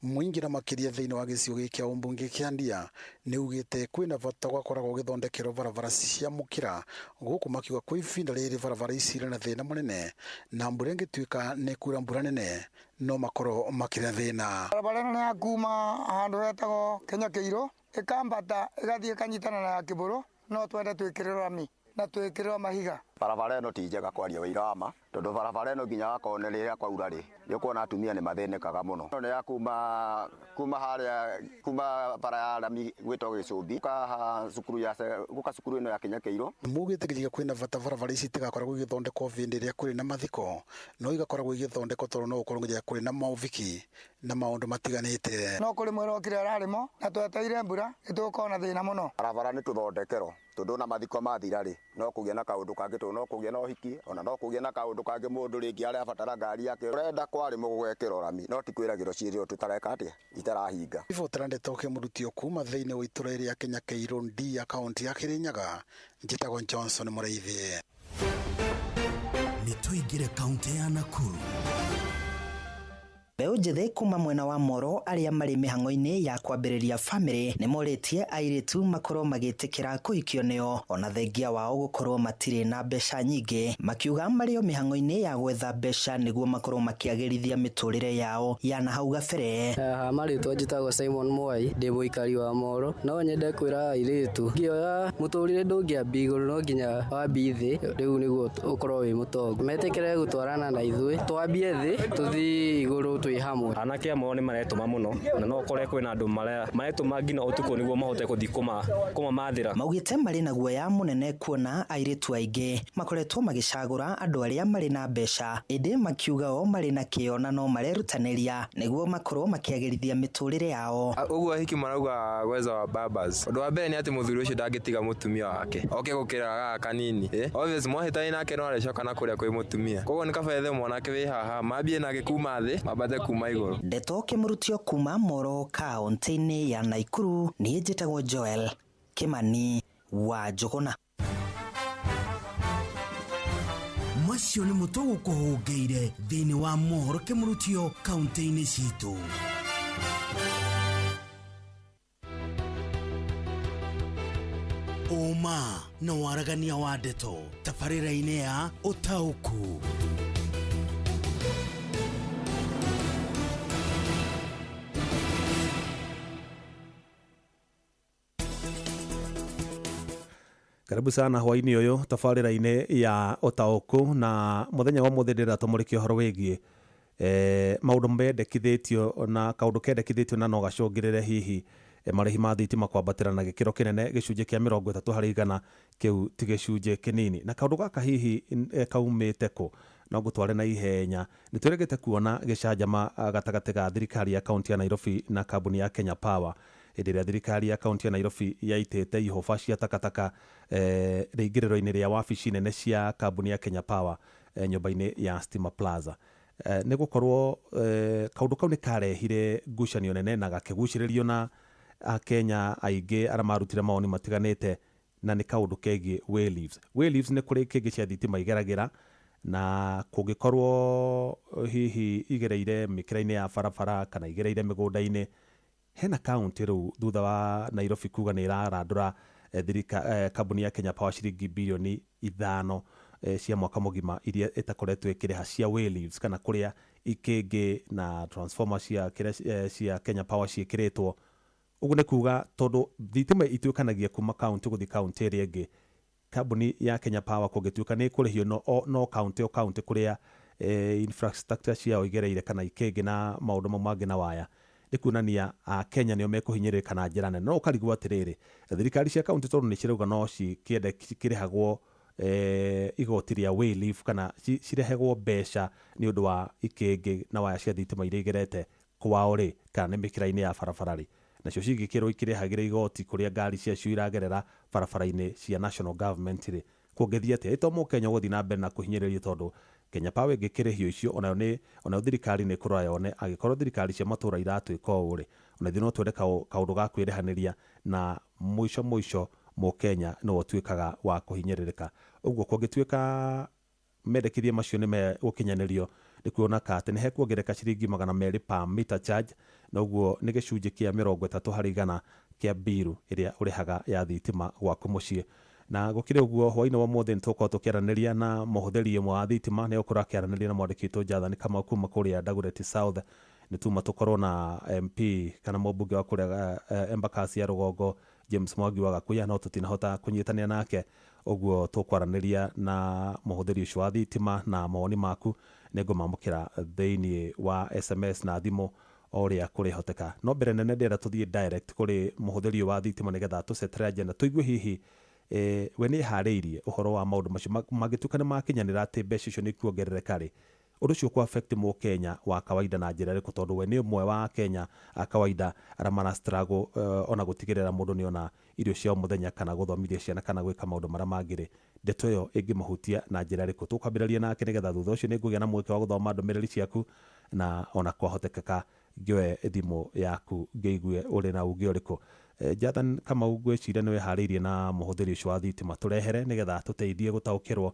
Mũingĩ na makĩria thĩinĩ wa gĩcigo gĩkĩ kĩa ũmbunge kĩa Ndia nĩ ugĩte kwĩna bata gwakoragwo gũgĩthondekerwo barabara cia mũkĩra gũkũ, makiuga kwa ihinda rĩrĩ barabara ici irĩ na thĩna mũnene na mbura ĩngĩtuĩka nĩ kura mbura nene no makorwo makĩrĩ na thĩna. Barabara ĩno nĩ ya kuma handũ hetagwo Kenya Kĩirũ ĩkambata ĩgathiĩ ĩkanyitana na ya Kĩbũrũ, no twende twĩkĩrĩrwo rami na twĩkĩrĩrwo mahiga. Barabara ĩno ti njega kwaria wĩira wa ma, tondũ barabara ĩno nginya wakorwo nĩ rĩrĩa kwaura rĩ, nĩ ũkuona atumia nĩ mathĩnĩkaga mũno. Ĩno nĩ ya kuma harĩa kuma bara ya rami gwĩtwo Gĩcũmbi gũka cukuru ya gũka cukuru ĩno ya Kenya Kĩirũ. Mugĩte nginya kwĩna bata barabara ici itigakoragwo igĩthondekwo hĩndĩ ĩrĩa kũrĩ na mathiko, no igakoragwo igĩthondekwo tondũ no gũkorwo nginya kũrĩ na maũhiki na maũndũ matiganĩte. No kũrĩ mwera okire ararĩmwo na twetereire mbura nĩtũgũkorwo na thĩna mũno. Barabara nĩ tũthondekerwo tondũ ona mathiko mathira rĩ, no kũgĩa na kaũndũ kangĩ, tondũ no kũgĩa na ũhiki, ona no kũgĩa na kaũndũ kangĩ mũndũ rĩngĩ arabatara ngari yake, ũrenda kwarĩmwo gũgekĩrwo rami, no ti kwĩragĩrwo ciĩrĩrwo tũtareka atĩa itarahinga. Ibotera ndeto kĩmũrutio kuma thĩinĩ wa itũra rĩa Kenya Kĩirũ, Ndia, kaunti ya Kirinyaga. Njĩtagwo Johnson Mũrĩithi. Nĩ tũingĩre kaunti ya Nakuru. Mbeũ njĩthĩ kuma mwena wa Moro arĩa marĩ mĩhang'o-inĩ ya kwambĩrĩria famĩlĩ nĩ morĩtie airĩtu makorwo magĩtĩkĩra kũhikio nĩo ona thengia wao gũkorwo matirĩ na mbeca nyingĩ, makiuga marĩ o mĩhang'o-inĩ ya gwetha mbeca nĩguo makorwo makĩagĩrithia mĩtũrĩre yao ya na hau gabere. Haha marĩtwa njĩtagwo Simon Mwai, ndĩ mũikari wa Moro. No nyende kwĩra airĩtu ngĩoya mũtũrĩre ndũngĩambia igũrũ, no nginya wambie thĩ rĩu nĩguo ũkorwo wĩ mũtongu. Metĩkĩre gũtwarana na ithuĩ, twambie thĩ tũthiĩ igũrũ twĩ hamwe. Anake amwe nĩ maretũma mũno na no ũkore kwĩna andũ maretũma nginya ũtukũ nĩguo mahote gũthiĩ kũmamathĩra. Maugĩte marĩ na guoya mũnene kuona airĩtu aingĩ makoretwo magĩcagũra andũ arĩa marĩ na mbeca, ĩndĩ makiuga o marĩ na kĩo na no marerutanĩria nĩguo makorwo makĩagĩrithia mĩtũrĩre yao. Ũguo ahiki marauga gwetha wa babas. Ũndũ wa mbere nĩ atĩ mũthuri ũcio ndangĩtiga mũtumia wake oke gũkĩra gaka kanini. Obvious mwahĩtania nake no arĩcoka na kũrĩa kwĩ mũtumia, koguo nĩ kaba ethe mwanake wĩ haha mambie nake kuma thĩ mambate kuma igũrũ. Ndeto kĩmũrutio kuma Moro kaunti-inĩ ya Nakuru, niĩ njĩtagwo Joel Kimani wa Njũgũna. Macio nĩ mũtũ gũkũhũngĩire thĩinĩ wa mohoro kĩmũrutio kaunti-inĩ citũ. Ũma na waragania wa ndeto tabarĩra-inĩ ya Ũtaũku. Karibu sana hwaini uyu tabarĩra-inĩ ya Ũtaũku, na mũthenya wa mũthĩ ndĩrenda tũmũrĩkie ũhoro wĩgiĩ Maũndũ mendekithĩtio na kaũndũ kendekithĩtio na no gacũngĩrĩre hihi marĩhi ma thitima kwambatĩra na gĩkĩro kĩnene gĩcunjĩ kĩa 30%. Kĩu ti gĩcunjĩ kĩnini. Na kaũndũ gaka hihi kaumĩte kũ? No ngũtware na ihenya. Nĩ twĩrĩgĩte kuona gĩcanjama gatagatĩ ga thirikari ya kaunti ya Nairobi na kambuni ya Kenya Power, hĩndĩ ĩrĩa thirikari ya kaunti ya Nairobi yaitĩte ihũba cia takataka rĩingĩrĩro-inĩ rĩa wabici nene cia kambuni ya Kenya Power, nyũmba-inĩ ya Stima Plaza. Nĩ gũkorwo kaũndũ kau nĩ karehire ngucanio nene na gakĩgucĩrĩrio na Akenya aingĩ arĩa marutire mawoni matiganĩte, na nĩ kaũndũ kegiĩ wayleaves. Wayleaves nĩ kũrĩ kĩngĩ cia thitima igeragĩra, na kũngĩkorwo hihi igereire mĩkĩra-inĩ ya barabara kana igereire mĩgũnda-inĩ. Hena kaunti rĩu, thutha wa Nairobi kuga nĩ ĩrarandũra kambuni ya Kenya Power ciringi bilioni 5 cia mwaka mũgima iria ĩtakoretwo ĩkĩrĩha cia wayleaves, kana kũrĩa ikĩngĩ na transformer cia, kĩrĩa, cia Kenya Power ciĩkĩrĩtwo. Ũguo nĩ kuga tondũ thitima ituĩkanagia kuma kaunti gũthiĩ kaunti ĩrĩa ĩngĩ, kambuni ya Kenya Power kũngĩtuĩka nĩ ĩkũrĩhio no kaunti o kaunti kũrĩa infrastructure ciao igereire kana ikĩngĩ na maũndũ mau mangĩ na waya, nĩ kuonania Akenya nĩo mekũhinyĩrĩrĩka na njĩra nene. No ũkarigwo atĩrĩrĩ, thirikari cia kaunti tondũ nĩ cirauga no cikĩende cikĩrĩhagwo igoti rĩa wayleaf kana cirehegwo mbeca nĩ ũndũ wa ikĩngĩ na waya cia thitima iria igerete kwao rĩ, kana nĩ mĩkĩra-inĩ ya barabara rĩ, nacio cingĩkĩrwo ikĩrĩhagĩra igoti kũrĩa ngari ciacio iragerera barabara-inĩ cia national government rĩ, kũngĩthiĩ atĩa? Ĩto Mũkenya ũgũthiĩ na mbere na kũhinyĩrĩrio, tondũ Kenya Power ĩngĩkĩrĩhio icio, onayo nĩ onayo thirikari nĩ ĩkũrora yone angĩkorwo thirikari cia matũra iratuĩka ũũ rĩ, ona ithuĩ no twende kaũndũ ga kwĩrĩhanĩria, na mũico mũico Mũkenya nĩwe ũtuĩkaga wa kũhinyĩrĩrĩka. Ũguo kũngĩtuĩka mendekithia macio nĩ megũkinyanĩrio, nĩ kuonaka atĩ nĩ hekuongereka ciringi 200 per meter charge, na ũguo nĩ gĩcunjĩ kĩa 30% kĩa mbiru ĩrĩa ũrĩhaga ya thitima gwaku mũciĩ. Na gũkĩrĩ ũguo, hwaĩ-inĩ wa ũmũthĩ nĩ tũgũkorwo tũkĩaranĩria na mũhũthĩri ũmwe wa thitima. Nĩ egũkorwo akĩaranĩria na mwandĩki witũ Jathani Kamau kuma kũrĩa Dagoretti South. Nĩ tuma tũkorwo na MP kana mũmbunge wa kũrĩa Embakasi ya rũgongo, James Mwangi wa Gakuya, no tũtinahota kũnyitanĩra nake. Ũguo tũkwaranĩria na mũhũthĩri ũcio wa thitima, na mawoni maku nĩ ngũmamũkĩra thĩinĩ wa SMS na thimũ o ũrĩa kũrĩhoteka. No mbere nene ndĩrenda tũthiĩ direct kũrĩ mũhũthĩri ũyũ wa thitima nĩgetha tũcetere agenda, tũigue hihi we nĩ eharĩirie ũhoro wa maũndũ macio mangĩtuĩka nĩ makinyanĩra atĩ mbeca icio nĩ ikuongerereka rĩ, ũndũ ũcio ũkũ affect Mũkenya wa kawaida na njĩra ĩrĩkũ, tondũ we nĩ ũmwe wa Kenya a kawaida arĩa mara struggle ona gũtigĩrĩra mũndũ nĩ ona irio cia o mũthenya kana gũthomithia ciana kana gwĩka maũndũ marĩa mangĩ rĩ, ndeto ĩyo ĩngĩmũhutia na njĩra ĩrĩkũ? Tũkwambĩrĩria nake nĩgetha thutha ũcio nĩ ngũgĩa na mweke wa gũthoma ndũmĩrĩri ciaku, na ona kwahotekeka ngĩoe thimũ yaku ngĩigue ũrĩ na uge ũrĩkũ. Jathan Kamau, ngwĩciria nĩ wĩharĩirie na mũhũthĩri ũcio wa thitima, tũrehere nĩgetha tũteithie gũtaũkĩrwo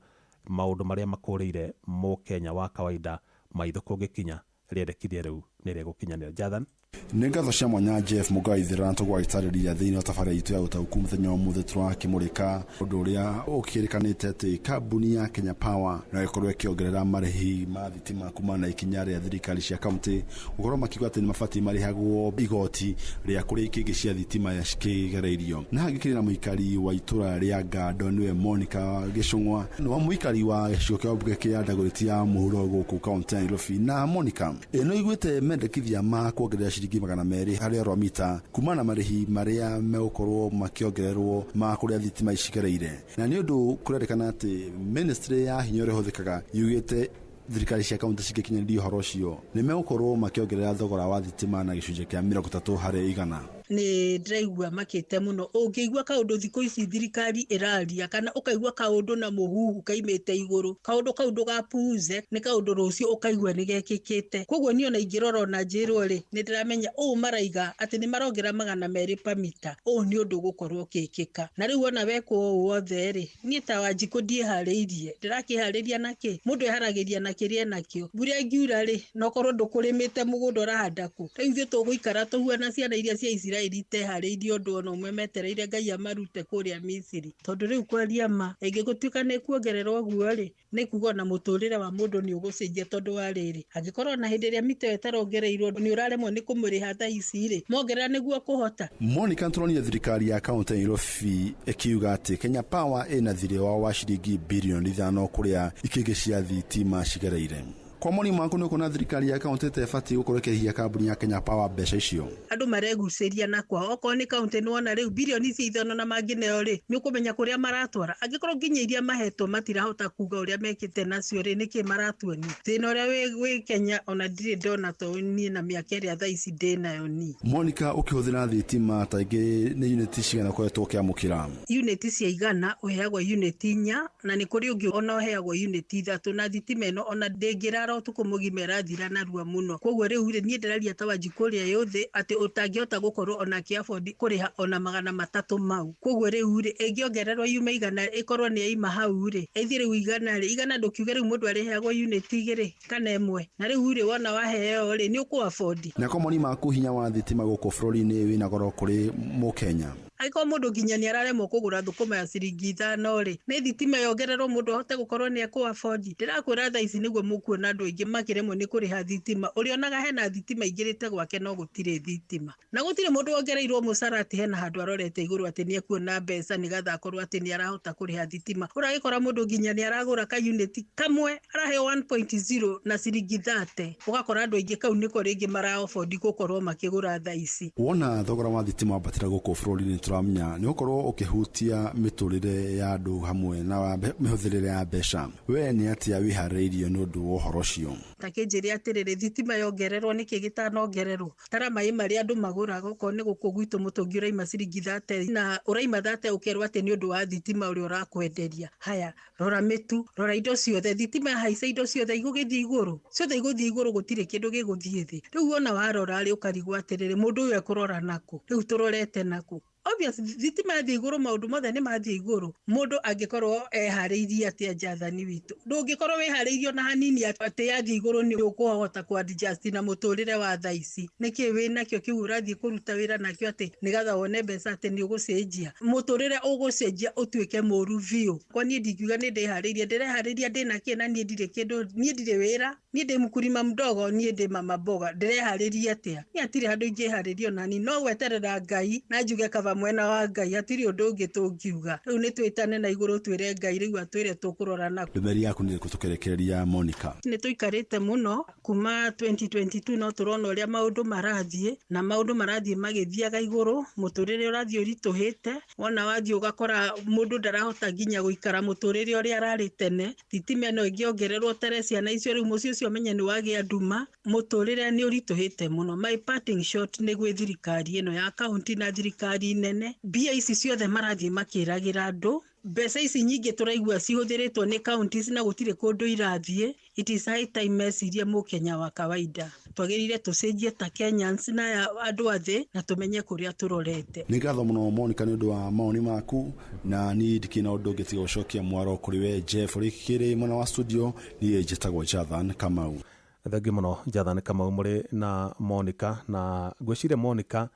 maũndũ marĩa makũrĩire Mũkenya wa kawaida maitho kũngĩkinya rĩendekithia rĩu nĩ rĩgũkinyanĩra. Jathan. Nĩ ngatho cia mwanya, Jeff Mũgaithĩra. Tũgwagĩtarĩria thĩinĩ wa tabarĩra itũ ya ũtaũku mũthenya wa ũmũthĩ, tũrakĩmũrĩka ũndũ ũrĩa ũkĩrĩkanĩte atĩ kambuni ya Kenya Power no ĩkorwo ĩkĩongerera marĩhi ma thitima kumana na ikinya rĩa thirikari cia kaunti gũkorwo makiuga atĩ nĩ mabatiĩ marĩhagwo igoti rĩa kũrĩa ikĩngĩ cia thitima cikĩgereirio. Na hangĩkĩrĩ na mũikari wa itũra rĩa Ngando, nĩwe Monica Gĩcũng'wa, nĩ wa mũikari wa gĩcigo kĩa mbunge kĩa Dagoretti ya mũhuro gũkũ kaunti ya Nairobi. Na Monica, ĩno iguĩte mendekithia ma kuongerera ciringi 200 harĩ oro mita kumana na marĩhi marĩa megũkorwo makĩongererwo ma kũrĩa thitima icigereire, na nĩ ũndũ kũrerĩkana atĩ ministry ya hinya ũrĩa ũhũthĩkaga yugĩte thirikari cia kaunti cingĩkinyanĩria ũhoro ũcio nĩ megũkorwo makĩongerera thogora wa thitima na gĩcunjĩ kĩa 30%. Nĩ ndĩraigua makĩte mũno. Ũngĩigua kaũndũ thikũ ici thirikari ĩraria kana ũkaigua kaũndũ na mũhuhu kaimĩte igũrũ, kaũndũ kau ndũgapuuze, nĩ kaũndũ rũciũ ũkaigua nĩ gekĩkĩte. Koguo niĩ ona ingĩrora ona njĩrwo rĩ, nĩ ndĩramenya ũũ maraiga atĩ nĩ marongerera 200 per mita, ũũ nĩ ũndũ ũgũkorwo ũgĩkĩka. Na rĩu ona wekwo ũũ wothe rĩ, niĩ ta Wanjikũ ndiĩharĩirie. Ndĩrakĩharĩria nakĩ? Mũndũ eharagĩria na kĩrĩa enakĩo. Mbura ĩngiura rĩ, na ũkorwo ndũkũrĩmĩte mũgũnda, ũrahanda kũ? Rĩu ithuĩ tũgũikara tũhuana ciana iria cia Isiraeli iteharĩirie ũndũ ona ũmwe, metereire Ngai amarute kũrĩa Misiri. Tondũ rĩu kwaria ma, ĩngĩgũtuĩka nĩ kuongererwo ũguo rĩ, nĩ kuga ona mũtũrĩre wa mũndũ nĩ ũgũcenjia, tondũ wa rĩrĩ, angĩkorwo ona hĩndĩ ĩrĩa mita ĩyo ĩtarongereirwo nĩ ũraremwo nĩ kũmũrĩha thaa ici rĩ, mongerera nĩguo kũhota. Monica, tũronire thirikari ya kaunti ya Nairobi ĩkiuga atĩ Kenya Power ĩna thirĩ wao wa ciringi 5 bilioni kũrĩa ikĩngĩ cia thitima cigereire. Kwa moni maku nĩ ũkuona thirikari ya kaunti ta ĩbatiĩ gũkorwo ĩkĩrĩhia kambuni ya Kenya Power mbeca icio? Andũ maregucĩria na kwao, okorwo nĩ kaunti nĩ wona rĩu bilioni ici 5 na mangĩneo rĩ, nĩ ũkũmenya kũrĩa maratwara. Angĩkorwo nginya iria mahetwo matirahota kuga ũrĩa mekĩte nacio rĩ, nĩkĩ maratuonia? Thĩna ũrĩa wĩ Kenya ona ndirĩ ndona to niĩ na mĩaka ĩrĩa thaa ici ndĩnayo niĩ. Monica, ũkĩhũthĩra thitima ta ingĩ nĩ unit cigana ũkoretwo ũkĩamũkĩra? Unit cia 100 ũheagwo unit 4, na nĩ kũrĩ ũngĩ ona ũheagwo unit 3, na thitima ĩno ona ndĩngĩrara ũtukũ mũgima ĩrathira narua mũno. Koguo rĩu rĩ, niĩ ndĩraria ta Wanjikũ ũrĩa yũthĩ atĩ ũtangĩhota gũkorwo ona akĩ afford kũrĩha ona 300 mau. Koguo rĩu rĩ, ĩngĩongererwo yume 100 ĩkorwo nĩ yaima hau rĩ, ĩthiĩ rĩu 100 rĩ, 100 ndũkiuge rĩu mũndũ arĩheagwo unit 2 kana 1, na rĩu rĩ wona waheo rĩ nĩ ũkũ afford. Na kwa moni maku hinya wa thitima gũkũ bũrũri-inĩ wĩna goro kũrĩ mũkenya? Angĩkorwo mũndũ nginya nĩ araremwo kũgũra thũkũma ya ciringi 5 rĩ, nĩ thitima yongererwo mũndũ ahote gũkorwo nĩ ekũ afford. Ndĩrakwĩra thaa ici nĩguo mũkuona andũ aingĩ makĩremwo nĩ kũrĩha thitima. Ũrĩonaga hena thitima ingĩrĩte gwake no gũtirĩ thitima. Na gũtirĩ mũndũ wongereirwo mũcara atĩ hena handũ arorete igũrũ atĩ nĩ ekuona mbeca nĩgetha akorwo atĩ nĩ arahota kũrĩha thitima. Ũragĩkora mũndũ nginya nĩ aragũra ka unit kamwe araheo 1.0 na ciringi 30. Ũgakora andũ aingĩ kau nĩko rĩngĩ mara afford gũkorwo makĩgũra thaa ici. Wona thogora wa thitima wambatĩra gũkũ bũrũri-inĩ tũramenya nĩ ũkorwo ũkĩhutia mĩtũrĩre ya andũ hamwe na mĩhũthĩrĩre ya mbeca. We nĩ atĩa wĩharĩirie nĩ ũndũ wa ũhoro ũcio? Ta kĩnjĩre atĩrĩrĩ, thitima yongererwo nĩkĩ gĩtanongererwo? Tara maĩ marĩa andũ magũraga, okorwo nĩ gũkũ gwitũ mũtũngi ũraima ciringi 30 na ũraima 30 ũkerwo atĩ nĩ ũndũ wa thitima ũrĩa ũrakwenderia. Haya, rora mĩtu, rora indo ciothe, thitima yahaica indo ciothe igũgĩthiĩ igũrũ, ciothe igũthiĩ igũrũ, gũtirĩ kĩndũ gĩgũthiĩ thĩ. Rĩu wona warora rĩ ũkarigwo atĩrĩrĩ, mũndũ ũyũ ekũrora nakũ? Rĩu tũrorete nakũ? Obviously thitima yathiĩ igũrũ, maũndũ mothe nĩ mathiĩ igũrũ. Mũndũ angĩkorwo eharĩirie atĩa Jathani witũ, ndũngĩkorwo wĩharĩirie ona hanini atĩ yathiĩ igũrũ nĩ ũkũhota kũ adjust na mũtũrĩre wa thaa ici. Nĩkĩ wĩnakĩo kĩu ũrathiĩ kũruta wĩra nakĩo atĩ nĩgetha wone mbeca atĩ nĩ ũgũcenjia mũtũrĩre, ũgũcenjia ũtuĩke mũru biũ. Kwa niĩ ndingiuga nĩ ndĩharĩirie, ndĩreharĩria ndĩna kĩ na niĩ ndirĩ kĩndũ, niĩ ndirĩ wĩra, niĩ ndĩ mkulima mdogo, niĩ ndĩ mama mboga, ndĩreharĩria atĩa? Niĩ hatirĩ handũ ingĩharĩria onani, no gweterera Ngai na njuge kaba mwena wa Ngai, hatirĩ ũndũ ũngĩ tũngiuga. Rĩu nĩ twĩtane na igũrũ twĩre Ngai rĩu atwĩre tũkũrora nako. Ndũmĩrĩri yaku nĩ ĩrĩkũ tũkĩrĩkĩrĩria, Monica? Nĩ tũikarĩte mũno kuma 2022, no tũrona ũrĩa maũndũ marathiĩ, na maũndũ marathiĩ magĩthiaga igũrũ, mũtũrĩre ũrathiĩ ũritũhĩte. Wona wathiĩ ũgakora mũndũ ndarahota nginya gũikara mũtũrĩre ũrĩa ararĩ tene. Thitima ĩno ĩngĩongererwo tere ciana icio rĩu mũciĩ ũcio menye nĩ wagĩa nduma, mũtũrĩre nĩ ũritũhĩte mũno. My parting shot nĩ gwĩ thirikari ĩno ya kaunti na thirikari nene, mbia ici ciothe marathiĩ makĩragĩra andũ, mbeca ici nyingĩ tũraigua cihũthĩrĩtwo nĩ counties na gũtirĩ kũndũ irathiĩ. It is high time mecirie mũkenya wa kawaida, twagĩrĩire tũcenjie ta Kenyans na andũ a thĩ na tũmenye kũrĩa tũrorete. Nĩ ngatho mũno Monica nĩ ũndũ wa mawoni maku, na niĩ ndikĩrĩ na ũndũ ũngĩ tiga gũcokia mwaro kũrĩ we Jeff ũrĩa kĩrĩ mwena wa studio. Niĩ njĩtagwo Jathan Kamau. Thengiũ mũno Jathan Kamau mũrĩ na Monica, na ngwĩciria Monica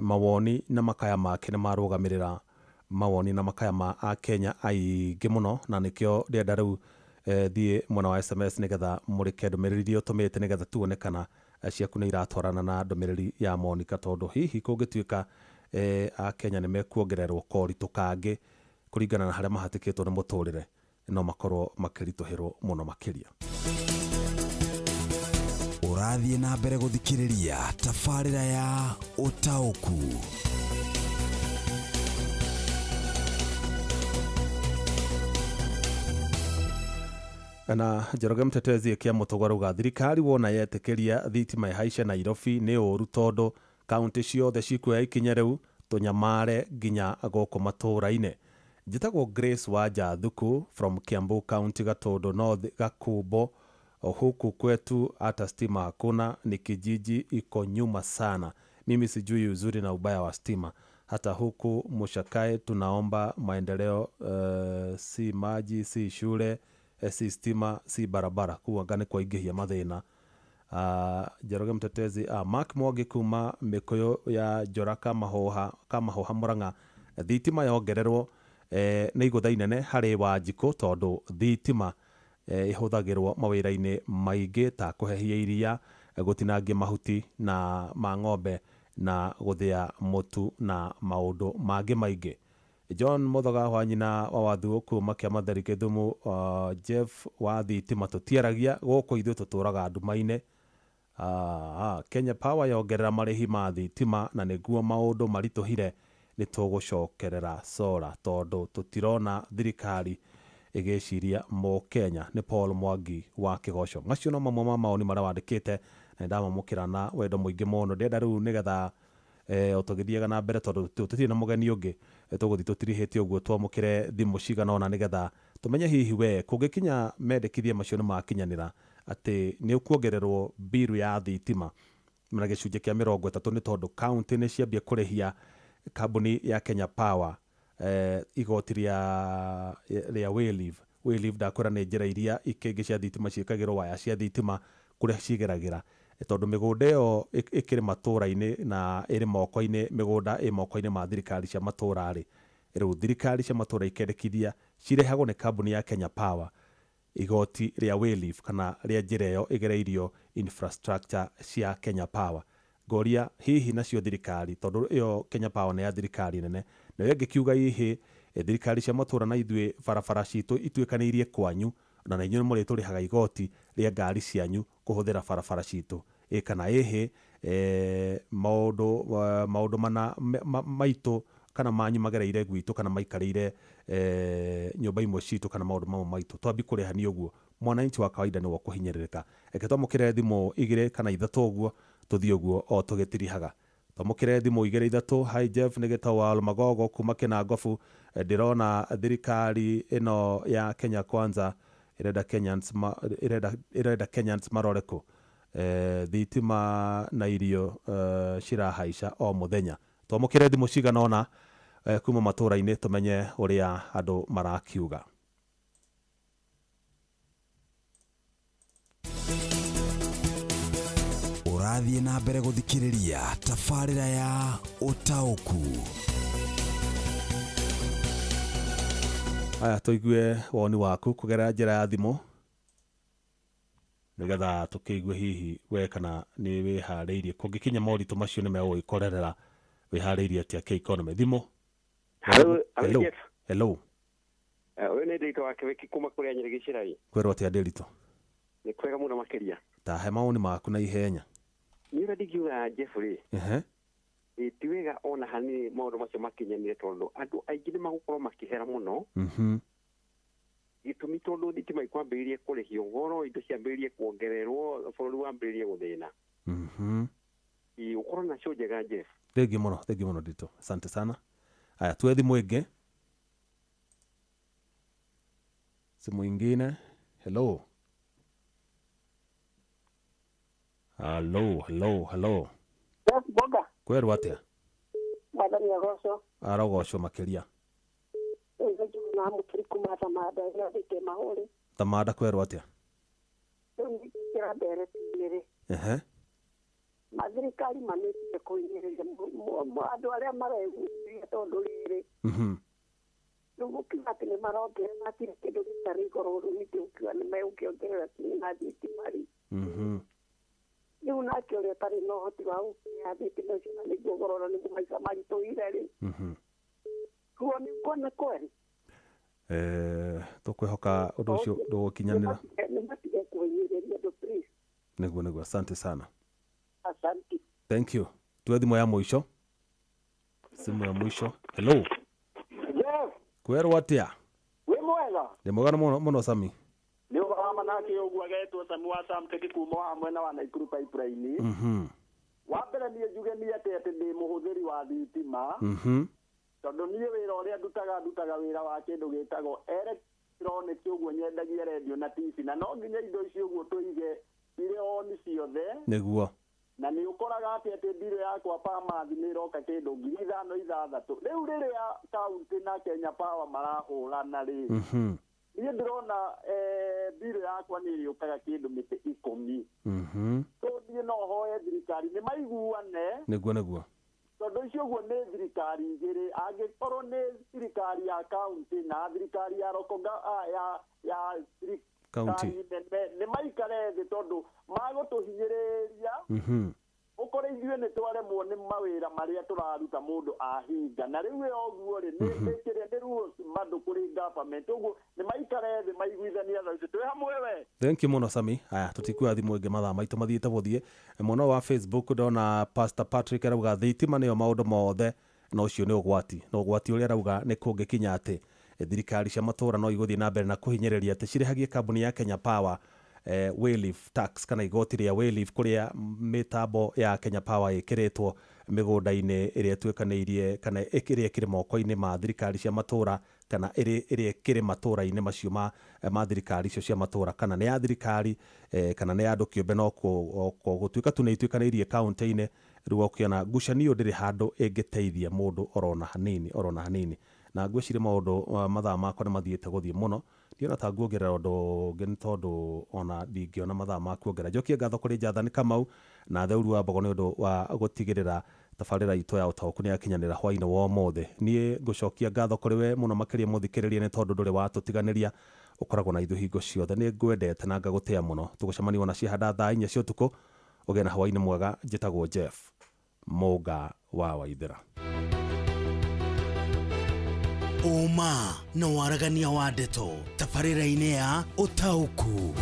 mawoni na makaya make nĩ marũgamĩrĩra mawoni na makaya ma akenya aingĩ mũno, na nĩkĩo ndĩrenda rĩu thiĩ mwena wa SMS nĩgetha mũrĩke ndũmĩrĩri iria ũtũmĩte nĩgetha tuone kana ciaku nĩ iratwarana na ndũmĩrĩri ya Monica, tondũ hihi kũngĩtuĩka akenya nĩ mekuongererwo koritũ kangĩ kũringana na harĩa mahatĩkĩtwo nĩ mũtũrĩre, no makorwo makĩritũhĩrwo mũno makĩria. Ũrathiĩ na mbere gũthikĩrĩria tabarĩra ya Ũtaũku. Na Njoroge Mtetezi kia Mũtũgwa rauga thirikari wona yetĩkĩria thitima ĩhaice Nairobi nĩ ũru, tondũ kaunti ciothe cikuoya ikinya rĩu tũnyamare nginya gũkũ matũũra-inĩ. Njĩtagwo Grace Wanja Thuku from Kiambu County, Gatundu North, Gakumbo. Huku kwetu hata stima hakuna, ni kijiji iko nyuma sana. Mimi sijui uzuri na ubaya wa stima. Hata huku Mushakae tunaomba maendeleo, si maji, si shule, si stima, si barabara. Kuwa gane kwa igihia mathina. Njoroge Mtetezi, Mark Mwangi kuma Mikuyu ya Njoraka Mahoha, Kamahoha Murang'a, thitima yongererwo nĩ igũtha inene harĩ Wanjikũ, tondũ thitima ĩhũthagĩrwo mawĩra-inĩ maingĩ ta kũhehia iria, gũtinangia mahuti na ma ng'ombe na gũthĩa mũtu na maũndũ mangĩ maingĩ. John Muthoga wa nyina wa wathuo kuma Kĩamatheri Gĩthumo. Jeff wa thitima tũtiaragia gũkũ, ithuĩ tũtũraga nduma-inĩ. Kenya Power yongerera marĩhi ma thitima na nĩguo maũndũ maritũhire, nĩ tũgũcokerera solar tondũ tũtirona thirikari ĩgĩciria mũkenya. Nĩ Paul Mwangi wa Kĩgoco. Macio no mamwe ma mawoni marĩa wandĩkĩte na nĩndamamũkĩra na wendo mũingĩ mũno. Ndĩrenda rĩu nĩgetha o tũgĩthiaga na mbere, tondũ tũtirĩ na mũgeni ũngĩ, tũgũthiĩ tũtirihĩte ũguo, twamũkĩre thimũ cigana ũna nĩgetha tũmenye hihi we kũngĩkinya mendekithia macio nĩ makinyanĩra atĩ nĩ ũkuongererwo mbiru ya thitima na gĩcunjĩ kĩa 30, nĩ tondũ kaunti nĩ ciambia kũrĩhia kambuni ya Kenya Power igoti rĩa wayleave. Wayleave ndakwĩra nĩ njĩra iria ikĩngĩ cia thitima ciĩkagĩrwo waya cia thitima kũrĩa cigeragĩra, tondũ mĩgũnda ĩyo ĩkĩrĩ matũra-inĩ na ĩrĩ moko-inĩ, mĩgũnda ĩ moko-inĩ ma thirikari cia matũra rĩ, rĩu thirikari cia matũra ikendekithia cirehagwo nĩ kambuni ya Kenya Power igoti rĩa wayleave kana rĩa njĩra ĩyo ĩgereirio infrastructure cia Kenya Power. Ngoria hihi nacio thirikari, tondũ ĩyo Kenya Power nĩ ya thirikari nene, nayo ĩngĩkiuga hihi thirikari cia matũra na ithuĩ barabara citũ ituĩkanĩirie kwanyu na inyuĩ nĩ mũrĩtũrĩhaga igoti rĩa ngari cianyu kũhũthĩra barabara citũ, ĩ kana ĩhĩ maũndũ mana maitũ kana manyu magereire gwitũ kana maikarĩire nyũmba imwe citũ kana maũndũ mamwe maitũ twambi kũrĩha nĩ ũguo mwananchi wa kawaida nĩwe ũkũhinyĩrĩrĩka. Reke twamũkĩre thimũ 2 kana 3 ũguo tũthiĩ ũguo o tũgĩtirihaga. Twamũkĩre thimũ 2 3. Hi Jeff, nĩ gĩtau wa Magogo kuma Kĩnangobu. Ndĩrona thirikari ĩno ya Kenya Kwanza ĩrenda Kenyans ĩrenda Kenyans marore kũ. Thitima na irio cirahaica o mũthenya. Twamũkĩre thimũ cigana ũna kuma matũra-inĩ tũmenye ũrĩa andũ marakiuga. Ũrathiĩ na mbere gũthikĩrĩria tabarĩra ya Ũtaũku. Aya, tũigue woni waku kũgerera njĩra ya thimũ nĩgetha tũkĩigue hihi we kana nĩ wĩharĩirie kũngĩkinya moritũ macio nĩ megũgĩkorerera, wĩharĩirie atĩa kĩ-economy. Thimũ. Hello. Hello. Hello. Ũyũ nĩ Ndĩritũ wa Kĩbeki kuma kũrĩa Nyĩrĩ Gĩcĩrai. Kwĩrwo atĩa Ndĩritũ? Nĩ kwega mũno makĩria. Ta he mawoni maku na ihenya. Niĩ ũrĩa ndingiuga Jeff rĩ, ti wega ona hanini maũndũ macio makinyanĩre tondũ andũ aingĩ nĩ magũkorwo makĩhera mũno. Gĩtũmi tondũ thitima ikwambĩrĩrie kũrĩhio goro, indo ciambĩrĩrie kuongererwo, bũrũri wambĩrĩrie gũthĩna. Ũkorwo nacio njega Jeff. Thengi mũno, thengi mũno Ndĩritũ. Asante sana. Aya, tuwe thimũ ĩngĩ. Simu ingine. Hello. Hello, hello, hello. Boga. Kwĩrwo atĩa? Mwathani agocwo. Arogocwo makĩria. Na mũkiri kuma Thamanda ĩrĩa thĩte mahũri. Thamanda kwĩrwo atĩa? Rĩu nĩngĩra ndereti-inĩ rĩ. Mathirikari manĩtie kũhinyĩrĩria andũ arĩa marehuria tondũ rĩrĩ. Rĩu gũkiuga atĩ nĩ marongerera matirĩ kĩndũ gĩtarĩ igũrũ, rĩu ningĩ gũkiuga nĩ megũkĩongerera kinya thitima rĩ. Rĩu nake ũrĩa ũtarĩ na ũhoti wa gũkinya thitima icio na nĩguo goro na nĩguo maica maritũhire rĩ. Kuo nĩ kuona kweri. Tũkwĩhoka ũndũ ũcio ndũgũkinyanĩra. Nĩ matige kũhinyĩrĩria andũ please. Nĩguo, nĩguo. Asante sana. Asante. Thank you. Tuwe thimũ ya mũico. Simu ya mũico. Hello. Jeff. Kwĩrwo atĩa? Wĩ mwega? Nĩ mwega mũno mũno Sami. Nĩ ũhoro wa manake ũguo agetwo Sami wa Samtech kuma wa mwena wa Naikuru pipeline. Wa mbere niĩ njuge niĩ atĩ ndĩ mũhũthĩri wa thitima. Tondũ niĩ wĩra ũrĩa ndutaga wĩra wa kĩndũ gĩtagwo electronic, ũguo nyendagia radio na TV, na no nginya indo icio ũguo tũige irĩ on ciothe. Nĩguo. Na nĩ ũkoraga atĩ mbirũ yakwa pa mathi nĩ ĩroka kĩndũ 5,000 6,000. Rĩu rĩrĩa kaunti na Kenya Power marahũrana rĩ, niĩ ndĩrona mbirũ yakwa nĩ ĩrĩũkaga kĩndũ mĩtĩ 10. Tondũ no hoe thirikari nĩ maiguane. Nĩguo, nĩguo. Tondũ icio ũguo nĩ thirikari igĩrĩ, angĩkorwo nĩ thirikari ya kaunti na thirikari ya ya Kaunti nene, nĩ maikare thĩ tondũ magũtũhinyĩrĩria. Ũkore ithuĩ nĩ twaremwo nĩ mawĩra marĩa tũraruta mũndũ ahinga na rĩu ĩyo ũguo rĩ nĩ kĩrĩa nĩ rules bado kũrĩ government ũguo nĩ maikare thĩ maiguithania thaa ici twĩ hamwe we. Thank you muno Sami. Aya tutikuoya thimũ ĩngĩ mathaa maitũ mathiĩte gũthiĩ. Mwena wa Facebook ndona Pastor Patrick arauga thitima nĩyo maũndũ mothe na ũcio nĩ ũgwati. Na ũgwati ũrĩa arauga nĩ kũngĩkinya atĩ thirikari cia matũra no igũthiĩ na mbere na kũhinyĩrĩria atĩ cirĩhagie kambuni ya Kenya Power wayleave tax kana igoti rĩa wayleave kũrĩa mĩtambo ya Kenya Power ĩkĩrĩtwo mĩgũnda-inĩ ĩrĩa ĩtuĩkanĩirie kana ĩrĩa ĩkĩrĩ moko-inĩ ma thirikari cia matũra kana ĩrĩa ĩkĩrĩ matũra-inĩ macio ma thirikari icio cia matũra kana nĩ ya thirikari kana nĩ ya andũ kĩũmbe no gũtuĩka tu nĩ ituĩkanĩirie kaũntĩ-inĩ. Rĩu ũkĩona ngucanio ndĩrĩ handũ ĩngĩteithia mũndũ orona hanini orona hanini. Na ngwĩciria maũndũ mathaa makwa nĩ mathiĩte gũthiĩ mũno, ndiona ta nguongerera ũndũ ũngĩ nĩ tondũ ona ndingĩona mathaa ma kuongerera. Njokie ngatho kũrĩ Jathani Kamau na Theuru wa Mbogo nĩ ũndũ wa gũtigĩrĩra tabarĩra itũ ya ũtaũku nĩ yakinyanĩra hwaĩ-inĩ wa ũmũthĩ. Niĩ ngũcokia ngatho kũrĩ we mũno makĩria mũthikĩrĩria nĩ tondũ ndũrĩ watũtiganĩria, ũkoragwo na ithuĩ hingo ciothe. Nĩ ngwendete na ngagũtĩa mũno. Tũgũcemania ona ciahanda thaa 4 cia ũtukũ. Ũgĩe na hwaĩ-inĩ mwega. Njĩtagwo Jeff Mũnga wa Waithera. Ũma na waragania wa ndeto tabarĩra-inĩ ya ũtaũku.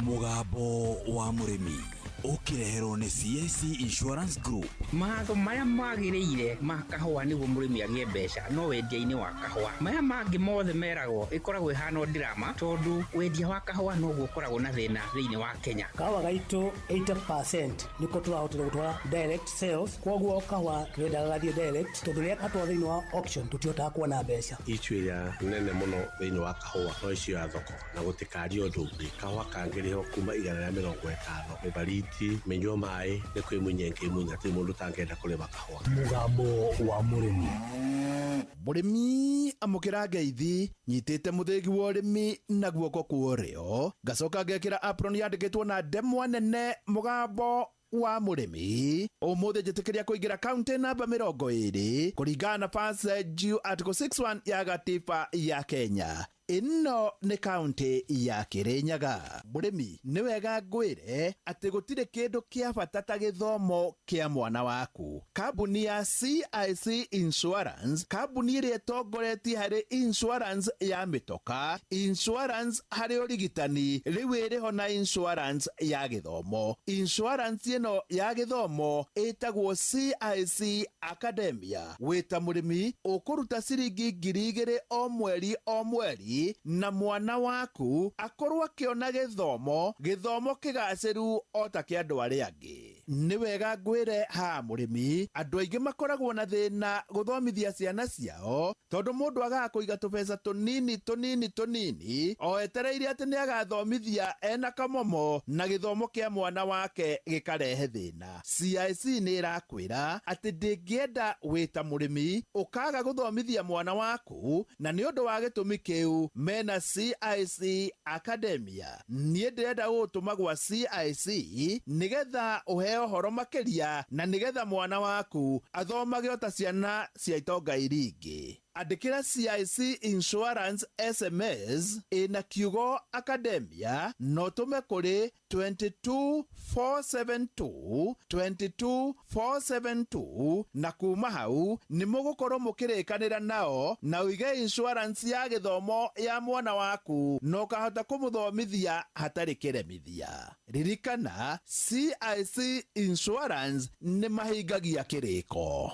Mũgambo wa mũrĩmi ũkĩreherwo nĩ CIC Insurance Group. Matho maya magĩrĩire ma kahũa nĩguo mũrĩmi agĩe mbeca no wendia-inĩ wa kahũa. Maya mangĩ mothe meragwo ĩkoragwo ĩhana drama tondũ wendia wa kahũa noguo ũkoragwo na thĩna thĩinĩ wa Kenya. Kahũa gaitũ 80% nĩko tũrahotire gũtwara direct sales, koguo kahũa twendaga gathiĩ direct tondũ rĩrĩa gatwarwo thĩinĩ wa auction tũtihotaga kuona mbeca. Issue ĩrĩa nene mũno thĩinĩ wa kahũa no issue ya thoko na gũtikario ũndũ ũngĩ. Kahũa kangĩrĩhwo kuma 150 mĩbariti menyua maĩ nĩ kwĩmunya ngĩmunya ti mũndũ tangĩenda kũrĩma kahũa. Mũgambo wa mũrĩmi. Mũrĩmi amũkĩra ngeithi nyitĩte mũthĩgi wa ũrĩmi na guoko kwa ũrĩo ngacoka ngekĩra apron yandĩkĩtwo na ndemwa nene mũgambo wa mũrĩmi. Ũmũthĩ njĩtĩkĩria kũingĩra kaunti namba 20 kũringana na First Article 61 ya gatiba ya Kenya. Ĩno nĩ kaunti ya Kirinyaga. Mũrĩmi nĩ wega ngwĩre atĩ gũtirĩ kĩndũ kĩa bata ta gĩthomo kĩa mwana waku. Kambuni ya CIC Insurance, kambuni ĩrĩa ĩtongoretie harĩ insurance ya mĩtoka, insurance harĩ ũrigitani, rĩu ĩrĩho na insurance ya gĩthomo. Insurance ĩno ya gĩthomo ĩtagwo CIC Academia. Wĩta mũrĩmi ũkũruta ciringi 2,000 o mweri o mweri na mwana waku akorwo akĩona gĩthomo gĩthomo kĩgacĩru o ta kĩa andũ arĩa angĩ. Nĩ wega ngwĩre ha mũrĩmi, andũ aingĩ makoragwo na thĩna gũthomithia ciana ciao tondũ mũndũ agaga kũiga tũbeca tũnini tũnini tũnini o etereire atĩ nĩ agathomithia ena kamomo na gĩthomo kĩa mwana wake gĩkarehe thĩna. CIC nĩ ĩrakwĩra atĩ ndĩngĩenda wĩta mũrĩmi ũkaga gũthomithia mwana waku, na nĩ ũndũ wa gĩtũmi kĩu mena CIC Academia. Niĩ ndĩrenda gũgũtũma gwa CIC nĩgetha ũheo ũhoro makĩria na nĩgetha mwana waku athomage o ta ciana cia itonga iria ingĩ. Andĩkĩra CIC Insurance SMS ĩna kiugo Academia na ũtũme kũrĩ 22472 22472 na kuma hau nĩ mũgũkorwo mũkĩrĩkanĩra nao na ũige insurance ya gĩthomo ya mwana waku na ũkahota kũmũthomithia hatarĩ kĩremithia. Ririkana CIC Insurance nĩ mahingagia kĩrĩko.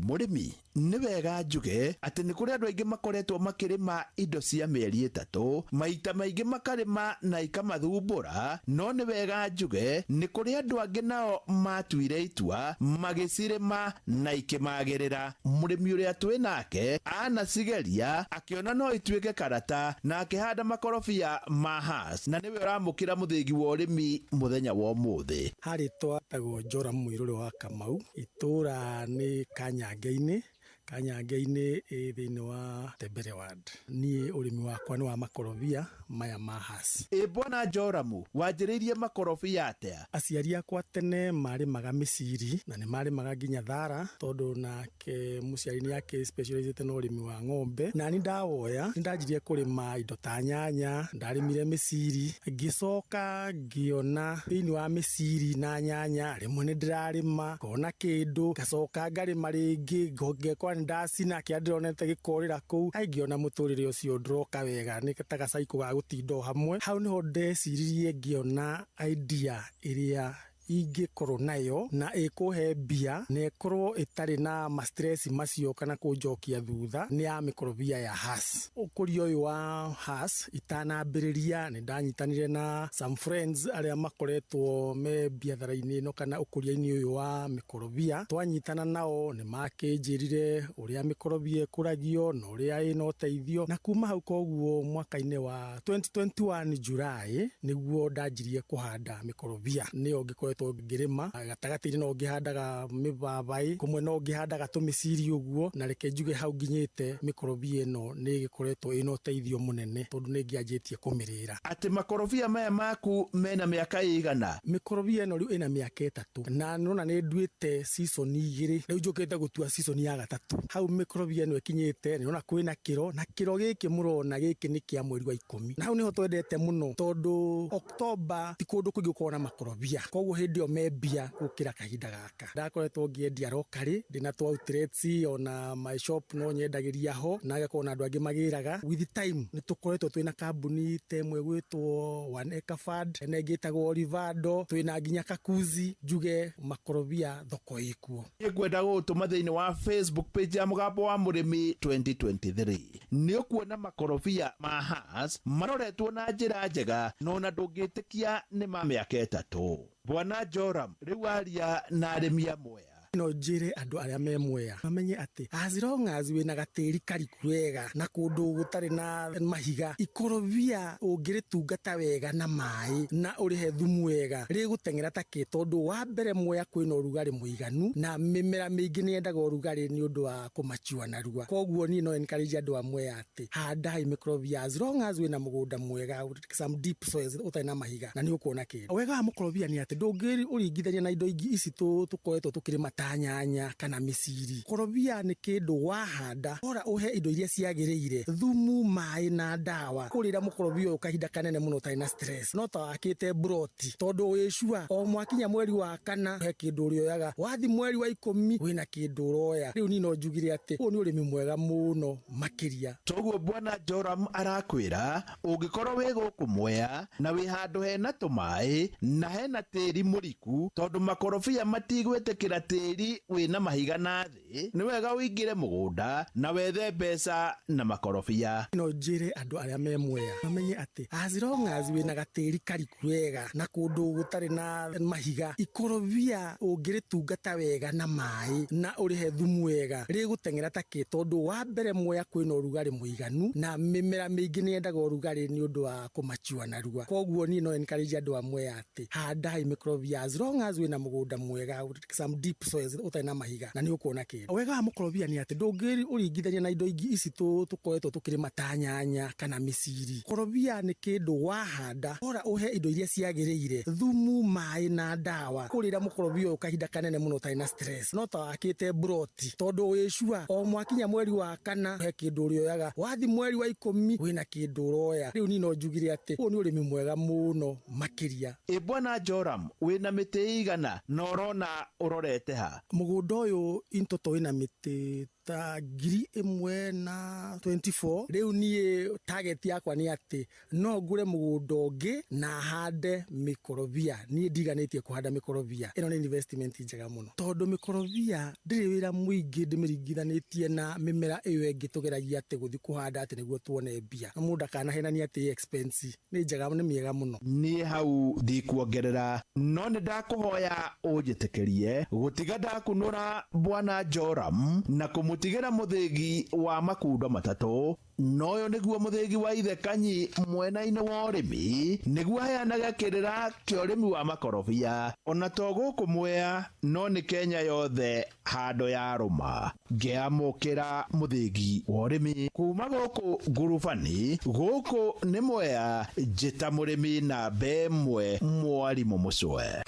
Mũrĩmi nĩ wega njuge atĩ nĩ kũrĩ andũ aingĩ makoretwo makĩrĩma indo cia mĩeri 3 maita maingĩ makarĩma na ikamathumbũra, no nĩ wega njuge nĩ kũrĩ andũ angĩ nao matuire itua magĩcirĩma na ikĩmagĩrĩra. Mũrĩmi ũrĩa twĩ nake anacigeria akĩona no ituĩke karata na akĩhanda makorobia ma Hass, na nĩwe ũramũkĩra mũthĩgi wa ũrĩmi mũthenya wa ũmũthĩ. Harĩ twatagwo Joram Mũirũrĩ wa Kamau, itũra nĩ Kanyange-inĩ, Kanyange-inĩ ĩ thĩinĩ wa Tembere ward. Niĩ ũrĩmi wakwa nĩ wa makorobia maya ma Hass. Ĩ bwana Joramu, wanjĩrĩirie makorobia atĩa? Aciari akwa tene marĩmaga mĩciri na nĩ marĩmaga nginya thara, tondũ nake mũciari nĩ akĩ specializĩte na ũrĩmi wa ng'ombe. Na ni ndawoya nĩ ndanjirie kũrĩma indo ta nyanya, ndarĩmire mĩciri, ngĩcoka ngĩona thĩinĩ wa mĩciri na nyanya rĩmwe nĩ ndĩrarĩma ngona kĩndũ, ngacoka ngarĩma rĩngĩ ngekora nĩ ndacina kĩrĩa ndĩronete gĩkorĩra kũu. Ai, ngĩona mũtũrĩre ũcio ndũroka wega, nĩ ta gacaikũ ga gũtinda o hamwe. Hau nĩho ndeciririe ngĩona idea ĩrĩa ingĩkorwo nayo na ĩkũhe mbia na ĩkorwo ĩtarĩ na ma stress macio kana kũnjokia thutha, nĩ ya mĩkorobia ya Hass. Ũkũria ũyũ wa Hass itanambĩrĩria nĩ ndanyitanire na some friends arĩa makoretwo me biathara-inĩ ĩno kana ũkũria-inĩ ũyũ wa mĩkorobia. Twanyitana nao nĩ makĩnjĩrire ũrĩa mĩkorobia ĩkũragio na ũrĩa ĩna ũteithio, na kuma hau koguo mwaka-inĩ wa 2021 July nĩguo ndanjirie kũhanda mĩkorobia. Nĩyo ngĩkoretwo ngĩrĩma gatagatĩ-inĩ, no ngĩhandaga mĩbabaĩ kũmwe, no ngĩhandaga tũmĩciri ũguo, na reke njuge hau nginyĩte mĩkorobia ĩno nĩ ĩgĩkoretwo ĩna ũteithio mũnene tondũ nĩ ngĩanjĩtie kũmĩrĩra. Atĩ makorobia maya maku mena mĩaka ĩigana? Mĩkorobia ĩno rĩu ĩna mĩaka 3 na nĩrona nĩ nduĩte season 2, rĩu njũkĩte gũtua season ya gatatũ. Hau mĩkorobia ĩno ĩkinyĩte nĩrona kwĩna kĩro, na kĩro gĩkĩ mũrona gĩkĩ nĩ kĩa mweri wa 10, na hau nĩho twendete mũno tondũ October ti kũndũ kũingĩ gũkoragwo na makorobia, koguo hĩndĩ ĩyo me mbia gũkĩra kahinda gaka. Ndakoretwo ngĩendia locally, ndĩna twa outlets ona my shop no nyendagĩria ho, na agakorwo na andũ angĩ magĩraga. With time nĩ tũkoretwo twĩna kambuni ta ĩmwe gwĩtwo One Acre Fund, na ĩngĩ ĩtagwo Rivado, twĩna nginya Kakuzi. Njuge makorobia thoko ĩkuo. Ngwenda gũgũtũma thĩinĩ wa Facebook page ya Mũgambo wa Mũrĩmi 2023. Nĩ ũkuona makorobia ma Hass maroretwo na njĩra njega, no na ndũngĩtĩkia nĩ ma mĩaka 3. Bwana Joram, rĩu aria na arĩmi a Mwea. No njĩre andũ arĩa me Mwea mamenye atĩ as long as wĩna gatĩri kariku wega na kũndũ gũtarĩ na mahiga, ikorobia ũngĩrĩtungata wega na maĩ na ũrĩhe thumu wega rĩgũteng'era ta kĩ, tondũ wa mbere Mwea kwĩna ũrugarĩ mũiganu na mĩmera mĩingĩ nĩ yendaga ũrugarĩ nĩ ũndũ wa kũmachua narua. Koguo niĩ no encourage andũ a Mwea atĩ handai mĩkorobia as long as wĩna mũgũnda mwega, some deep soils ũtarĩ na mahiga, na nĩ ũkuona kĩndũ. Wega wa mũkorobia nĩ atĩ ndũngĩũringithania na indo ingĩ ici tũkoretwo tũkĩrĩma ta nyanya kana mĩciri. Korobia nĩ kĩndũ wahanda ora ũhe indo iria ciagĩrĩire, thumu, maĩ na ndawa, kũrĩra mũkorobia ũyũ kahinda kanene mũno ũtarĩ na stress. No ta wakĩte broti, tondũ wĩcua o mwakinya mweri wa 4 he kĩndũ ũrĩoyaga, wathi mweri wa 10 wĩna kĩndũ ũroya. Rĩu niĩ no njugire atĩ ũyũ nĩ ũrĩmi mwega mũno makĩria. Toguo bwana Joram arakwĩra ũngĩkorwo wĩ gũkũ Mwea na wĩ handũ hena tũmaĩ na hena tĩri mũriku, tondũ makorobia matigwĩtĩkĩra tĩri wĩna mahiga na thĩ, nĩ wega ũingĩre mũgũnda na wethe mbeca na makorobia. No njĩre andũ arĩa me Mwea mamenye atĩ as long as wĩna gatĩri kariku wega na kũndũ gũtarĩ na mahiga, ikorobia ũngĩrĩtungata wega na maĩ na ũrĩhe thumu wega rĩgũteng'era ta kĩ, tondũ wa mbere Mwea kwĩna ũrugarĩ mũiganu na mĩmera mĩingĩ nĩ yendaga ũrugarĩ nĩ ũndũ wa kũmachua narua. Koguo niĩ no encourage andũ a Mwea atĩ handai mĩkorobia as long as wĩna mũgũnda mwega, some deep soils ũtarĩ na mahiga, na nĩ ũkuona kĩndũ. Wega wa mũkorobia nĩ atĩ ndũngĩũringithania na indo ingĩ ici tũkoretwo tũkĩrĩma ta nyanya kana mĩciri. Korobia nĩ kĩndũ wahanda ora ũhe indo iria ciagĩrĩire, thumu, maĩ na ndawa, kũrĩra mũkorobia ũyũ kahinda kanene mũno ũtarĩ na stress. No ta wakĩte broti, tondũ wĩcua o mwakinya mweri wa 4 he kĩndũ ũrĩoyaga, wathi mweri wa 10 wĩna kĩndũ ũroya. Rĩu niĩ no njugire atĩ ũyũ nĩ ũrĩmi mwega mũno makĩria. Ĩ bwana Joram, wĩna mĩtĩ ĩigana na ũrona ũrorete ha? Mũgũnda ũyũ in total wĩna mĩtĩ ta 1024. Rĩu niĩ target yakwa nĩ atĩ no ngũre mũgũnda ũngĩ na hande mĩkorobia. Niĩ ndiganĩtie kũhanda mĩkorobia, ĩno nĩ investment njega mũno tondũ mĩkorobia ndĩrĩ wĩra mũingĩ ndĩmĩringithanĩtie na mĩmera ĩyo ĩngĩ tũgeragia atĩ gũthiĩ kũhanda atĩ nĩguo tuone mbia. Na mũndũ ndakanahenanie atĩ expense nĩ njega, nĩ mĩega mũno. Niĩ hau ndikuongerera, no nĩ ndakũhoya ũnjĩtĩkĩrie gũtiga ndakunũra bwana Joram na kũmũ Ngũtigĩra mũthĩgi wa makundo matatũ noyo nĩguo mũthĩgi wa ithe Kanyi mwena-inĩ wa ũrĩmi nĩguo aheanaga kĩrĩra kĩa ũrĩmi wa makorobia ona to gũkũ Mwea no nĩ Kenya yothe handũ ya rũma. Ngĩamũkĩra mũthĩgi wa ũrĩmi kuma gũkũ ngurubani gũkũ nĩ Mwea njĩta mũrĩmi namba ĩmwe mwarimũ Mũcwe.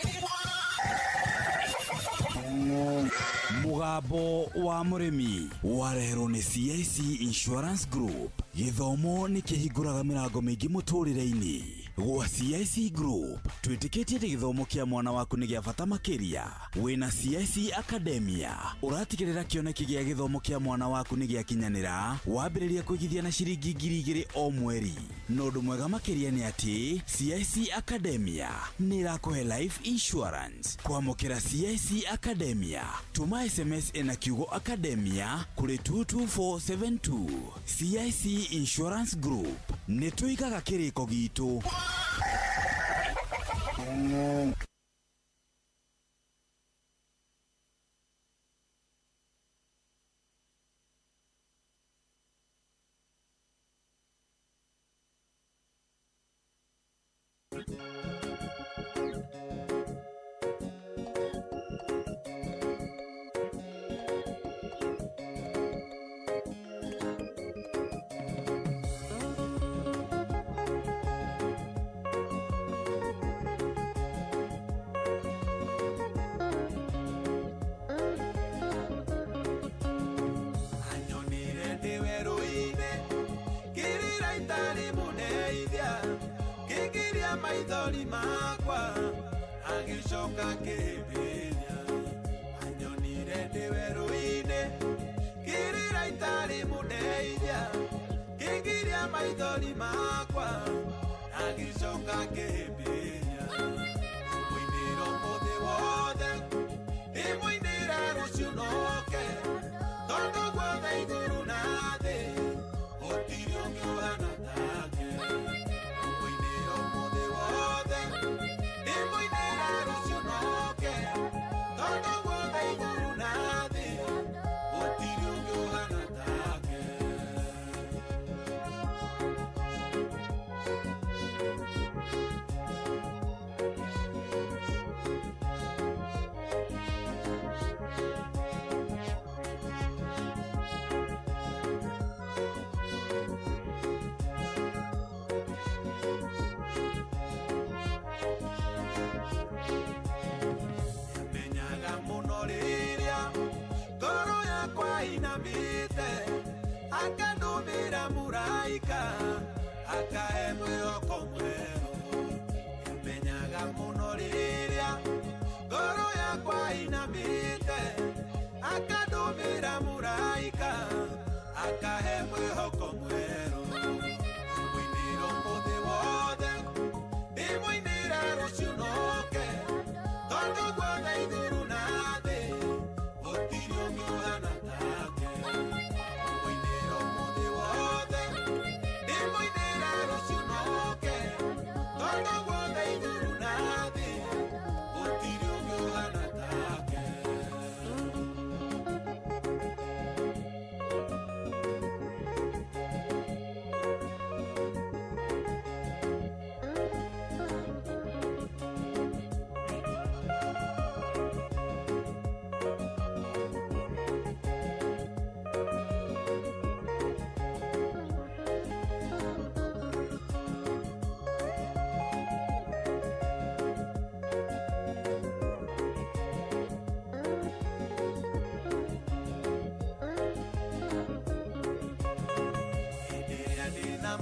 Mũgambo wa mũrĩmi wareherwo nĩ CIC Insurance Group. Gĩthomo nĩ kĩhingũraga mĩrango mĩingĩ mũtũrĩre-inĩ. Gwa CIC Group twĩtĩkĩtie atĩ gĩthomo kĩa mwana waku nĩ gĩa bata makĩria. Wĩna CIC Academia ũratigĩrĩra kĩoneki gĩa gĩthomo kĩa mwana waku nĩ gĩakinyanĩra wambĩrĩria kũigithia na ciringi 2,000 o mweri. Na ũndũ mwega makĩria nĩ atĩ CIC Academia nĩ ĩrakũhe life insurance. Kwamũkĩra CIC Academia tũma SMS ĩna kiugo Academia kũrĩ 22472. CIC Insurance Group nĩ tũigaga kĩrĩko gitũ. Maithori makwa agĩcoka kĩhĩmbĩria anyonire ndĩ werũ-inĩ kĩrĩra itarĩ mũndeithia kĩngiria maithori makwa agĩcoka kĩhĩmbĩria mũinĩra ũmũthĩ wothe ndĩmũinĩra rũciũ noke tondũ guothe igũrũ na thĩ gũtirĩ ũngĩ ũhana take. Akandumĩra mũraika akahe mwĩhoko mwerũ menyaga mũno rĩrĩa ngoro yakwa inamĩte akandumĩra mũraika akahe mwĩhoko mwerũ mũinĩra ũmũthĩ wothe ndĩmũinĩra rũciũ noke tondũ guothe igũrũ na thĩ gũtirĩ ũngĩ ũhana take.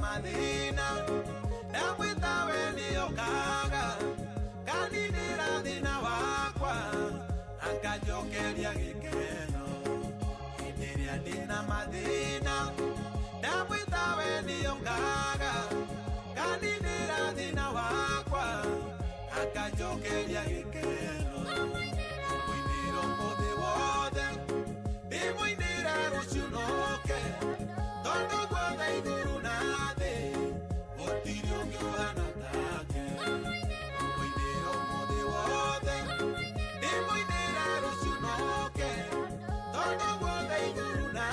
Mathĩna ndamwĩta we nĩokaga kaninĩra thĩna wakwa akanjokeria gĩkeno hĩndĩ ĩrĩa ndĩna mathĩna ndamwĩta we nĩokaga kaninĩra thĩna wakwa akanjokeria gĩkeno mũinĩra ũmũthĩ wothe ndĩmũinĩra rũciũ noke tondũ guothe igũrũ na thĩ gũtirĩ ũngĩ ũhana take. Mũinĩra ũmũthĩ wothe ndĩmũinĩra rũciũ noke tondũ guothe igũrũ na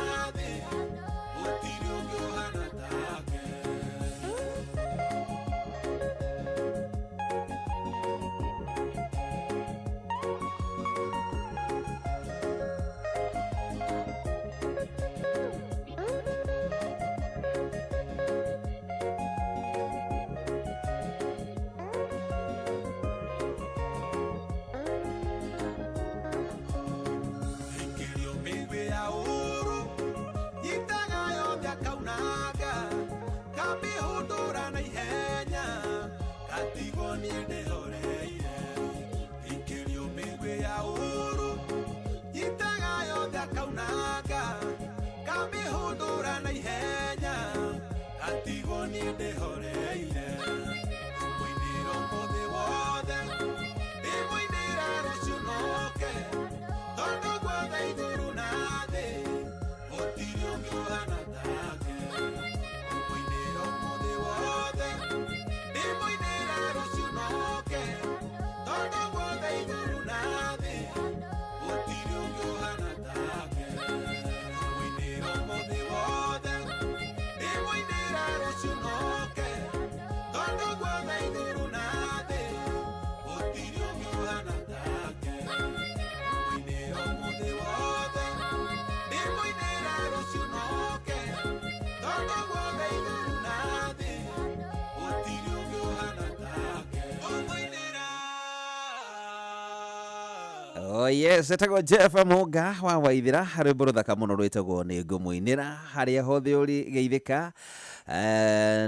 Oh yes, etagwo Jeff Muga wa Waithira, rwĩmbo rũthaka mũno rwĩtagwo nĩ ngũmũinĩra harĩa hothe ũrĩ geithĩka.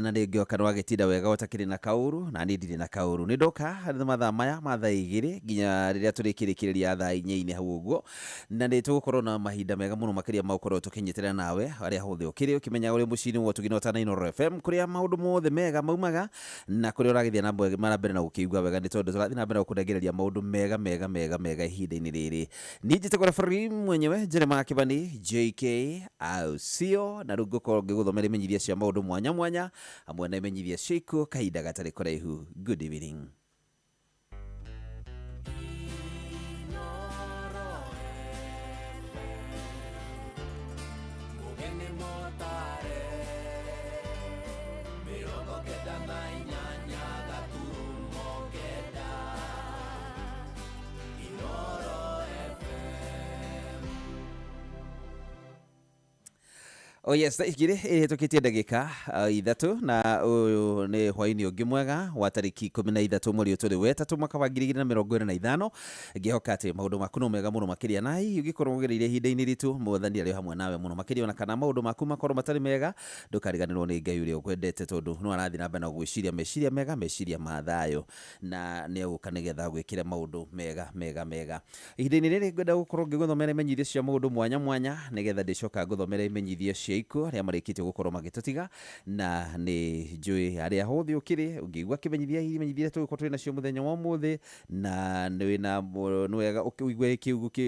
Na nĩngĩoka nĩwagĩtinda wega ũtakĩrĩ na kaũru, na niĩ ndirĩ na kaũru. Nĩ ndoka mathaa maya ma thaa 2 nginya rĩrĩa tũrĩkĩrĩkĩrĩria thaa 4-inĩ hau ũguo, na nĩ tũgũkorwo na mahinda mega mũno makĩria ma gũkorwo tũkĩnyitĩrĩra nawe harĩa hothe ũkĩrĩ, ũkĩmenya ũrĩ mũciĩ-inĩ wa Ũtugi na Ũtana Inooro FM, kũrĩa maũndũ mothe mega maumaga na kũrĩa ũragĩthiĩ na mbere na gũkĩigua wega, nĩ tondũ tũrathiĩ na mbere na gũkũnengereria maũndũ mega mega mega mega ihinda-inĩ rĩrĩ. Niĩ njĩtagwo referee mwenyewe Jeremiah Kibani JK au sio, na rĩu ngũkorwo ngĩgũthomera imenyithia cia maũndũ mwanya mwanya hamwe na imenyithia cia ikuũ kahinda gatarĩ kũraihu. Good evening. Mugeni motare 98.9 Inooro FM. Oh yes, thaa 2 ĩhĩtũkĩtie ndagĩka 3, na ũyũ nĩ hwaĩ-inĩ ũngĩ mwega wa tarĩki 13 mweri ũyũ tũrĩ wetatũ mwaka wa 2025. Ngĩhoka atĩ maũndũ maku no mega mũno makĩria, na hihi ũngĩkorwo ũgereire ihinda-inĩ ritũ, Mwathani arĩ o hamwe nawe mũno makĩria, ona kana maũndũ maku makorwo matarĩ mega, ndũkariganĩrwo nĩ Ngai ũrĩa ũkwendete, tondũ no arathiĩ na mbere na gwĩciria meciria mega, meciria ma thayũ, na nĩ egũka nĩgetha gwĩkĩre maũndũ mega mega mega. Ihinda-inĩ rĩrĩ ngwenda gũkorwo ngĩgũthomera imenyithia cia maũndũ mwanya mwanya, nĩgetha ndĩcoka ngũthomera imenyithia cia ikuũ arĩa marĩkĩtie gũkorwo magĩtũtiga, na nĩ njũĩ harĩa hothe ũkĩrĩ ũngĩigua kĩmenyithia imenyithia iria tũgũkorwo twĩ nacio mũthenya wa ũmũthĩ, na nĩ wĩna nĩ wega ũigue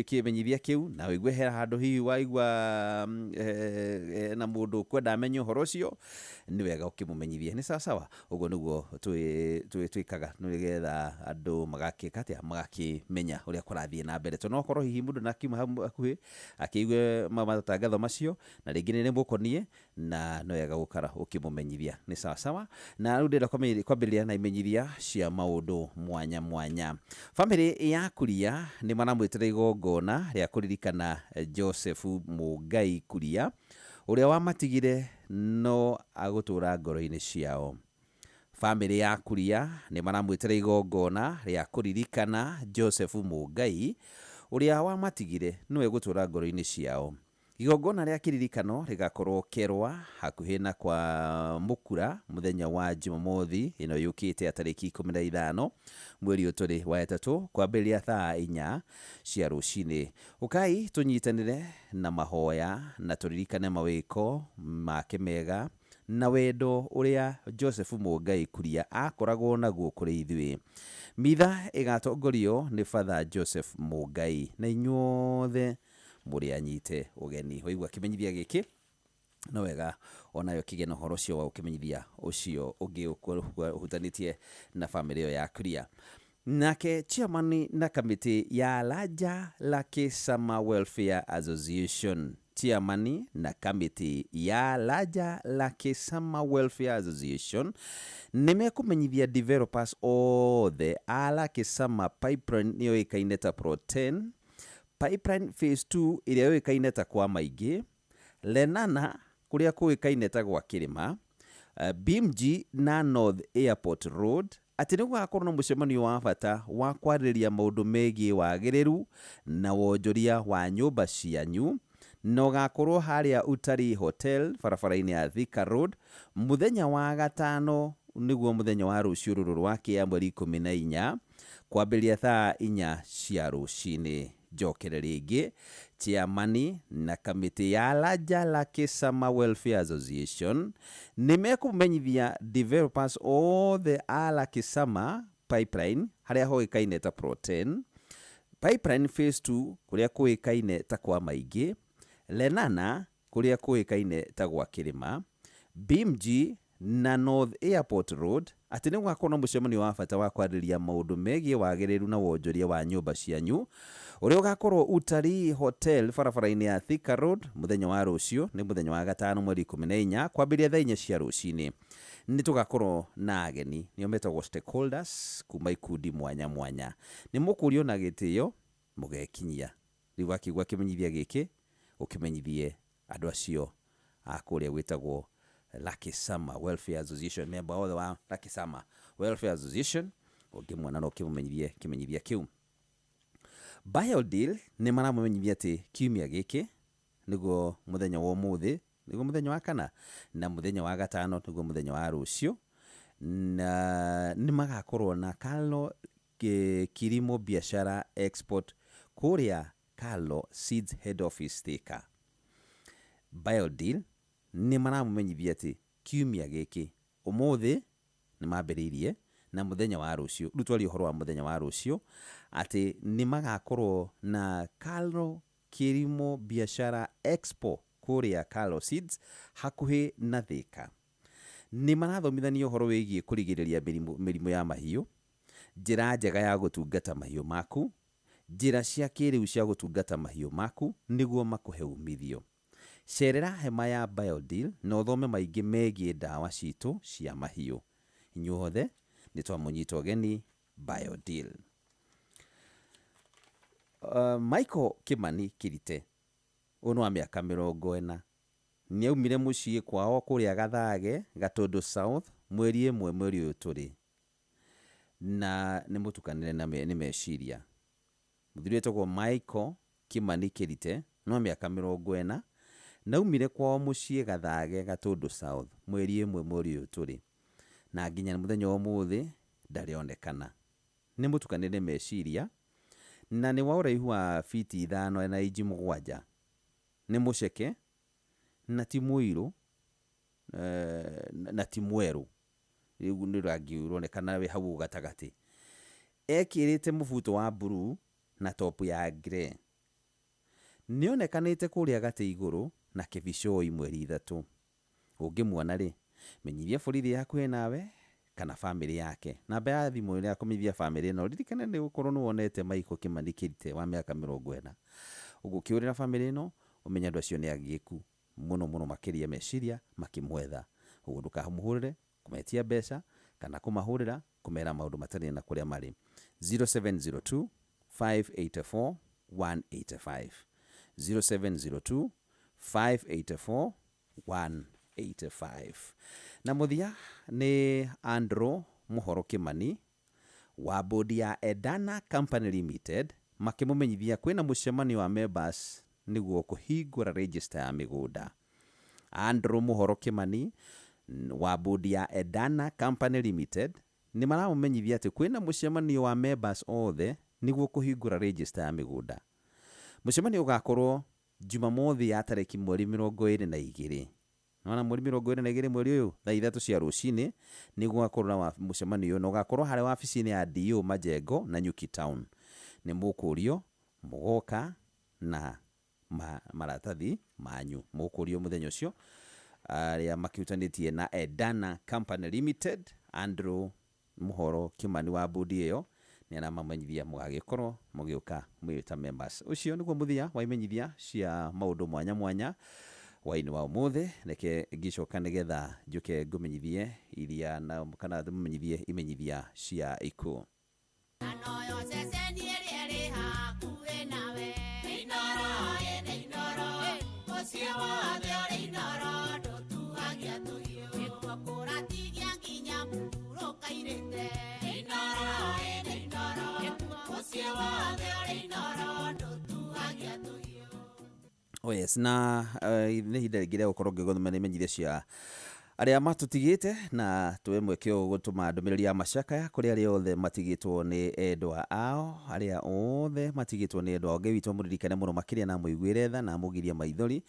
kĩmenyithia kĩu, na ũigue he handũ hihi waigua na mũndũ ũkwenda amenye ũhoro ũcio, nĩ wega ũkĩmũmenyithie. Nĩ sawasawa, ũguo nĩguo twĩkaga nĩgetha andũ magakĩka atĩa, magakĩmenya ũrĩa kũrathiĩ na mbere, tondũ no ũkorwo hihi mũndũ nakiuma hau hakuhĩ akĩigue matangatho macio na rĩngĩ nĩ rĩmũkoniĩ, na no wega gũkara ũkĩmũmenyithia. Nĩ sawasawa. Na rĩu ndĩrenda kwambĩrĩria na imenyithia cia maũndũ mwanya mwanya. Bamĩrĩ ya Kuria nĩ maramwĩtĩra igongona rĩa kũririkana Joseph Mũngai Kuria, ũrĩa wamatigire no agũtũra ngoro-inĩ ciao. Bamĩrĩ ya Kuria nĩ maramwĩtĩra igongona rĩa kũririkana Joseph Mũngai, ũrĩa wamatigire no egũtũra ngoro-inĩ ciao. Igongona rĩa kĩririkano rĩgakorwo Kerwa hakuhĩ na kwa Mũkura mũthenya wa Jumamothi ĩno yũkĩte ya tarĩki 15 mweri ũyũ tũrĩ wa ĩtatũ, kwambĩrĩria thaa 4 cia rũcinĩ. Ũkai tũnyitanĩre na mahoya na tũririkane mawĩko make mega na wendo ũrĩa Joseph Mũngai Kuria akoragwo naguo kũrĩ ithuĩ. Mitha ĩgatongorio nĩ Father Joseph Mũngai, na inyuothe mũrĩ anyite ũgeni. Waigua kĩmenyithia gĩkĩ, no wega onayo kĩgĩe na ũhoro ũcio wa ũkĩmenyithia ũcio ũngĩ ũhutanĩtie na bamĩrĩ ĩyo ya Kuria. Nake chairman na kamĩtĩ ya Laja Lucky Summer Welfare Association, chairman na kamĩtĩ ya Laja Lucky Summer Welfare Association nĩ mekũmenyithia developers othe a Lucky Summer Pipeline nĩyo ĩkaine ta Plot 10, Pipeline Phase 2 ĩrĩa yũĩkaine ta kwa Maingĩ, Lenana kũrĩa kũĩkaine ta gwa Kĩrĩma, BMG na North Airport Road, atĩ nĩ gũgakorwo na mũcemanio wa bata wa kwarĩrĩria maũndũ megiĩ wagĩrĩru na wonjoria wa nyũmba cianyu, na ũgakorwo harĩa Utalii Hotel barabara-inĩ ya Thika Road mũthenya wa gatano, nĩguo mũthenya wa rũciũ rũrũ rwa kĩa mweri 14, kwambĩrĩria thaa 4 cia rũcinĩ. Njokere rĩngĩ, chairman na kamĩtĩ ya Laja Lucky Summer Welfare Association nĩ mekũmenyithia developers othe a Lucky Summer Pipeline harĩa hoĩkaine ta Plot 10, Pipeline Phase 2 kũrĩa kũĩkaine ta kwa Maingĩ, Lenana kũrĩa kũĩkaine ta gwa Kĩrĩma, BMG na North Airport Road, atĩ nĩ gũgakorwo na mũcemanio wa bata wa kwarĩrĩria maũndũ megiĩ wagĩrĩru na wonjoria wa nyũmba cianyu, ũrĩa ũgakorwo Utalii Hotel barabara-inĩ ya Thika Road mũthenya wa rũciũ, nĩ mũthenya wa gatano mweri 14, kwambĩrĩria thaa 4 cia rũcinĩ. Nĩ tũgakorwo na ageni nĩo metagwo stakeholders kuma ikundi mwanya mwanya. Nĩ mũkũrio na gĩtĩo mũgekinyia. Rĩu wakĩigua kĩmenyithia gĩkĩ, ũkĩmenyithie andũ acio a kũrĩa gwĩtagwo Lucky Summer Welfare Association, member othe wa Lucky Summer Welfare Association, ũngĩmuona no ũkĩmũmenyithie kĩmenyithia kĩu. Biodeal nĩ maramũmenyithia atĩ kiumia gĩkĩ nĩguo mũthenya wa ũmũthĩ, nĩguo mũthenya wa kana, na mũthenya wa gatano nĩguo mũthenya wa rũciũ, na nĩ magakorwo na Kalo Kilimo Biashara Export kũrĩa Kalo Seeds Head Office Thika. Biodeal nĩ maramũmenyithia atĩ kiumia gĩkĩ ũmũthĩ nĩ mambĩrĩirie na mũthenya wa rũciũ, rĩu twarie ũhoro wa mũthenya wa rũciũ atĩ nĩ magakorwo na Kalo Kilimo Biashara Expo kũrĩa Kalo Seeds hakuhĩ na Thika. Nĩ marathomithania ũhoro wĩgiĩ kũrigĩrĩria mĩrimũ ya mahiũ, njĩra njega ya gũtungata mahiũ maku, njĩra cia kĩrĩu cia gũtungata mahiũ maku nĩguo makũhe umithio. Cerera hema ya Biodeal na ũthome maingĩ megiĩ ndawa citũ cia mahiũ. Inyuothe nĩ twamũnyita ũgeni Biodeal. Michael Kimani Kirite ũyũ nĩ wa mĩaka 40 nĩ aumire mũciĩ kwao kũrĩa Gathage, Gatũndũ South, mweri 1 mweri ũyũ tũrĩ, na nĩ mũtukanĩre na nĩ meciria. Mũthuri wĩtagwo Michael Kimani Kirite no mĩaka 40 na aumire kwao mũciĩ Gathage, Gatũndũ South, mweri 1 mweri ũyũ tũrĩ, na nginya mũthenya wa ũmũthĩ ndarĩ onekana. Nĩ mũtukanĩre meciria na nĩ wa ũraihu wa fiti 5 na inji 7, nĩ mũceke na ti mũirũ, na ti mwerũ, rĩu nĩ rangi ũronekana wĩ hau gatagatĩ. Ekĩrĩte mũbuto wa blue na top ya grey. Nĩonekanĩte kũrĩa gatĩ igũrũ na kĩbicoi mweri 3. Ũngĩmuona rĩ, menyithia borithi hakuhĩ nawe kana bamĩrĩ yake. Namba ya thimũ ĩrĩa kũmenyithia bamĩrĩ ĩno, ririkana nĩ gũkorwo nĩ wonete Michael Kimani Kirite wa mĩaka 40. Ũguo ũkĩũrĩra bamĩrĩ ĩno, ũmenye andũ acio nĩ agĩku mũno mũno makĩria meciria makĩmwetha. Ũguo ndũkamũhũrĩre kũmetia mbeca kana kũmahũrĩra kũmera maũndũ matarĩ na kũrĩa marĩ. 0702 584 185, 0702 584 185. Na mũthia nĩ Andrew Mũhoro Kimani wa bodi ya Edana Company Limited makĩmũmenyithia kwĩna mũcemanio wa members nĩguo kũhingũra register ya mĩgũnda. Andrew Mũhoro Kimani wa bodi ya Edana Company Limited nĩ maramũmenyithia atĩ kwĩna mũcemanio wa members othe nĩguo kũhingũra register ya mĩgũnda. Mũcemanio ũgakorwo Jumamothi ya tarĩki mweri 22. Nona mweri 22 mweri ũyũ thaa 3 cia rũcinĩ nĩguo gũgakorwo na mũcemanio ũyũ, na ũgakorwo harĩ wabici-inĩ ya DO Majengo na Nyuki Town. Nĩ mũkũrio mũgoka na maratathi manyu, mũkũrio mũthenya ũcio arĩa makĩhutanĩtie na Edana Company Limited. Andrew Mũhoro Kimani wa bodi ĩyo nĩ aramamenyithia mũgagĩkorwo mũgĩũka mwĩ ta members. Ũcio nĩguo mũthia wa imenyithia cia maũndũ mwanya mwanya waini wa ũmũthĩ. Reke ngĩcoka nĩgetha njũke ngũmenyithie iria na kana ngũmenyithie imenyithia cia ikuũ. Oh yes, na nĩ ihinda rĩngĩ rĩa gũkorwo ngĩgũthomera imenyithia cia arĩa matũtigĩte, na tuwe mweke ũyũ gũtũma ndũmĩrĩri ya macakaya kũrĩ arĩa othe matigĩtwo nĩ endwa ao, arĩa othe matigĩtwo nĩ endwa ao. Ngai witũ amũririkane mũno makĩria na amũiguĩre tha na amũgirie maithori.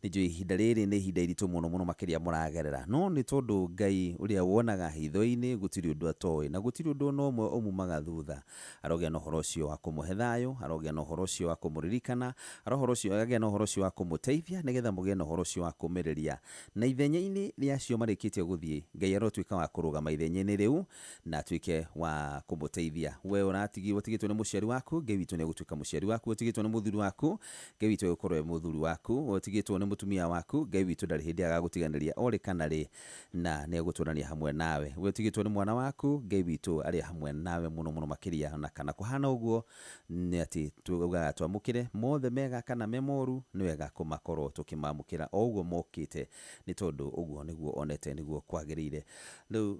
Nĩ njũĩ ihinda rĩrĩ nĩ ihinda iritũ mũno mũno makĩria mũragerera, no nĩ tondũ Ngai ũrĩa wonaga hitho-inĩ gũtirĩ ũndũ atoĩ, na gũtirĩ ũndũ ona ũmwe ũmumaga thutha. Arogĩa na ũhoro ũcio wa kũmũhe thayũ, arogĩa na ũhoro ũcio wa kũmũririkana, arogĩa na ũhoro ũcio wa kũmũteithia nĩgetha mũgĩe na ũhoro ũcio wa kũmĩrĩria. Na ithenya-inĩ rĩa acio marĩkĩtie gũthiĩ, Ngai arotuĩka wa kũrũgama ithenya-inĩ rĩu na atuĩke wa kũmũteithia. We ũtigĩtwo nĩ mũciari waku, Ngai witũ nĩ egũtuĩka mũciari waku. Ũtigĩtwo nĩ mũthuri waku, Ngai witũ egũkorwo e mũthuri waku. Ũtigĩtwo nĩ mũtumia waku, Ngai witũ ndarĩ hĩndĩ agagũtiganĩria orĩ kana rĩ, na nĩ egũtũrania hamwe nawe. We ũtigĩtwo nĩ mwana waku, Ngai witũ arĩ hamwe nawe mũno mũno makĩria, na kana kũhana ũguo nĩ atĩ tugaga twamũkĩre mothe mega kana me moru, nĩ wega kũmakorwo tũkĩmamũkĩra o ũguo mokĩte, nĩ tondũ ũguo nĩguo onete nĩguo kwagĩrĩire. Rĩu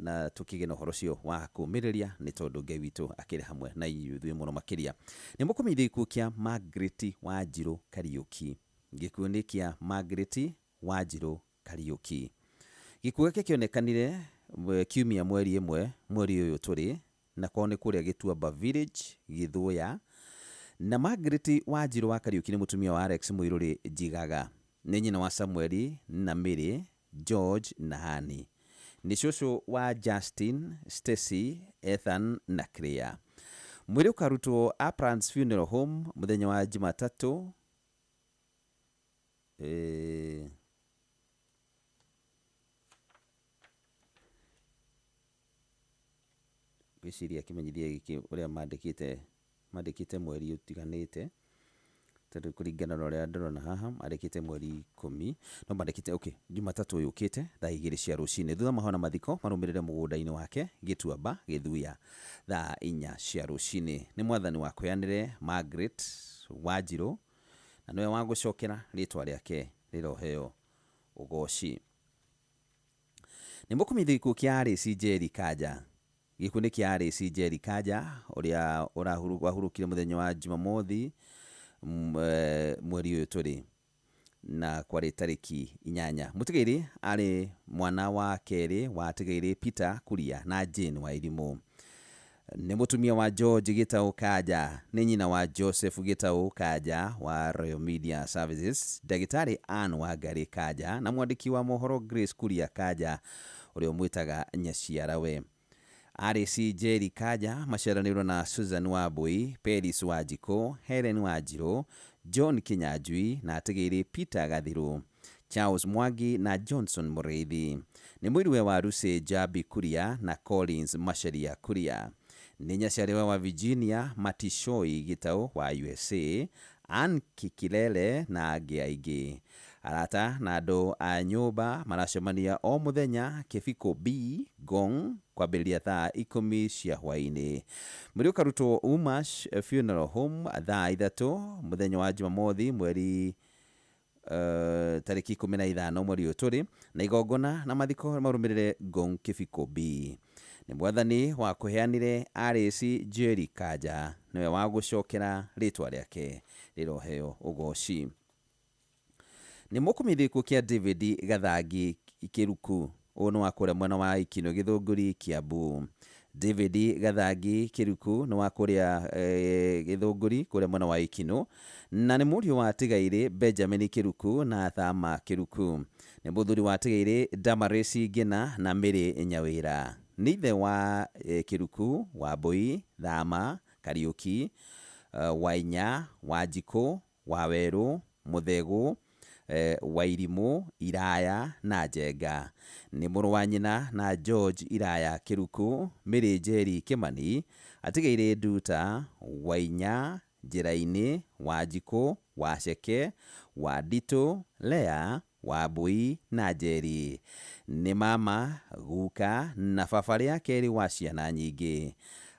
na tũkĩgĩe na ũhoro ũcio wa kũũmĩrĩria, nĩ tondũ Ngai witũ akĩrĩ hamwe na ithuĩ mũno makĩria. Nĩ mũkũmenyithia gĩkuũ kĩa Margaret Wanjirũ Kariũki. Gĩkuũ nĩ kĩa Margaret Wanjirũ Kariũki. Gĩkuũ gĩake kĩonekanire kiumia mweri ĩmwe mweri ũyũ tũrĩ, na kwao nĩ kũrĩa Gĩtuamba Village, Gĩthũya. Na Margaret Wanjirũ wa Kariũki nĩ mũtumia wa Alex Mũirũrĩ Njigaga. Nĩ nyina wa Samueli na Mary, George na Hani. Nĩ cũcũ wa Justin, Stacy, Ethan na Claire. Mwĩrĩ ũkarutwo Uplands Funeral Home mũthenya wa Jumatatũ ngwĩciria kĩmenyithia gĩkĩ ũrĩa mandĩkĩte mweri ũtiganĩte, tondũ kũringana na ũrĩa ndĩrona haha mandĩkĩte mweri 10, no mandĩkĩte okay Jumatatũ yũkĩte thaa 2 cia rũcinĩ, thutha mahona mathiko marũmĩrĩre mũgũnda-inĩ wake Gĩtuamba Gĩthuya thaa 4 cia rũcinĩ. Nĩ mwathani wa kwĩanĩre Margaret Wanjirũ, na nĩwe wa gũcokera rĩtwa rĩake rĩroheo ũgoci. Nĩ mũkũmenyithia gĩkuũ kĩa Alice Njeri Kanja. Gĩkuũ nĩ kĩa Alice Njeri Kanja ũrĩa wahurũkire mũthenya wa Jumamothi mweri ũyũ tũrĩ, na kwarĩ tarĩki 8. Mũtigairĩ arĩ mwana wa kerĩ wa Atigairĩ Peter Kuria na Jane Wairimũ. Nĩ mũtumia wa George Gĩtaũ Kanja, nĩ nyina wa Joseph Gĩtaũ Kanja wa Royal Media Services, ndagĩtarĩ Ann Wangari Kanja na mwandĩki wa mohoro Grace Kuria Kanja ũrĩa ũmwĩtaga nyaciarawe. Alice Njeri Kanja maciaranĩirwo na Susan Wambui, Peris Wanjikũ, Helen Wanjirũ, John Kinyanjui na Atigairĩ Peter Gathirũ, Charles Mwangi na Johnson Mũrĩithi. Nĩ mũiruwe wa Lucy Njambi Kuria na Collins Macharia Kuria. Nĩ nyaciarĩwe wa Virginia Matishoi Gĩtaũ wa USA, Ann Kikilele na angĩ aingĩ. Arata na andũ a nyũmba maracemania o mũthenya Kĩbiko B Ngong kwambĩrĩria thaa 10 cia hwaĩ-inĩ. Mwĩrĩ ũkarutwo Umash Funeral Home thaa 3 mũthenya wa Jumamothi mweri tarĩki 15 mweri ũyũ tũrĩ, na igongona na mathiko marũmĩrĩre Ngong Kĩbiko B. Nĩ mwathani wa kũheanire Alice Njeri Kanja, nĩwe wa gũcokera rĩtwa rĩake rĩroheo ũgoci. Nĩ mũkũmenyithia gĩkuũ kĩa David Gathangi Kĩruku, ũyũ nĩ wa kũrĩa mwena wa Ikino Gĩthũngũri Kiambu. David Gathangi Kĩruku nĩ wa kũrĩa Gĩthũngũri kũrĩa mwena wa Ikino, na nĩ mũriũ wa Atigairĩ Benjamin Kĩruku na Thama Kĩruku. Nĩ mũthuri wa Atigairĩ Damaresi Ngina na Mary Nyawĩra. Nĩ ithe wa Kĩruku, Wambui, Thama, Kariũki, Wainya, Wanjikũ, Wawerũ, Mũthegũ, Wairimũ, Iraya na Njenga. Nĩ mũrũ wa nyina na George Iraya Kĩruku, Mary Njeri Kĩmani, Atigairĩ Nduta, Wainya, Njĩra-inĩ, Wanjikũ, Waceke, Wanditũ, Lea, Wambui na Njeri. Nĩ mama, guka na baba rĩa kerĩ wa ciana nyingĩ.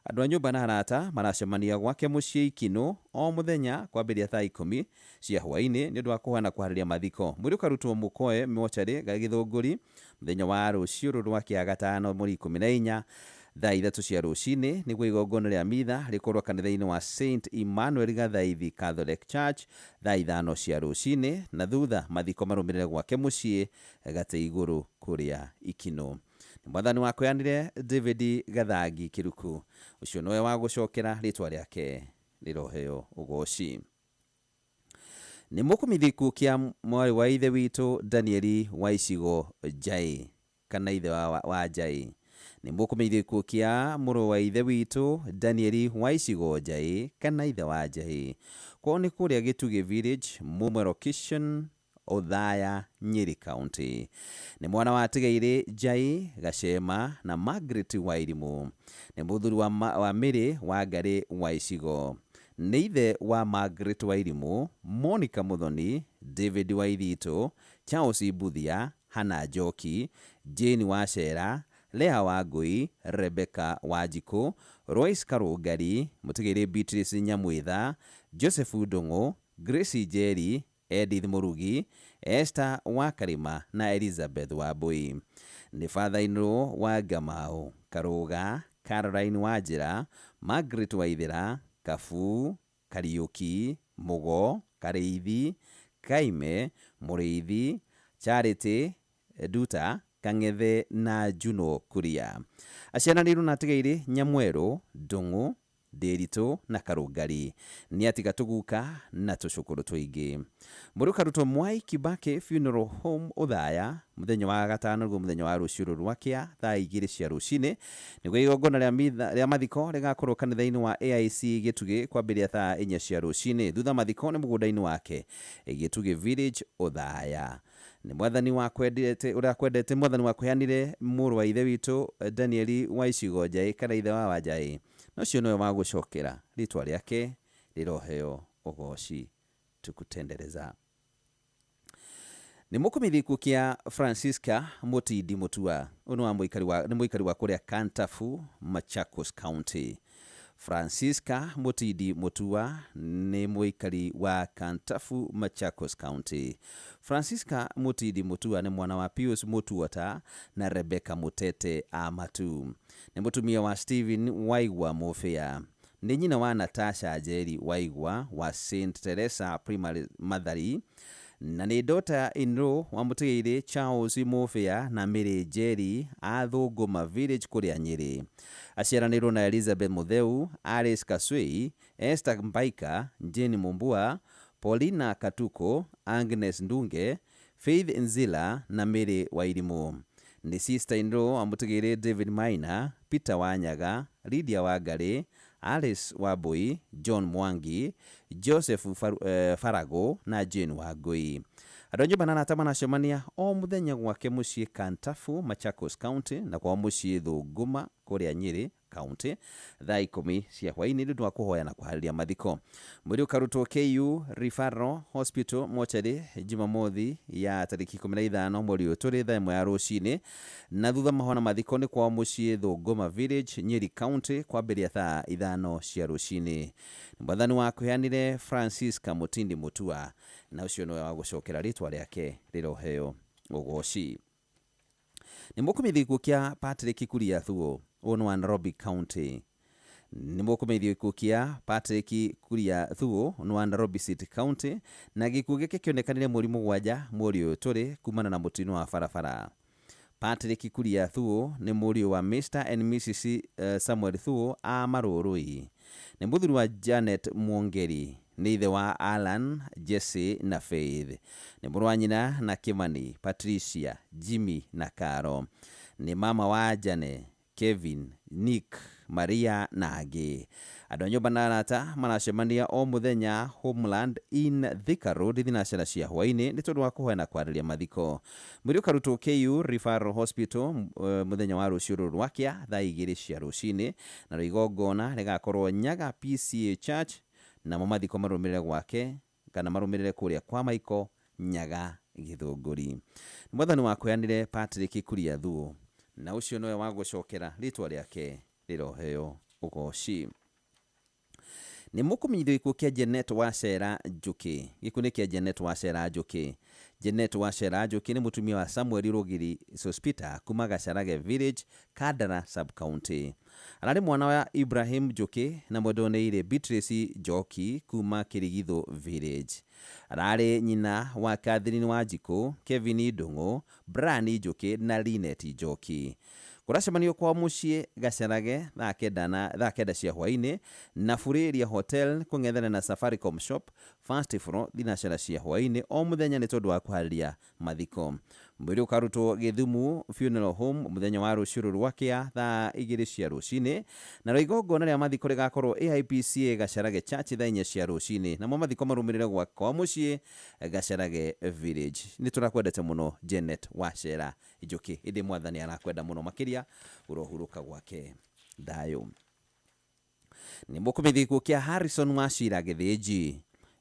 Andũ a nyũmba na arata maracemania gwake mũciĩ Ikino o mũthenya kwambĩrĩria thaa 10 cia hwaĩ-inĩ nĩ ũndũ wa kũhana kũharĩria mathiko. Mwĩrĩ ũkarutwo Mũkoe mocarĩ Gĩthũngũri mũthenya wa rũciũ rũrũ rwa Kiagatano mweri 14 thaa 3 cia rũcinĩ, nĩguo igongona rĩa mitha rĩkorwo kanitha-inĩ wa St Emmanuel Gathaithi Catholic Church thaa 5 cia rũcinĩ, na thutha mathiko marũmĩrĩre gwake mũciĩ Gatĩ Igũrũ kũrĩa Ikino. Mwathani wa kwĩanĩre David Gathangi Kĩruku, ũcio nĩwe wa gũcokera rĩtwa rĩake rĩroheo ũgoci. Nĩ mũkũmenyithia gĩkuũ kĩa mwarĩ wa ithe witũ Danieli wa icigo Njai, kana ithe wa Njai. Nĩ mũkũmenyithia gĩkuũ kĩa mũrũ wa ithe witũ Danieli wa icigo Njai, kana ithe wa Njai. Kwao nĩ kũrĩa Gĩtugĩ Village, Mumwe Location, Othaya, Nyeri County. Nĩ mwana wa Atigairĩ Njai Gacema na Margaret Wairimũ. Nĩ mũthuri wa Mary Wangari wa icigo. Nĩ ithe wa Margaret Wairimu, Monica Muthoni, David Waithitũ, Charles Mbuthia, Hannah Njoki, Jane Wachera, Lea Wangui, Rebecca Wanjikũ, Royce Karũngari, Mũtigĩrĩ Beatrice Nyamwitha, Joseph Ndung'u, Grace Njeri, Edith Mũrugi, Esther Wakarima na Elizabeth Wambui. Nĩ father-in-law wa Ngamau, Karũga, Caroline Wanjĩra, Margaret Waithera, Kabuu, Kariũki, Mũgo, Karĩithi, Kaime, Mũrĩithi, Charity Nduta, Kang'ethe na Juno Kuria. Aciaranĩirwo na atigairĩ Nyamwerũ, Ndung'u, Ndĩritũ na Karũngari. Nĩ atiga tũguka na tũcũkũrũ tũingĩ. Mwĩrĩ ũkarutwo Mwai Kibaki Funeral Home Othaya mũthenya wa gatano nĩguo mũthenya wa rũciũ rũrũ rwakĩa thaa 2 cia rũcinĩ, nĩguo igongona rĩa mathiko rĩgakorwo kanitha-inĩ wa AIC Gĩtugĩ kwambĩrĩria thaa 4 cia rũcinĩ. Thutha mathiko nĩ mũgũnda-inĩ wake Gĩtugĩ Village Othaya. Nĩ mwathani wakwendete ũrĩa akwendete, mwathani wakũheanire mũrũ wa ithe witũ Danieli wa icigo Njaĩ kana ithe wa Wanjaĩ, na ũcio nĩwe wa gũcokera rĩtwa rĩake rĩroheo ũgoci tukutendereza. Nĩ mũkũmithia gĩkuũ kĩa Francisca Mutindi Mutua, ũyũ nĩ mũikari wa kũrĩa Kantafu, Machakos County. Francisca Mutindi Mutua nĩ mũikari wa Kantafu, Machakos County. Francisca Mutindi Mutua nĩ mwana wa Pius Mutuota na Rebecca Mutete Amatu. Nĩ mũtumia wa Stephen Waigwa Mufia. Nĩ nyina wa Natasha Njeri Waigwa wa St Teresa Primary Mathari, na nĩ daughter in law wa mũtigĩirĩ Charles Mufia na Mary Njeri a Thũngũma Village kũrĩa Nyĩrĩ. Aciaranĩirwo na Elizabeth Mutheu, Alice Kaswei, Esther Mbaika, Jane Mumbua, Paulina Katuko, Agnes Ndunge, Faith Nzila na Mary Wairimu. Nĩ sister in law wa mũtigĩirĩ David Maina, Peter Wanyaga, Lydia Wangari, Alice Wambui, John Mwangi, Joseph Farago na Jane Wangui. Andũ a nyũmba na arata maracemania o mũthenya gwake mũciĩ Kantafu, Machakos County, na kwao mũciĩ Thũngũma kũrĩa Nyĩrĩ County thaa 10 cia hwaĩ-inĩ nĩ ũndũ wa kũhoya na kũharĩria mathiko. Mwĩrĩ ũkarutwo KU Referral Hospital mochari Jumamothi ya tarĩki 15 mweri ũyũ tũrĩ thaa 1 ya rũcinĩ, na thutha mahoya na mathiko nĩ kwao mũciĩ Thũngũma Village, Nyeri County kwambĩrĩria thaa 5 cia rũcinĩ. Mwathani wakũheanire Francisca Mutindi Mutua, na ũcio nĩwe wa gũcokera rĩtwa rĩake rĩroheo ũgoci. Nĩ mũkũmithia gĩkuũ kĩa Patrick Kuria Thuo, ũyũ nĩ wa Nairobi County. Nĩ mũkũmithia gĩkuũ kĩa Patrick Kuria Thuo nĩ wa Nairobi City County, na gĩkuũ gĩkĩ kĩonekanire mweri 7 mweri ũyũ tũrĩ kumana na mũtino wa barabara. Patrick Kuria Thuo nĩ mũriũ wa Mr and Mrs Samuel Thuo a Marũrũi. Nĩ mũthuri wa Janet Mwongeri, nĩ ithe wa Alan, Jesse na Faith. Nĩ mũrũ wa nyina na Kimani, Patricia, Jimmy na Caro. Nĩ mama wa Jane, Kevin, Nick, Maria na angĩ. Andũ a nyũmba na arata maracemania o mũthenya Homeland in Thika Road thinacera cia hwaĩ-inĩ nĩ tondũ wa kũhoya na kwarĩria mathiko. Mwĩrĩ ũkarutwo KU Referral Hospital mũthenya wa rũciũ rũrũ rwakĩa thaa 2 cia rũcinĩ, na igongona rĩgakorwo Nyaga PCA Church, namo mathiko marũmĩrĩre gwake kana marũmĩrĩre kũrĩa kwa Maiko Nyaga Gĩthũngũri. Mwathani wakũheanire Patrick Kuria Thuo, na ũcio nĩwe wa gũcokera rĩtwa rĩake rĩroheo ũgoci. Nĩ mũkũmenyithio gĩkuũ kĩa Janet Wachera Njũkĩ. Gĩkuũ nĩ kĩa Janet Wachera Njũkĩ. Janet Wachera Njũkĩ nĩ mũtumia wa Samuel Rũgiri Sospita kuma Gacharage Village, Kandara Sub-County. Ararĩ mwana wa Ibrahim Njũkĩ na mwendwa nĩ Beatrice Njoki kuma Kĩrigithũ Village. Ararĩ nyina wa Catherine Wanjikũ, Kevin Ndung'u, Brian Njũkĩ na Linet Njoki. Kũracemanio kwa mũciĩ Gacharage thaa 9 cia hwaĩ-inĩ na Furiria Hotel kũng'ethana na Safaricom Shop first floor thinacera cia hwaĩ-inĩ o mũthenya nĩ tondũ wa kũharĩria mathiko. Mwĩrĩ ũkarutwo Gĩthumu Funeral Home mũthenya wa rũciũ rwakĩa thaa 2 cia rũcinĩ, na igongona rĩa mathiko rĩgakorwo AIPCA Gacharage Church thaa 4 cia rũcinĩ, namo mathiko marũmĩrĩre kwa mũciĩ Gacharage Village. Nĩ tũrakwendete mũno Janet Wachera Njũkĩ, ĩndĩ mwathani arakwenda mũno makĩria, ũrohurũka gwake thayũ. Nĩ mũkũmenya gĩkuũ kĩa Harrison Wachira Gĩthĩnji.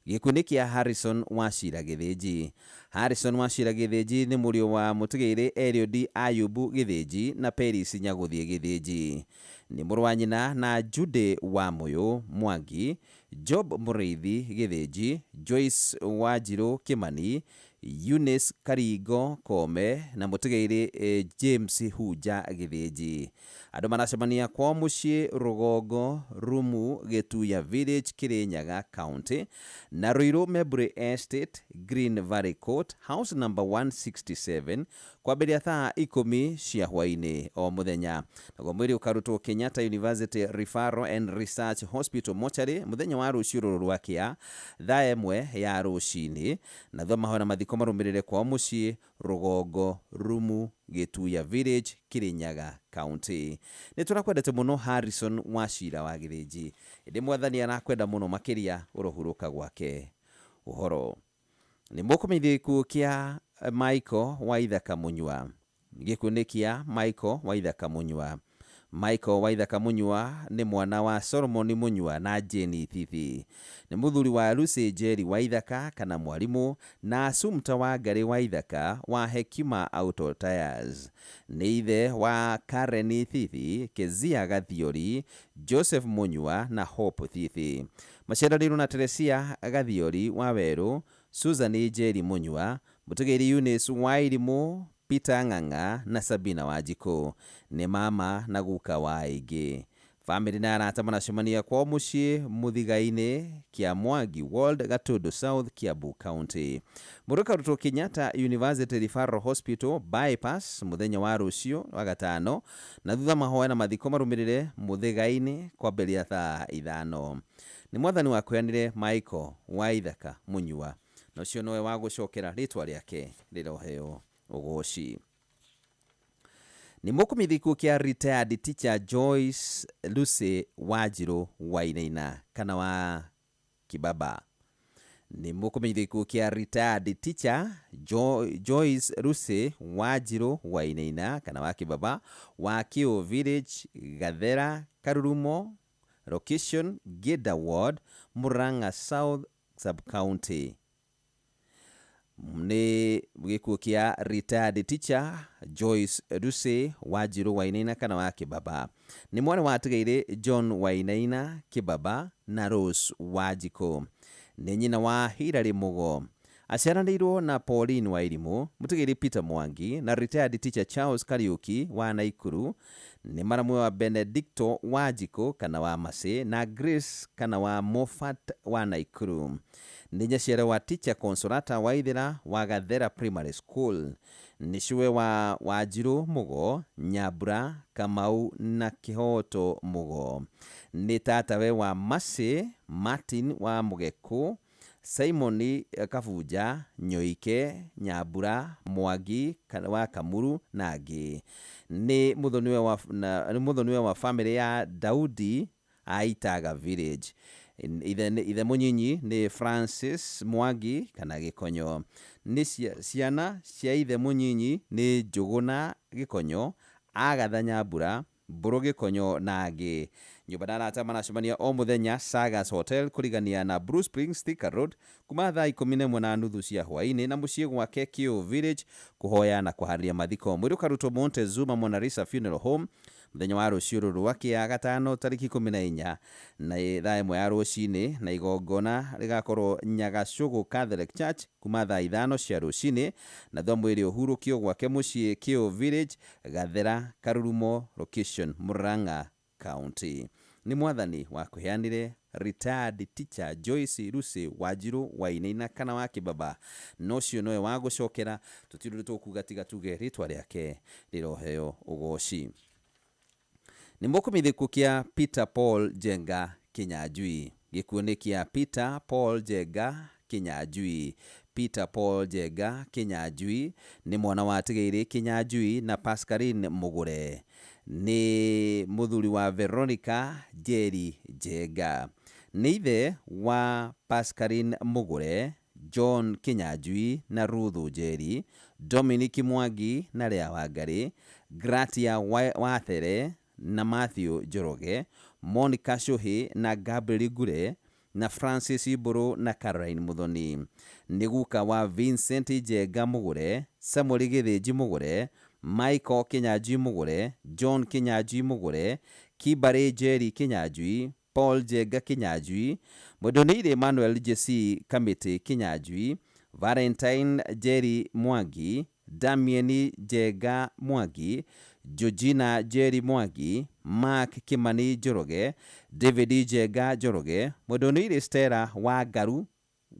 Gĩkuũ nĩ kĩa Harrison Wachira Gĩthĩnji. Harrison Wachira Gĩthĩnji nĩ mũriũ wa mũtigĩrĩ Eliud Ayubu Gĩthĩnji na Peris Nyagũthiĩ Gĩthĩnji. Nĩ mũrũ wa nyina na Jude Wamũyũ Mwangi, Job Mũrĩithi Gĩthĩnji, Joyce Wanjirũ Kĩmani, Eunice Karingo Kome na mũtigĩrĩ James Hunja Gĩthĩnji. Andũ maracemania kwao mũciĩ Rũgongo Rumu Gĩtuya Village Kirinyaga County na Ruiru Membure Estate Green Valley Court house number 167 kwambĩrĩria thaa 10 cia hwaĩ-inĩ o mũthenya. Naguo mwĩrĩ ũkarutwo Kenyatta University Referral and Research Hospital mortuary mũthenya wa rũciũ rũrũ rwa kĩa thaa 1 ya rũcinĩ, na thutha mahoya na mathiko marũmĩrĩre kwao mũciĩ Rũgongo Rumu Gĩtuya Village Kirinyaga County. Nĩ tũrakwendete mũno Harrison Wachira wa Gĩthĩnji, ĩndĩ mwathani arakwenda mũno makĩria ũrohurũka gwake ũhoro. Nĩ mũkũmenyithia gĩkuũ kĩa Michael Waithaka Mũnyua. Gĩkuũ nĩ kĩa Michael Waithaka Mũnyua. Michael Waithaka Mũnyua nĩ mwana wa Solomon Mũnyua na Jane Thithi. Nĩ mũthuri wa Lucy Njeri Waithaka kana mwarimũ na Assumpta Wangari Waithaka wa Hekima Auto Tires. Nĩ ithe wa Karen Thithi, Kezia Gathiori, Joseph Mũnyua na Hope Thithi. Maciaranĩirwo na Teresia Gathiori wa Werũ, Susan Njeri Mũnyua, mũtigĩri Eunice Wairimũ, Peter Ng'ang'a na Sabina Wanjikũ. Nĩ mama na guka wa aingĩ. Famĩlĩ na arata maracemania kwao mũciĩ Mũthiga-inĩ kĩa Mwangi Ward Gatundu South Kiambu County. Mũrũ ũkarutwo Kenyatta University Referral Hospital bypass mũthenya wa rũciũ wa gatano, na thutha mahoya na mathiko marũmĩrĩre Mũthiga-inĩ kwambĩrĩria thaa 5. Nĩ mwathani wakũheanire Michael Waithaka Mũnyua, na ũcio nowe wa gũcokera rĩtwa rĩake rĩroheo ũgoci. Nĩ mũkũmenya gĩkuũ kĩa retired teacher Joyce Lucy Wanjirũ Wainaina kana wa Kibaba. Nĩ mũkũmenya gĩkuũ kĩa retired teacher Joyce Lucy Wanjirũ Wainaina kana wa Kibaba wa Kĩũ Village Gathera Karurumo location Geda Ward Murang'a South Sub-County. Nĩ gĩkuũ kĩa retired teacher Joyce Lucy Wanjirũ Wainaina kana wa Kibaba. Nĩ mwana wa atigaire John Wainaina Kibaba na Rose Wanjikũ. Nĩ nyina wa Hilary Mugo. Aciaranĩirwo na Pauline Wairimũ, mũtigĩri Peter Mwangi na retired teacher Charles Kariuki wa Naikuru. Nĩ maramwe wa Benedicto Wanjikũ kana wa Masĩ na Grace kana wa Moffat wa Naikuru. Nĩ nyaciara wa teacher Consolata Waithera wa Gathera Primary School. Nĩ cũwe wa Wanjirũ Mugo, Nyambura, Kamau na Kĩhoto Mugo. Nĩ tatawe wa Masĩ, Martin wa Mũgekũ, Simon Kabunja, Nyoike, Nyambura, Mwangi wa Kamuru na angĩ. Nĩ mũthoniwe wa famĩlĩ ya Daudi Aitaga Village. Ithe mũnyinyi nĩ Francis Mwangi kana Gĩkonyo. Nĩ ciana cia ithe mũnyinyi nĩ Njũgũna Gĩkonyo, Agatha Nyambura, Mbũrũ Gĩkonyo na angĩ. Nyũmba na arata maracemania o mũthenya Sagas Hotel kũrigania na Blue Springs Thika Road kuma thaa 11:30 cia hwaĩ-inĩ na mũciĩ gwake Kĩũ Village kũhoya na kũharĩria mathiko. Mwĩrĩ ũkarutwo Montezuma Monarisa Funeral Home mũthenya wa rũciũ rũrũ rwa kĩa gatano tarĩki 14 na thaa 1 ya rũcinĩ, na igongona rĩgakorwo Nyagacũgũ Catholic Church kuma thaa 5 cia rũcinĩ, na thutha mwĩrĩ ũhurũkio gwake mũciĩ Kĩũ Village Gathera Karurumo location Murang'a County. Nĩ mwathani wakũheanire retired teacher Joyce Lucy Wanjirũ Wainaina kana wa Kibaba, na ũcio nowe wa gũcokera tũtirĩ tũkuga tiga tuge rĩtwa rĩake rĩroheo ũgoci. Nĩ mũkũmenya gĩkuũ kĩa Peter Paul Njenga Kinyanjui. Gĩkuũ nĩ kĩa Peter Paul Njenga Kinyanjui. Peter Paul Njenga Kinyanjui nĩ mwana wa Atigaire Kinyanjui na Pascaline Mugure. Nĩ mũthuri wa Veronica Njeri Njenga. Nĩ ithe wa Pascaline Mugure, John Kinyanjui na Ruth Njeri, Dominic Mwangi na Lea Wangari, Gratia Wathere na Matthew Njoroge, Monica Shuhi na Gabriel Ngure na Francis Mburu na Caroline Muthoni. Nĩ guka wa Vincent Njenga Mugure, Samuel Githinji Mugure, Michael Kinyanjui Mugure, John Kinyanjui Mugure, Kimberly Njeri Kinyanjui, Paul Njenga Kinyanjui, Mwendonĩire Emmanuel Jesse Kamĩtĩ Kinyanjui, Valentine Njeri Mwangi, Damien Njenga Mwangi, Georgina Njeri Mwangi, Mark Kimani Njoroge, David Njenga Njoroge, Mwendonĩire Stella Wangaru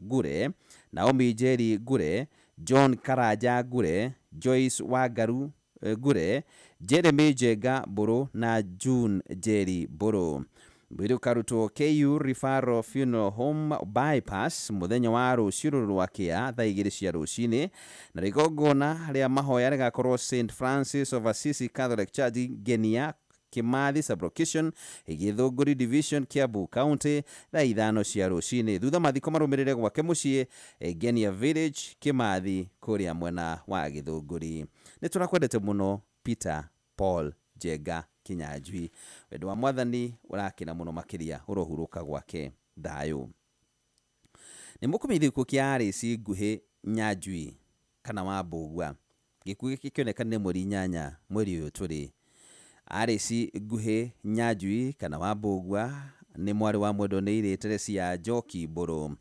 Ngure, Naomi Njeri Ngure, John Karanja Ngure, Joyce Wangaru Ngure, Jeremy Njenga Mburu na June Njeri Mburu. Mwĩrĩ ũkarutwo KU Referral Funeral Home Bypass mũthenya wa rũciũ rũrũ rwa kĩa thaa 2 cia rũcinĩ, na igongona rĩa mahoya rĩgakorwo St Francis of Assisi Catholic Church, Ngenia, Kimathi Sublocation, Githũngũri Division, Kiambu County, thaa 5 cia rũcinĩ. Thutha mathiko marũmĩrĩre gwake mũciĩ Ngenia Village, Kimathi, kũrĩa mwena wa Githũngũri. Nĩ tũrakwendete mũno Peter Paul Njenga Kinyanjui. Wendo wa Mwathani ũrakena mũno makĩria, ũrohurũka gwake thayũ. Nĩ mũkũmenyithia gĩkuũ kĩa Alice Nguhĩ Nyanjui kana wa Mbũgua. Gĩkuũ gĩkĩ kĩonekanire mweri 8 mweri ũyũ tũrĩ. Alice Nguhĩ Nyanjui kana wa Mbũgua nĩ mwarĩ wa Mwendonĩire Teresia Njoki Mbũrũ.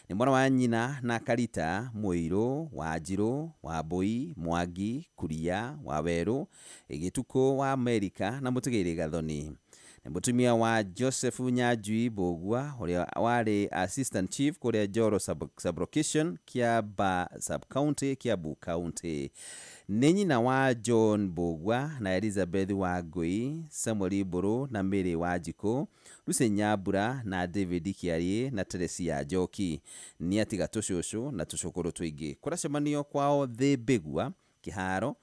Nĩ mwana wa nyina na Karita Mũirũ wa Njirũ wa Mbũi Mwangi Kuria wa Werũ Gĩtukũ wa Amerika na Mũtĩgĩrĩ Gathoni. Nĩ mũtumia wa Joseph Nyanjui Mbũgua ũrĩa warĩ assistant chief kũrĩa Njoro Sublocation, Kiamba Sub-County, Kiambu County. Nĩ nyina wa John Mbũgua na Elizabeth Wangũi, Samuel Mbũrũ na Mary Wanjikũ, Lucy Nyambura na David Kĩariĩ na Teresia Njoki. Nĩ atiga tũcũcũ na tũcũkũrũ tũingĩ. Kũracemanio kwao Thĩ Mbĩgua Kĩharo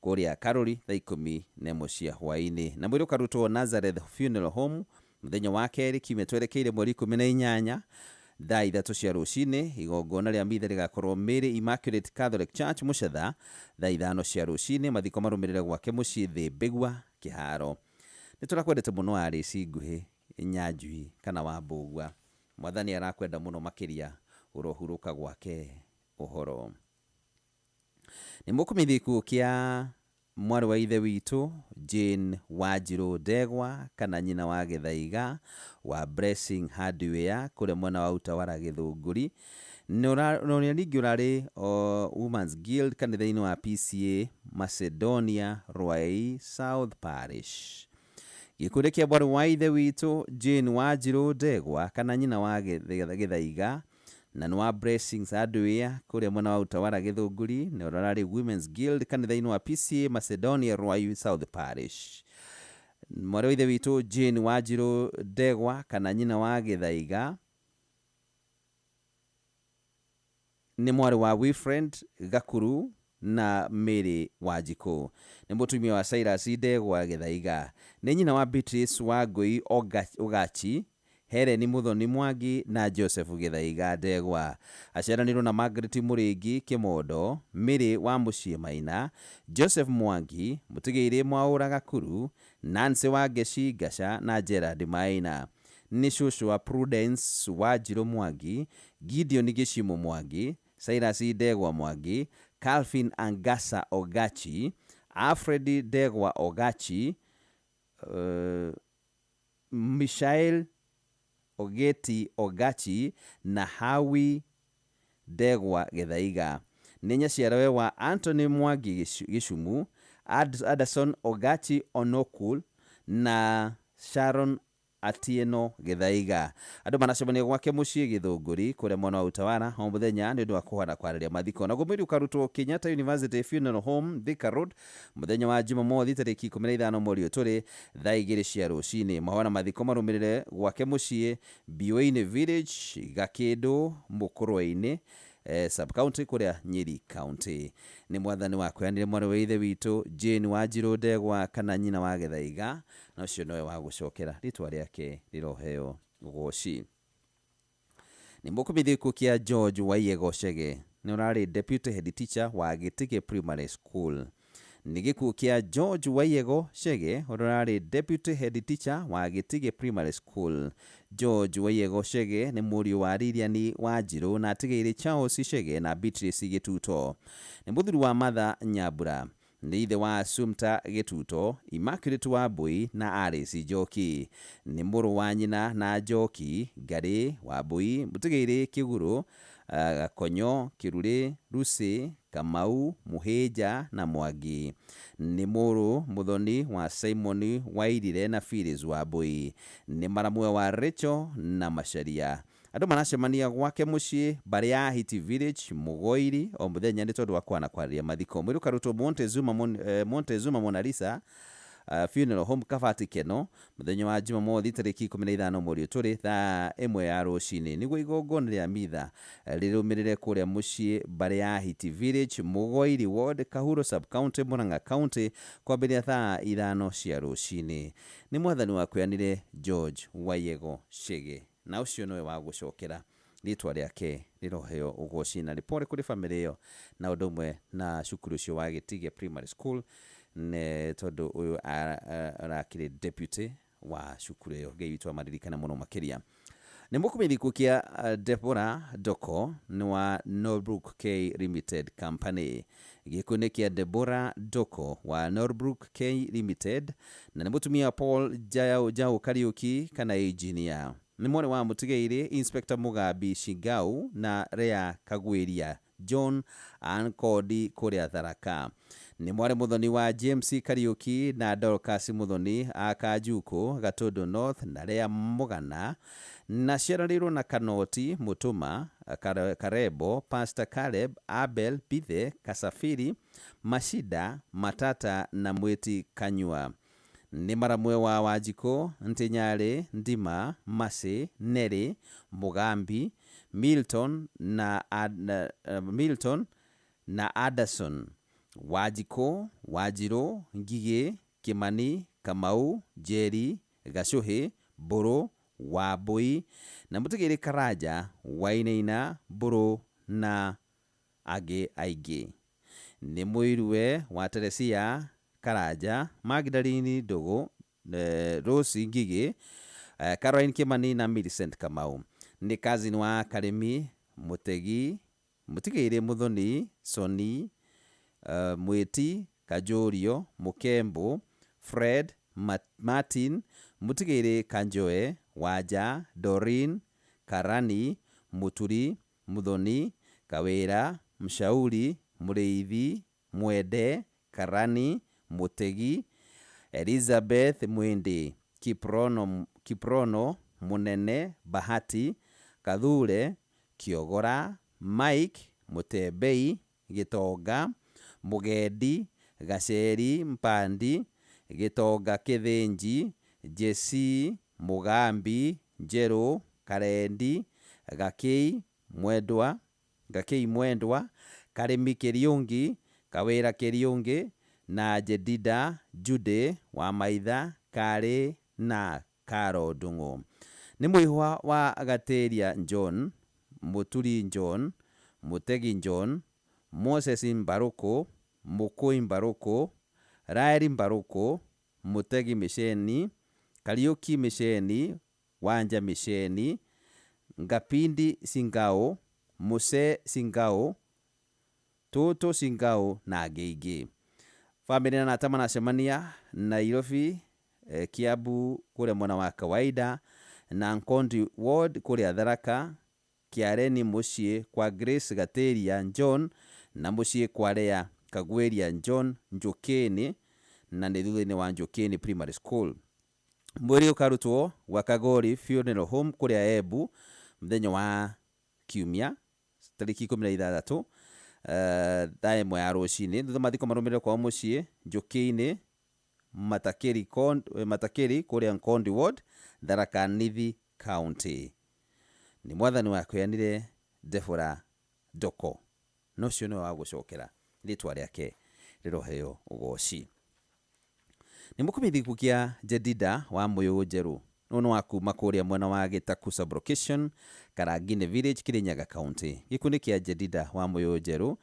kũrĩa Karori thaa 11 cia hwaĩ-inĩ, na mwĩrĩ ũkarutwo Nazareth Funeral Home mũthenya wa kerĩ kiumia twerekeire mweri 18 thaa 3 cia rũcinĩ. Igongona rĩa mitha rĩgakorwo Mary Immaculate Catholic Church, Mũcetha, thaa 5 cia rũcinĩ. Mathiko marũmĩrĩre gwake mũciĩ Thĩ Mbĩgua Kĩharo. Nĩ tũrakwendete mũno Alice Nguhĩ Nyanjui kana wa Mbũgua. Mwathani arakwenda mũno makĩria, ũrohurũka gwake ũhoro. Nĩ mũkũmenyithia gĩkuũ kĩa mwarĩ wa ithe witũ Jane Wanjirũ Ndegwa kana nyina wa Gĩthaiga wa Blessing Hardware kũrĩa mwena wa Utawala Gĩthũngũri, na ũrĩa ningĩ ũrarĩ Women's Guild kanitha-inĩ wa PCA Macedonia, Ruai South Parish. Gĩkundi kĩa mwarĩ wa ithe witũ Jane Wanjirũ Ndegwa kana nyina wa Gĩthaiga na nĩ wa Blessings Hardware kũrĩa mwena wa Utawala Gĩthũngũri, na ũrĩa ũrarĩ Women's Guild kanitha-inĩ wa PCA Macedonia, Ruai South Parish. Mwarĩ wa ithe witũ Jane Wanjirũ Ndegwa kana nyina wa Gĩthaiga nĩ mwarĩ wa Wilfred Gakuru na Mary Wanjikũ. Nĩ mũtumia wa Cyrus Ndegwa Gĩthaiga. Nĩ nyina wa Beatrice Wangũi Ũgachi, Helen Muthoni Mwangi na Joseph Gĩthaiga Ndegwa. Aciaranĩirwo na Margaret Mũrĩngi Kĩmondo, Mary wa Mũciĩ Maina, Joseph Mwangi, Mũtĩgĩirĩ Mwaũra Gakuru, Nancy Wangeci Ngaca na Gerard Maina. Nĩ cũcũ wa Prudence Wanjirũ Mwangi, Gideon Gĩcimũ Mwangi, Cyrus Ndegwa Mwangi, Calvin Angasa Ogachi, Alfred Ndegwa Ogachi, Michael Ogeti Ogachi na Hawi Ndegwa Gĩthaiga. Nĩ nyaciarawe wa Anthony Mwangi Gĩcumu, Anderson Ogachi Onokul na Sharon Atieno Gĩthaiga. Andũ maracemania gwake mũciĩ Gĩthũngũri kũrĩa mwena wa Utawala o mũthenya nĩ ũndũ wa kũhana kwarĩria mathiko. Naguo mwĩrĩ ũkarutwo Kenyatta University Funeral Home, Thika Road, mũthenya wa Jumamothi tarĩki 15 mweri ũyũ tũrĩ thaa 2 cia rũcinĩ. Mahoya na mathiko marũmĩrĩre gwake mũciĩ Biũinĩ Village, Gakĩndũ, Mũkũrwe-inĩ, sub-county kũrĩa Nyeri County. Nĩ Mwathani wakweanire mwarĩ wa ithe witũ Jane Wanjirũ Ndegwa kana nyina wa Gĩthaiga, na ũcio nowe wa gũcokera rĩtwa rĩake rĩroheo ũgoci. Nĩ mũkũmenyithia gĩkuũ kĩa George Waiye Gocege, nĩ ũrarĩ deputy head teacher wa Gĩtĩgĩ Primary School. Nĩ gĩkuũ kĩa George Waiyego Chege, ũrĩa ũrarĩ deputy head teacher wa Gĩtigĩ Primary School. George Waiyego Chege nĩ mũriũ wa Lilian Wanjirũ na atigĩire Charles Chege na Beatrice Gĩtuto. Nĩ mũthuri wa Martha Nyambura. Nĩ ithe wa Assumpta Gĩtuto, Immaculate Wambui na Alice Njoki. Nĩ mũrũ wa nyina na Njoki Ngarĩ Wambui, Mũtigĩirĩ Kĩgurũ, Gakonyo, Kĩrurĩ, Lucy, Kamau, Mũhĩnja na Mwangi. Nĩ mũrũ mũthoni wa Simon Wairire na Phyllis Wambui. Nĩ maramwe wa Rachel na Macharia. Andũ maracemania gwake mũciĩ mbarĩ ya Hiti Village Mũgoiri o mũthenya nĩ tondũ wa kwana kwarĩria mathiko. Mwĩrĩ ũkarutwo Montezuma Mona Lisa Funeral Home Kabati Keno mũthenya wa Jumamothi tarĩki 15 mweri tũrĩ thaa 1 ya rũcinĩ, nĩguo igongona rĩa mitha rĩrũmĩrĩre kũrĩa mũciĩ mbarĩ ya Hiti Village, Mũgoiri Ward, Kahuro Sub County, Murang'a County, kwambĩrĩria thaa 5 cia rũcinĩ. Nĩ mwathani wakweanire George Waiyego Chege, na ũcio nĩwe wa gũcokera, rĩtwa rĩake rĩroheo ũgoci na rĩpore kũrĩ bamĩrĩ ĩyo na ũndũ ũmwe na cukuru ũcio wa Gĩtige Primary School, nĩ tondũ ũyũ arakĩrĩ deputy wa cukuru ĩyo. Ngai witũ amaririkane mũno makĩria. Nĩ mũkũmenya gĩkuũ kĩa Deborah Doko, nĩ wa Norbrook K Limited Company. Gĩkuũ nĩ kĩa Deborah Doko wa Norbrook K Limited, na nĩ mũtumia Paul Jao, Jao Kariuki kana engineer. Nĩ mwarĩ wa mũtigairĩ Inspector Mugambi Shigau na Rea Kagwĩria John Ankodi kũrĩa Tharaka. Nĩ mwarĩ mũthoni wa James Kariuki na Dorcas Muthoni a Kanjuku, Gatundu North, na Rea Mũgana, na ciaranĩirwo na Kanoti Mũtũma, Karebo, Pastor Caleb, Abel Bithe, Kasafiri, Mashida Matata na Mwĩti Kanyua. Nĩ maramwe wa Wanjikũ, Ntinyarĩ, Ndima, Masĩ, Nerĩ, Mũgambi, Milton na Anderson, Wanjikũ, Wanjirũ, Ngigĩ, Kĩmani, Kamau, Njeri, Gacũhĩ, Mbũrũ, Wambui na mũtigĩrĩ Karanja, Wainaina, Mbũrũ na angĩ aingĩ. Nĩ mũirue wa Teresia Karanja, Magdalene Ndũgũ, Rose Ngigĩ, Caroline Kĩmani na Millicent Kamau. Nĩ cousin wa Karĩmi Mũtegi, Mũtigĩirĩ Mũthoni, Soni, Mwĩti, Kanjũrio, Mũkembũ, Fred, Martin, Mũtigĩirĩ Kanjoe, Wanja, Doreen, Karani, Mũturi, Mũthoni, Kawĩra, Mshauri, Mũrĩithi, Mwende, Karani, Mũtegi, Elizabeth Mwĩndĩ, Kiprono, Kiprono Mũnene, Bahati, Kathure, Kĩogora, Mike, Mũtembei, Gĩtonga, Mũgendi, Gaceri, Mpandi, Gĩtonga Kĩthĩnji, Jesse, Mũgambi, Njerũ, Karendi, Gakĩi Mwendwa, Gakĩi Mwendwa, Karĩmi Kĩriũngi, Kawĩra Kĩriũngĩ na Jedida Jude wa Maitha, Karĩ na Karo Ndung'u. Nĩ mũihwa wa Gatĩria John, Mũturi John, Mũtegi John, Moses Mbarũkũ, Mũkũi Mbarũkũ, Raeli Mbarũkũ, Mũtegi Mĩceni, Kariũki Mĩceni, Wanja Mĩceni, Ngapindi Singao, Muse Singao, Tũtũ Singao na angĩ aingĩ. Bamĩrĩ na arata maracemania Nairobi, Kiambu kũrĩa mwena wa Kawaida na Nkondi Ward kũrĩa Tharaka, Kĩareni mũciĩ kwa Grace Gatĩria John na mũciĩ kwa Lea Kagwĩria John Njũkĩĩnĩ, na nĩ thutha-inĩ wa Njũkĩĩnĩ Primary School. Mwĩrĩ ũkarutwo gwa Kagori Funeral Home kũrĩa Embu mũthenya wa Kiumia tarĩki 16, thaa 1 ya rũcinĩ. Thutha mathiko marũmĩrĩre kwao mũciĩ Njũkĩ-inĩ, Matakĩri kũrĩa Nkondi Ward, Tharaka Nithi County. Nĩ mwathani wakweanire Deborah Ndoko, na ũcio nĩwe wa gũcokera, rĩtwa rĩake rĩroheo ũgoci. Nĩ mũkũmenya gĩkuũ kĩa Jedida wa Mũyũ Njerũ, ũyũ nĩ wa kuma kũrĩa mwena wa Gĩtaku Sublocation, Karangine Village, Kirinyaga County. Gĩkuũ nĩ kĩa Jedida wa Mũyũ Njerũ,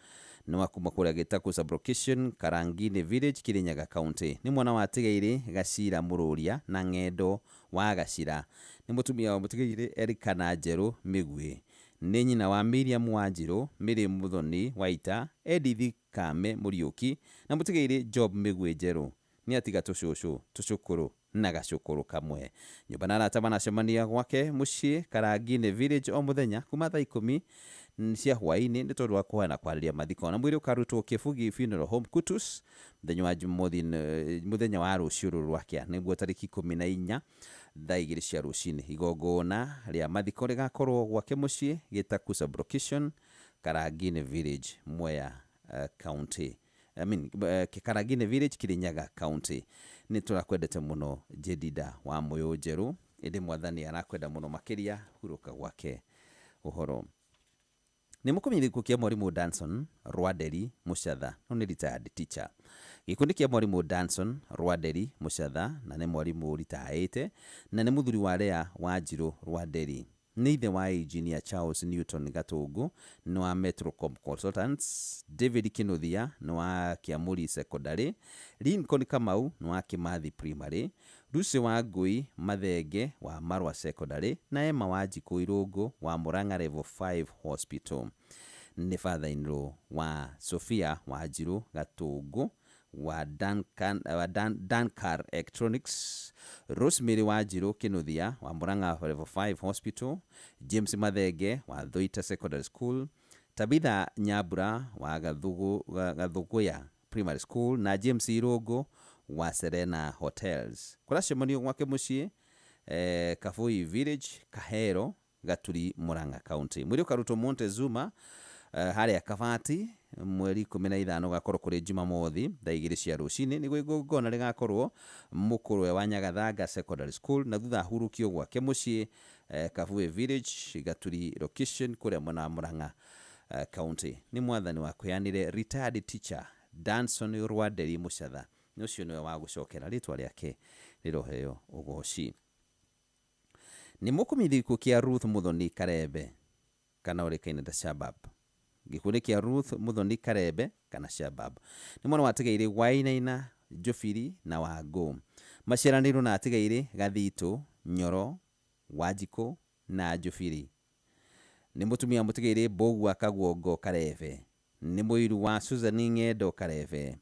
Nĩ wa kuma kũrĩa Gĩtakũ sublocation, Karangini village, Kirinyaga County. Nĩ mwana wa Tigairĩ Gacira Mũrũria na Ng'endo wa Gacira. Nĩ mũtumia wa mũtigairĩ Erikana Njerũ Mĩgwi. Nĩ nyina wa Miriam Wanjirũ, Mary Muthoni Waita, Edith Kame Mũriũki na mũtigairĩ Job Mĩgwi Njerũ. Nĩ atiga tũcũcũ, tũcũkũrũ na gacũkũrũ kamwe. Nyũmba na arata manacemania gwake mũciĩ Karangini village o mũthenya kuma thaa 10 cia hwaĩ-inĩ nĩ tondũ wa kũhoya na kwarĩria mathiko. Na mwĩrĩ ũkarutwo Kĩbugi Funeral Home Kutus mũthenya wa Jumamothi, mũthenya wa rũciũ rũrũ rwakĩa, nĩguo tarĩki 14 thaa 2 cia rũcinĩ. Igongona rĩa mathiko rĩgakorwo gwake mũciĩ Gĩtaku sublocation, Karangini village, Mwea County. I mean, Karangini village, Kirinyaga County. Nĩ tũrakwendete mũno Jedida wa Mũyũ Njerũ, ĩndĩ mwathani arakwenda mũno makĩria. Hurũka gwake ũhoro. Nĩ mũkũmenyithia gĩkuũ kĩa mwarimũ Danson Rwaderi Mũcatha, no nĩ retired teacher. Gĩkundi kĩa mwarimũ Danson Rwaderi Mũcatha, na nĩ mwarimũ ritaĩte na nĩ mũthuri wa Lea Wanjirũ Rwaderi. Nĩ ithe wa engineer Charles Newton Gatũngũ, nĩ wa Metrocom Consultants, David Kinuthia nĩ wa Kiamuri Secondary, Lincoln Kamau nĩ wa Kimathi Primary, Lucy Wangui Mathenge wa Marwa Secondary na Emma Wanjikũ Irũngũ wa Murang'a Level 5 Hospital. Nĩ father-in-law wa Sophia Wanjirũ Gatũngũ wa Duncan, Dankar Electronics, Rosemary Wanjirũ Kinuthia wa Murang'a Level 5 Hospital, James Mathenge wa Thuita Secondary School, Tabitha Nyambura wa Gathuguya Primary School na James Irũngũ wa Serena Hotels. Kũracemanio gwake mũciĩ Kabui Village, Kahero, Gaturi, Murang'a County. Mwĩrĩ ũkarutwo Montezuma harĩa Kabati mweri 15 gakorwo kũrĩ Jumamothi thaa 2 cia rũcinĩ, nĩguo igongona rĩgakorwo mũkũrwe wa Nyagathanga Secondary School na thutha ahurũkio gwake mũciĩ Kabui Village, Gaturi location kũrĩa mwena wa Murang'a County. Nĩ mwathani wa kwĩanire retired teacher Danson Rwaderi Mũcatha, nĩ ũcio nĩwe wa gũcokera rĩtwa rĩake rĩroheo ũgoci. Nĩ mũkũmenyithia gĩkuũ kĩa Ruth Muthoni Karembe kana ũrĩkaine ta Shabab. Gĩkuũ kĩa Ruth Muthoni Karembe kana Shabab nĩ mwana wa Tigairĩ Wainaina Njũbiri na Wangũ. Maciaranĩirwo na Atigairĩ Gathitũ, Nyoro, Wanjikũ na Njũbiri. Nĩ mũtumia mũtigairĩ Mbũgua Kaguongo Karebe. Nĩ mũiru wa Susan Ng'endo Karebe.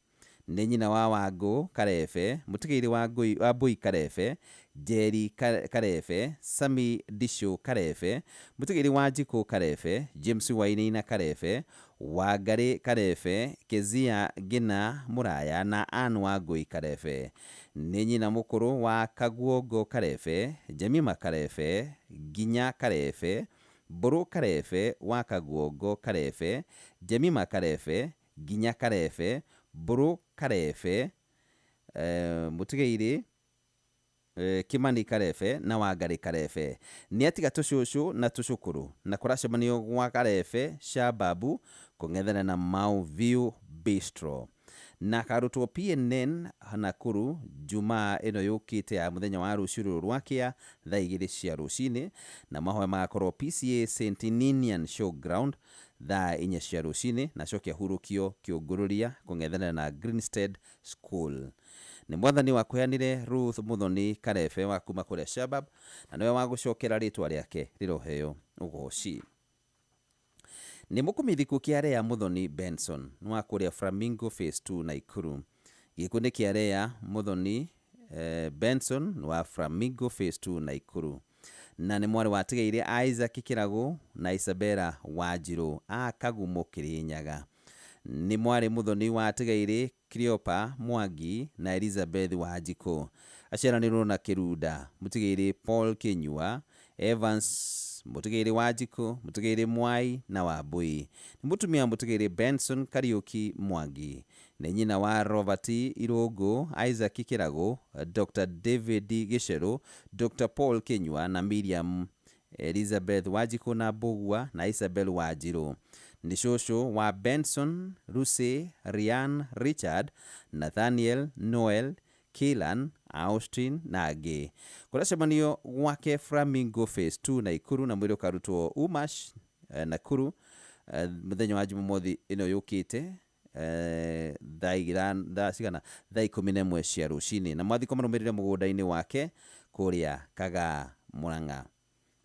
Nĩ nyina wa Wangũ Karebe, mũtigairĩ wa Mbui Karebe, Njeri Karebe, Sami Ndicũ Karebe, mũtigairĩ wa Njikũ Karebe, James Wainaina Karebe, Wangarĩ Karebe, Kezia Ngina Mũraya na Ann Wangũi Karebe. Nĩ nyina mũkũrũ wa Kaguongo Karebe, Jemima Karebe, Nginya Karebe, Mbũrũ Karebe wa Kaguongo Karebe, Jemima Karebe, Nginya Karebe, Mbũrũ Karebe, mũtigairĩ Kimani Karebe na Wangarĩ Karebe. Nĩ atiga tũcũcũ na tũcũkũrũ na kũracemanio gwa Karebe Shababu kũng'ethana na Mau View Bistro. Na karutwo PNN Nakuru Jumaa ĩno yũkĩte ya mũthenya wa rũciũ rũrũ rwakĩa thaa 2 cia rũcinĩ, na mahoya magakorwo PCA St Ninian Showground thaa 4 cia rũcinĩ, na coke ahurũkio kĩũngũrũria kũng'ethana na Greenstead School. Nĩ mwathani wa kũheanire Ruth Muthoni Karebe wa kuma kũrĩa Shabab, na nĩwe wa gũcokera rĩtwa rĩake rĩroheo ũgoci. Nĩ mũkũmenyithia gĩkuũ kĩa Lea Muthoni Benson nĩ wa kũrĩa Flamingo Phase 2 Nakuru. Gĩkuũ nĩ kĩa Lea Muthoni Benson nĩ wa Flamingo Phase 2 Nakuru, na nĩ mwarĩ wa Tigairĩ Isaac Kĩragũ na Isabella Wanjirũ a Kagumo Kĩrĩnyaga. Nĩ mwarĩ Muthoni wa Tigairĩ Cleopa Mwangi na Elizabeth Wanjikũ. Aciaranĩirwo na Kĩrunda mũtigairĩ Paul Kĩnyua, Evans mũtigairĩ Wanjikũ, mũtigairĩ Mwai na Wambui. Nĩ mũtumia mũtigairĩ Benson Kariũki Mwangi. Nĩ nyina wa Robert Irũngũ, Isaac Kĩragũ, Dr David Gĩcerũ, Dr Paul Kĩnyua na Miriam Elizabeth Wanjikũ na Mbũgua na Isabel Wanjirũ. Nĩ cũcũ wa Benson, Lucy, Ryan, Richard, Nathaniel, Noel, Keelan, Austin na angĩ. Kũracemanio gwake Flamingo Phase 2 Nakuru, na mwĩrĩ ũkarutwo Umash Nakuru Mũthenya wa Jumamothi ĩno yũkĩte, thaa cigana? Thaa 11 cia rũcinĩ, na mathiko marũmĩrĩre mũgũnda-inĩ wake kũrĩa Kagaa, Murang'a.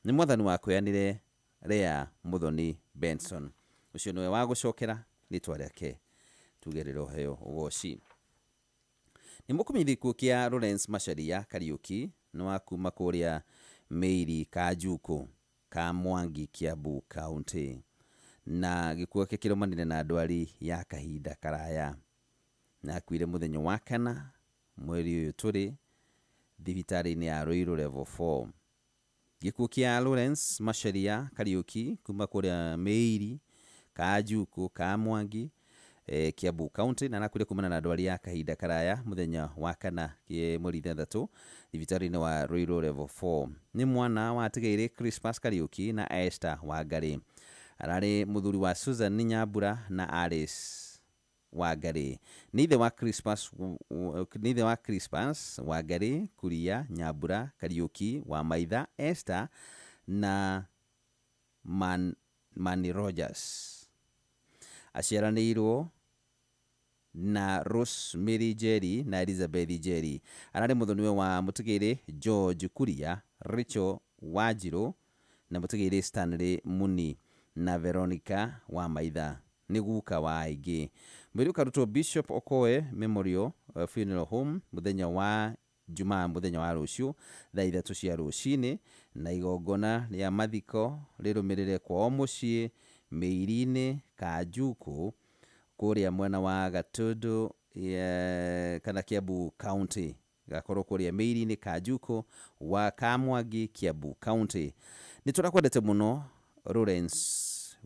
Nĩ mwathani wakweanire Lea Muthoni Benson, ũcio nĩwe wa gũcokera rĩtwa rĩake tuge rĩroheo ũgoci. Nĩ mũkũmenyithia gĩkuũ kĩa Lawrence Macharia Kariuki, nĩ wa kuma kũrĩa Mĩiri Kanjuku ka Mwangi, Kiambu County, na gĩkuũ gĩake kĩrũmanire na ndwari ya kahinda karaya, na akuire mũthenya wa kana mweri ũyũ tũrĩ thibitarĩ-inĩ ya Ruiru Level 4. Gĩkuũ kĩa Lawrence Macharia Kariuki kuma kũrĩa Mĩiri Kanjuku ka Mwangi, Kiambu County, na arakuire kumana na ndwari ya kahinda karaya mũthenya wa kana mweri 6 thibitarĩ-inĩ wa Ruiru Level 4. Nĩ mwana wa Atigaire Crispus Kariuki na Esther Wangari. Ararĩ mũthuri wa Susan Nyambura na Alice Wangari. Nĩ ithe wa Crispus, nĩ ithe wa Crispus Wangari, Kuria Nyambura Kariuki wa Maitha, Esther na Manny Rogers. Aciaranĩirwo na Rosemary Njeri na Elizabeth Njeri. Ararĩ mũthoniwe wa mũtigĩrĩ George Kuria, Rachel Wanjirũ na mũtigĩrĩ Stanley Muni na Veronica wa Maitha. Nĩ guka wa aingĩ. Mwĩrĩ ũkarutwo Bishop Okoe Memorial Funeral Home mũthenya wa Jumaa, mũthenya wa rũciũ thaa 3 cia rũcinĩ, na igongona rĩa mathiko rĩrũmĩrĩre kwao mũciĩ Mĩiri-inĩ Kanjuku kũrĩa mwena wa Gatundu kana Kiambu County. Gakorwo kũrĩa Mĩiri-inĩ Kanjuku wa Kamwangi, Kiambu County. Nĩ tũrakwendete mũno Lawrence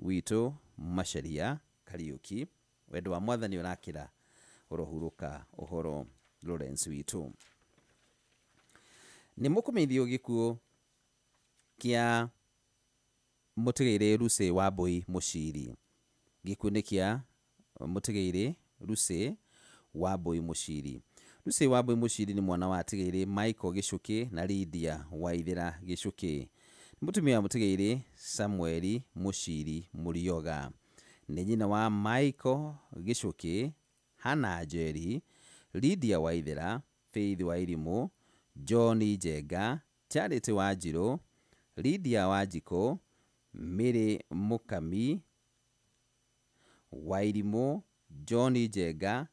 witũ Macharia Kariuki, wendo wa mwathani ũrakĩra ũrohurũka ũhoro Lawrence witũ. Nĩ mũkũmenyithio gĩkuũ kĩa mũtigĩrĩ Lucy Wambui Mũciri. Gĩkuũ nĩ kĩa mũtigĩrĩ Lucy Wambui Mũciri. Lucy Wambui Mũciri nĩ mwana wa atigĩrĩ Michael Gĩcũkĩ na Lydia Waithera Gĩcũkĩ. Nĩ mũtumia wa mũtigĩrĩ Samueli Mũciri Mũrioga. Nĩ nyina wa Michael Gĩcũkĩ, Hannah Njeri, Lydia Waithera, Faith Wairimũ, John Njenga, Charity Wanjirũ, Lydia Wanjikũ, Mary Mũkami Wairimũ, John Njenga,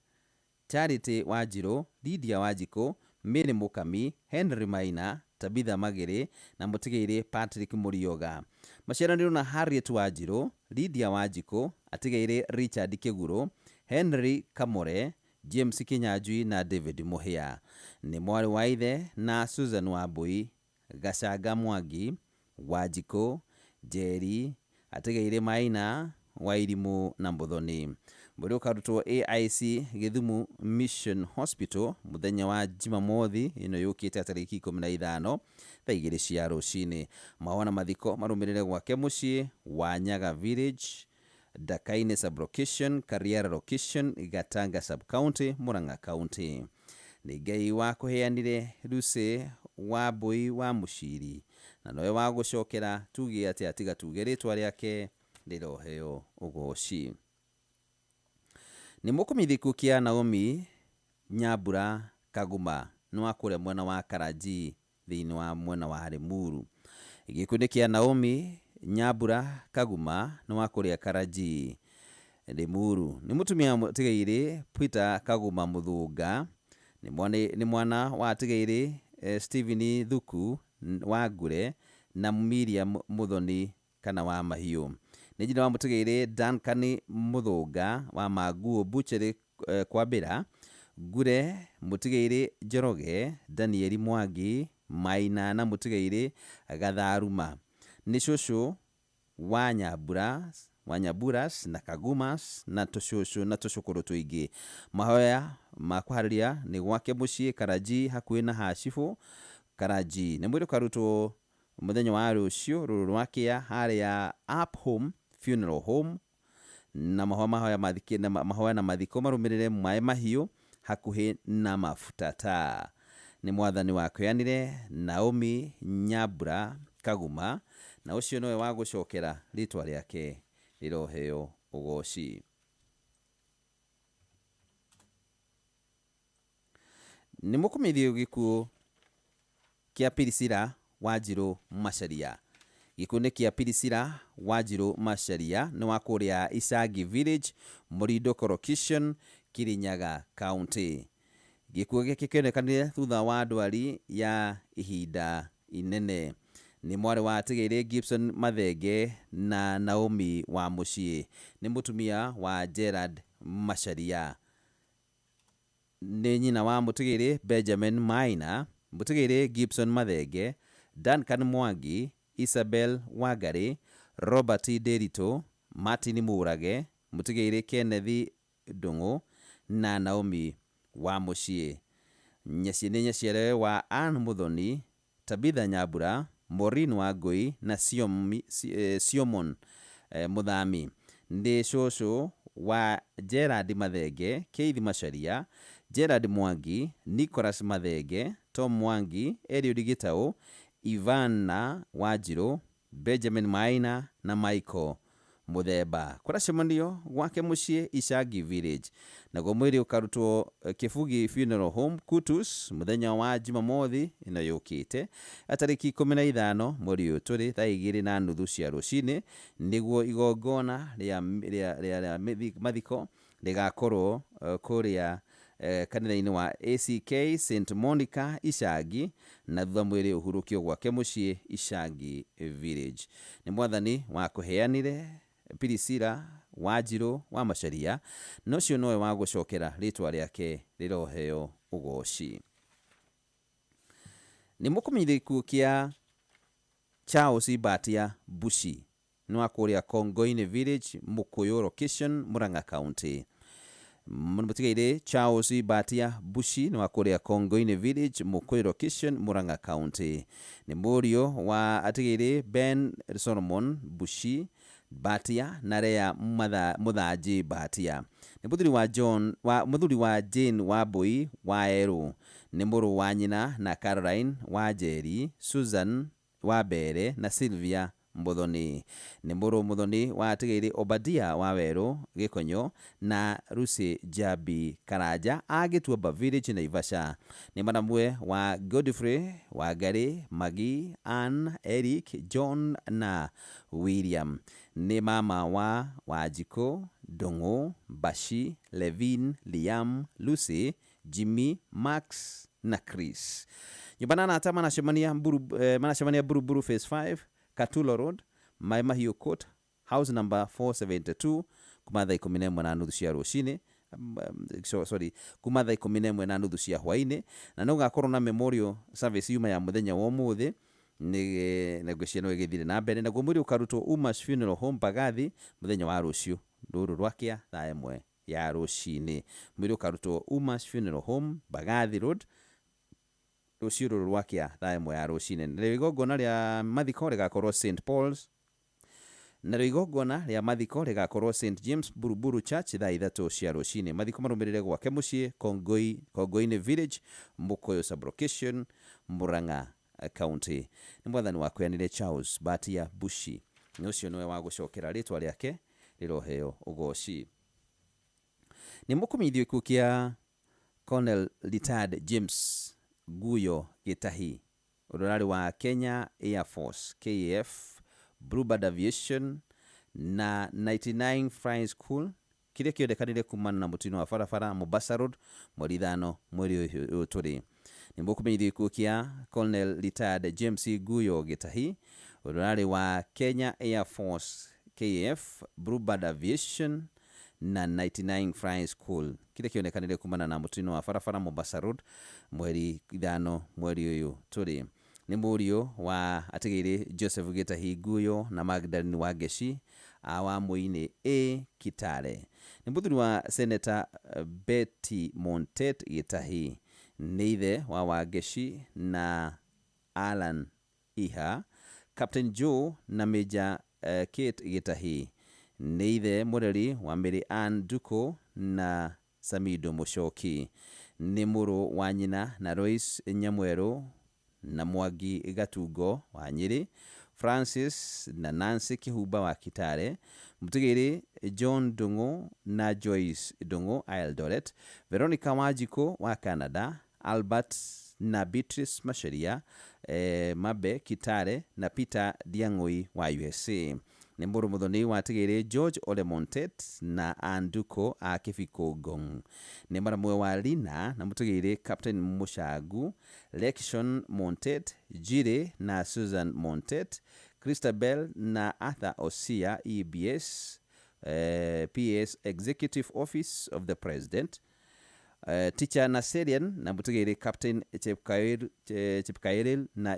Charity Wanjirũ, Lydia Wanjikũ, Mary Mũkami, Henry Maina, Tabitha Magĩrĩ na mũtigĩrĩ Patrick Mũrioga. Maciaranĩirwo na Harriet Wanjirũ, Lydia Wanjikũ, atigĩrĩ Richard Kĩgurũ, Henry Kamore, James Kinyanjui na David Mũhĩa. Nĩ mwarĩ wa ithe na Susan Wambui, Gacanga Mwangi, Wanjikũ, Njeri, atigĩrĩ Maina, Wairimũ na Muthoni. Mwĩrĩ ũkarutwo AIC Gĩthumo Mission Hospital mũthenya wa Jumamothi ĩno yũkĩte tarĩki 15 thaa 2 cia rũcinĩ. Mahoya na mathiko marũmĩrĩre gwake mũciĩ wa Nyaga Village, Dakaine Sub-Location, Kariara Location, Gatanga Sub-County, Murang'a County. Nĩ Ngai wakũheanire Lucy Wambui wa Mũciri, na nowe wa gũcokera tuge atĩ atiga tuge rĩtwa rĩake rĩroheo ũgoci. Nĩ mũkũmenyithia gĩkuũ kĩa Naomi Nyambura Kaguma, nĩ wa kũrĩa mwena wa Karanji thĩinĩ wa mwena wa Limuru. Gĩkuũ nĩ kĩa Naomi Nyambura Kaguma, nĩ wa kũrĩa Karanji, Limuru. Nĩ mũtumia mũtigairĩ Peter Kaguma Mũthũnga, nĩ mwana wa atigairĩ Stephen Thuku wa Ngure na Miriam Muthoni kana wa Mahiũ. Nĩ nyina wa mũtigairĩ Duncan Mũthũnga wa Manguo Butchery Kwambĩra, Ngure mũtigairĩ Njoroge, Daniel Mwangi Maina na mũtigairĩ Gatharuma. Nĩ cũcũ wa Nyamburas na Kagumas na tũcũcũ na tũcũkũrũ tũingĩ. Mahoya ma kũharĩria nĩ gwake mũciĩ Karanji hakuhĩ na Hacibũ Karanji. Nĩ mwĩrĩ ũkarutwo mũthenya wa rũciũ rũrũ rwa kĩa harĩa Up Home Funeral Home, na mahoya na mathiko marũmĩrĩre maĩ mahiũ hakuhĩ na mafuta taa. Nĩ mwathani wakweanire Naomi Nyambura Kaguma, na ũcio nĩwe wa gũcokera rĩtwa rĩake rĩroheo ũgoci. Nĩ mũkũmenyithio gĩkuũ kĩa Priscilla Wanjirũ Macharia. Gĩkuũ nĩ kĩa Priscilla Wanjirũ Macharia, nĩ wa kũrĩa Icagi Village, Mũrindũ Collocation, Kirinyaga County. Gĩkuũ gĩkĩ kĩonekanire thutha wa ndwari ya ihinda inene. Nĩ mwarĩ wa Atigĩrĩ Gibson Mathenge na Naomi wa Mũciĩ. Nĩ mũtumia wa Gerard Macharia. Nĩ nyina wa Mũtigĩrĩ Benjamin Maina, Mũtigĩrĩ Gibson Mathenge, Duncan Mwangi, Isabel Wangari, Robert Nderitu, Martin Mũrage, Mũtigĩrĩ Kenneth Ndung'u na Naomi wa Mũciĩ. Nĩ nyaciare wa Ann Muthoni, Tabitha Nyambura, Maureen Wangui na Siomon Muthami. Nĩ cũcũ wa Gerard Mathenge, Keith Macharia, Gerard Mwangi, Nicholas Mathenge, Tom Mwangi, Eliud Gitau, Ivana Wanjirũ, Benjamin Maina na Michael Muthemba. Kũracemanio gwake mũciĩ Icagi Village. Naguo mwĩrĩ ũkarutwo Kĩbugi Funeral Home Kutus mũthenya wa Jumamothi ĩno yũkĩte tarĩki 15 mweri ũyũ tũrĩ thaa 2:30 cia rũcinĩ, nĩguo igongona rĩa mathiko rĩgakorwo kũrĩa kanitha-inĩ wa ACK St Monica Icagi, na thutha mwĩrĩ ũhurũkio gwake mũciĩ Icagi Village. Nĩ mwathani wa kũheanire Priscilla Wanjirũ wa Macharia, na ũcio nowe wa gũcokera rĩtwa rĩake rĩroheo ũgoci. Nĩ mũkũmenyithia gĩkuũ kĩa Charles Mbatia Bushi, nĩ wa kũrĩa Kongoini Village, Mũkũyũ Location, Murang'a County. Mũtigairĩ Charles Mbatia Bushi nĩ wa kũrĩa Kongoini Village, Mũkũyũ Location, Murang'a County. Nĩ mũriũ wa atigairĩ Ben Solomon Bushi Mbatia na Lea Mũthanji Mbatia. Nĩ mũthuri wa John wa mũthuri wa Jane Wambui wa Erũ. Nĩ mũrũ wa nyina na Caroline wa Njeri, Susan wa Mbere na Sylvia Muthoni. Nĩ mũrũ Muthoni wa Atigairĩ Obadia wa Werũ Gĩkonyo na Lucy Jabi Karanja a Gĩtuamba Village, Naivasha. Nĩ maramwe wa Godfrey Wangari, Maggie, Ann, Eric, John na William. Nĩ mama wa Wanjikũ, Ndung'u, Bashi, Levin, Liam, Lucy, Jimmy, Max na Chris. Nyũmba na arata manacemania Buruburu Phase 5, Katulo Road, Mai Mahiũ Court, house number 472, kuma thaa 11:30 cia rũcinĩ, sorry, kuma thaa 11:30 cia hwaĩ-inĩ, na nĩ gũgakorwo na memorial service yuma ya mũthenya wa ũmũthĩ, na ngwĩciria no ĩgĩthire na mbere. Naguo mwĩrĩ ũkarutwo Umash Funeral Home Mbagathi mũthenya wa rũciũ rũrũ rwakĩa thaa 1 ya rũcinĩ. Mwĩrĩ ũkarutwo Umash Funeral Home Mbagathi Road rũciũ rũrũ rwakĩa thaa 1 ya rũcinĩ. Narĩo igongona rĩa mathiko rĩgakorwo St Paul's, narĩo igongona rĩa mathiko rĩgakorwo St James Buruburu Church thaa 3 cia rũcinĩ. Mathiko marũmĩrĩre gwake mũciĩ Kongoini Village, Mũkũyũ Sublocation, Murang'a County. Nĩ mwathani wakweanire Charles Mbatia Bushi, nĩ ũcio nĩwe wa gũcokera rĩtwa rĩake rĩroheo ũgoci. Nĩ mũkũmenyithio gĩkuũ kĩa Colonel Retired James Guyo Gĩtahi, ũrĩa ũrarĩ wa Kenya Air Force KAF, Bluebird Aviation na 99 Flying School, kĩrĩa kĩonekanire kumana na mũtino wa barabara Mombasa Road mweri 5 mweri ũyũ tũrĩ. Nĩ mũkũmenyithio gĩkuũ kĩa Colonel Retired James Guyo Gĩtahi, ũrĩa ũrarĩ wa Kenya Air Force KAF, Bluebird Aviation na 99 Flying School, kĩrĩa kĩonekanire kumana na mũtino wa barabara Mombasa Road mweri 5 mweri ũyũ tũrĩ. Nĩ mũriũ wa Atigĩrĩ Joseph Gĩtahi Guyo na Magdalene Wangeci a wa Mũinĩ A Kitale. Nĩ mũthuri wa Senator Betty Montet Gĩtahi. Nĩ ithe wa Wangeci na Alan Iha, Captain Joe na Major Kate Gĩtahi. Nĩ ithe mũreri wa Mary Ann Duko na Samido Mũcoki. Nĩ mũrũ wa nyina na Lois Nyamwerũ na Mwangi Gatungo wa Nyĩrĩ, Francis na Nancy Kihumba wa Kitale, Mũtigĩrĩ John Ndung'u na Joyce Ndung'u a Eldoret, Veronica Wanjikũ wa Canada, Albert na Beatrice Macharia Mabe Kitale na Peter Ndiang'ui wa USA. Nĩ mũrũ mũthoni wa Tigĩrĩ George Ole Montet na Anduko a Kĩbiko Ngong. Nĩ maramwe wa Lina na Mũtigĩrĩ Captain Mũcangu, Lekishon Montet, Jire na Susan Montet, Christabel na Arthur Osia EBS, PS Executive Office of the President, Teacher Naserian na Mũtigĩrĩ Captain Chepkairil na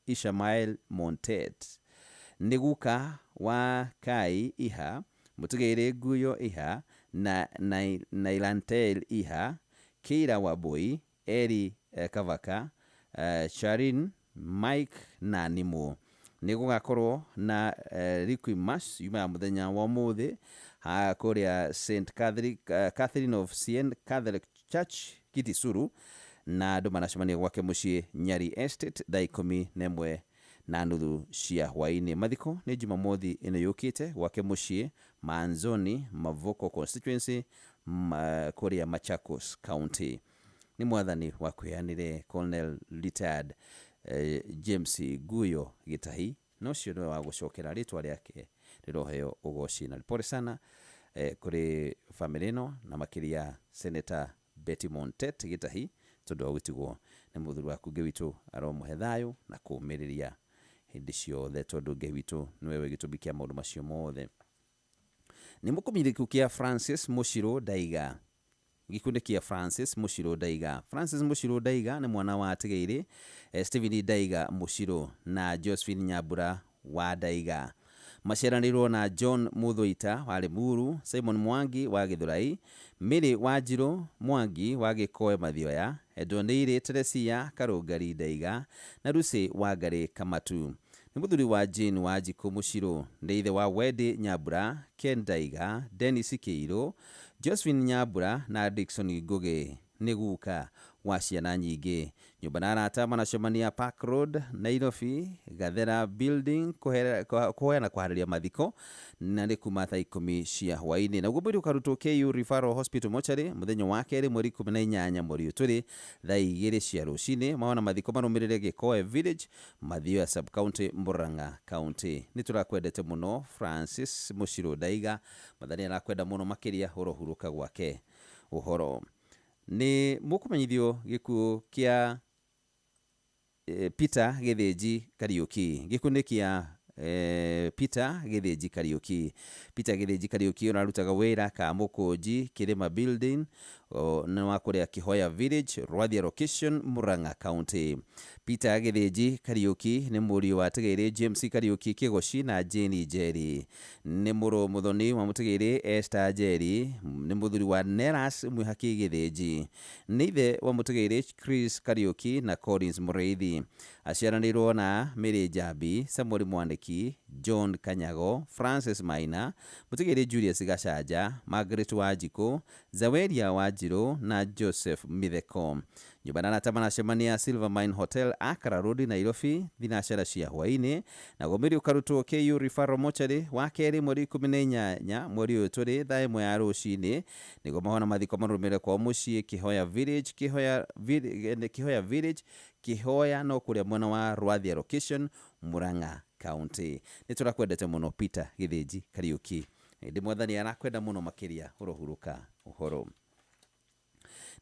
Ishmael Montet. Nĩ guka wa Kai Iha, Mũtigĩrĩ Nguyo Iha na Nailantel Iha, Keira Wambui, Eri Kavaka, Sharin Mike na Nimo. Nĩ gũgakorwo na Requiem Mass yumaga mũthenya wa ũmũthĩ kũrĩa St Catherine of Siena Catholic Church Kitisuru, na andũ maracemania gwake mũciĩ Nyari Estate thaa 11:30 cia hwaĩ-inĩ. Mathiko nĩ Jumamothi ĩno yũkĩte gwake mũciĩ Manzoni Mavoko constituency kũrĩa Machakos County. Nĩ mwathani wa kwĩyanĩre Colonel retired James Guyo Gĩtahi, na ũcio nĩwe wa gũcokera rĩtwa rĩake rĩroheo ũgoci. Na pole sana kũrĩ bamĩrĩ ĩno na makĩria Senator Betty Montet Gĩtahi, tondũ wa gũtigwo nĩ mũthuri waku. Ngai witũ aromũhe thayũ na kũũmĩrĩria hĩndĩ ciothe, tondũ Ngai witũ nĩwe wĩ gĩtũmi kĩa maũndũ macio mothe. Nĩ mũkũmenya gĩkuũ kĩa Francis Mũcirũ Ndaiga. Gĩkundi kĩa Francis Mũcirũ Ndaiga. Francis Mũcirũ Ndaiga nĩ mwana wa Tigĩirĩ Stephen Ndaiga Mũcirũ na Josephine Nyambura wa Ndaiga. Maciaranĩirwo na John Mũthũita wa Limuru, Simon Mwangi wa Gĩthũrai, Mary Wanjirũ Mwangi wa Gĩkoe Mathioya, Edonĩirĩ Teresia Karũngari Ndaiga na Lucy Wangarĩ Kamatu. Nĩ mũthuri wa Jane Wanjikũ Mũcirũ, nĩ ithe wa Wendy Nyambura, Ken Ndaiga, Dennis Kĩirũ, Josephine Nyambura na Dickson Ngũgĩ. Nĩ guka wa ciana nyingĩ. Nyũmba na arata maracemania Park Road, Nairobi, Gathera Building kũhoya na kũharĩria mathiko, na nĩ kuma thaa 10 cia hwaĩ-inĩ. Naguo mwĩrĩ ũkarutwo KU Referral Hospital Mortuary mũthenya wa kerĩ mweri 18 mweri ũyũ tũrĩ thaa 2 cia rũcinĩ. Mawona mathiko marũmĩrĩre Gĩkoe Village, Mathioya Sub County, Murang'a County. Nĩ tũrakwendete mũno Francis Mũcirũ Ndaiga, Mwathani arakwenda mũno makĩria, ũrohurũka gwake ũhoro. Nĩ mũkũmenyithio gĩkuũ kĩa Peter Gĩthĩnji Kariũki. Gĩkuũ nĩ kĩa Peter Gĩthĩnji Kariũki. Peter Gĩthĩnji Kariũki ũrarutaga wĩra ka Mũkũnji Kĩrĩma Building, nĩ wa kũrĩa Kĩhoya Village, Rwathia Location, Murang'a County. Peter Gĩthĩnji Kariũki nĩ mũriũ wa Tigĩrĩ James Kariũki Kĩgoci na Jane Njeri. Nĩ mũrũ mũthoni wa Mũtigĩrĩ Esther Njeri, nĩ mũthuri wa Neras Mwĩhaki Gĩthĩnji. Nĩ ithe wa Mũtigĩrĩ Chris Kariũki na Collins Mũrĩithi. Aciaranĩirwo na Mary Njambi, Samuel Mwaniki, John Kanyago, Francis Maina, Mũtigĩrĩ Julius Gacanja, Margaret Wanjikũ, Zaweria Wanjirũ na Joseph Mitheko. Nyũmba na arata maracemania Silvermine Hotel, Accra Road, Nairobi, thinacara cia hwaĩ-inĩ. Naguo mwĩrĩ ũkarutwo KU Referral Mortuary wa kerĩ mweri 18 mweri ũyũ tũrĩ thaa 1 ya rũcinĩ, nĩguo mahona mathiko marũmĩrĩre kwao mũciĩ Kĩhoya Village, Kĩhoya Village, Kĩhoya no kũrĩa mwena wa Rwathia Location, Murang'a County. Nĩ tũrakwendete mũno Peter Gĩthĩnji Kariũki. Ĩndĩ mwathani arakwenda mũno makĩria, ũrohurũka ũhoro.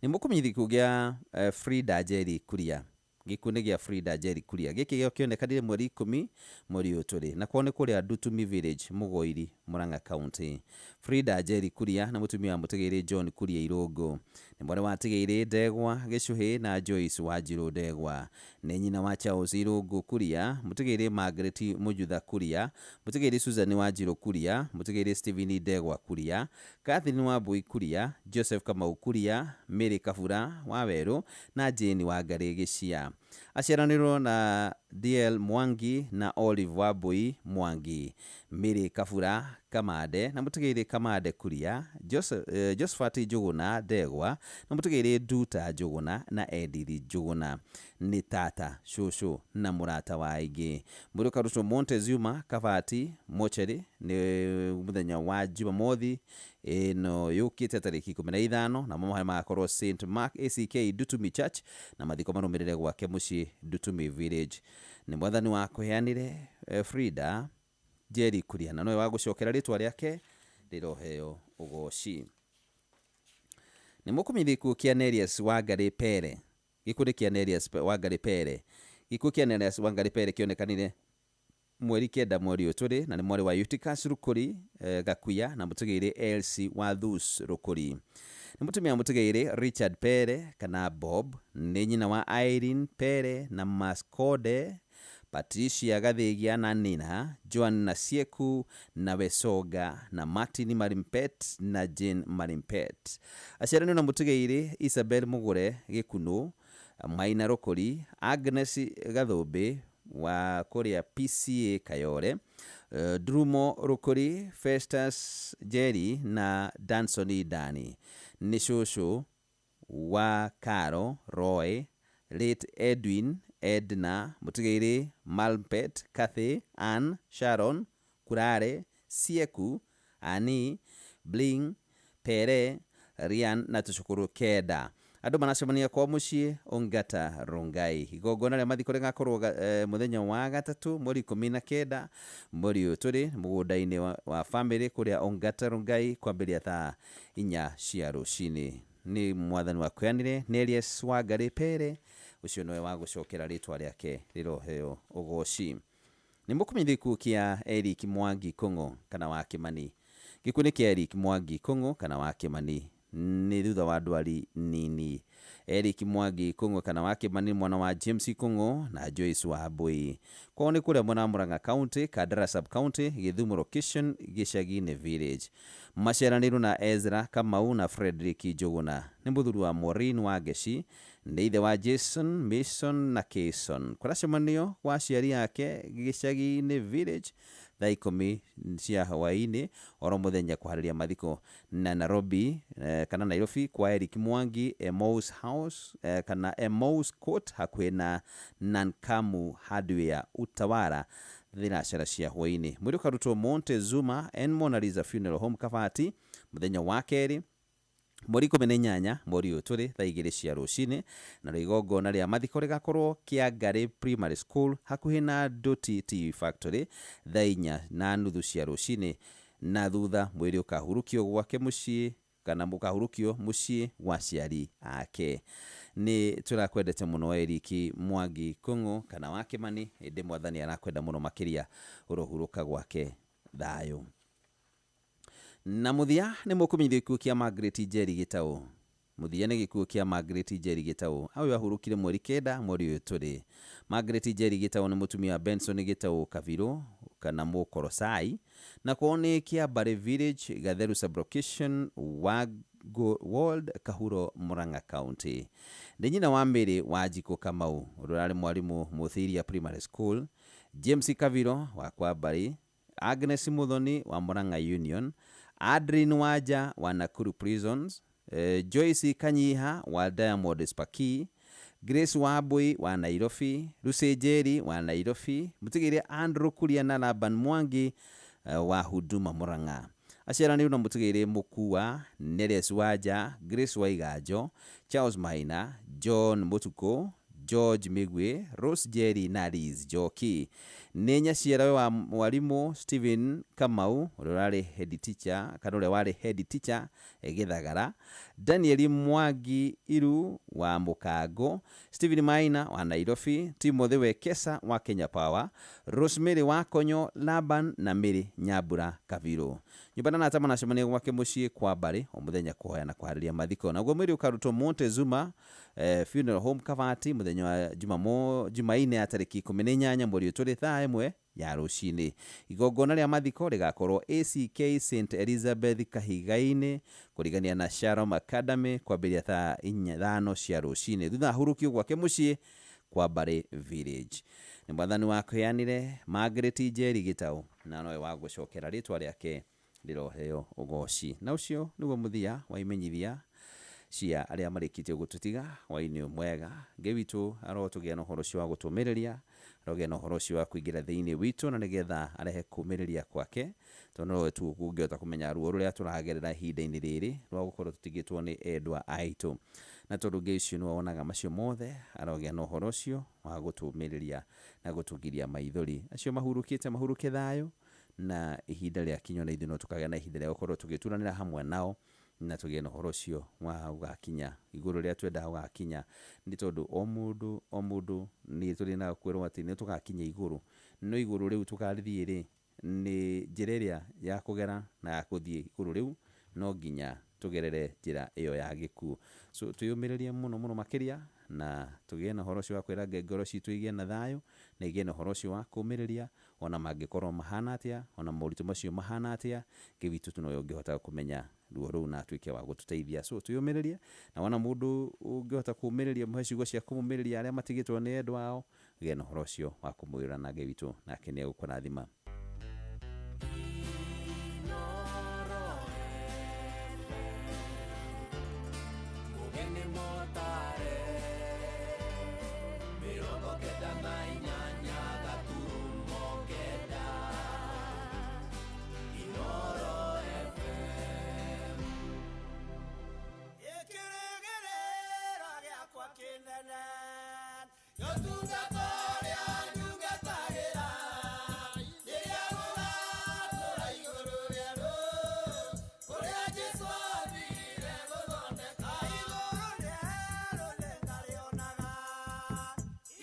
Nĩ mũkũmenyithio gĩkuũ kĩa Frida Njeri Kuria. Gĩkuũ nĩ gĩa Frida Njeri Kuria. Gĩkĩ kĩonekanire mweri 10 mweri ũyũ tũrĩ, na kwao nĩ kũrĩa Ndutumi Village, Mũgoiri, Murang'a County. Frida Njeri Kuria na mũtumia wa Mũtigĩrĩ John Kuria Irũngũ. Nĩ mwarĩ wa Tigĩrĩ Ndegwa Gĩcũhĩ na Joyce Wanjirũ Ndegwa. Nĩ nyina wa Charles Irũngũ Kuria, Mũtigĩrĩ Margaret Mũjutha Kuria, Mũtigĩrĩ Susan Wanjirũ Kuria, Mũtigĩrĩ Stephen Ndegwa Kuria, Catherine Wambui Kuria, Joseph Kamau Kuria, Mary Kabura wa Werũ na Jane Wangarĩ Gĩcia. Aciaranĩirwo na DL Mwangi na Olive Wambui Mwangi, Mary Kabura Kamande na mũtigĩrĩ Kamande Kuria, Josephat Njũgũna Ndegwa na mũtigĩrĩ Nduta Njũgũna na Edith Njũgũna. Nĩ tata, cũcũ na mũrata wa aingĩ. Mwĩrĩ ũkarutwo Montezuma Kabati mochari nĩ mũthenya wa Jumamothi ĩno yũkĩte tarĩki 15, namo mahoya magakorwo St Mark ACK Ndutumi Church na mathiko marũmĩrĩre gwake mũciĩ Ndutumi Village. Nĩ mwathani wa kũheanire Frida Njeri Kuria na nowe wa gũcokera rĩtwa rĩake rĩroheo ũgoci. Nĩ mũkũmenyithia gĩkuũ kĩa Nerias Wangarĩ Pere. Gĩkuũ nĩ kĩa Nerias Wangarĩ Pere. Gĩkuũ kĩa Nerias Wangarĩ Pere kĩonekanire mweri 9 mweri ũyũ tũrĩ, na nĩ mwarĩ wa Eutychus Rukũri Gakuya na mũtigĩrĩ Elsie wa Thus Rukũri. Nĩ mũtumia wa mũtigĩrĩ Richard Pere kana Bob, nĩ nyina wa Irene Pere na Mascode, Patricia Gathigia na Nina, Joan na Sieku na Wesoga na Martin Marimpet na Jane Marimpet. Aciaranĩirwo na mũtigĩrĩ Isabel Mugure Gĩkunũ, Maina Rukũri, Agnes Gathũmbĩ wa kũrĩa PCA Kayore, Drumo Rukũri, Festus Njeri na Danson Dani. Nĩ cũcũ wa Caro Roy, late Edwin, Edna, mũtigĩrĩ Malpet, Cathy, Ann, Sharon, Kurare, Sieku, Ani, Bling, Pere, Rian na tũcũkũrũ 9. Andũ maracemania kwa mũciĩ Ongata Rongai. Igongona rĩa mathiko rĩgakorwo mũthenya wa gatatũ mweri 19 mweri ũyũ tũrĩ mũgũnda-inĩ wa family kũrĩa Ongata Rongai kwambĩrĩria thaa 4 cia rũcinĩ. Nĩ mwathani wa kũheanire Nerias Wangarĩ Pere, ũcio nĩwe wa gũcokera rĩtwa rĩake rĩroheo ũgoci. Nĩ mũkũmenyithia gĩkuũ kĩa Eric Mwangi Kũng'ũ kana wa Kĩmani. Gĩkuũ nĩ kĩa Eric Mwangi Kũng'ũ kana wa Kĩmani nĩ thutha wa ndwari nini. Eric Mwangi Kũng'ũ kana wa Kĩmani mwana wa James Kũng'ũ na Joyce Wambui. Kwao nĩ kũrĩa mwena wa Murang'a County, Kandara Sub County, Gĩthumo Location, Gĩcagi-inĩ Village. Maciaranĩirwo na Ezra Kamau na Frederick Njũgũna. Nĩ mũthuri wa Maureen Wangeci, nĩ ithe wa Jason, Mason na Kason. Kũracemanio kwa aciari ake Gĩcagi-inĩ Village thaa 10 cia hwaĩ-inĩ oro mũthenya kũharĩria mathiko na Nairobi kana Nairobi kwa Eric Mwangi Emmaus House kana Emmaus Court hakuhĩ na Nankamu Hardware Utawala thinacara cia hwaĩ-inĩ. Mwĩrĩ ũkarutwo Montezuma and Mona Lisa Funeral Home Kabati mũthenya wa kerĩ mweri 18 mweri ũyũ tũrĩ thaa 2 cia rũcinĩ, na igongona rĩa mathiko rĩgakorwo Kĩangarĩ Primary School hakuhĩ na Ndũti Tea Factory thaa 4:30 cia rũcinĩ, na thutha mwĩrĩ ũkahurũkio gwake mũciĩ kana mũkahurũkio mũciĩ wa aciari ake. Nĩ tũrakwendete mũno Eric Mwangi Kũng'ũ kana wa Kĩmani, ĩndĩ mwathani arakwenda mũno makĩria, ũrohurũka gwake thayũ. Na mũthia nĩ mũkũmenyithio gĩkuũ kĩa Margaret Njeri Gĩtaũ. Mũthia nĩ gĩkuũ kĩa Margaret Njeri Gĩtaũ. Ũyũ ahurũkire mweri 9 mweri ũyũ tũrĩ. Margaret Njeri Gĩtaũ nĩ mũtumia wa Benson Gĩtaũ Kabirũ kana Mũkorosai, na kwao nĩ Kĩambarĩ Village, Gatheru Sub-Location, World Kahuro, Murang'a County. Nĩ nyina wa Mary Wanjikũ Kamau, ũrĩa ũrarĩ mwarimũ Mũthiria Primary School, James Kabiro wa Kwambarĩ, Agnes Muthoni wa Murang'a Union, Adrian Wanja wa Nakuru Prisons, Joyce Kanyiha wa Diamond Spaki, Grace Wambui wa Nairobi, Lucy Njeri wa Nairobi, mũtigĩrĩ Andrew Kuria na Laban Mwangi wa Huduma Murang'a. Aciaranĩirwo na mũtigĩrĩ Mũkua, Neres Wanja, Grace Waiganjo, Charles Maina, John Mũtukũ, George Migwe, Rose Njeri na Liz Njoki. Nĩ nyaciarawe wa mwarimũ Stephen Kamau ũrĩa ũrarĩ head teacher kana ũrĩa warĩ head teacher Gĩthagara, Daniel Mwangi Iru wa Mũkango, Stephen Maina wa Nairobi, Timothy Wekesa wa Kenya Power, Rosemary wa Konyo, Laban na Mary Nyambura Kabirũ. Nyũmba na arata manacemania gwake mũciĩ kwa mbarĩ o mũthenya kũhoya na kũharĩria mathiko. Naguo mwĩrĩ ũkarutwo Montezuma Funeral Home Kabati mũthenya wa Jumaine ya tarĩki 18 mweri ũyũ tũrĩ thaa 1 ya rũcinĩ. Igongona rĩa mathiko rĩgakorwo ACK St Elizabeth Kahiga-inĩ kũrigania na Shalom Academy kwambĩrĩria thaa 5 cia rũcinĩ. Thutha ahurũkio gwake mũciĩ kwa Mbarĩ Village. Nĩ mwathani wakũheanire Margaret Njeri Gĩtaũ, na nowe wa gũcokera rĩtwa rĩake rĩroheo ũgoci. Na ũcio nĩguo mũthia wa imenyithia cia arĩa marĩkĩtie gũtũtiga hwaĩ-inĩ mwega. Ngai witũ arotũgĩa na ũhoro ũcio wa gũtũmĩrĩria, arogĩa na ũhoro ũcio wa kũingĩra thĩinĩ witũ, na nĩgetha arehe kũmĩrĩria kwake, tondũ nowe tu ũngĩhota kũmenya ruo rũrĩa tũragerera ihinda-inĩ rĩrĩ rwa gũkorwo tũtigĩtwo nĩ endwa aitũ. Na tondũ Ngai ũcio nĩwe wonaga macio mothe, arogĩa na ũhoro ũcio wa gũtũmĩrĩria na gũtũgiria maithori. Acio mahurũkĩte mahurũke thayũ, na ihinda rĩakinya ona ithuĩ no tũkagĩa na ihinda rĩa gũkorwo tũgĩturanĩra hamwe nao, na tũgĩe na ũhoro ũcio wa gũgakinya igũrũ rĩrĩa twendaga gũgakinya, nĩ tondũ o mũndũ o mũndũ nĩ tũrĩ na kwĩrwo atĩ nĩ tũgakinya igũrũ, no igũrũ rĩu tũgathiĩ rĩ, nĩ njĩra ĩrĩa ya kũgera na ya gũthiĩ igũrũ rĩu no nginya tũgerere njĩra ĩyo ya gĩkuũ. So twĩyũmĩrĩrie mũno mũno makĩria, na tũgĩe na ũhoro ũcio wa kwĩra Ngai ngoro citũ igĩe na thayũ, na igĩe na ũhoro ũcio wa kũũmĩrĩria, ona mangĩkorwo mahana atĩa, ona moritũ macio mahana atĩa, Ngai witũ tu nowe ũngĩhota kũmenya ruo rũu na atuĩke wa gũtũteithia. So twĩyũmĩrĩrie, na wona mũndũ ũngĩhota kũũmĩrĩria, mũhe ciugo cia kũmũmĩrĩria arĩa matigĩtwo nĩ endwa ao, gĩa na ũhoro ũcio wa kũmwĩra, na Ngai witũ nake nĩ egũkũrathima. Mũgeni mũtare 98 gaturumo 9 Inoro FM. Gĩkĩrĩgĩrĩro gĩakwa kĩnene, ũtungata ũrĩa ndungatagĩra, rĩrĩa gũgatũra igũrũ rĩerũ, kũrĩa Jesũ athire gũthondeka. Igũrũ rĩerũ nĩngarĩonaga,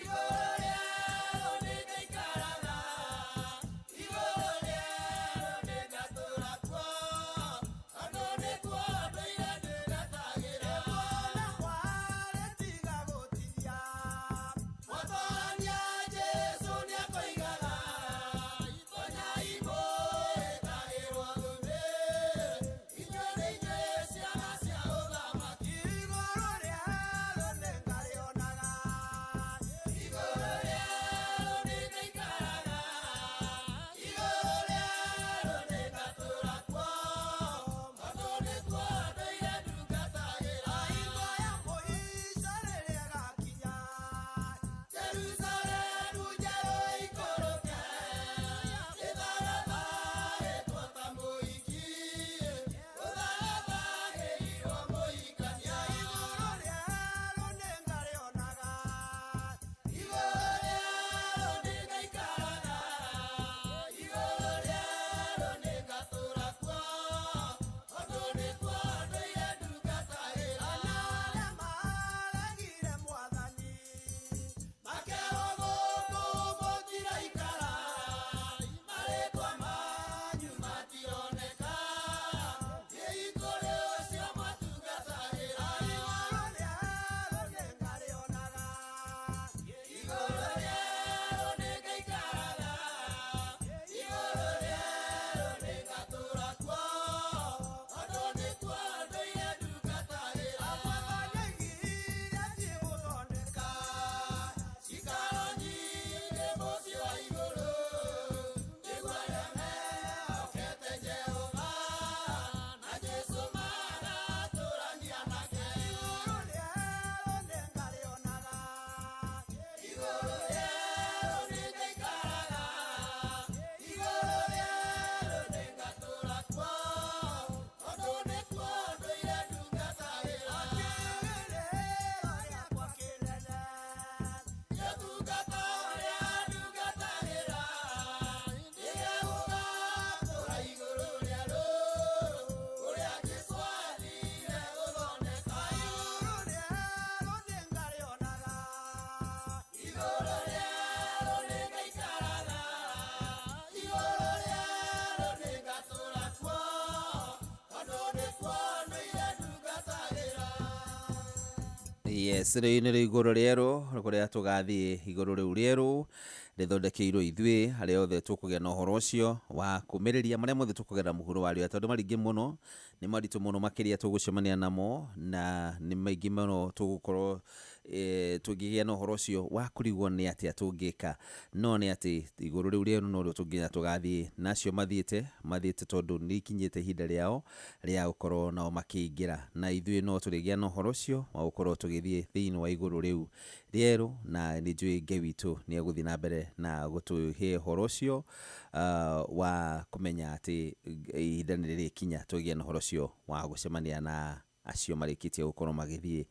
igũrũ rĩerũ nĩngaikaraga, igũrũ rĩerũ nĩngatũra kuo, tondũ nĩkuo ndũire ndungatagĩra. Kuona kwarĩ tiga gũtithia, mwatorania Jesũ nĩakoigaga, tonyai mũĩtagĩrwo thũmbĩ, inyuĩ nĩ inyuĩ ciana cia ũthamaki. Igũrũ rĩerũ nĩngarĩonaga, igũrũ rĩerũ nĩngaikaraga, igũrũ rĩerũ nĩngatũra kuo, tondũ nĩkuo ndũire ndungatagĩra. Hingo ya mũico rĩrĩa ĩgakinya, Jerusalemu njerũ ĩikũrũke, ĩthagathaĩtwo ta mũhiki, ũthagathagĩirwo mũhikania. Igũrũ rĩerũ nĩngarĩonaga, igũrũ rĩerũ nĩngaikaraga, igũrũ rĩerũ nĩngatũra kuo, tondũ nĩkuo ndũire ndungatagĩra. Na arĩa maregire Mwathani makerwo gũkũ mũtiraikara, marĩtwa manyu matironeka, thiĩi kũrĩ ũcio mwatungatagĩra. Igũrũ rĩerũ nĩngarĩonaga, igũrũ rĩerũ nĩngaikaraga, igũrũ rĩerũ nĩngatũra kuo, tondũ nĩkuo ndũire ndungatagĩra. Mwathani aigire thiĩ gũthondeka cikaro nyingĩ mũciĩ wa igũrũ, nĩguo arĩa mehokete Jehova na Jesũ magatũrania nake. Igũrũ rĩerũ nĩngarĩonaga, igũrũ rĩerũ nĩngaikaraga, igũrũ rĩerũ nĩngatũra kuo, tondũ nĩkuo ndũire ndungatagĩra. Kĩrĩgĩrĩro gĩakwa kĩnene, ũtungata ũrĩa ndungatagĩra, rĩrĩa gũgatũra igũrũ rĩerũ, kũrĩa Jesũ athire gũthondeka. Igũrũ rĩerũ nĩngarĩonaga, igũrũ rĩerũ nĩngaikaraga, igũrũ rĩerũ nĩngatũra kuo, tondũ nĩkuo ndũire ndungatagĩra. Yes, rĩu nĩ igũrũ rĩerũ kũrĩa tũgathiĩ. Igũrũ rĩu rĩerũ rĩthondekeirwo ithuĩ arĩa othe tũkũgĩa na ũhoro ũcio wa kũmĩrĩria marĩa mothe tũkũgerera mũhuro wa riũa, tondũ maringĩ mũno nĩ maritũ mũno makĩria tũgũcemania namo, na nĩ maingĩ mũno tũgũkorwo Tũngĩgĩa na ũhoro ũcio wa kũrigwo nĩ atĩa tũngĩka, no nĩ atĩ igũrũ rĩu rĩerũ no rĩo tũnginya tũgathiĩ, na acio mathiĩte mathiĩte tondũ nĩ ikinyĩte ihinda rĩao rĩa gũkorwo nao makĩingĩra, na ithuĩ no tũrĩgĩa na ũhoro ũcio wa gũkorwo tũgĩthiĩ thĩinĩ wa igũrũ rĩu rĩerũ, na nĩ njũĩ Ngai witũ nĩ egũthiĩ na mbere na gũtũhe ũhoro ũcio wa kũmenya atĩ ihinda nĩ rĩrĩkinya tũgĩe na ũhoro ũcio wa gũcemania na acio marĩkĩtie gũkorwo magĩthiĩ.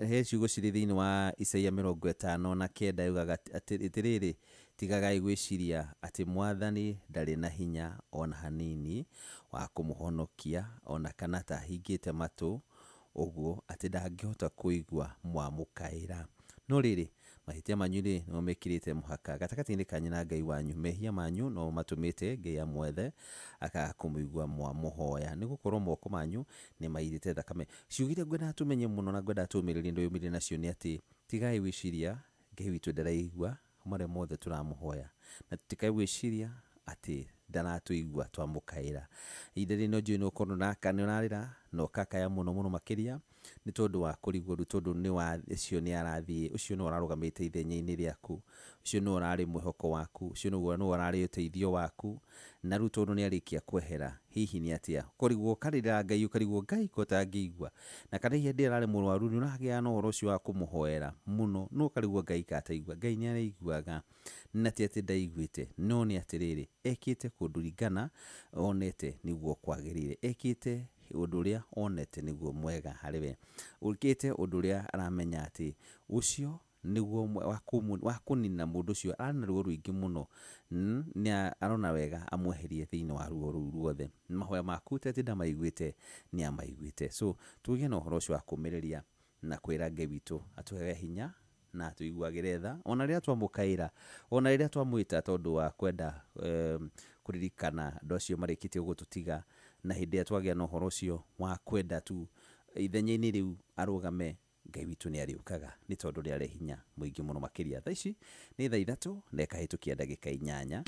He ciugo cirĩ thĩinĩ wa Isaia 59 yugaga atĩrĩrĩ, tigagai gwĩciria atĩ Mwathani ndarĩ na hinya ona hanini wa kũmũhonokia, ona kana ta ahingĩte matũ ũguo atĩ ndangĩhota kũigua mwamũkaĩra. No rĩrĩ, mahĩtia manyu rĩ nĩmo mekĩrĩte mũhaka gatagatĩ-inĩ kanyu na Ngai wanyu, mehia manyu no matũmĩte Ngai amwethe akaga kũmũigua mwamũhoya, nĩ gũkorwo moko manyu nĩ mairĩte thakame. Ciugo iria ngwendaga tũmenye mũno na ngwendaga tũmĩrĩrie ndĩyũmĩrĩrie nacio nĩ atĩ tigai gwĩciria Ngai witũ ndaraigua marĩa mothe tũramũhoya, na tutikai gwĩciria atĩ ndaratũigua twamũkaĩra. Ihinda rĩrĩ no njũĩ nĩ ũkorwo nĩ ũrarĩra na ũkakaya mũno mũno makĩria nĩ tondũ wa kũrigwo rĩu, tondũ nĩ wa ũcio nĩ arathiĩ, ũcio nĩwe ũrarũgamĩte ithenya-inĩ rĩaku, ũcio nĩwe ũrarĩ mwĩhoko waku, ũcio nĩwe ũrarĩ ũteithio waku, na rĩu tondũ nĩ arĩkia kwehera, hihi nĩ atĩa? Ũkarigwo ũkarĩra Ngai, ũkarigwo Ngai ko ũtangĩigua, na kana hihi hĩndĩ ĩrĩa ararĩ mũrwaru nĩ ũragĩa na ũhoro ũcio wa kũmũhoera mũno, no ũkarigwo Ngai kataigua. Ngai nĩ araiguaga, na ti atĩ ndaiguĩte, no nĩ atĩrĩrĩ, ekĩte kũndũringana onete nĩguo kwagĩrĩire, ekĩte ũndũ ũrĩa onete nĩguo mwega harĩ we, ũkĩte ũndũ ũrĩa aramenya atĩ ũcio nĩguo wa kũnina mũndũ ũcio arĩ na ruo rũingĩ mũno, nĩ arona wega amweherie thĩinĩ wa ruo rũu ruothe. Mahoya maku ti atĩ ndamaiguĩte, nĩ amaiguĩte. So tũgĩe na ũhoro ũcio wa kũmĩrĩria na kwĩra Ngai witũ atũhe hinya na atũiguagĩre tha ona rĩrĩa twamũkaĩra, ona rĩrĩa twamwĩta tondũ wa kwenda kũririkana andũ acio marĩkĩtie gũtũtiga, na hĩndĩ ĩrĩa twagĩa na ũhoro ũcio wa kwenda tu ithenya-inĩ rĩu arũgame, Ngai witũ nĩ arĩũkaga nĩ tondũ nĩ arĩ hinya mũingĩ mũno makĩria. Thaa ici nĩ thaa 3 na ĩkahĩtũkia ndagĩka 8.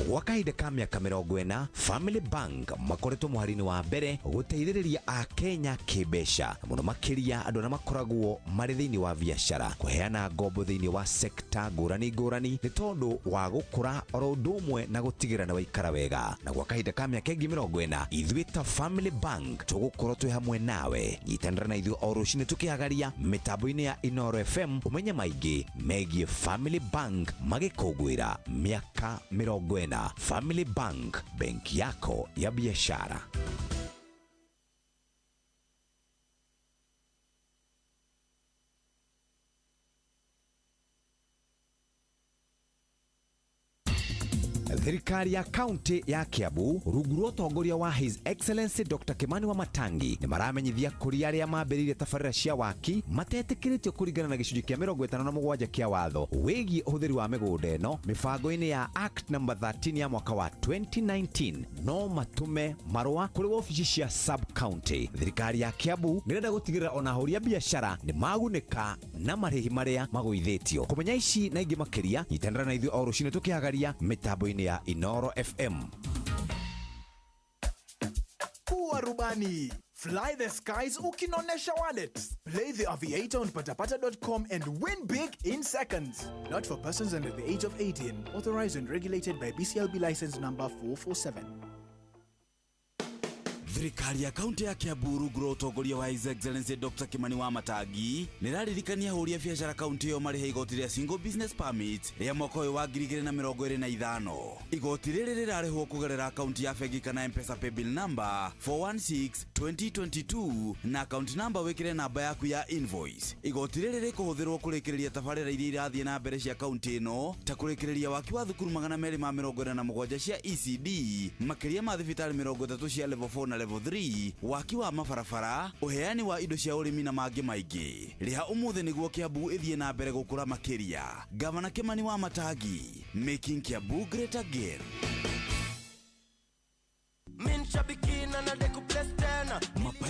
Gwa kahinda ka mĩaka 40, Family Bank makoretwo mũhari-inĩ wa mbere gũteithĩrĩria Akenya kĩmbeca, mũno makĩria andũ arĩa makoragwo marĩ thĩinĩ wa biacara, kũheana ngombo thĩinĩ wa sekta ngũrani ngũrani nĩ tondũ wa gũkũra oro ũndũ ũmwe na gũtigĩrĩra nĩ waikara wega. Na gwa kahinda ka mĩaka ĩngĩ 40, ithuĩ ta Family Bank tũgũkorwo twĩ hamwe nawe. Nyitanĩra na ithuĩ o rũcinĩ tũkĩhagaria mĩtambo-inĩ ya Inooro FM ũmenye maingĩ megiĩ Family Bank magĩkũngũĩra mĩaka 40. Family Bank, benki yako ya biashara. Thirikari ya kaunti ya Kiambu rungu rwa ũtongoria wa His Excellency Dr. Kimani Wamatangi nĩ maramenyithia kũrĩ arĩa mambĩrĩirie tabarĩra cia waki matetĩkĩrĩtio kũringana na gĩcunjĩ kĩa 57 kĩa watho wĩgiĩ ũhũthĩri wa mĩgũnda ĩno mĩbango-inĩ ya Act number 13 ya mwaka wa 2019 no matũme marũa kũrĩ wabici cia sub county. Thirikari ya Kiambu nĩrenda gũtigĩrĩra ona ahũri a biacara nĩ magunĩka na marĩhi marĩa magũithĩtio. Kũmenya ici na ingĩ makĩria nyitanĩra na ithuĩ o rũcinĩ tũkĩhagaria mĩtambo-inĩ ya Inooro FM. Kuwa rubani. Fly the skies ukinonesha wallet. Play the Aviator on patapata.com and win big in seconds. Not for persons under the age of 18. Authorized and regulated by BCLB license number 447. Thirikari ya kaunti ya Kiambu rungu rwa ũtongoria wa His Excellency Dr. Kimani Wamatangi nĩraririkania ahũri a biacara kaunti ĩyo marĩhe igoti rĩa Single Business Permit rĩa mwaka ũyũ wa 2025. Igoti rĩrĩ rĩrarĩhwo kũgerera akaunti ya bengi kana M-Pesa paybill number 416 2022 na account number wĩkĩre namba yaku ya invoice. Igoti rĩrĩ rĩkũhũthĩrwo kũrĩkĩrĩria tabarĩra iria irathiĩ na mbere cia kaunti ĩno ta kũrĩkĩrĩria waki wa thukuru 247 cia ECD, makĩria ma thibitarĩ 30 cia level 4 na level 3, waki wa mabarabara, ũheani wa indo cia ũrĩmi na mangĩ maingĩ. Rĩha ũmũthĩ nĩguo Kiambu ĩthiĩ na mbere gũkũra makĩria. Gavana Kimani Wamatangi, making Kiambu great again.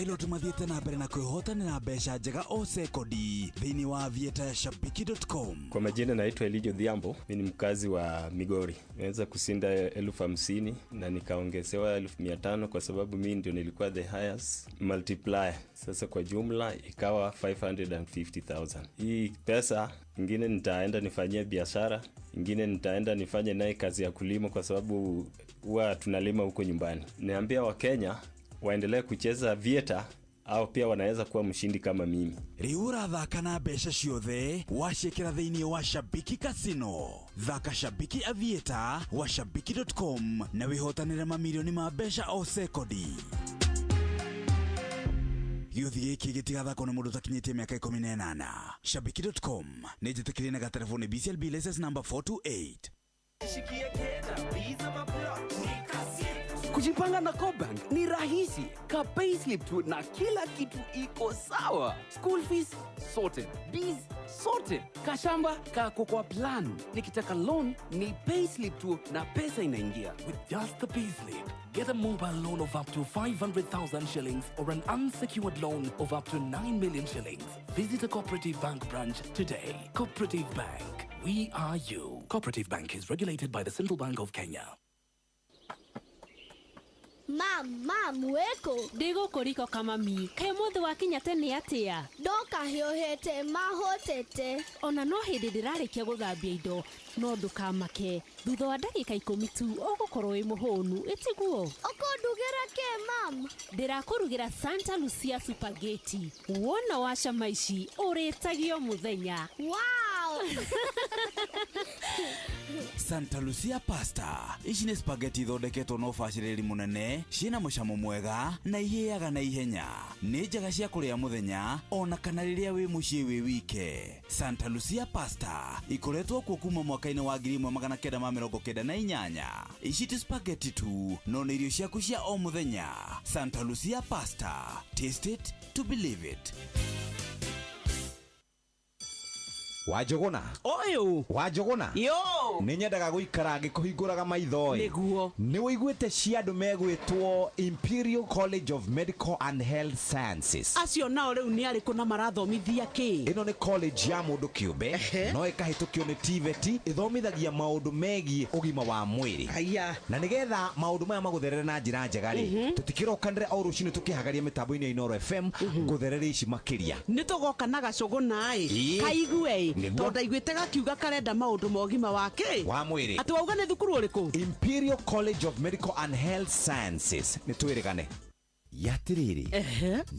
Pilot mathiĩte na mbere na kwĩhotanĩra mbeca njega o sekondi thĩinĩ wa Aviator ya shabiki.com. Kwa majina naitwa Elijo Dhiambo, mi ni mkazi wa Migori. Nimeweza kushinda 50,000 na nikaongezewa 500,000 kwa sababu mi ndio nilikuwa the highest multiplier. Sasa kwa jumla ikawa 550,000. Hii pesa ingine nitaenda nifanyie biashara, ingine nitaenda nifanye naye kazi ya kulima kwa sababu huwa tunalima huko nyumbani. Niambia Wakenya waendelee kucheza Aviator au pia wanaweza kuwa mshindi kama mimi. Rĩu ũrathaka na mbeca ciothe waciĩkĩra thĩinĩ wa Shabiki Casino. Thaka Shabiki Aviator wa shabiki.com na wĩhotanĩre mamirioni ma mbeca o sekondi. Gĩũthi gĩkĩ gĩtigathakwo nĩ mũndũ ũtakinyĩtie mĩaka 18. Shabiki.com nĩ njĩtĩkĩrie na gatelefoni BCLB license number 428. Kujipanga na CoBank ni rahisi. Ka payslip tu na kila kitu iko sawa. School fees sorted, biz sorted, kashamba kako kwa plan. Nikitaka loan ni payslip tu na pesa inaingia. With just the payslip, get a mobile loan of up to 500,000 shillings or an unsecured loan of up to 9 million shillings. Visit a Cooperative Bank branch today. Cooperative Bank, we are you. Cooperative Bank is regulated by the Central Bank of Kenya. Mam, mam, wĩkũ? Ndĩ gũkũ riko kamami. Kaĩ ũmũthĩ wakinya tene atĩa? Ndoka hiũhĩte mahũtĩte. Ona no hĩndĩ ndĩrarĩkia gũthambia indo, no ndũkamake. Thutha wa ndagĩka 10 tu ũgũkorwo wĩ mũhũnu, ĩtiguo? Ũkũndugĩra kĩ mam? Ndĩrakũrugĩra Santa Lucia Spaghetti. Wona wacama ici ũrĩtagio mũthenya. Wow! Santa Lucia pasta ici nĩ spaghetti ithondeketwo na ũbacĩrĩri mũnene, ciĩna mũcamo mwega na ihĩaga na ihenya. Nĩ njega cia kũrĩa mũthenya ona kana rĩrĩa wĩ mũciĩ wĩ wike. Santa Lucia pasta ikoretwo kuo kuma mwaka-inĩ wa 1998. Ici ti spaghetti tu, no nĩ irio ciaku cia o mũthenya. Santa Lucia pasta, taste it to believe it. Wanjũgũna. Ũyũ. Wanjũgũna. Yo. Nĩ nyendaga gũikara ngĩkũhingũraga maitho ĩ. Nĩguo. Nĩ wĩiguĩte cia andũ megwĩtwo Imperial College of Medical and Health Sciences. Acio nao rĩu nĩ arĩkũ na marathomithia kĩ? Ĩno nĩ college ya mũndũ kĩũmbe no ĩkahĩtũkio nĩ TVET, ĩthomithagia maũndũ megiĩ ũgima wa mwĩrĩ. Haya. Na nĩgetha maũndũ maya magũtherere na njĩra njega rĩ, tũtikĩrokanĩre o rũcinĩ tũkĩhagaria mĩtambo-inĩ ya Inooro FM ngũtherere ici makĩria. Nĩ tũgoka na gacũgũna ĩ. Kaigue ĩ. Tondũ ndaiguĩte gakiuga karenda maũndũ ma ũgima wa kĩ? Wa mwĩrĩ. Atĩ wauga nĩ thukuru ũrĩkũ? Imperial College of Medical and Health Sciences. Nĩ twĩrĩgane. Yatĩrĩrĩ,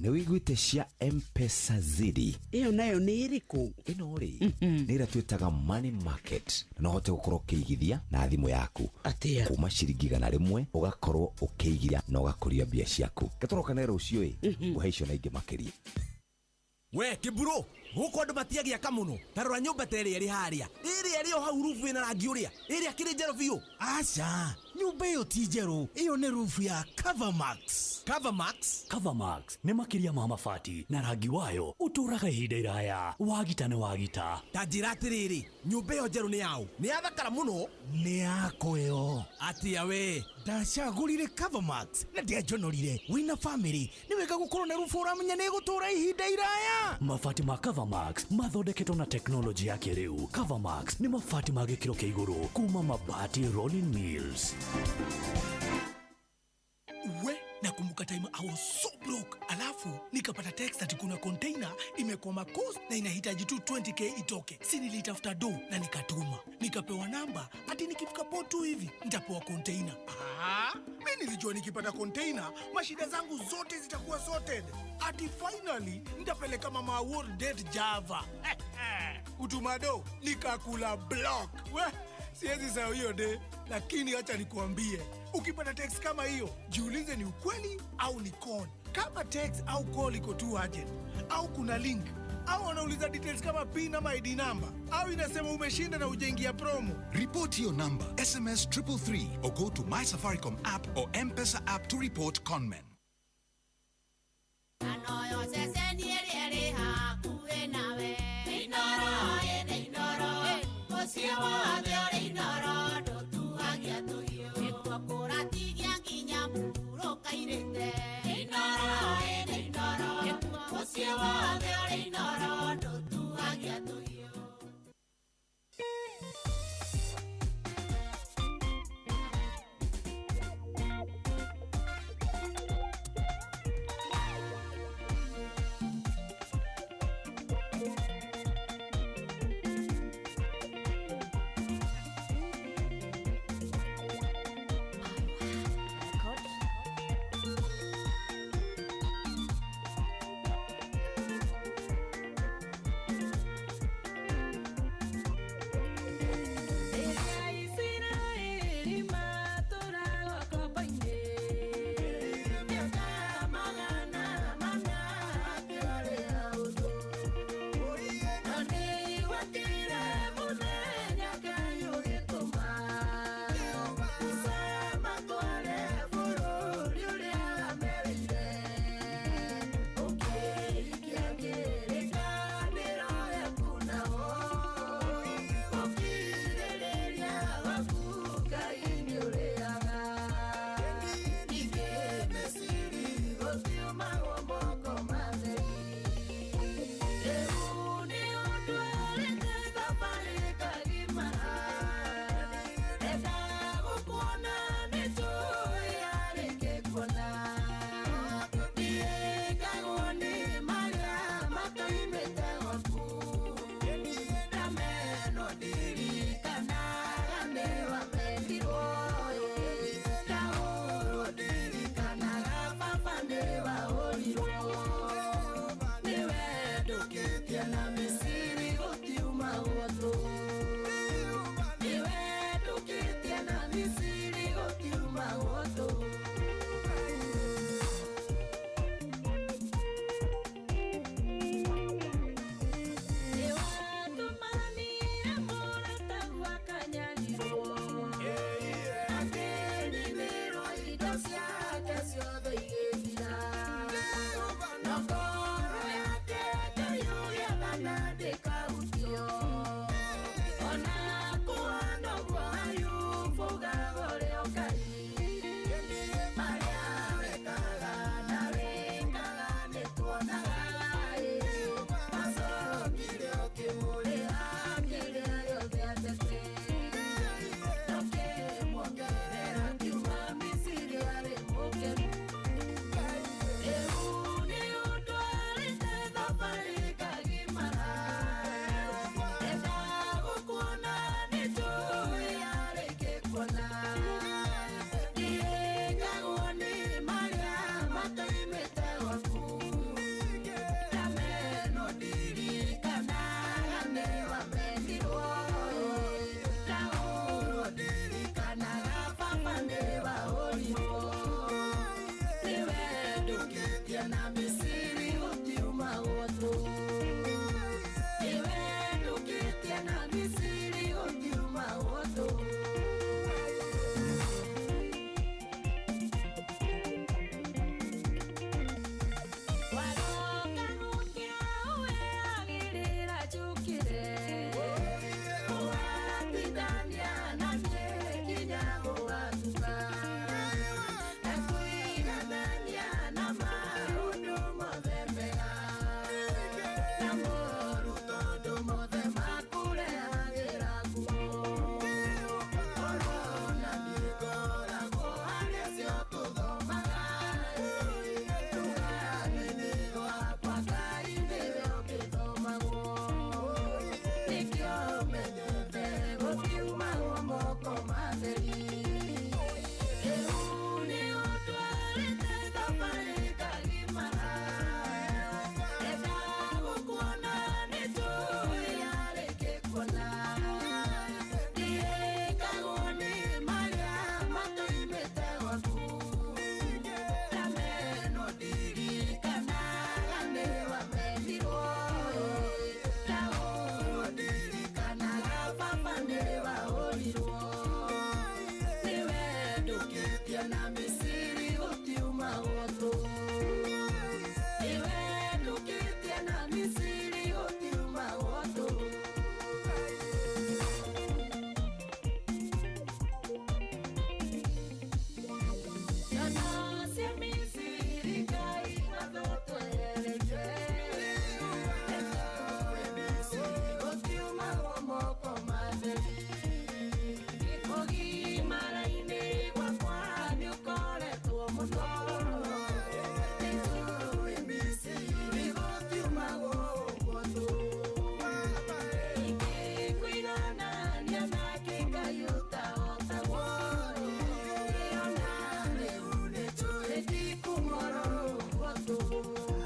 nĩ wĩiguĩte cia M-Pesa Zidi? Ĩyo nayo nĩ ĩrĩkũ? Ĩno rĩ, nĩ ĩrĩa twĩtaga money market. Na no ũhote gũkorwo ũkĩigithia na thimũ yaku. Atĩa? Kuma ciringi 100 ũgakorwo ũkĩigithia na ũgakũria mbia ciaku. Gatũrokane rũciũ ĩ, ngũhe icio na ingĩ makĩria. We kiburo guku andu matiagiaka muno ta rora nyumba ta ĩrĩa ĩrĩ harĩa ĩrĩa ĩrĩ o hau rubu ĩna rangi ũrĩa ĩrĩa kĩrĩ njerũ biũ. Aca, nyumba ĩyo ti njerũ, ĩyo nĩ rubu ya Covermax. Covermax? Covermax nĩ makĩria ma mabati na rangi wayo ũtũũraga ihinda iraya. Wagita nĩ wagita. Ta njĩra atĩrĩrĩ, nyũmba ĩyo njerũ nĩ yaũ? Nĩ yathakara mũno. Nĩ yakwa ĩyo. Atĩa we? Ndacagũrire Covermax na ndianjonorire. Wĩna famĩlĩ nĩ wega gũkorwo na rubu ũramenya nĩ ĩgũtũũra ihinda iraya. Mabati ma Covermax mathondeketwo na teknolojĩ ya kĩrĩu. Covermax nĩ mabati ma gĩkĩro kĩa igũrũ kuma Mabati Rolling Mills. We, nakumbuka time I was so broke, alafu nikapata text ati kuna container imekwama coast na inahitaji tu 20k itoke. Si nilitafuta do na nikatuma, nikapewa namba ati nikifika port tu hivi nitapewa container. Mi nilijua nikipata container mashida zangu zote zitakuwa sorted, ati finally nitapeleka mama award date Java. Utumado nikakula block. We, siwezi sahau hiyo de, lakini acha nikuambie, ukipata text kama hiyo, jiulize ni ukweli au ni con. Kama text au call iko too urgent, au kuna link, au wanauliza details kama PIN ama ID number, au inasema umeshinda na hujaingia promo. Report your number, SMS 333 or go to My Safaricom app or M-Pesa app to report conmen.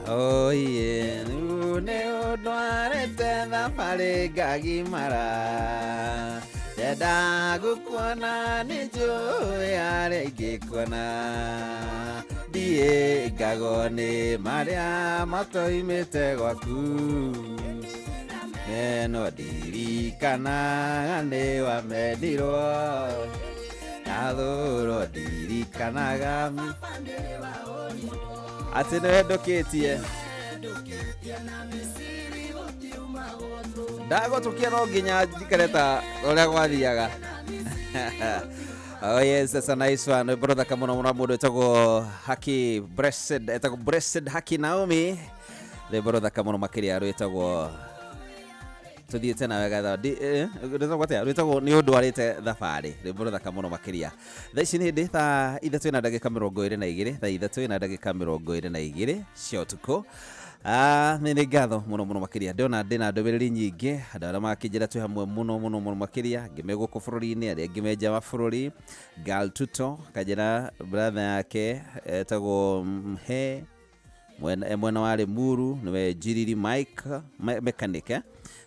Oye, nĩ ũndwarĩte thabarĩ ngagimara, ndenda gũkuona nĩ njũĩ harĩa ingĩkuona, ndiĩ ngagwo nĩ marĩa matoimĩte gwaku, no ndirikanaga nĩ wamendirwo, ndathũrwo ndirikanaga atĩ nĩ wendũkĩtie ndagũtũkia no nginya njikare ta ũrĩa gwathiaga. Oh yes, that's a nice one. Rwĩmbo rũthaka mũno mũno mũndũ wĩtagwo Haki Blessed, etagwo Blessed Haki Naomi. Rwĩmbo rũthaka mũno makĩria rwĩtagwo tuthiĩte na wega tha rwĩtagwo atĩa? Rwĩtagwo nĩ ũndwarĩte thabarĩ. Rwĩmbo rũthaka mũno makĩria. Thaa ici nĩ hĩndĩ thaa 3:22, thaa 3:22 cia ũtukũ. Nĩ ngatho mũno mũno makĩria. Ndĩrona ndĩna ndũmĩrĩri nyingĩ, andũ arĩa makĩnjĩra twĩ hamwe mũno mũno mũno makĩria, angĩ me gũkũ bũrũri-inĩ, arĩa angĩ me nja wa bũrũri. Gal Tuto kanjĩra brother yake etagwo Mhe mwena wa Limuru, nĩwe Njiriri Mike mechanic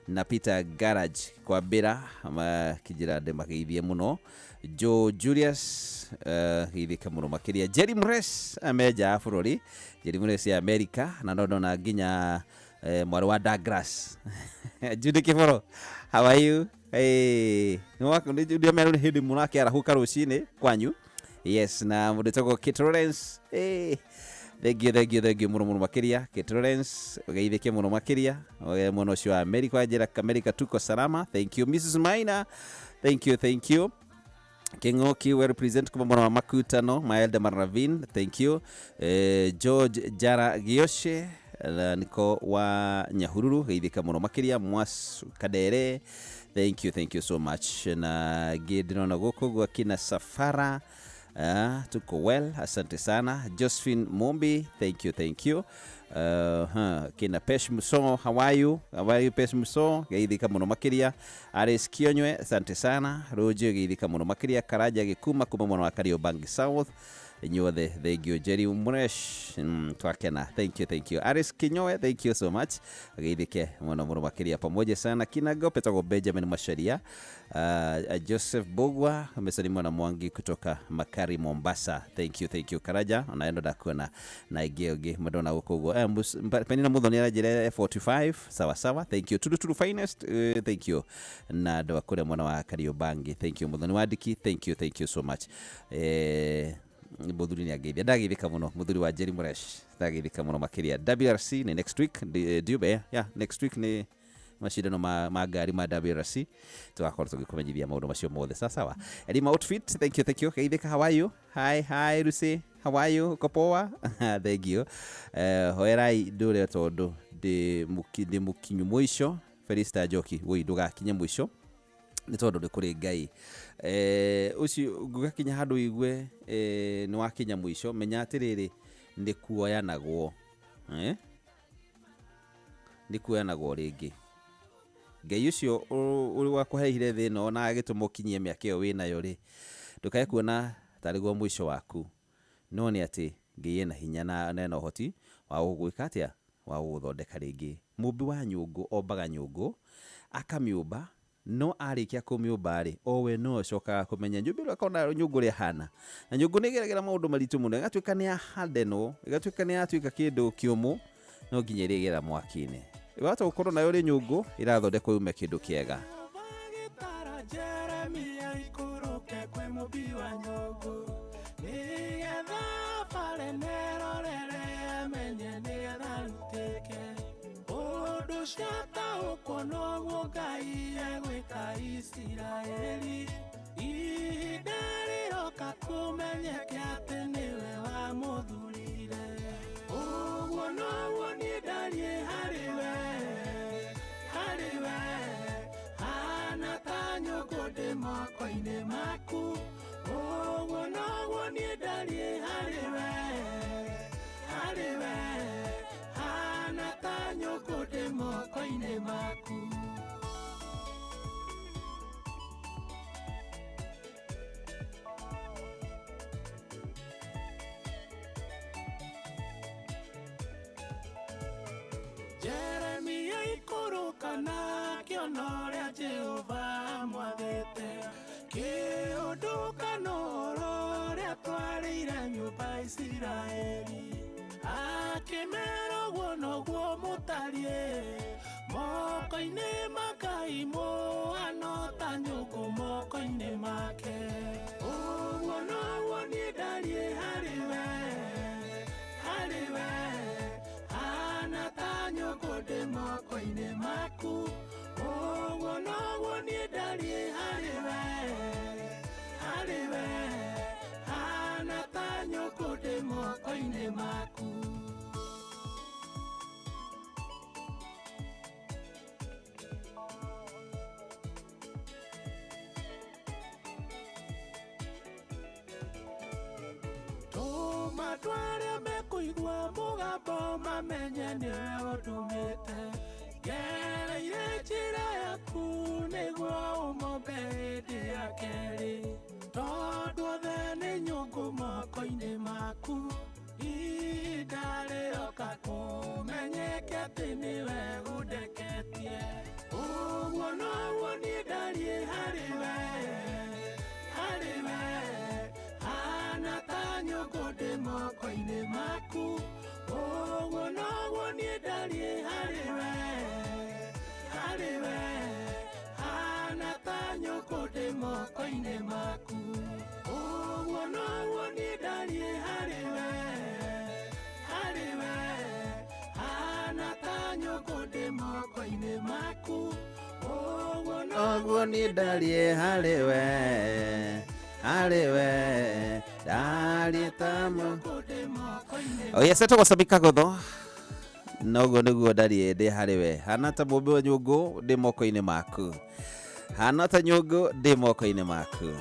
na Peter Garage kwambĩra makĩnjĩra ndĩmageithie mũno. Joe Julius geithĩke mũno makĩria. Jerry Mures ame nja ya bũrũri, Jerry Mures ya America, na no ndona nginya mwarĩ wa Douglas Judy Kiboro, how are you? Hey, nĩ nĩ hĩndĩ mũno akĩarahũka rũcinĩ kwanyu. Yes, na mũndũ wĩtagwo Kate Lawrence. Hey, thank you, thank you, thank you mũno mũno makĩria. Kate Lawrence geithĩke mũno makĩria mwena ũcio wa America, wanjĩra America tuko salama. Thank you Mrs. Maina, thank you, thank you. King'oki we represent kuma mwena wa Makutano, Maelda Maravin, thank you. George Jara Gioshe niko wa Nyahururu, geithĩka mũno makĩria. Mwas Kadere, thank you, thank you so much. Na ngĩ ndĩrona gũkũ gwa kina Safara, tuko well, asante sana. Josephine Mumbi, thank you, thank you. Kina Pesh Muso, how are you? How are you Pesh Muso? Geithĩka mũno makĩria. Aris Kionywe, asante sana. Rũjũ geithĩka mũno makĩria. Karaja Gĩkuma kuma mwena wa Kariobangi South, inyuothe thank you. Jerry Mresh, twakena, thank you, thank you. Aris Kinyoe, thank you so much. Geithĩke mũno mũno makĩria. Pamoja sana kina Gope tagwo Benjamin Masharia, Joseph Bogwa amesalimwa na Mwangi kutoka Makari Mombasa, thank you, thank you. Karaja onaendo ndakuona na ingĩ ũngĩ mũndũ gũkũ ũguo. Penina Muthoni aranjĩra 45 sawa sawa, thank you. Turu Turu Finest, thank you. Na andũ a kũrĩa mwena wa Kariobangi, thank you. Muthoni Wandiki, thank you, thank you so much. Mũthuri nĩ angeithia, ndageithĩka mũno. Mũthuri wa Jerry Mresh, ndageithĩka mũno makĩria. WRC nĩ next week, Dube, yeah, next week nĩ macindano ma ngari ma WRC, tugakorwo tũgĩkũmenyithia maũndũ macio mothe. Sawa sawa. Elima Outfit, thank you, thank you. Geithĩka, how are you? Hi, hi Lucy, how are you? Uko poa? Thank you. Hoerai ndũre tondũ ndĩ mũkinyu mũico. Felista Njoki, woi ndũgakinye mũico nĩ tondũ nĩ kũrĩ Ngai. Ũcio ũgakinya handũ igue nĩ wakinya mũico, menya atĩrĩrĩ nĩ kuoyanagwo, nĩ kuoyanagwo rĩngĩ. Ngai ũcio ũrĩ wakũheire thĩ ĩno na agĩtũma ũkinyie mĩaka ĩyo wĩnayo rĩ, ndũkae kuona tarĩ guo mũico waku, no nĩ atĩ Ngai ena hinya na ena ũhoti wa gũgwĩka atĩa, wa gũgũthondeka rĩngĩ. Mũmbi wa nyũngũ ombaga nyũngũ akamĩũmba, no arĩkia kũmĩũmba rĩ, o we no acokaga kũmenya nyũmba ĩrĩa akona nyũngũ ũrĩa ĩhana. Na nyũngũ nĩ ĩgeragĩra maũndũ maritũ mũno, ĩgatuĩka nĩ yahandenwo, ĩgatuĩka nĩ yatuĩka kĩndũ kĩũmũ, no nginya ĩrĩgera mwaki-inĩ. Wahota gũkorwo nayo ĩrĩ nyũngũ ĩrathondekwo yume kĩndũ kĩega. Andũ arĩa mekũigua mũgambo mamenye nĩwe ũndũmĩte. Ngereire njĩra yaku nĩguo ũmombe hĩndĩ ya kerĩ. Tondũ othe nĩ nyũngũ moko-inĩ maku. Ihinda rĩroka kũmenyeke atĩ nĩwe ũndeketie. Ũguo noguo niĩ ndariĩ harĩ we, harĩ we. Hana ta nyũngũ ndĩ moko-inĩ maku. Ũguo noguo niĩ ndariĩ harĩ we, harĩ we. Hana ta nyũngũ ndĩ moko-inĩ maku. Ũguo noguo niĩ ndariĩ harĩ we, harĩ we. Hana ta nyũngũ ndĩ moko-inĩ maku. Ũguo Ũguo niĩ ndariĩ harĩ we, harĩ we, ndariĩ ta Oh yes, etagwo Sami Kagotho. Noguo nĩguo ndariĩ ndĩ harĩ we. Hana ta mũmbi wa nyũngũ ndĩ moko-inĩ maku. Hana ta nyũngũ ndĩ moko-inĩ maku.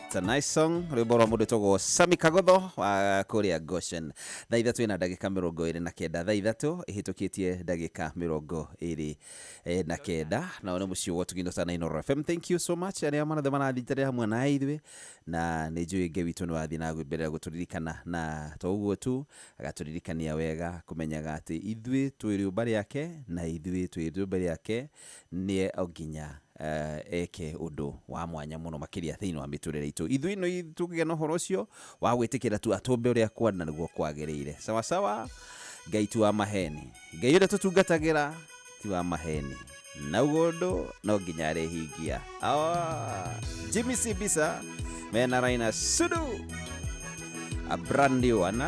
It's a nice song, rwĩmbo rwa mũndũ wĩtagwo Sami Kagotho wa kũrĩa Goshen. Thaa 3 na ndagĩka 29, thaa 3 ĩhĩtũkĩtie ndagĩka 29, nao nĩ mũciĩ wa Tugino sana Inooro FM. Thank you so much arĩa manothe marathitanĩra hamwe na ithuĩ, na nĩ njũĩ Ngai witũ nĩ wathiĩ na mbere ya gũtũririkana, na to ũguo tu agatũririkania wega kũmenyaga atĩ ithuĩ twĩ rĩũmba rĩake, na ithuĩ twĩ rĩũmba rĩake nĩ o nginya eke ũndũ wa mwanya mũno makĩria thĩinĩ wa mĩtũrĩre itũ. Ithuĩ no tũkĩgĩa na ũhoro ũcio wa gwĩtĩkĩra tu atũmbe ũrĩa kwana nĩguo kwagĩrĩire. Sawa sawa, Ngai ti wa maheni, Ngai ũrĩa tũtungatagĩra ti wa maheni, na ũguo ũndũ no nginya arĩhingia. Jimmy Sibisa mena Raina Sudu, a brand new one.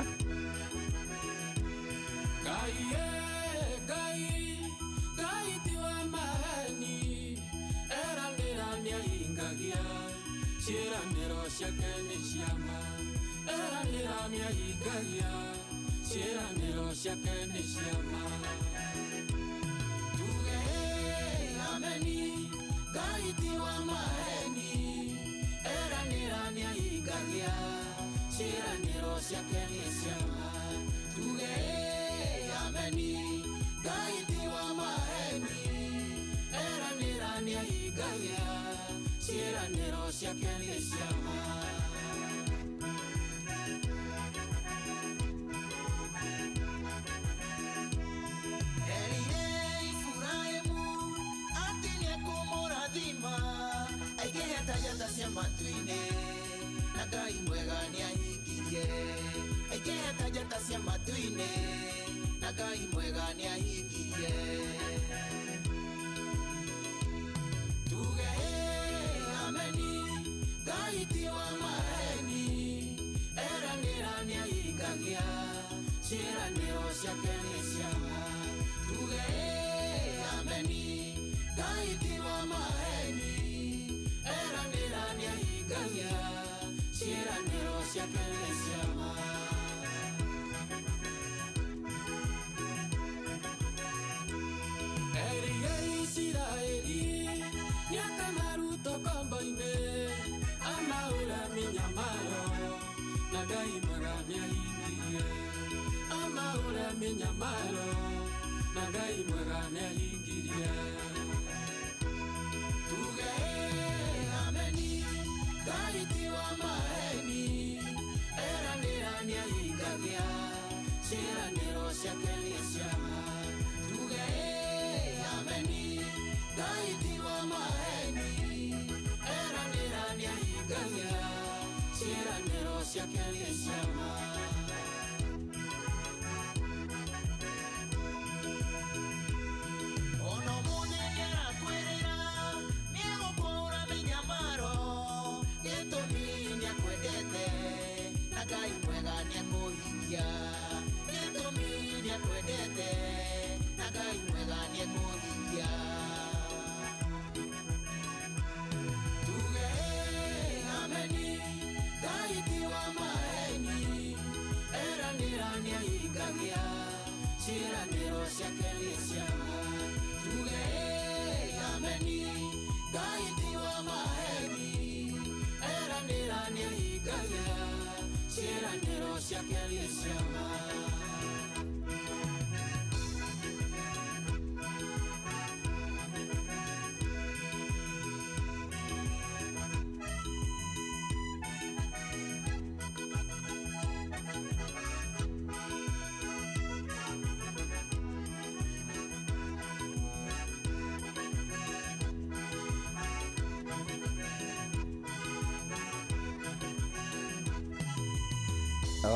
Ciĩranĩro Ciake nĩ ciama.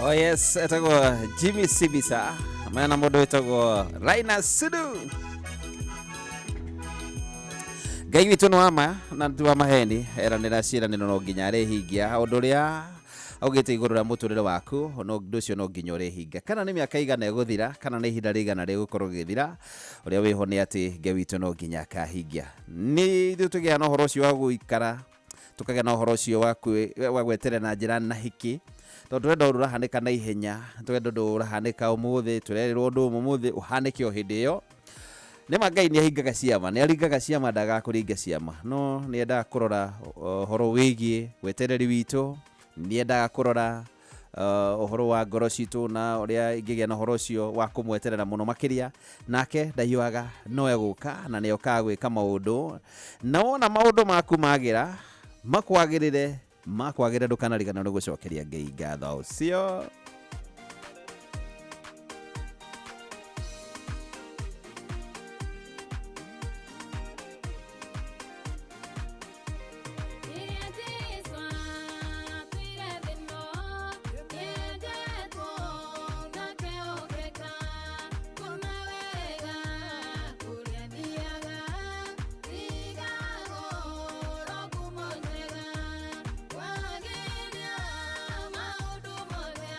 Oh yes, etagwo Jimmy Sibisa mena mũndũ wĩtagwo Raina Sudu. Ngai witũ nĩ wa ma na ti wa maheni, eranĩra ciĩranĩro no nginya arĩhingia. Ũndũ ũrĩa augĩte igũrũ rĩa mũtũrĩre waku, no ũndũ ũcio no nginya ũrĩhinga. Kana nĩ mĩaka igana ĩgũthira, kana nĩ ihinda rĩigana rĩgũkorwo rĩgĩthira, ũrĩa wĩho nĩ atĩ Ngai witũ no nginya akahingia. Nĩ ithuĩ tũgĩa na ũhoro ũcio wa gũikara, tũkagĩa na ũhoro ũcio wa gweterera na njĩra na hiki, tondũ tũrenda ũndũ ũrahanĩka na ihenya, tũrenda ũndũ ũrahanĩka ũmũthĩ, tũrerĩrwo ũndũ ũmũthĩ ũhanĩke o hĩndĩ ĩyo. Nĩ ma Ngai nĩ ahingaga ciama, nĩ aringaga ciama, ndagaga kũringa ciama, no nĩ endaga kũrora ũhoro wĩgiĩ wetereri witũ, nĩ endaga kũrora ũhoro wa ngoro citũ na ũrĩa ingĩgĩa na ũhoro ũcio wa kũmweterera mũno makĩria. Nake ndahiũhaga, no egũka na nĩ okaga gwĩka maũndũ, na wona maũndũ maku magĩra makwagĩrĩre, makwagĩrĩre, ndũkanariganĩrwo nĩ gũcokeria Ngai ngatho ũcio. Rĩrĩa Jesũ aakuire thĩ ĩno, nĩendetwo na akehokeka, kuma wega kũrĩa thiaga, ndigagũrwo ngumo njega, kwagĩria maũndũ mothe.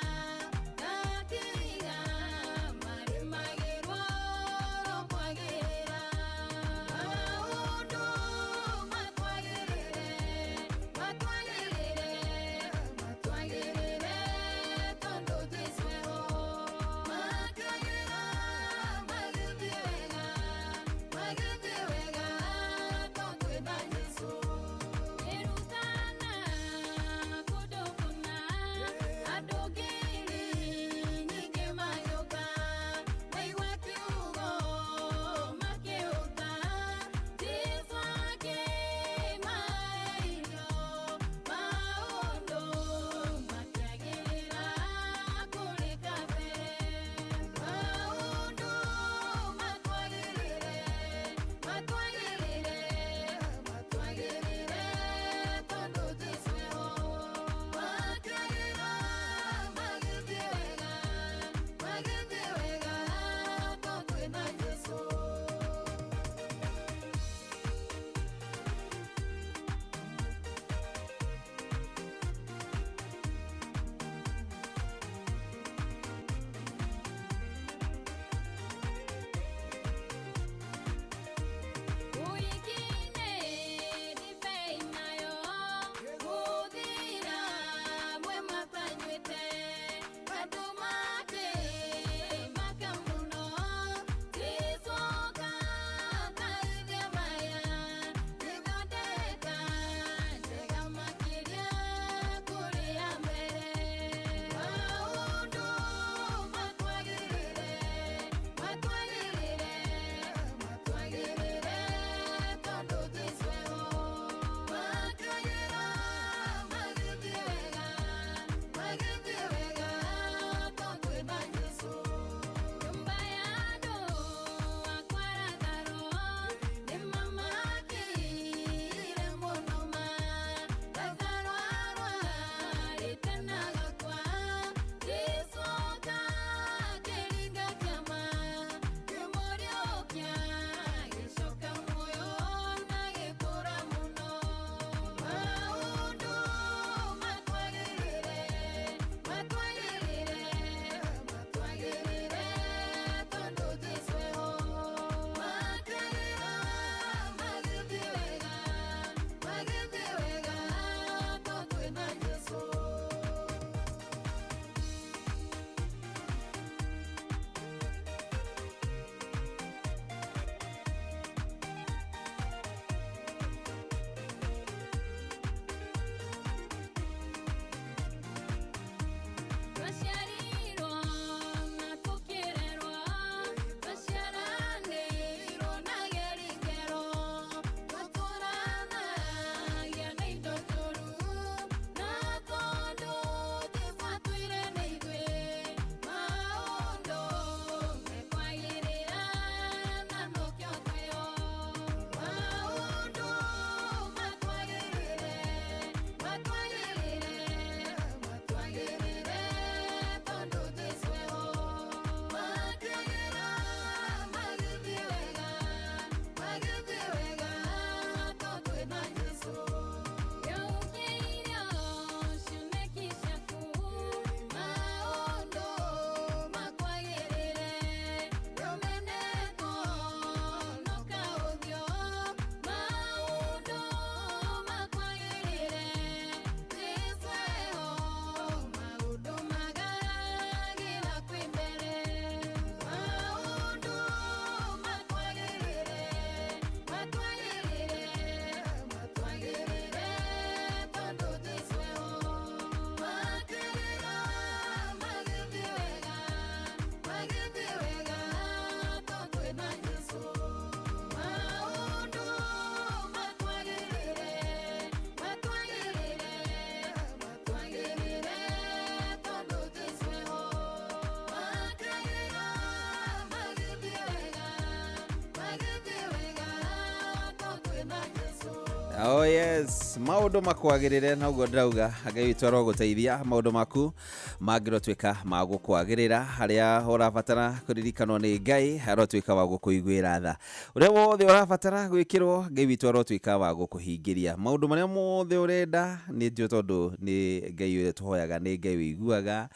Oh yes, maũndũ makwagĩrĩre noguo ndĩrauga. Ngai witũ arogũteithia maũndũ maku mangĩrotuĩka ma gũkwagĩrĩra. Harĩa ũrabatara kũririkanwo nĩ Ngai arotuĩka wa gũkũiguĩra tha. Ũrĩa wothe ũrabatara gwĩkĩrwo, Ngai witũ arotuĩka wa gũkũhingĩria maũndũ marĩa mothe ũrenda. Nĩ njũĩ tondũ nĩ Ngai ũrĩa tũhoyaga, nĩ Ngai ũiguaga,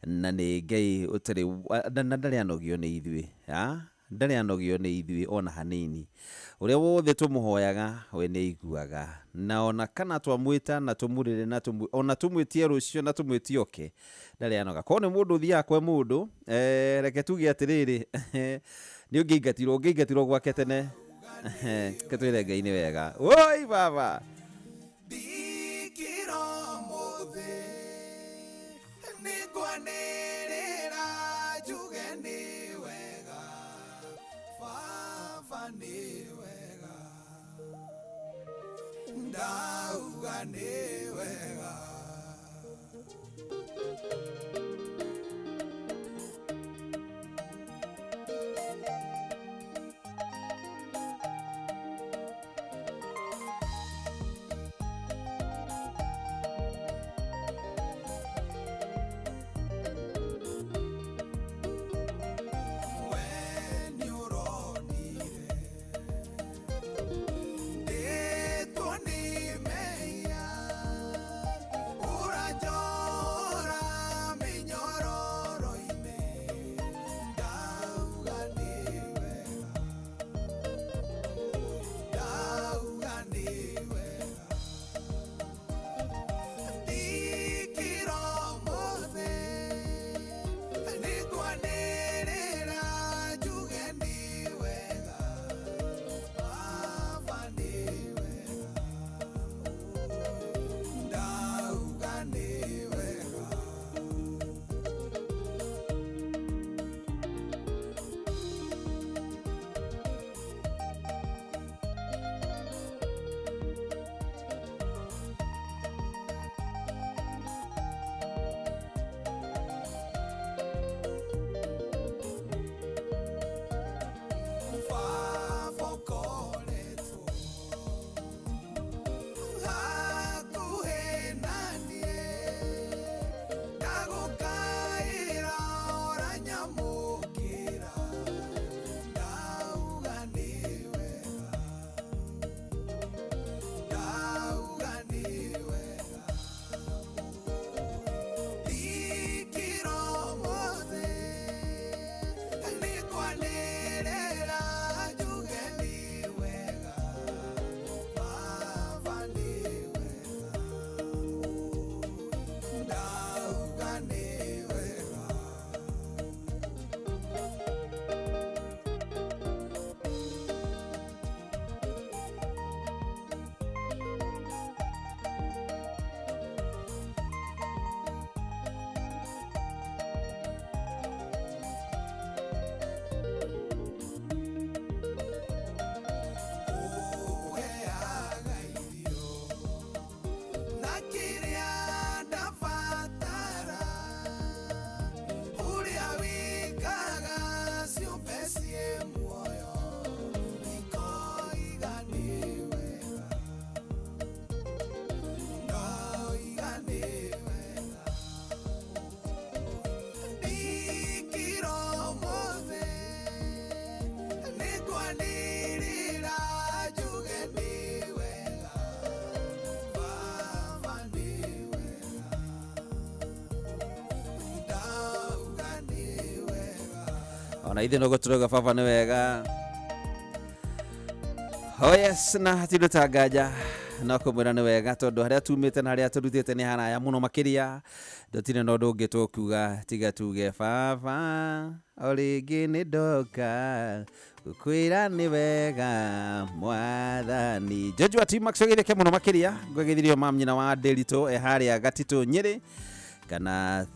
na nĩ Ngai ũtarĩ na ndarĩ anogio nĩ ithuĩ. Ndarĩ anogio nĩ ithuĩ ona hanini. Ũrĩa wothe tũmũhoyaga we nĩ aiguaga, na ona kana twamwĩta na tũmũrĩre na ona tũmwĩtie rũciũ na tũmwĩtie oke, ndarĩ anoga. Korwo nĩ mũndũ ũthiaga kwe mũndũ, reke tuge atĩrĩrĩ, nĩ ũngĩingatirwo gwake tene. Reke twĩre Ngai nĩ wega. Oi baba. Ndauga nĩ wega. We nĩũronire ndĩtwo nĩ mehia, ũranjora mĩnyororo-inĩ. Ndauga nĩ wega, ndauga nĩ wega. Ndikĩra ũmũthĩ nĩngwanĩrĩra njuge nĩ wega, Baba nĩ wega, ndauga nĩ wega. Baba ũkoretwo hakuhĩ na niĩ, ndagũkaĩra ũranyamũkĩra. Ndauga nĩ wega, ndauga nĩ wega. Ndikĩra ũmũthĩ nĩngwanĩrĩra njuge nĩ wega, Baba nĩ wega, ndauga nĩ wega. Ũheaga irio na kĩrĩa ndabatara, ũrĩa wĩkaga ciũmbe ciĩ muoyo ikoiga nĩ wega, ndoiga nĩ wega. Ndikĩra ũmũthĩ nĩngwanĩrĩra njuge nĩ wega, Baba nĩ wega, ndauga nĩ wega. Ona ithuĩ noguo tũrauga baba nĩ wega. Oh yes, na hatirĩ ta nganja no kũmwĩra nĩ wega, tondũ harĩa tumĩte na harĩa tũrutĩte nĩ haraya mũno makĩria. Tũtirĩ na ũndũ ũngĩ tũkuga tiga tuge baba o rĩngĩ nĩ ndoka gũkwĩra nĩ wega mwathani. Joshua T-Max ũgeithĩke mũno makĩria. Ngwĩgeithirio mam nyina wa Ndĩritũ e harĩa Gatitũ Nyĩrĩ kana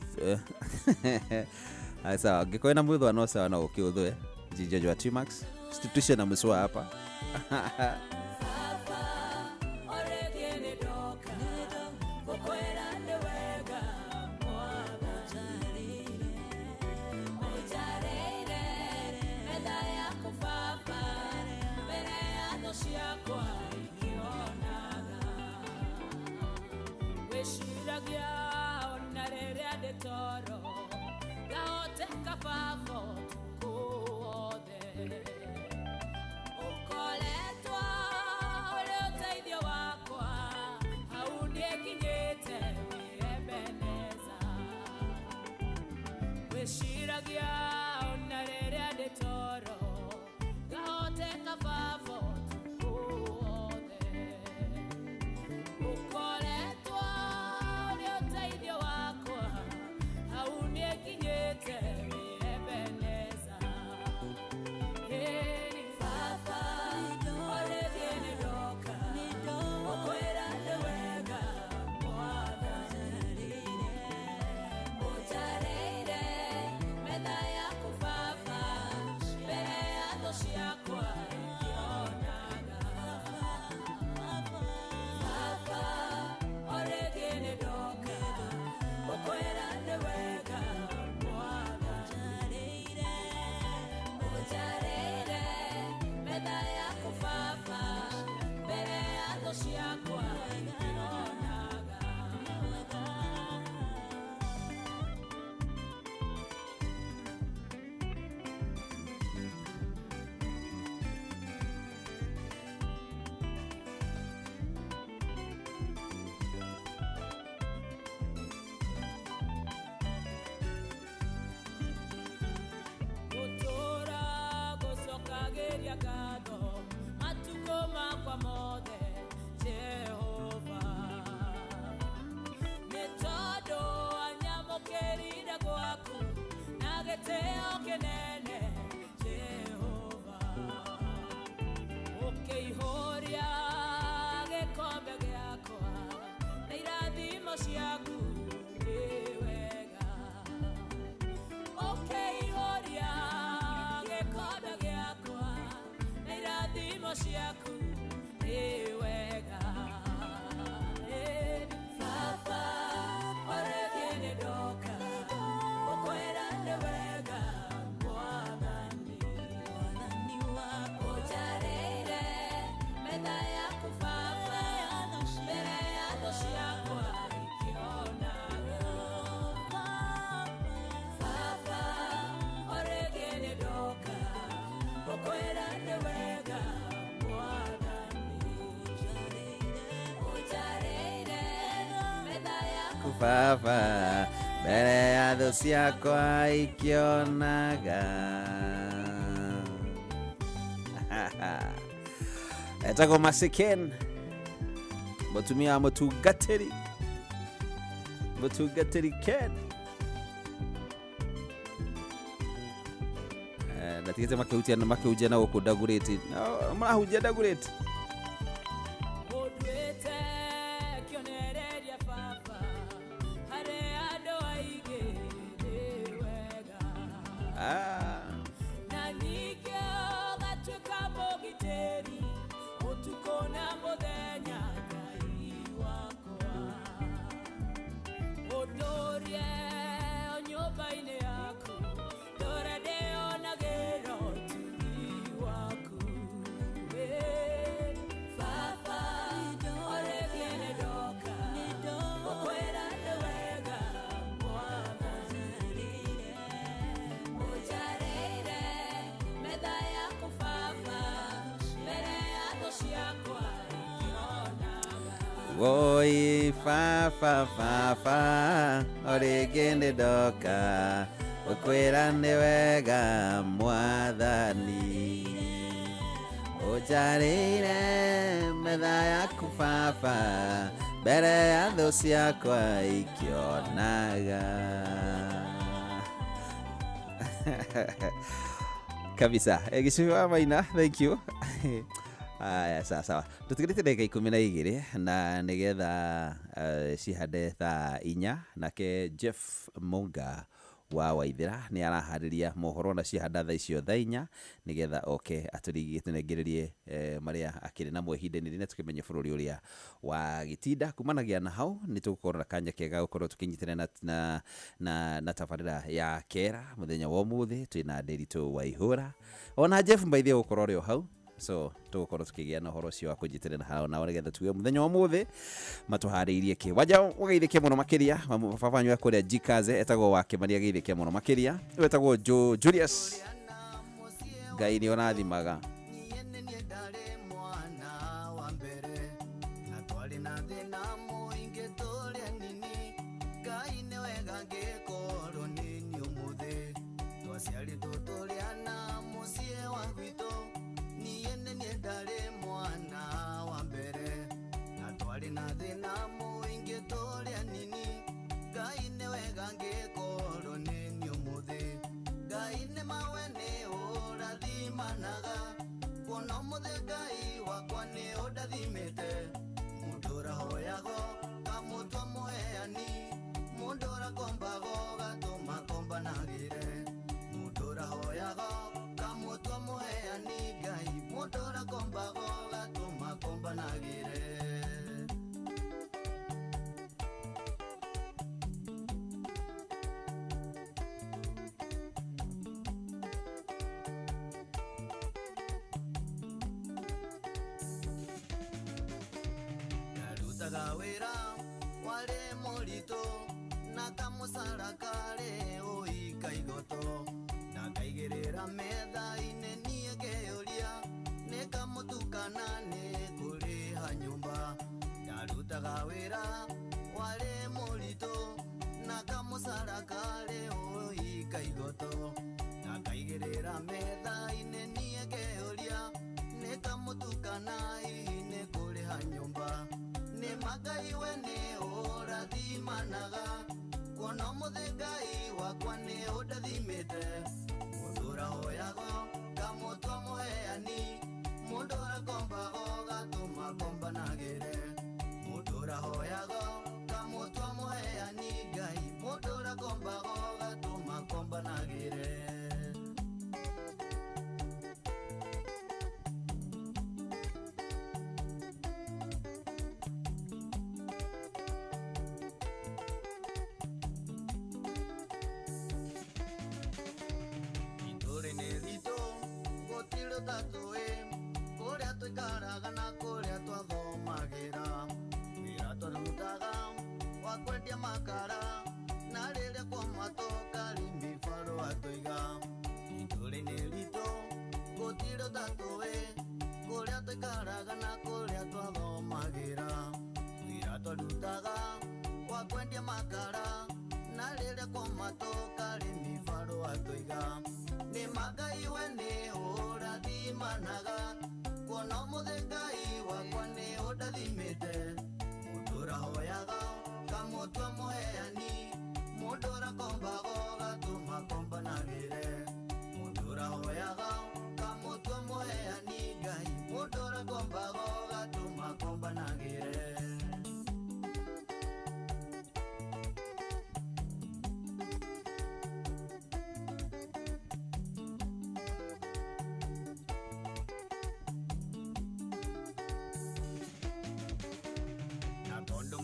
sawa, ngĩkorwo na mwĩthwa no sawa, no ũkĩũthwe. Joshua T-Max institution na mswa hapa. Ciakwa ikĩona. Wĩciragia ona rĩrĩa ndĩ toro ngahoteka baba ũtukũ wothe. Ũkoretwo ũrĩ ũteithio wakwa hau niĩ nginyĩte wĩ Ebeneza. Wĩciragia ona rĩrĩa ndĩ toro ngahoteka baba ũtukũ wothe. Ũkoretwo ũrĩ ũteithio wakwa hau niĩ nginyĩte wĩ Ebeneza. Ĩni baba orĩthiĩ nĩ ndoka gũkwĩra nĩ wega Mwathani. Ũnjarĩire metha yaku baba mbere ya thũ ciakwa ikĩonaga. Baba orĩthiĩ nĩ ndoka gũkwĩra nĩ wega Mwathani. Ũnjarĩire metha yaku baba mbere ya thũ ciakwa ikĩonaga. Gũtũũra gũcokagĩria ngatho matukũ makwa mothe Jehova. Nĩ tondũ anyamũkĩrire gwaku na gĩtĩo kĩnene Jehova. Ũkĩihũria gĩkombe gĩakwa na irathimo ciaku nĩ wega. Ũkĩihũria gĩkombe gĩakwa na irathimo ciaku nĩ wega. Ĩ Baba orĩthiĩ nĩ ndoka gũkwĩra nĩ wega Mwathani. Ũnjarĩire metha yaku baba mbere ya thũ ciakwa ikĩonaga. Baba orĩthiĩ nĩ ndoka gũkwĩra nĩ wega Mwathani. Ũnjarĩire metha yaku baba mbere ya thũ ciakwa ikĩonaga. Etagwo Masiken, mũtumia wa mũtungatĩri, mũtungatĩri Ken. Ndatigĩte makĩhutia makĩhunjia na gũkũ Ndagurĩti. No, marahunjia Ndagurĩti. Ũnduĩte kĩonereria baba harĩ andũ aingĩ nĩ wega. Na ningĩ ũgatuĩka mũgitĩri ũtukũ na mũthenya Ngai wakwa. Ũndũrie o nyũmba-inĩ yaku ndũre ndĩonagĩra ũtugi waku. Ĩ Baba orĩthiĩ nĩ ndoka gũkwĩra nĩ wega Mwathani. Ũnjarĩire metha yaku baba mbere ya thũ ciakwa ikĩonaga. Woi baba baba orĩngĩ nĩ ndoka gũkwĩra nĩ wega Mwathani. Ũnjarĩire metha yaku baba mbere ya thũ ciakwa ikĩonaga. Kabisa. Gĩcũhĩ wa Maina, thank you. Aya, sawa sawa, tũtigĩrĩte ndagĩka 12 na nĩgetha cihande thaa 4. Nake Jeff Munga wa Waithĩra nĩ araharĩria mohoro na ciahanda thaa icio thaa 4 nĩgetha oke atũnengererie marĩa akĩrĩ namo ihinda-inĩ rĩna tũkĩmenye bũrũri ũrĩa wa gĩtinda. Kumanagia na hau nĩ tũgũkorwo na kanya kega gũkorwo tũkĩnyitana na tabarĩra ya kera mũthenya wa ũmũthĩ twĩna Ndĩritũ Waihũra ona Jeff Mbaithia gũkorwo arĩ o hau. So tũgũkorwo tũkĩgĩa na ũhoro ũcio wa kũnyitanĩra hao nao nĩgetha tuge mũthenya wa ũmũthĩ matũharĩirie kĩ. Wanja ũgeithĩke mũno makĩria baba wanyu wa kũrĩa Jikaze etagwo wa Kĩmani ageithĩke mũno makĩria. Ũyũ etagwo Joe Julius. Ngai nĩ ũrathimaga. Wĩra warĩ mũritũ na kamũcara karĩ ũika igoto ndakaigĩrĩra metha-inĩ niĩ ngĩũria nĩ kamũtukana nĩ kũrĩha nyũmba ndarutaga wĩra warĩ mũritũ na kamũcara karĩ ũika igoto ndakaigĩrĩra metha-inĩ niĩ ngĩũria nĩ kamũtukana hihi nĩ kũrĩha nyũmba Ngai we nĩ ũrathimanaga kuona ũmũthĩ Ngai wakwa nĩ ũndathimĩte mũndũ ũrahoyago ngamũtua mũheani mũndũ ũrakombago gatũma kombanagĩre mũndũ ũrahoyago ngamũtua mũheani Ngai mũndũ ũrakombago gatũma kombanagĩre.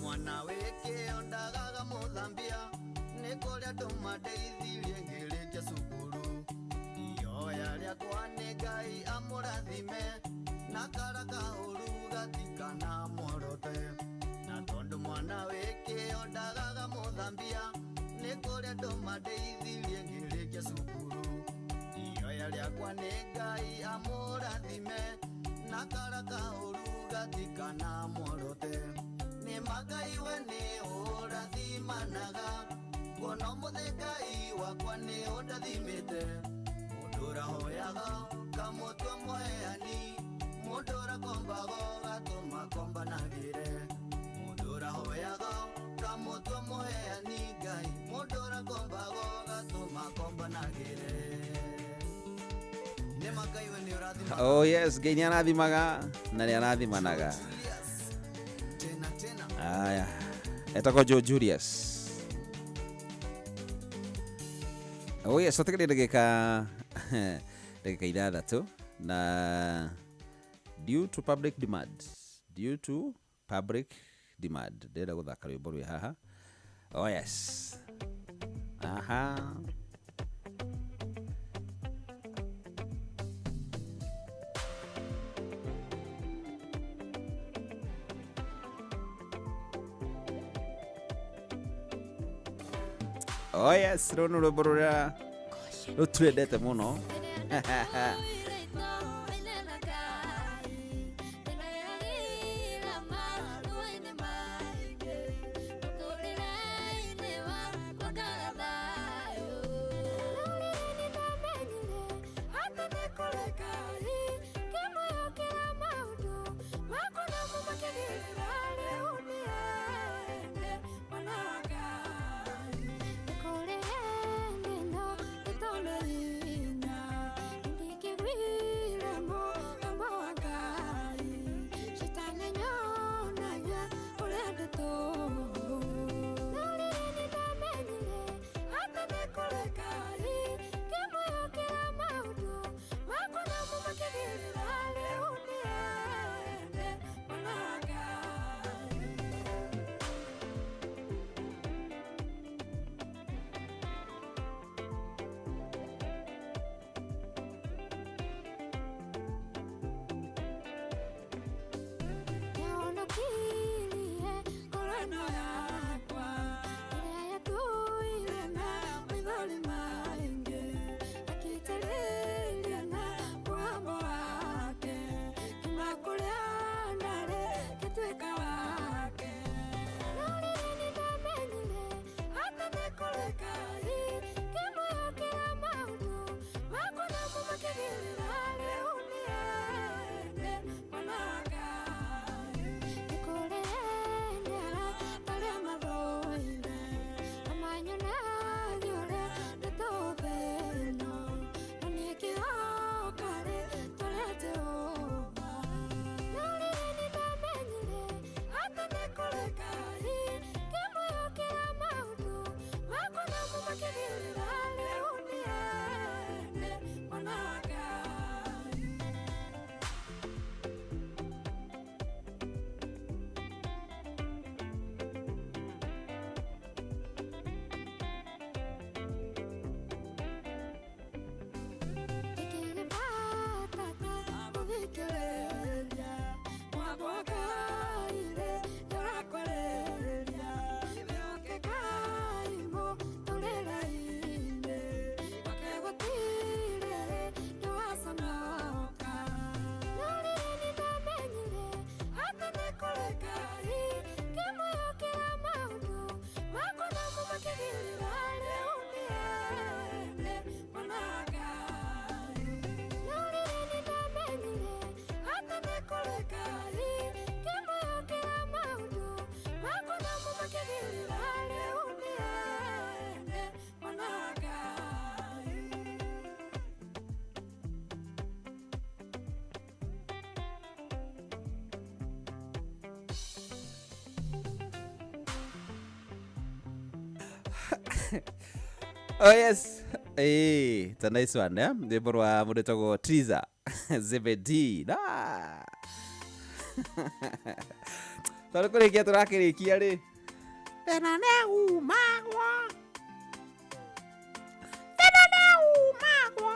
Mwana wĩkĩo ndagaga mũthambia nĩ kũrĩa andũ mandeithirie ngĩrĩkia cukuru ihoya rĩakwa nĩ Ngai amũrathime na kara kaũru gatikana muorote na tondũ mwana wĩkĩo ndagaga mũthambia nĩ kũrĩa andũ mandeithirie ngĩrĩkia cukuru ihoya rĩakwa nĩ Ngai amũrathime na kara kaũru gatikana muorote. Ngai we nĩ ũrathimanaga kuona ũmũthĩ Ngai wakwa nĩ ũndathimĩte mũndũ ũrahoyaga kamũtua mũheani mũndũ ũrakombago gatũma kombanagĩre mũndũ ũrahoyaga kamũtua mũheani Ngai mũndũ ũrakombago gatũma kombanagĩre. Oh yes, Ngai nĩ arathimaga na nĩ arathimanaga. Aya, etagwo Joe Julius. Oh yes, tũtigĩrĩre ndagĩka 6 na due to public demand, due to public demand ndĩrenda gũthaka rwĩmbo rwĩ haha. Oh yes, aha. Oh yes, rũrũ nĩ rwĩmbo rũrĩa rũtwendete mũno. Oh yes. Hey, it's a nice one, eh? Rwĩmbo rwa mũndũ wĩtagwo Triza Zebedee. Na. Tondũ kũrĩkia tũrakĩrĩkia rĩ. Tena nĩumagwo. Tena nĩumagwo.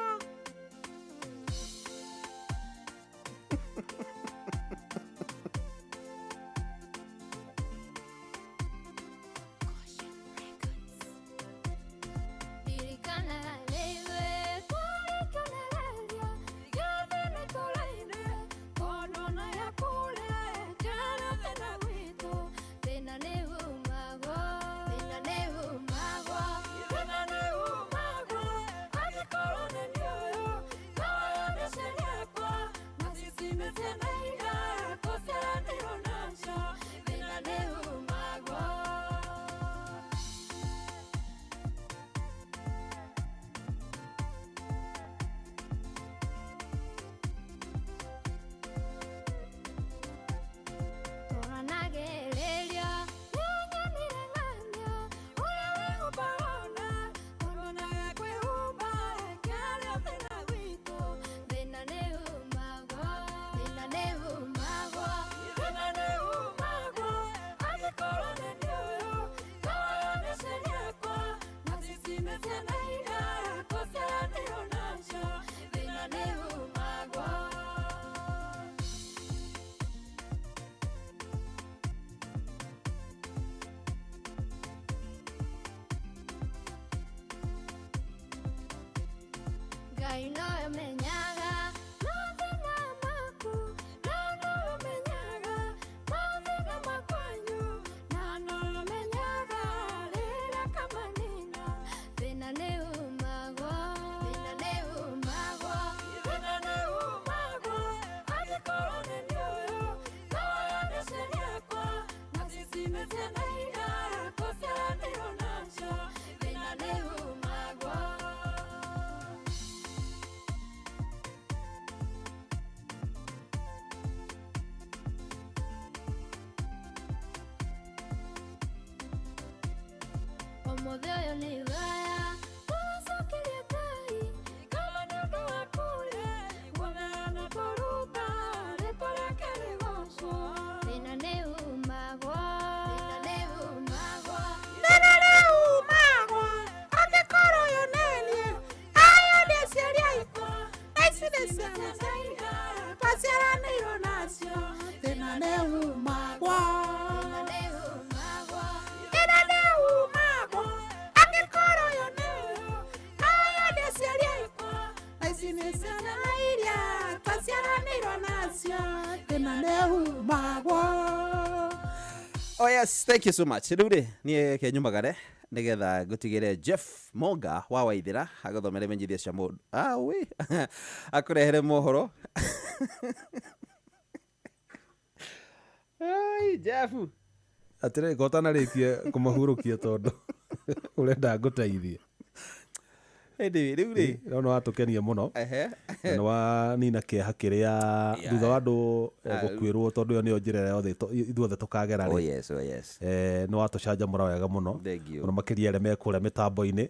Tena ne umagwo, tena ne umagwo. Ngai nowe ũmenyaga mathĩna maku, na nowe ũmenyaga mathĩna makwanyu, na nowe ũmenyaga rĩrĩa kamanina. Thĩna nĩ umagwo, thĩna nĩ umagwo, thĩna nĩ umagwo, angĩkorwo nĩ ũyũ, no ũyũ nĩ ciana yakwa, na cici nĩ ciana iria tũciaranĩirwo nacio, thĩna nĩ umagwo. Ũmũthĩ ũyũ nĩ thaya tũcokerie Ngai kama nĩ ũndũ wa kũrĩa guoya na kũruta rĩtwa rĩake rĩgocwo. Thĩna nĩ umagwo, thĩna nĩ umagwo, Thĩna nĩ umagwo, angĩkorwo ũyũ nĩ niĩ, aya nĩ aciari akwa, na ici nĩ ciana iria twaciaranĩirwo nacio. Thĩna nĩ umagwo, thĩna nĩ umagwo, thĩna nĩ umagwo, angĩkorwo ũyũ nĩ ũyũ, aya nĩ aciari akwa, na ici nĩ ciana iria twaciaranĩirwo nacio. Thĩna nĩ umagwo. Oh yes, thank you so much. Rĩu rĩ, niĩ ke nyumagare nĩgetha ngũtigĩre Jeff Monga wa Waithĩra agũthomere menyithia cia mũndũ. Ah, we. Akũrehere mohoro. Ai, Jeff. Atĩrĩ ko ũtanarĩkie kũmahurũkia tondũ ũrenda ngũteithie. Anyway, rĩu rĩ. No nĩ watũkenia mũno. Ehe. Na nĩ wanina kĩeha kĩrĩa thutha wa andũ gũkuĩrwo tondũ ĩyo nĩyo njĩra ĩrĩa yothe ithuothe tũkagera Oh rĩ. yes, oh yes. Nĩ watũcanjamũra wega mũno. Thank you. Mũno makĩria arĩa me kũrĩa mĩtambo-inĩ.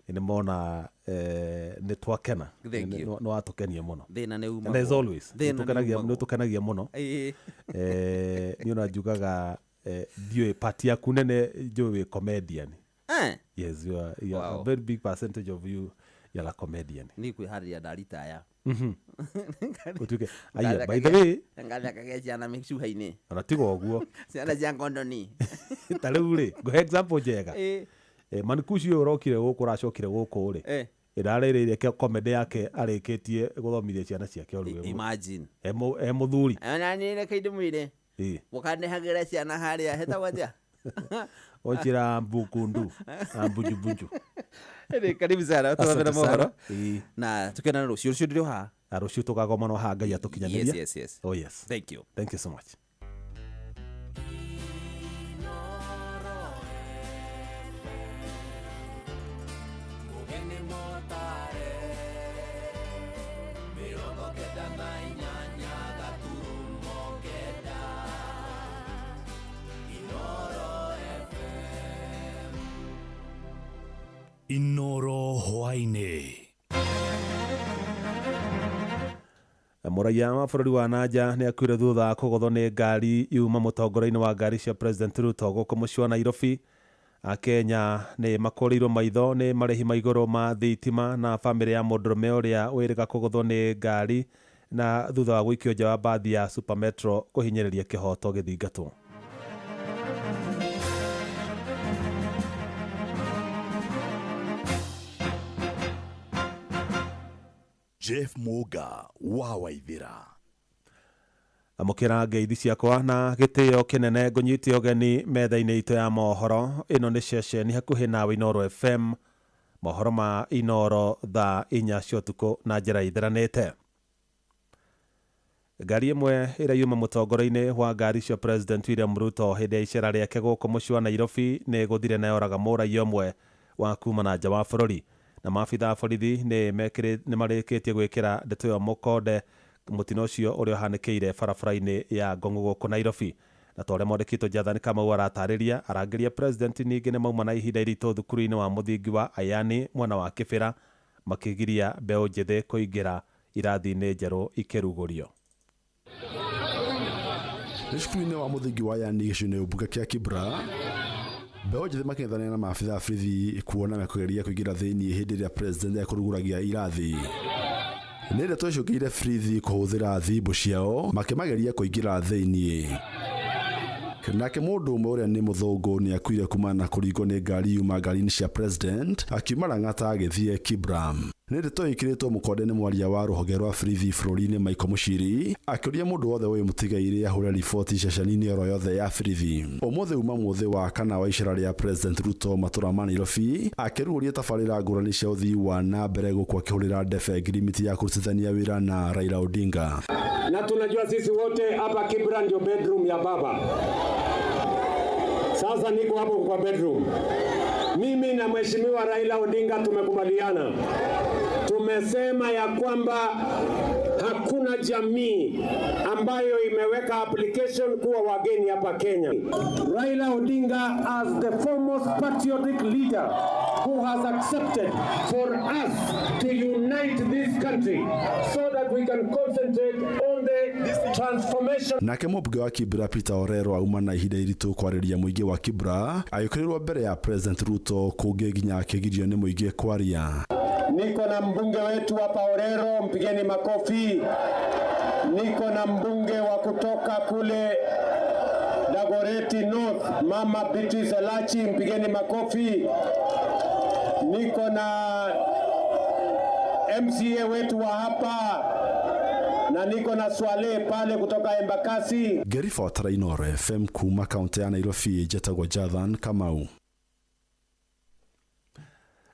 Nĩ mona nĩ twakena. Thank you. Nĩ watũkenia mũno. Thĩna nĩ umagwo. And as always, Thĩna nĩ umagwo. nĩ ũtũkenagia mũno. Ĩĩ. Niĩ ona njugaga ndiũĩ part yaku nene njũĩ wĩ comedian. Eh. Yes, you are Wow. a very big percentage of you, you are a comedian. Niĩ kwĩharĩria ndaritaya. Ũtuĩke aya, by the way, Ngathakagia ciana mĩcuha-inĩ. ona tiga ũguo. Ciana cia ngondoni. Ta rĩu rĩ, ngũhe example njega. Ĩĩ. Manikushi ũyũ ũrokire gũkũ ũracokire gũkũ rĩ. Eh. Ĩrarĩrĩire comedy yake arĩkĩtie gũthomithia ciana ciake o rĩu. Imagine. E mũthuri. Ona niĩ reke ndĩmwĩre. Ĩĩ. Mũkanehagĩra ciana harĩa hetagwo atĩa? Onjĩra mbukundu, ambunjubunju. Ĩrĩ, karibu sana tũthomere Asante mohoro. sana. Ĩĩ. Na tũkenane rũciũ, rũciũ ndĩrĩ o haha. Na rũciũ tũkagomanwo haha Ngai atũkinyanĩria. Yes, yes, yes. Oh yes. Thank you. Thank you so much. Mugeni motare 98 gaturumo 9 Inoro FM. Inoro hwaĩ-inĩ. Mũraiya wa bũrũri wa nanja nĩ akuire thutha wa kũgũthwo nĩ ngari yuma mũtongoria-inĩ wa ngari cia President Ruto gũkũ mũciĩ wa Nairobi. Akenya nĩ makũrĩirwo maitho nĩ marĩhi ma igũrũ ma thitima na bamĩrĩ ya mũndũrũme ũrĩa wĩrĩga kũgũthwo nĩ ngari na thutha wa gũikio nja wa mbathi ya Super Metro kũhinyĩrĩria kĩhoto gĩthingatwo. Jeff Muga wa Waithĩra. Amũkĩra ngeithi ciakwa na gĩtĩo kĩnene ngũnyite ũgeni metha-inĩ itũ ya mohoro. Ĩno nĩ ceceni hakuhĩ nawe Inoro FM. Mohoro ma Inoro thaa 4 cia ũtukũ na njĩra ĩtheranĩte. Ngari ĩmwe ĩrĩa yuma mũtongoria-inĩ wa ngari cia President William Ruto hĩndĩ ya icera rĩake gũkũ mũciĩ wa Nairobi nĩ ĩgũthire na yoraga mũraiya ũmwe wa kuma na nja wa bũrũri. Na maabitha a borithi nĩ marĩkĩtie gwĩkĩra ndeto ĩyo mũkonde mũtino ũcio ũrĩa ũhanĩkĩire barabara-inĩ ya Ngong'o gũkũ Nairobi. Na ta ũrĩa mwandĩki witũ Jathani Kamau aratarĩria, arangĩri a President ningĩ nĩ mauma na ihinda iritũ thukuru-inĩ wa mũthingi wa Ayani mwena wa Kĩbĩra makĩgiria mbeũ njĩthĩ kũingĩra irathi-inĩ njerũ ikĩrugũrio. Nĩ cukuru-inĩ wa mũthingi wa Ayani gĩcigo-inĩ mbunge kĩa Kibra, mbeũ njĩthĩ makĩng'ethanĩra na maabitha a borithi kuona mekũgeria kũingĩra thĩinĩ hĩndĩ ĩrĩa president ekũrugũragia irathi. Nĩ ndeto icũngĩrĩirie borithi kũhũthĩra thimbũ ciao makĩmageria kũingĩra thĩinĩ. Nake mũndũ ũmwe ũrĩa nĩ mũthũngũ nĩ akuire kumana na kũringwo nĩ ngari yuma ngari-inĩ cia president akiuma Lang'ata agĩthiĩ Kibra. Nĩ ndeto ĩkĩrĩtwo mũkonde nĩ mwaria wa rũhonge rwa borithi bũrũri-inĩ Michael Muchiri akĩũria mũndũ wothe ũyũ mũtigairĩ ahũre riboti ceceni-inĩ oro yothe ya borithi. Ũmũthĩ uma mũthĩ wa kana wa icera rĩa President Ruto matũra ma Nairobi akĩrugũria tabarĩra ngũrani cia ũthii wa na mbere gũkũ akĩhũrĩra ndebe ngirimiti ya kũrutithania wĩra na Raila Odinga. Na tunajua sisi wote hapa Kibra ndio bedroom ya baba. Sasa niko hapo kwa bedroom. Mimi na Mheshimiwa Raila Odinga tumekubaliana, tumesema ya kwamba hakuna jamii ambayo imeweka application kuwa wageni hapa Kenya. Raila Odinga as the foremost patriotic leader who has accepted for us to unite this country so that we can concentrate on the transformation. Nake mũmbunge wa Kibra Peter Orero auma na ihinda iritũ kwarĩria mũingĩ wa Kibra agĩũkĩrĩrwo mbere ya President Ruto kũngĩ nginya akĩgirio nĩ mũingĩ kwaria. Niko na mbunge wetu hapa Orero, mpigeni makofi. Niko na mbunge wa kutoka kule Dagoretti North, Mama Beatrice Elachi, mpigeni makofi. Niko na MCA wetu wa hapa na niko na Swale pale kutoka Embakasi. Ngĩribotera Inooro FM kuma kaunti ya Nairobi njetagwo Jathan Kamau.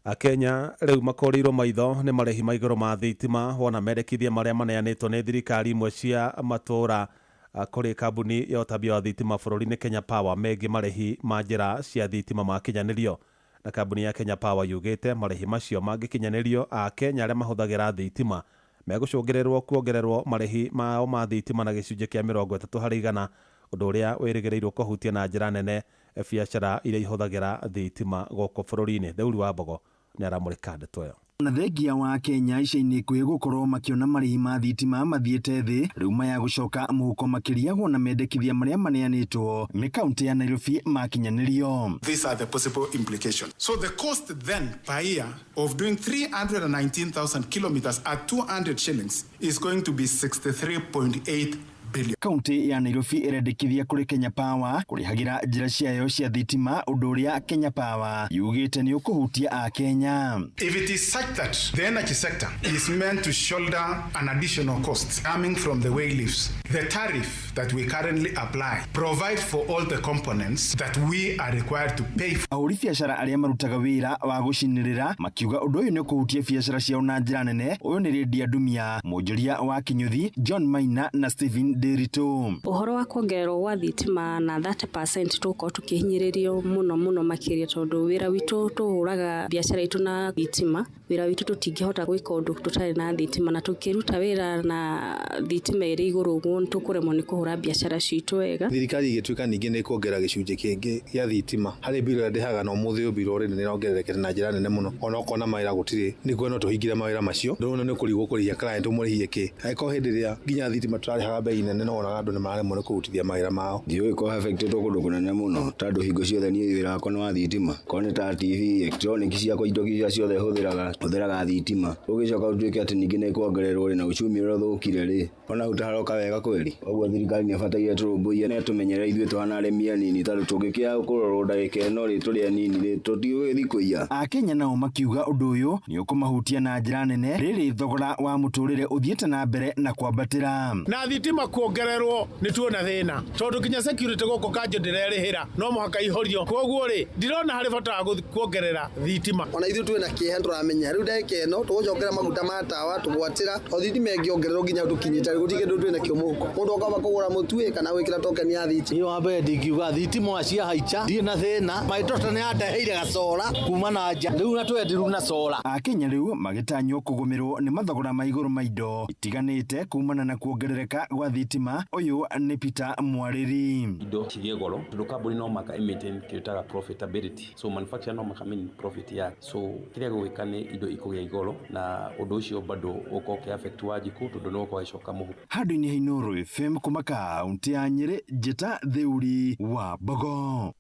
Akenya rĩu makũrĩirwo maitho nĩ marĩhi ma igũrũ ma thitima wona mendekithia marĩa maneanĩtwo nĩ thirikari imwe cia matũũra kũrĩ kambuni ya ũtambia wa thitima bũrũri-inĩ Kenya Power megiĩ marĩhi ma njĩra cia thitima makinyanĩrio. Na kambuni ya Kenya Power yugĩte marĩhi macio mangĩkinyanĩrio Akenya arĩa mahũthagĩra thitima megũcũngĩrĩrwo kuongererwo marĩhi mao ma thitima na gĩcunjĩ kĩa 30% ũndũ ũrĩa wĩrĩgĩrĩirwo kũhutia na njĩra nene biacara iria ihũthagĩra thitima gũkũ bũrũri-inĩ. Theuri wa Mbogo nĩ aramũrĩka ndeto ĩyo. Na thengia wa Kenya ica-inĩ ikuhĩ gũkorwo makĩona marĩhi ma thitima mathiĩte thĩ rĩu maya gũcoka mũhuko makĩria wona mendekithia marĩa maneanĩtwo nĩ kaunti ya Nairobi makinyanĩrio. These are the possible implications. So the cost then per year of doing 319,000 kilometers at 200 shillings is going to be 63.8 billion. Kaunti ya Nairobi ĩrendekithia kũrĩ Kenya Power kũrĩhagĩra njĩra ciayo cia thitima ũndũ ũrĩa Kenya Power yugĩte nĩ ũkũhutia Akenya. If it is such that the energy sector is meant to shoulder an additional cost coming from the way leaves, the tariff that we currently apply provide for all the components that we are required to pay for. Ahũri biacara arĩa marutaga wĩra wa gũcinĩrĩra makiuga ũndũ ũyũ nĩ ũkũhutia biacara ciao na njĩra nene. Ũyũ nĩ Lydia Ndumia, mwonjoria wa Kinyuthi, John Maina na Stephen Ndiritu. Ũhoro wa kuongererwo gwa thitima na 30% tũgũkorwo tũkĩhinyĩrĩrio mũno mũno makĩria tondũ wĩra witũ tũhũraga biacara itũ na thitima. Wĩra witũ tũtingĩhota gwĩka ũndũ tũtarĩ na thitima na tũkĩruta wĩra na thitima ĩrĩ igũrũ ũguo nĩ tũkũremwo nĩ kũhũra biacara citũ wega. Thirikari ĩgĩtuĩka ningĩ nĩ ĩkuongerera gĩcunjĩ kĩngĩ gĩa thitima harĩ mbirũ ĩrĩa ndĩhaga na ũmũthĩ ũyũ mbirũ already nĩ ĩrongererekete na njĩra nene mũno, ona ũkona mawĩra gũtirĩ nĩguo no tũhingire mawĩra macio ndũrona nĩ ũkũrigwo kũrĩhia client ũmũrĩhie kĩ angĩkorwo hĩndĩ ĩrĩa nginya thitima tũrarĩhaga bei nene no wonaga andũ nĩ mararemwo nĩ kũrutithia mawĩra mao. Ndiũĩ ko affected kũndũ kũnene mũno tondũ hingo ciothe niĩ wĩra wakwa nĩ wa thitima korwo nĩ ta TV electronic ciakwa indo iria ciothe hũthĩraga thitima ũgĩcoka ũtuĩke atĩ ningĩ nĩ kuongererwo rĩ na uchumi ũrĩa ũthũkire rĩ ona hau taharoka wega kweli. Ũguo thirikari nĩ ĩbataire tũrũmbũiye na ĩtũmenyerere ithuĩ tũhana arĩmi anini tondũ tũngĩkĩaga kũrorwo ndagĩka ĩno rĩ tũrĩ anini rĩ tũtigũgĩthiĩ kũiya. Akenya nao makiuga ũndũ ũyũ nĩ ũkũmahutia na njĩra nene rĩrĩ thogora wa mũtũrĩre ũthiĩte na mbere na kwambatĩra. Na thitima kuongererwo nĩ tuona thĩna tondũ nginya security gũkũ kanjũ ndĩrerĩhĩra no mũhaka ihorio, koguo rĩ ndirona harĩ bata wa kuongerera thitima. Ona ithuĩ twĩna kĩeha tũramenya rĩu ndagĩka ĩno tũgũcokera maguta ma tawa tũgwatĩra o thitima ĩngĩongererwo nginya tũkinyĩte gũtirĩ kĩndũ twĩna kĩo mũhuko mũndũ akamba kũgũra mũtu kana gwĩkĩra token ya thitima. Niĩ wa mbere ndingiuga thitima ciahaica ndirĩ na thĩna my daughter nĩ andeheire gacora kuma na nja rĩu na twendiru na cora. Akenya rĩu magĩtanywo kũgũmĩrwo nĩ mathogora ma igũrũ ma indo itiganĩte kumana na kuongerereka gwa thitima. Ũyũ nĩ Peter Mwarĩri. Indo cigĩe goro tondũ kambuni no maka maintain kĩrĩa profitability, so manufacturer no maka maintain profit yake, so kĩrĩa gũgĩka nĩ indo ikũgĩa igoro na ũndũ ũcio bado ũkorwo ũkĩ affect Wanjikũ tondũ no ũkorwo agĩcoka mũhuko. Handũ-inĩ ha Inooro FM kuma kaunti ya Nyĩrĩ, Njĩta Theuri wa Mbogo.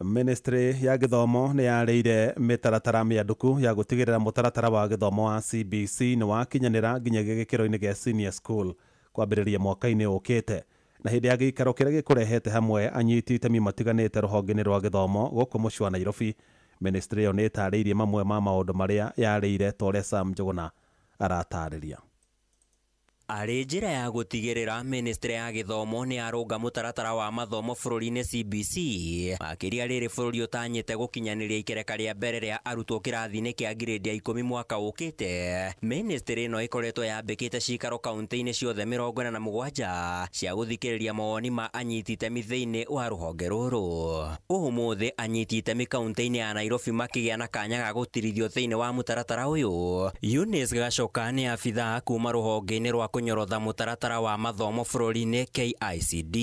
Ministry ya gĩthomo nĩ yarĩire mĩtaratara mĩandũku ya gũtigĩrĩra mũtaratara wa gĩthomo wa CBC nĩ wakinyanĩra nginyagia gĩkĩro-inĩ gĩa senior school kwambĩrĩria mwaka-inĩ ũkĩte. Na hĩndĩ ya gĩikaro kĩrĩa gĩkũrehete hamwe anyiti itemi matiganĩte rũhonge-inĩ rwa gĩthomo gũkũ mũciĩ wa Nairobi, ministry ĩyo nĩ ĩtarĩirie mamwe ma maũndũ marĩa yarĩire ta ũrĩa Sam Njũgũna aratarĩria. Arĩ njĩra ya gũtigĩrĩra ministry ya gĩthomo nĩ yarũnga mũtaratara wa mathomo bũrũri-inĩ CBC, makĩria rĩrĩ bũrũri ũtanyĩte gũkinyanĩria ikereka rĩa mbere rĩa arutwo kĩrathi-inĩ kĩa grade ya 10 mwaka ũkĩte. Ministry ĩno ĩkoretwo yambĩkĩte cikaro kaunti-inĩ ciothe 47 cia gũthikĩrĩria mawoni ma anyiti itemi thĩinĩ wa rũhonge rũrũ. Ũmũthĩ anyiti itemi kaunti-inĩ ya Nairobi makĩgĩa na kanya ga gũtirithio thĩinĩ wa mũtaratara ũyũ. Eunice Gacoka nĩ abithaa kuma rũhonge-inĩ rwa kũnyorotha mũtaratara wa mathomo bũrũri-inĩ KICD.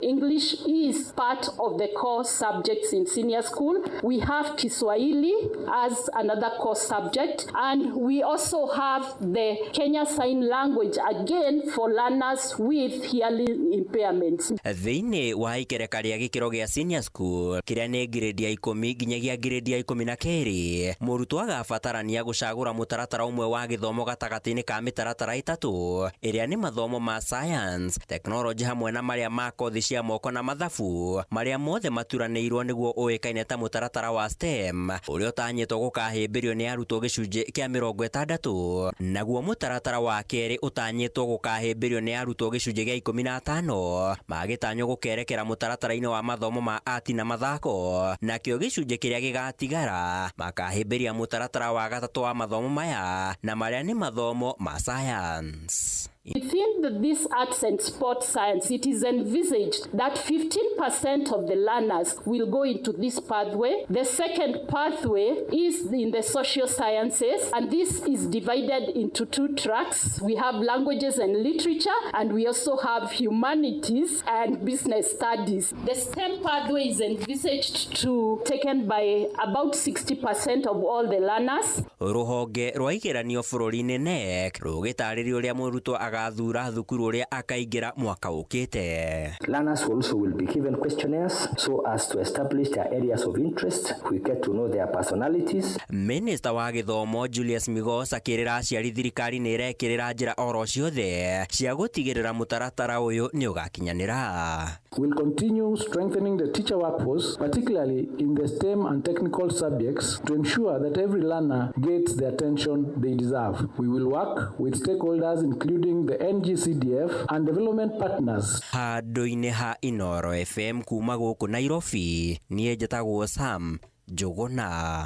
English is part of the core subjects in senior school. We have Kiswahili as another core subject, and we also have the Kenya Sign Language again for learners with hearing impairments. Thĩinĩ wa ikereka rĩa gĩkĩro gĩa senior school kĩrĩa nĩ grade ya 10 nginyagia grade ya 12, mũrutwo agabatarania gũcagũra mũtaratara ũmwe wa gĩthomo gatagatĩ-inĩ ka mĩtaratara ĩtatũ ĩrĩa nĩ mathomo ma science, technology hamwe na marĩa ma kothi cia moko na mathabu, marĩa mothe maturanĩirwo nĩguo ũĩkaine ta mũtaratara wa STEM ũrĩa ũtanyĩtwo gũkahĩmbĩrio nĩ arutwo gĩcunjĩ kĩa 60, naguo mũtaratara wa kerĩ ũtanyĩtwo gũkahĩmbĩrio nĩ arutwo gĩcunjĩ gĩa 15 magĩtanywo gũkerekera mũtaratara-inĩ wa mathomo ma ati na mathako, nakĩo gĩcunjĩ kĩrĩa gĩgatigara makahĩmbĩria mũtaratara wa gatatũ wa mathomo maya na marĩa nĩ mathomo ma science. Within this arts and sports science, it is envisaged that 15% of the learners will go into this pathway. The second pathway is in the social sciences, and this is divided into two tracks. We have languages and literature, and we also have humanities and business studies. The STEM pathway is envisaged to taken by about 60% of all the learners. Rũhonge rwa igeranio bũrũri-inĩ KNEC rũgĩtarĩria ũrĩa mũrutwo agathura thukuru ũrĩa akaingĩra mwaka ũkĩte. Learners also will be given questionnaires so as to establish their areas of interest. We get to know their personalities. Minister wa gĩthomo Julius Migos akĩrĩra aciari thirikari nĩ ĩrekĩrĩra njĩra oro ciothe cia gũtigĩrĩra mũtaratara ũyũ nĩ ũgakinyanĩra. We'll continue strengthening the teacher workforce, particularly in the STEM and technical subjects, to ensure that every learner gets the attention they deserve. We will work with stakeholders including the NGCDF and development partners. Handũ-inĩ ha Inoro FM kuma gũkũ Nairobi, niĩ njĩtagwo Sam Njũgũna.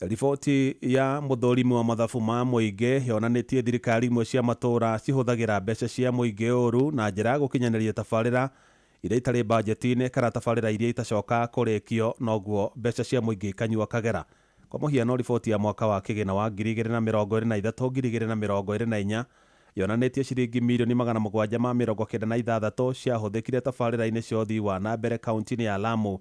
Riboti ya mũthũrimi wa mathabu ma mũingĩ yonanĩtie thirikari imwe cia matũũra cihũthagĩra mbeca cia mũingĩ ũru na njĩra ya gũkinyanĩria tabarĩra iria itarĩ bajeti-inĩ kana tabarĩra iria itacoka kũrĩkio, noguo mbeca cia mũingĩ ikanyua kagera. Kwa mũhiano, riboti ya mwaka wa kĩgĩna wa 2023 2024 yonanĩtie ciringi mirioni 796 ciahũthĩkire tabarĩra-inĩ cia ũthii wa na mbere kaunti-inĩ ya Lamu,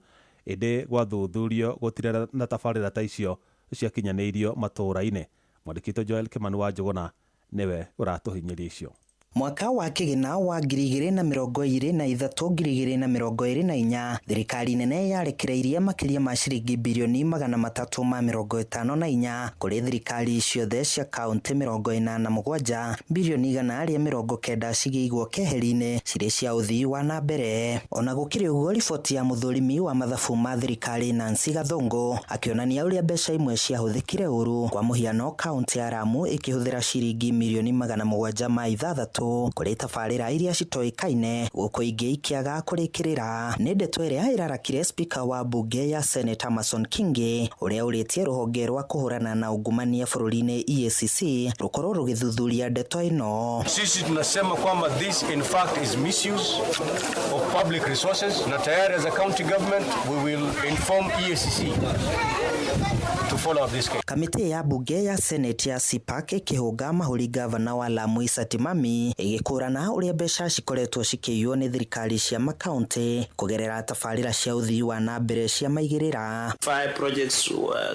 ĩndĩ gwathuthurio gũtirĩ na tabarĩra ta icio ciakinyanĩirio matũũra-inĩ. Mwandĩki Joel Kimani wa Njũgũna nĩwe ũratũhinyĩria icio. Mwaka wa kĩgĩna wa 2023 2024 thirikari nene yarekereirie makĩria ma ciringi birioni 354 kũrĩ thirikari ciothe cia kaunti 87, birioni 190 cigĩigwo keheri-inĩ cirĩ cia ũthii wa na mbere. Ona gũkĩrĩ ũguo, riboti ya mũthũrimi wa mathabu ma thirikari Nancy Gathũngũ akĩonania ũrĩa mbeca imwe ciahũthĩkire ũru. Kwa mũhiano, kaunti ya Lamu ĩkĩhũthĩra ciringi mirioni 706 kũrĩ tabarĩra iria citoĩkaine, gũkũ ingĩ ikĩaga kũrĩkĩrĩra. Nĩ ndeto ĩrĩa ĩrarakire spika wa mbunge ya Senate Amason Kingi ũrĩa ũrĩtie rũhonge rwa kũhũrana na ungumania bũrũri-inĩ EACC rũkorwo rũgĩthuthuria ndeto ĩno. Sisi tunasema kwamba this in fact is misuse of public resources, na tayari as a county government we will inform EACC to follow up this case. Kamĩtĩ ya mbunge ya Senate ya CPAC ĩkĩhũnga mahũri gavana wa Lamu Issa Timami ĩgĩkũrana ũrĩa mbeca cikoretwo cikĩiywo nĩ thirikari cia makaunti kũgerera tabarĩra cia ũthii wa na mbere cia maigĩrĩra. 5 projects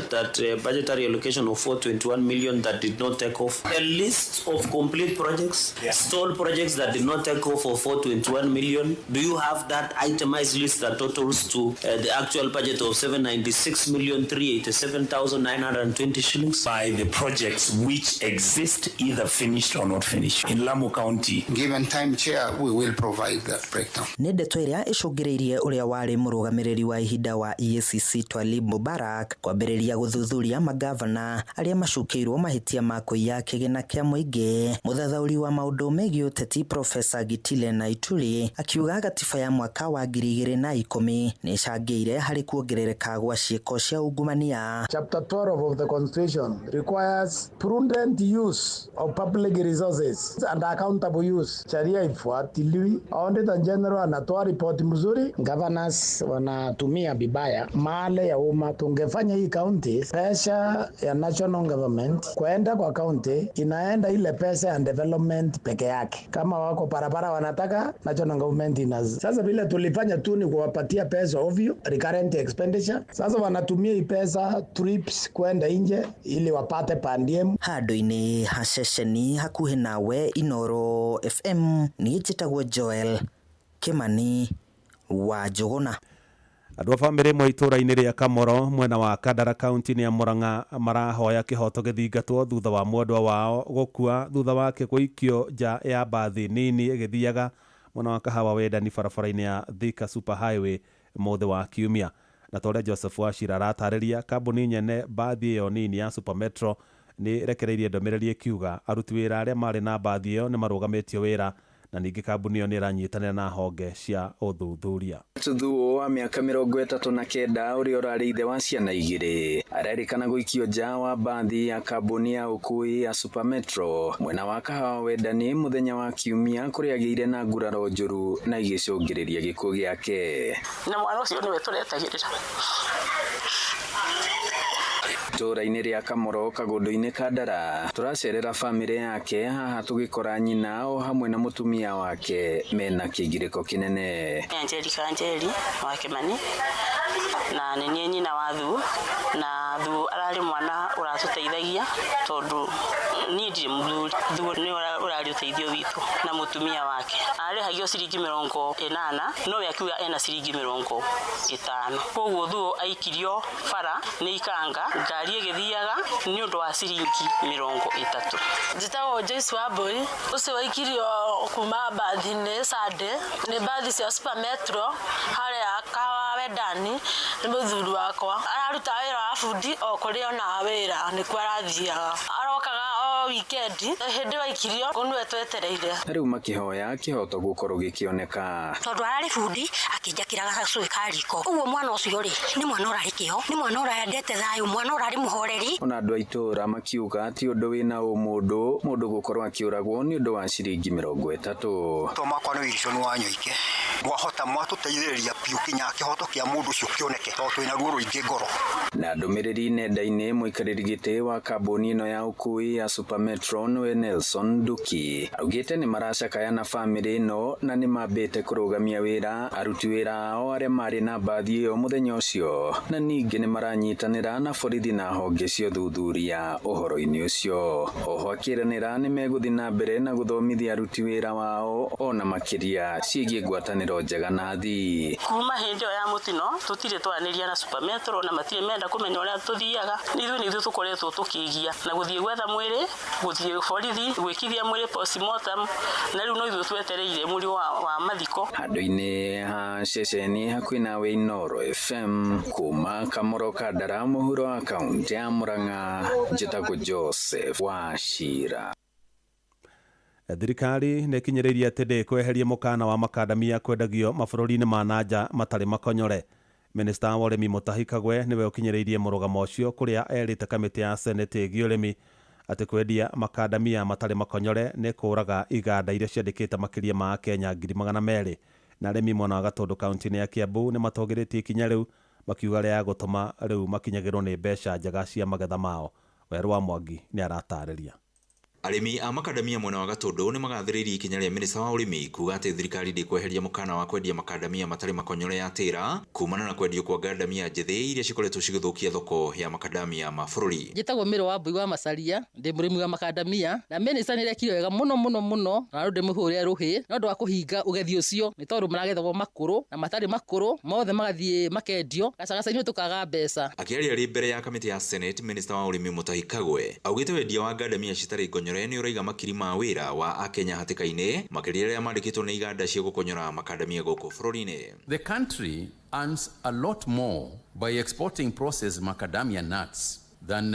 that budgetary allocation of 421 million that did not take off. A list of complete projects, stalled projects that did not take off of 421 million. Do you have that itemized list that totals to the actual budget of 796 million 3 87,920 shillings. By the projects which exist, either finished or not finished, in Lamu County. Given time, Chair, we will provide that breakdown. Nĩ ndeto ĩrĩa ĩcũngĩrĩirie ũrĩa warĩ mũrũgamĩrĩri wa ihinda wa EACC Twalib Mubarak kwambĩrĩria gũthuthuria magavana arĩa macukĩirwo mahĩtia ma kũiya kĩgĩna kĩa mũingĩ. Mũthathaũri wa maũndũ megiĩ ũteti Profesa Gitile Naituri akiuga gatiba ya mwaka wa 2010 nĩ ĩcangĩire harĩ kuongerereka gwa ciĩko cia ungumania. Chapter 12 of the Constitution requires prudent use of public resources and accountable use. Sheria ifuatiliwi. Auditor General anatoa ripoti mzuri. Governors wanatumia vibaya mali ya umma. Tungefanya hii county, pesa ya national government kwenda kwa county inaenda ile pesa ya development peke yake. Kama wako barabara wanataka national government ina. Sasa vile tulifanya tu ni kuwapatia pesa ovyo, recurrent expenditure. Sasa wanatumia hii pesa trips kwenda nje ili wapate pandiem. Handũ-inĩ ha ceceni hakuhĩ nawe Inoro FM niĩ njĩtagwo Joel Kimani wa Njũgũna. Andũ a bamĩrĩ ĩmwe itũũra-inĩ rĩa Kamoro mwena wa Kandara kaunti-inĩ ya Murang'a marahoya kĩhoto gĩthingatwo thutha wa mwendwa wao gũkua thutha wake gũikio nja ya mbathi nini ĩgĩthiaga mwena wa Kahawa Wendani barabara-inĩ ya Thika Super Highway mũthĩ wa Kiumia. Na ta ũrĩa Joseph Wachira aratarĩria, kambuni nyene mbathi ĩyo nini ya Super Metro nĩ ĩrekereirie ndũmĩrĩri ĩkiuga aruti wĩra arĩa marĩ na mbathi ĩyo nĩ marũgamĩtio wĩra, na ningĩ kambuni ĩyo nĩ ĩranyitanĩra na honge cia ũthuthuria. Tuthuo wa mĩaka 39 ũrĩa ũrarĩ ithe wa ciana 2 arerĩkana gũikio nja wa mbathi ya kambuni ya ũkuui ya Super Metro mwena wa Kahawa Wendani mũthenya wa Kiumia kũrĩa agĩire na nguraro njũru na igĩcũngĩrĩria gĩkuũ gĩake. Na mwana ũcio nĩwe tũretagĩrĩra. Itũũra-inĩ rĩa Kamoro kagũndũ-inĩ ka Ndara tũracerera bamĩrĩ yake haha tũgĩkora nyina o hamwe na mũtumia wake mena kĩgirĩko kĩnene. Angelica Njeri wa Kimani na nĩ niĩ nyina wa Thuo, na Thuo ararĩ mwana ũratũteithagia tondũ niĩ ndirĩ mũthuri. Thuo nĩ ũrarĩ ũteithio witũ na mũtumia wake arĩhagio ciringi 80 nowe akiuga ena ciringi 50. Koguo Thuo aikirio bara nĩ ikanga ngari ĩgĩthiaga nĩ ũndũ wa ciringi 30. Njĩtagwo Joyce Wambui, ũcio waikirio kuma mbathi-inĩ Sunday nĩ mbathi cia Super Metro harĩa Kahawa Wendani nĩ mũthuri wakwa. Araruta wĩra wa bundi o kũrĩa onaga wĩra nĩkuo arathiaga, arokaga o wikendi. Hĩndĩ waikirio nĩwe twetereire. Rĩu makĩhoya kĩhoto gũkorwo gĩkĩoneka. Tondũ ararĩ bundi akĩnjakĩra gacũĩ ka riko, ũguo mwana ũcio rĩ nĩ mwana ũrarĩ kĩo, nĩ mwana ũrendete thayũ, mwana ũrarĩ mũhoreri. Ona andũ a itũũra makiuga ti ũndũ wĩna ũmũndũ mũndũ gũkorwo akĩũragwo nĩ ũndũ wa ciringi 30. To makwa nĩ Wilson wa Nyoike, mwahota mwatũteithĩrĩria biũ kinya kĩhoto kĩa mũndũ ũcio kĩoneke tondũ twĩna ruo rũingĩ ngoro. Na ndũmĩrĩri nenda-inĩ mũikarĩri gĩtĩ wa kambuni ĩno ya ũkuui ya Super Metro nĩwe Nelson Nduki augĩte nĩ maracakaya na bamĩrĩ ĩno na nĩ mambĩte kũrũgamia wĩra aruti wĩra ao arĩa marĩ na mbathi ĩyo mũthenya ũcio, na ningĩ nĩ maranyitanĩra na borithi na honge cia ũthuthuria ũhoro-inĩ ũcio. Oho akĩranĩra nĩ megũthiĩ na mbere na gũthomithia aruti wĩra wao ona makĩria ciĩgiĩ ngwatanĩro njega na athii. Kuma hĩndĩ ĩyo ya mũtino tũtirĩ twaranĩria na Super Metro na matirĩ menda kũmenya ũrĩa tũthiaga. Ithuĩ nĩ ithuĩ tũkoretwo tũkĩgia na gũthiĩ gwetha mwĩrĩ, gũthiĩ borithi, gwĩkithia mwĩrĩ postmortem, na rĩu no ithuĩ twetereire mũrigo wa mathiko. Handũ-inĩ ha ceceni hakuhĩ nawe Inoro FM kuma Kamoro Kandara mũhuro wa kaunti ya Murang'a, njĩtagwo Joseph Wachira. Thirikari nĩ ĩkinyĩrĩirie atĩ ndĩkweheria mũkana wa makandamia kwendagio mabũrũri-inĩ ma nanja matarĩ makonyore. Minista wa ũrĩmi Mutahi Kagwe nĩwe ũkinyĩrĩirie mũrũgamo ũcio kũrĩa erĩte kamĩtĩ ya Senate ĩgiĩ ũrĩmi atĩ kwendia makandamia matarĩ makonyore nĩ kũraga iganda iria ciandĩkĩte makĩria ma Akenya 200,000. Na arĩmi mwena wa Gatũndũ kaunti-inĩ ya Kiambu nĩ matũgĩrĩtie ikinya rĩu makiuga rĩa gũtũma rĩu makinyagĩrwo nĩ mbeca njega cia magetha mao. Werũ wa Mwangi nĩ aratarĩria. Arĩmi a makadamia mwena wa Gatũndũ nĩ magathĩrĩirie ikinya rĩa minista wa ũrĩmi kuga atĩ thirikari ndĩkweheria mũkana wa kwendia makadamia matarĩ makonyore ya tĩra kumana na kwendio kwa ngandamia njĩthĩ iria cikoretwo cigĩthũkia thoko ya makadamia ma bũrũri. Njĩtagwo Mĩro wa Mbui wa Macaria, ndĩ mũrĩmi wa makadamia na minista nĩ arekire wega mũno mũno mũno na rĩu ndĩmũhũrĩre rũhĩ nĩ ũndũ wa kũhinga ũgethi ũcio nĩ tondũ maragethagwo makũrũ na matarĩ makũrũ mothe magathiĩ makendio gacagaca-inĩ tũkaga mbeca. Akĩaria arĩ mbere ya kamĩtĩ ya Senate, minista wa ũrĩmi Mutahi Kagwe augĩte wendia wa ngandamia citarĩ ngonyore nĩ ũraiga makiri ma wĩra wa akenya hatĩka-inĩ makĩria arĩa mandĩkĩtwo nĩ iganda cia gũkonyora makadamia gũkũ bũrũri-inĩ. The country earns a lot more by exporting processed macadamia nuts than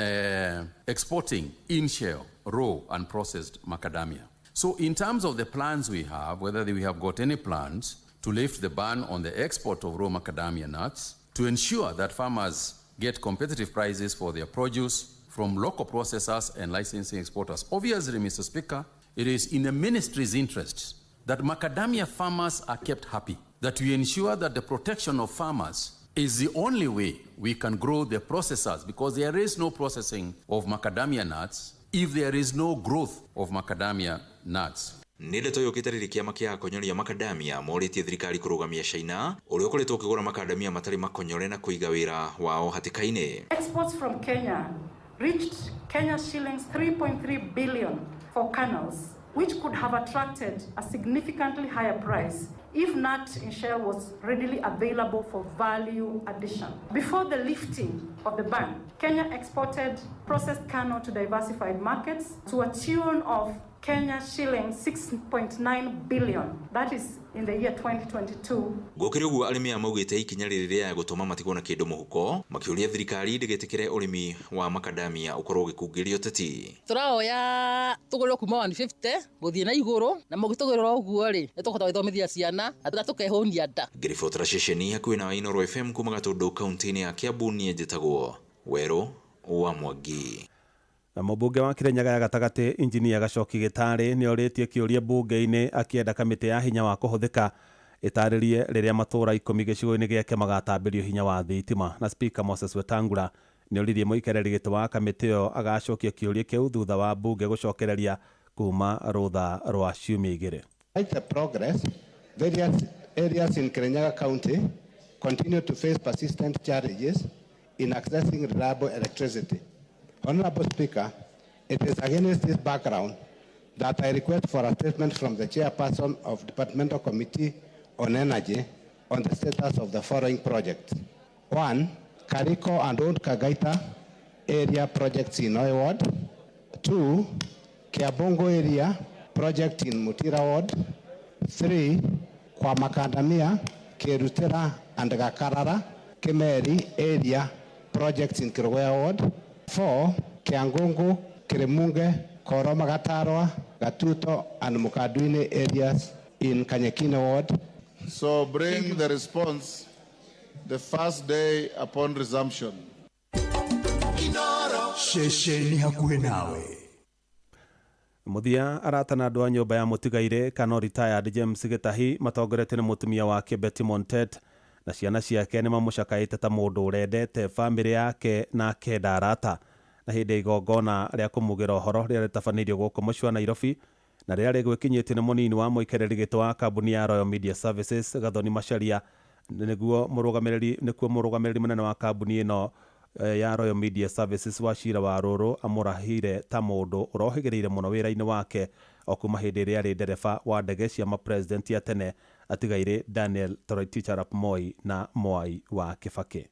exporting in-shell, raw and processed macadamia. So in terms of the plans we have, whether we have got any plans to lift the ban on the export of raw macadamia nuts, to ensure that farmers get competitive prices for their produce from local processors and licensing exporters. Obviously, Mr. Speaker, it is in the ministry's interest that macadamia farmers are kept happy, that we ensure that the protection of farmers is the only way we can grow the processors, because there is no processing of macadamia nuts if there is no growth of macadamia nuts. Nĩ ndeto yũkĩte rĩrĩ kĩama kĩa akonyoria makadamia morĩtie thirikari kũrũgamia China ũrĩa ũkoretwo ũkĩgũra makadamia matarĩ makonyore na kũiga wĩra wao hatĩka-inĩ. Exports from Kenya reached Kenya shillings 3.3 billion for kernels, which could have attracted a significantly higher price if nut in shell was readily available for value addition. Before the lifting of the ban, Kenya exported processed kernel to diversified markets to a tune of Kenya shilling 6.9 billion. That is in the year 2022. Gũkĩrĩ ũguo arĩmi aya maugĩte ikinya rĩrĩ rĩa gũtũma matigwo na kĩndũ mũhuko makĩũria thirikari ndĩgetĩkĩre ũrĩmi wa makadamia ũkorwo ũgĩkungĩrio ũteti. Tũraoya tũgũrĩrwo kuma 150 gũthiĩ na igũrũ na mũgĩtũgũrĩra ũguo rĩ nĩ tũkũhota gwĩthomithia ciana na tũkehũnia nda. Ngĩribotera ceceni hakuhĩ na Inooro FM kuma Gatũndũ kaunti-inĩ ya Kiambu, niĩ njĩtagwo Werũ wa Mwangi. Na mũmbunge wa Kirinyaga ya gatagatĩ injinia Gacoki Gĩtarĩ nĩ orĩtie kĩũria mbunge-inĩ akĩenda kamĩtĩ ya hinya wa kũhũthĩka ĩtarĩrie rĩrĩa matũũra 10 gĩcigo-inĩ gĩake magatambĩrio hinya wa thitima. Na Speaker Moses Wetangula nĩ oririe mũikarĩri gĩtĩ wa kamĩtĩ ĩyo agacokia kĩũria kĩu thutha wa mbunge gũcokereria kuma rũtha rwa ciumia igĩrĩ. The progress, various areas in Kirinyaga County continue to face persistent challenges in accessing reliable electricity. Honorable Speaker, it is against this background that I request for a statement from the chairperson of Departmental Committee on Energy on the status of the following projects. 1. Kariko and Old Kagaita area projects in Oi Ward. 2. Kiabongo area project in Mutira Ward. 3. Kwa Makadamia, Kerutera and Gakarara, Kemeri area projects in Kirogoya Ward. 4. Kiangungu, Kiremunge, Koroma Gatarwa, Gatuto and Mukaduine areas in Kanyakine Ward. So bring the response the first day upon resumption. Ceceni hakuhĩ nawe. Mũthia aratana andũ a nyũmba ya mũtigaire kana retired James Gĩtahi matongoretio nĩ mũtumia wake Betty Montet na ciana ciake nĩ mamũcakaĩte ta mũndũ ũrendete bamĩrĩ yake na akenda arata. Na hĩndĩ ya igongona rĩa kũmugĩra ũhoro rĩrĩa rĩtabanĩirio gũkũ mũciĩ wa Nairobi na rĩrĩa rĩgwĩkinyĩtio nĩ mũnini wa mũikarĩri gĩtĩ wa kambuni ya Royal Media Services Gathoni Macharia, nĩguo mũrũgamĩrĩri mũnene wa kambuni ĩno ya Royal Media Services Wachira wa Rũrũ amũrahire ta mũndũ ũrohĩgĩrĩire mũno wĩra-inĩ wake o kuma hĩndĩ ĩrĩa arĩ ndereba wa ndege cia mapresident ya tene atigaire Daniel Toroitich arap Moi na Mwai wa Kibaki.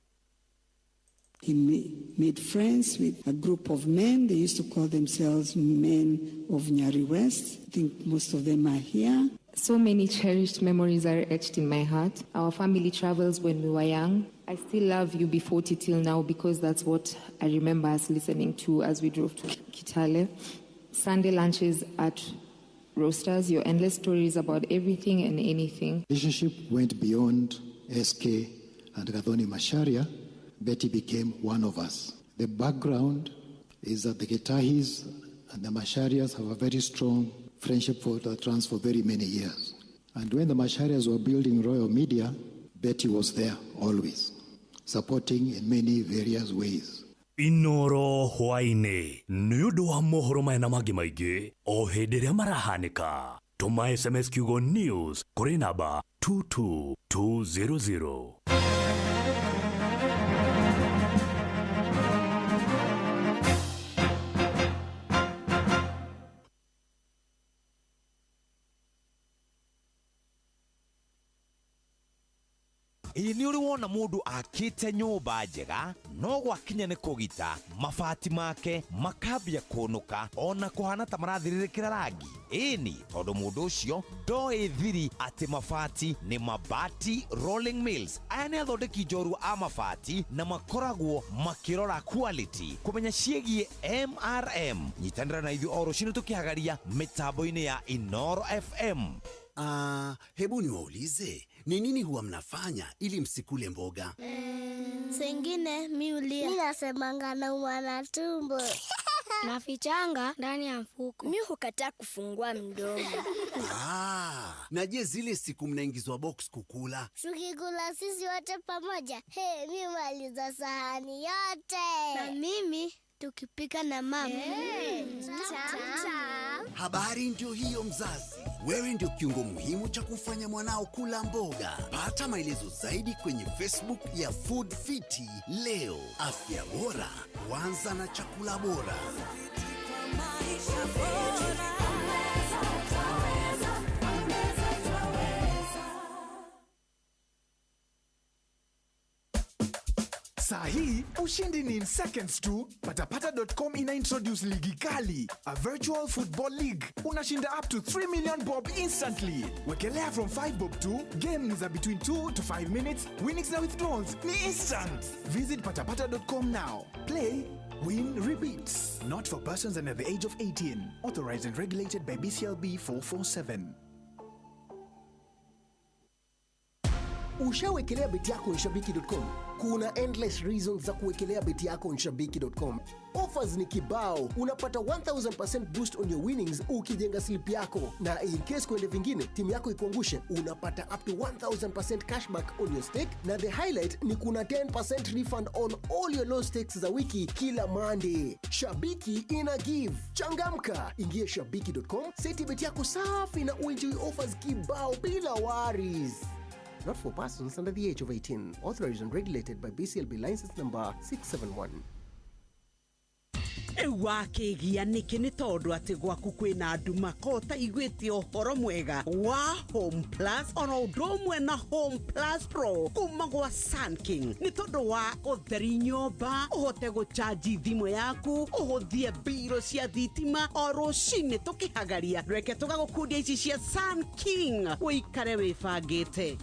He made friends with a group of men. They used to call themselves men of Nyeri West. I think most of them are here. So many cherished memories are etched in my heart. Our family travels when we were young. I still love UB40 till now because that's what I remember us listening to as we drove to Kitale. Sunday lunches at Roasters, your endless stories about everything and anything. Relationship went beyond SK and Gathoni Macharia. Betty became one of us. The background is that the Gitahis and the Macharias have a very strong friendship for the trans for very many years. And when the Macharias were building Royal Media, Betty was there always, supporting in many various ways. Inoro hwaĩ-inĩ nĩ ũndũ wa mohoro maya na mangĩ maingĩ o hĩndĩ ĩrĩa marahanĩka. Tũma SMS kiugo news kũrĩ namba 22200. Ĩĩ nĩ ũrĩ wona mũndũ akĩte nyũmba njega no gwakinya nĩ kũgita mabati make makambia kũnũka ona kũhana ta marathirĩrĩkĩra rangi. Ĩni tondũ mũndũ ũcio ndoĩ thiri atĩ mabati nĩ Mabati Rolling Mills. Aya nĩ athondeki njorua a mabati na makoragwo makĩrora quality kũmenya ciĩgiĩ MRM. Nyitanĩra na ithuĩ o rũcinĩ tũkĩhagaria mĩtambo-inĩ ya Inoro FM. Hebu niwaulize, ni nini huwa mnafanya ili msikule mboga? Sengine mi ulia. Mi nasemanga naumwa na tumbo. Nafichanga ndani ya mfuko. Mi hukataa kufungua mdomo. Na je, zile siku mnaingizwa box kukula? Tukikula sisi wote pamoja, hey, mi maliza sahani yote. Na mimi tukipika na mama. Hey, habari ndio hiyo mzazi. Wewe ndio kiungo muhimu cha kumfanya mwanao kula mboga. Pata maelezo zaidi kwenye Facebook ya Food Fiti leo. Afya bora huanza na chakula bora. Saa hii ushindi ni in seconds tu. Patapata.com ina introduce ligi kali, a virtual football league. Unashinda up to 3 million bob instantly. Wekelea from 5 bob to game ni za between 2 to 5 minutes. Winnings na withdrawals ni instant. Visit patapata.com now. Play, win, repeat. Not for persons under the age of 18. Authorized and regulated by BCLB 447. Ushawekelea beti yako nshabiki.com? Kuna endless reasons za kuwekelea beti yako nshabiki.com. Offers ni kibao, unapata 1000% boost on your winnings ukijenga slip yako, na in case kuende vingine timu yako ikuangushe, unapata up to 1000% cashback on your stake, na the highlight ni kuna 10% refund on all your low stakes za wiki kila Monday. Shabiki ina give. Changamka, ingia shabiki.com, seti beti yako safi na uenjoy offers kibao bila worries. Not for persons under the age of 18. Authorized and regulated by BCLB license number 671. Rĩu wakĩgia nĩkĩ nĩ tondũ atĩ gwaku kwĩna nduma ko ũtaiguĩte ũhoro mwega wa Home Plus oro ũndũ ũmwe na Home Plus Pro kuma gwa Sun King nĩ tondũ wa ũtheri nyũmba ũhote gũchanji thimũ yaku ũhũthie mbirũ cia thitima o rũcinĩ tũkĩhagaria reke tũgagũkundia ici cia Sun King ũikare wĩbangĩte.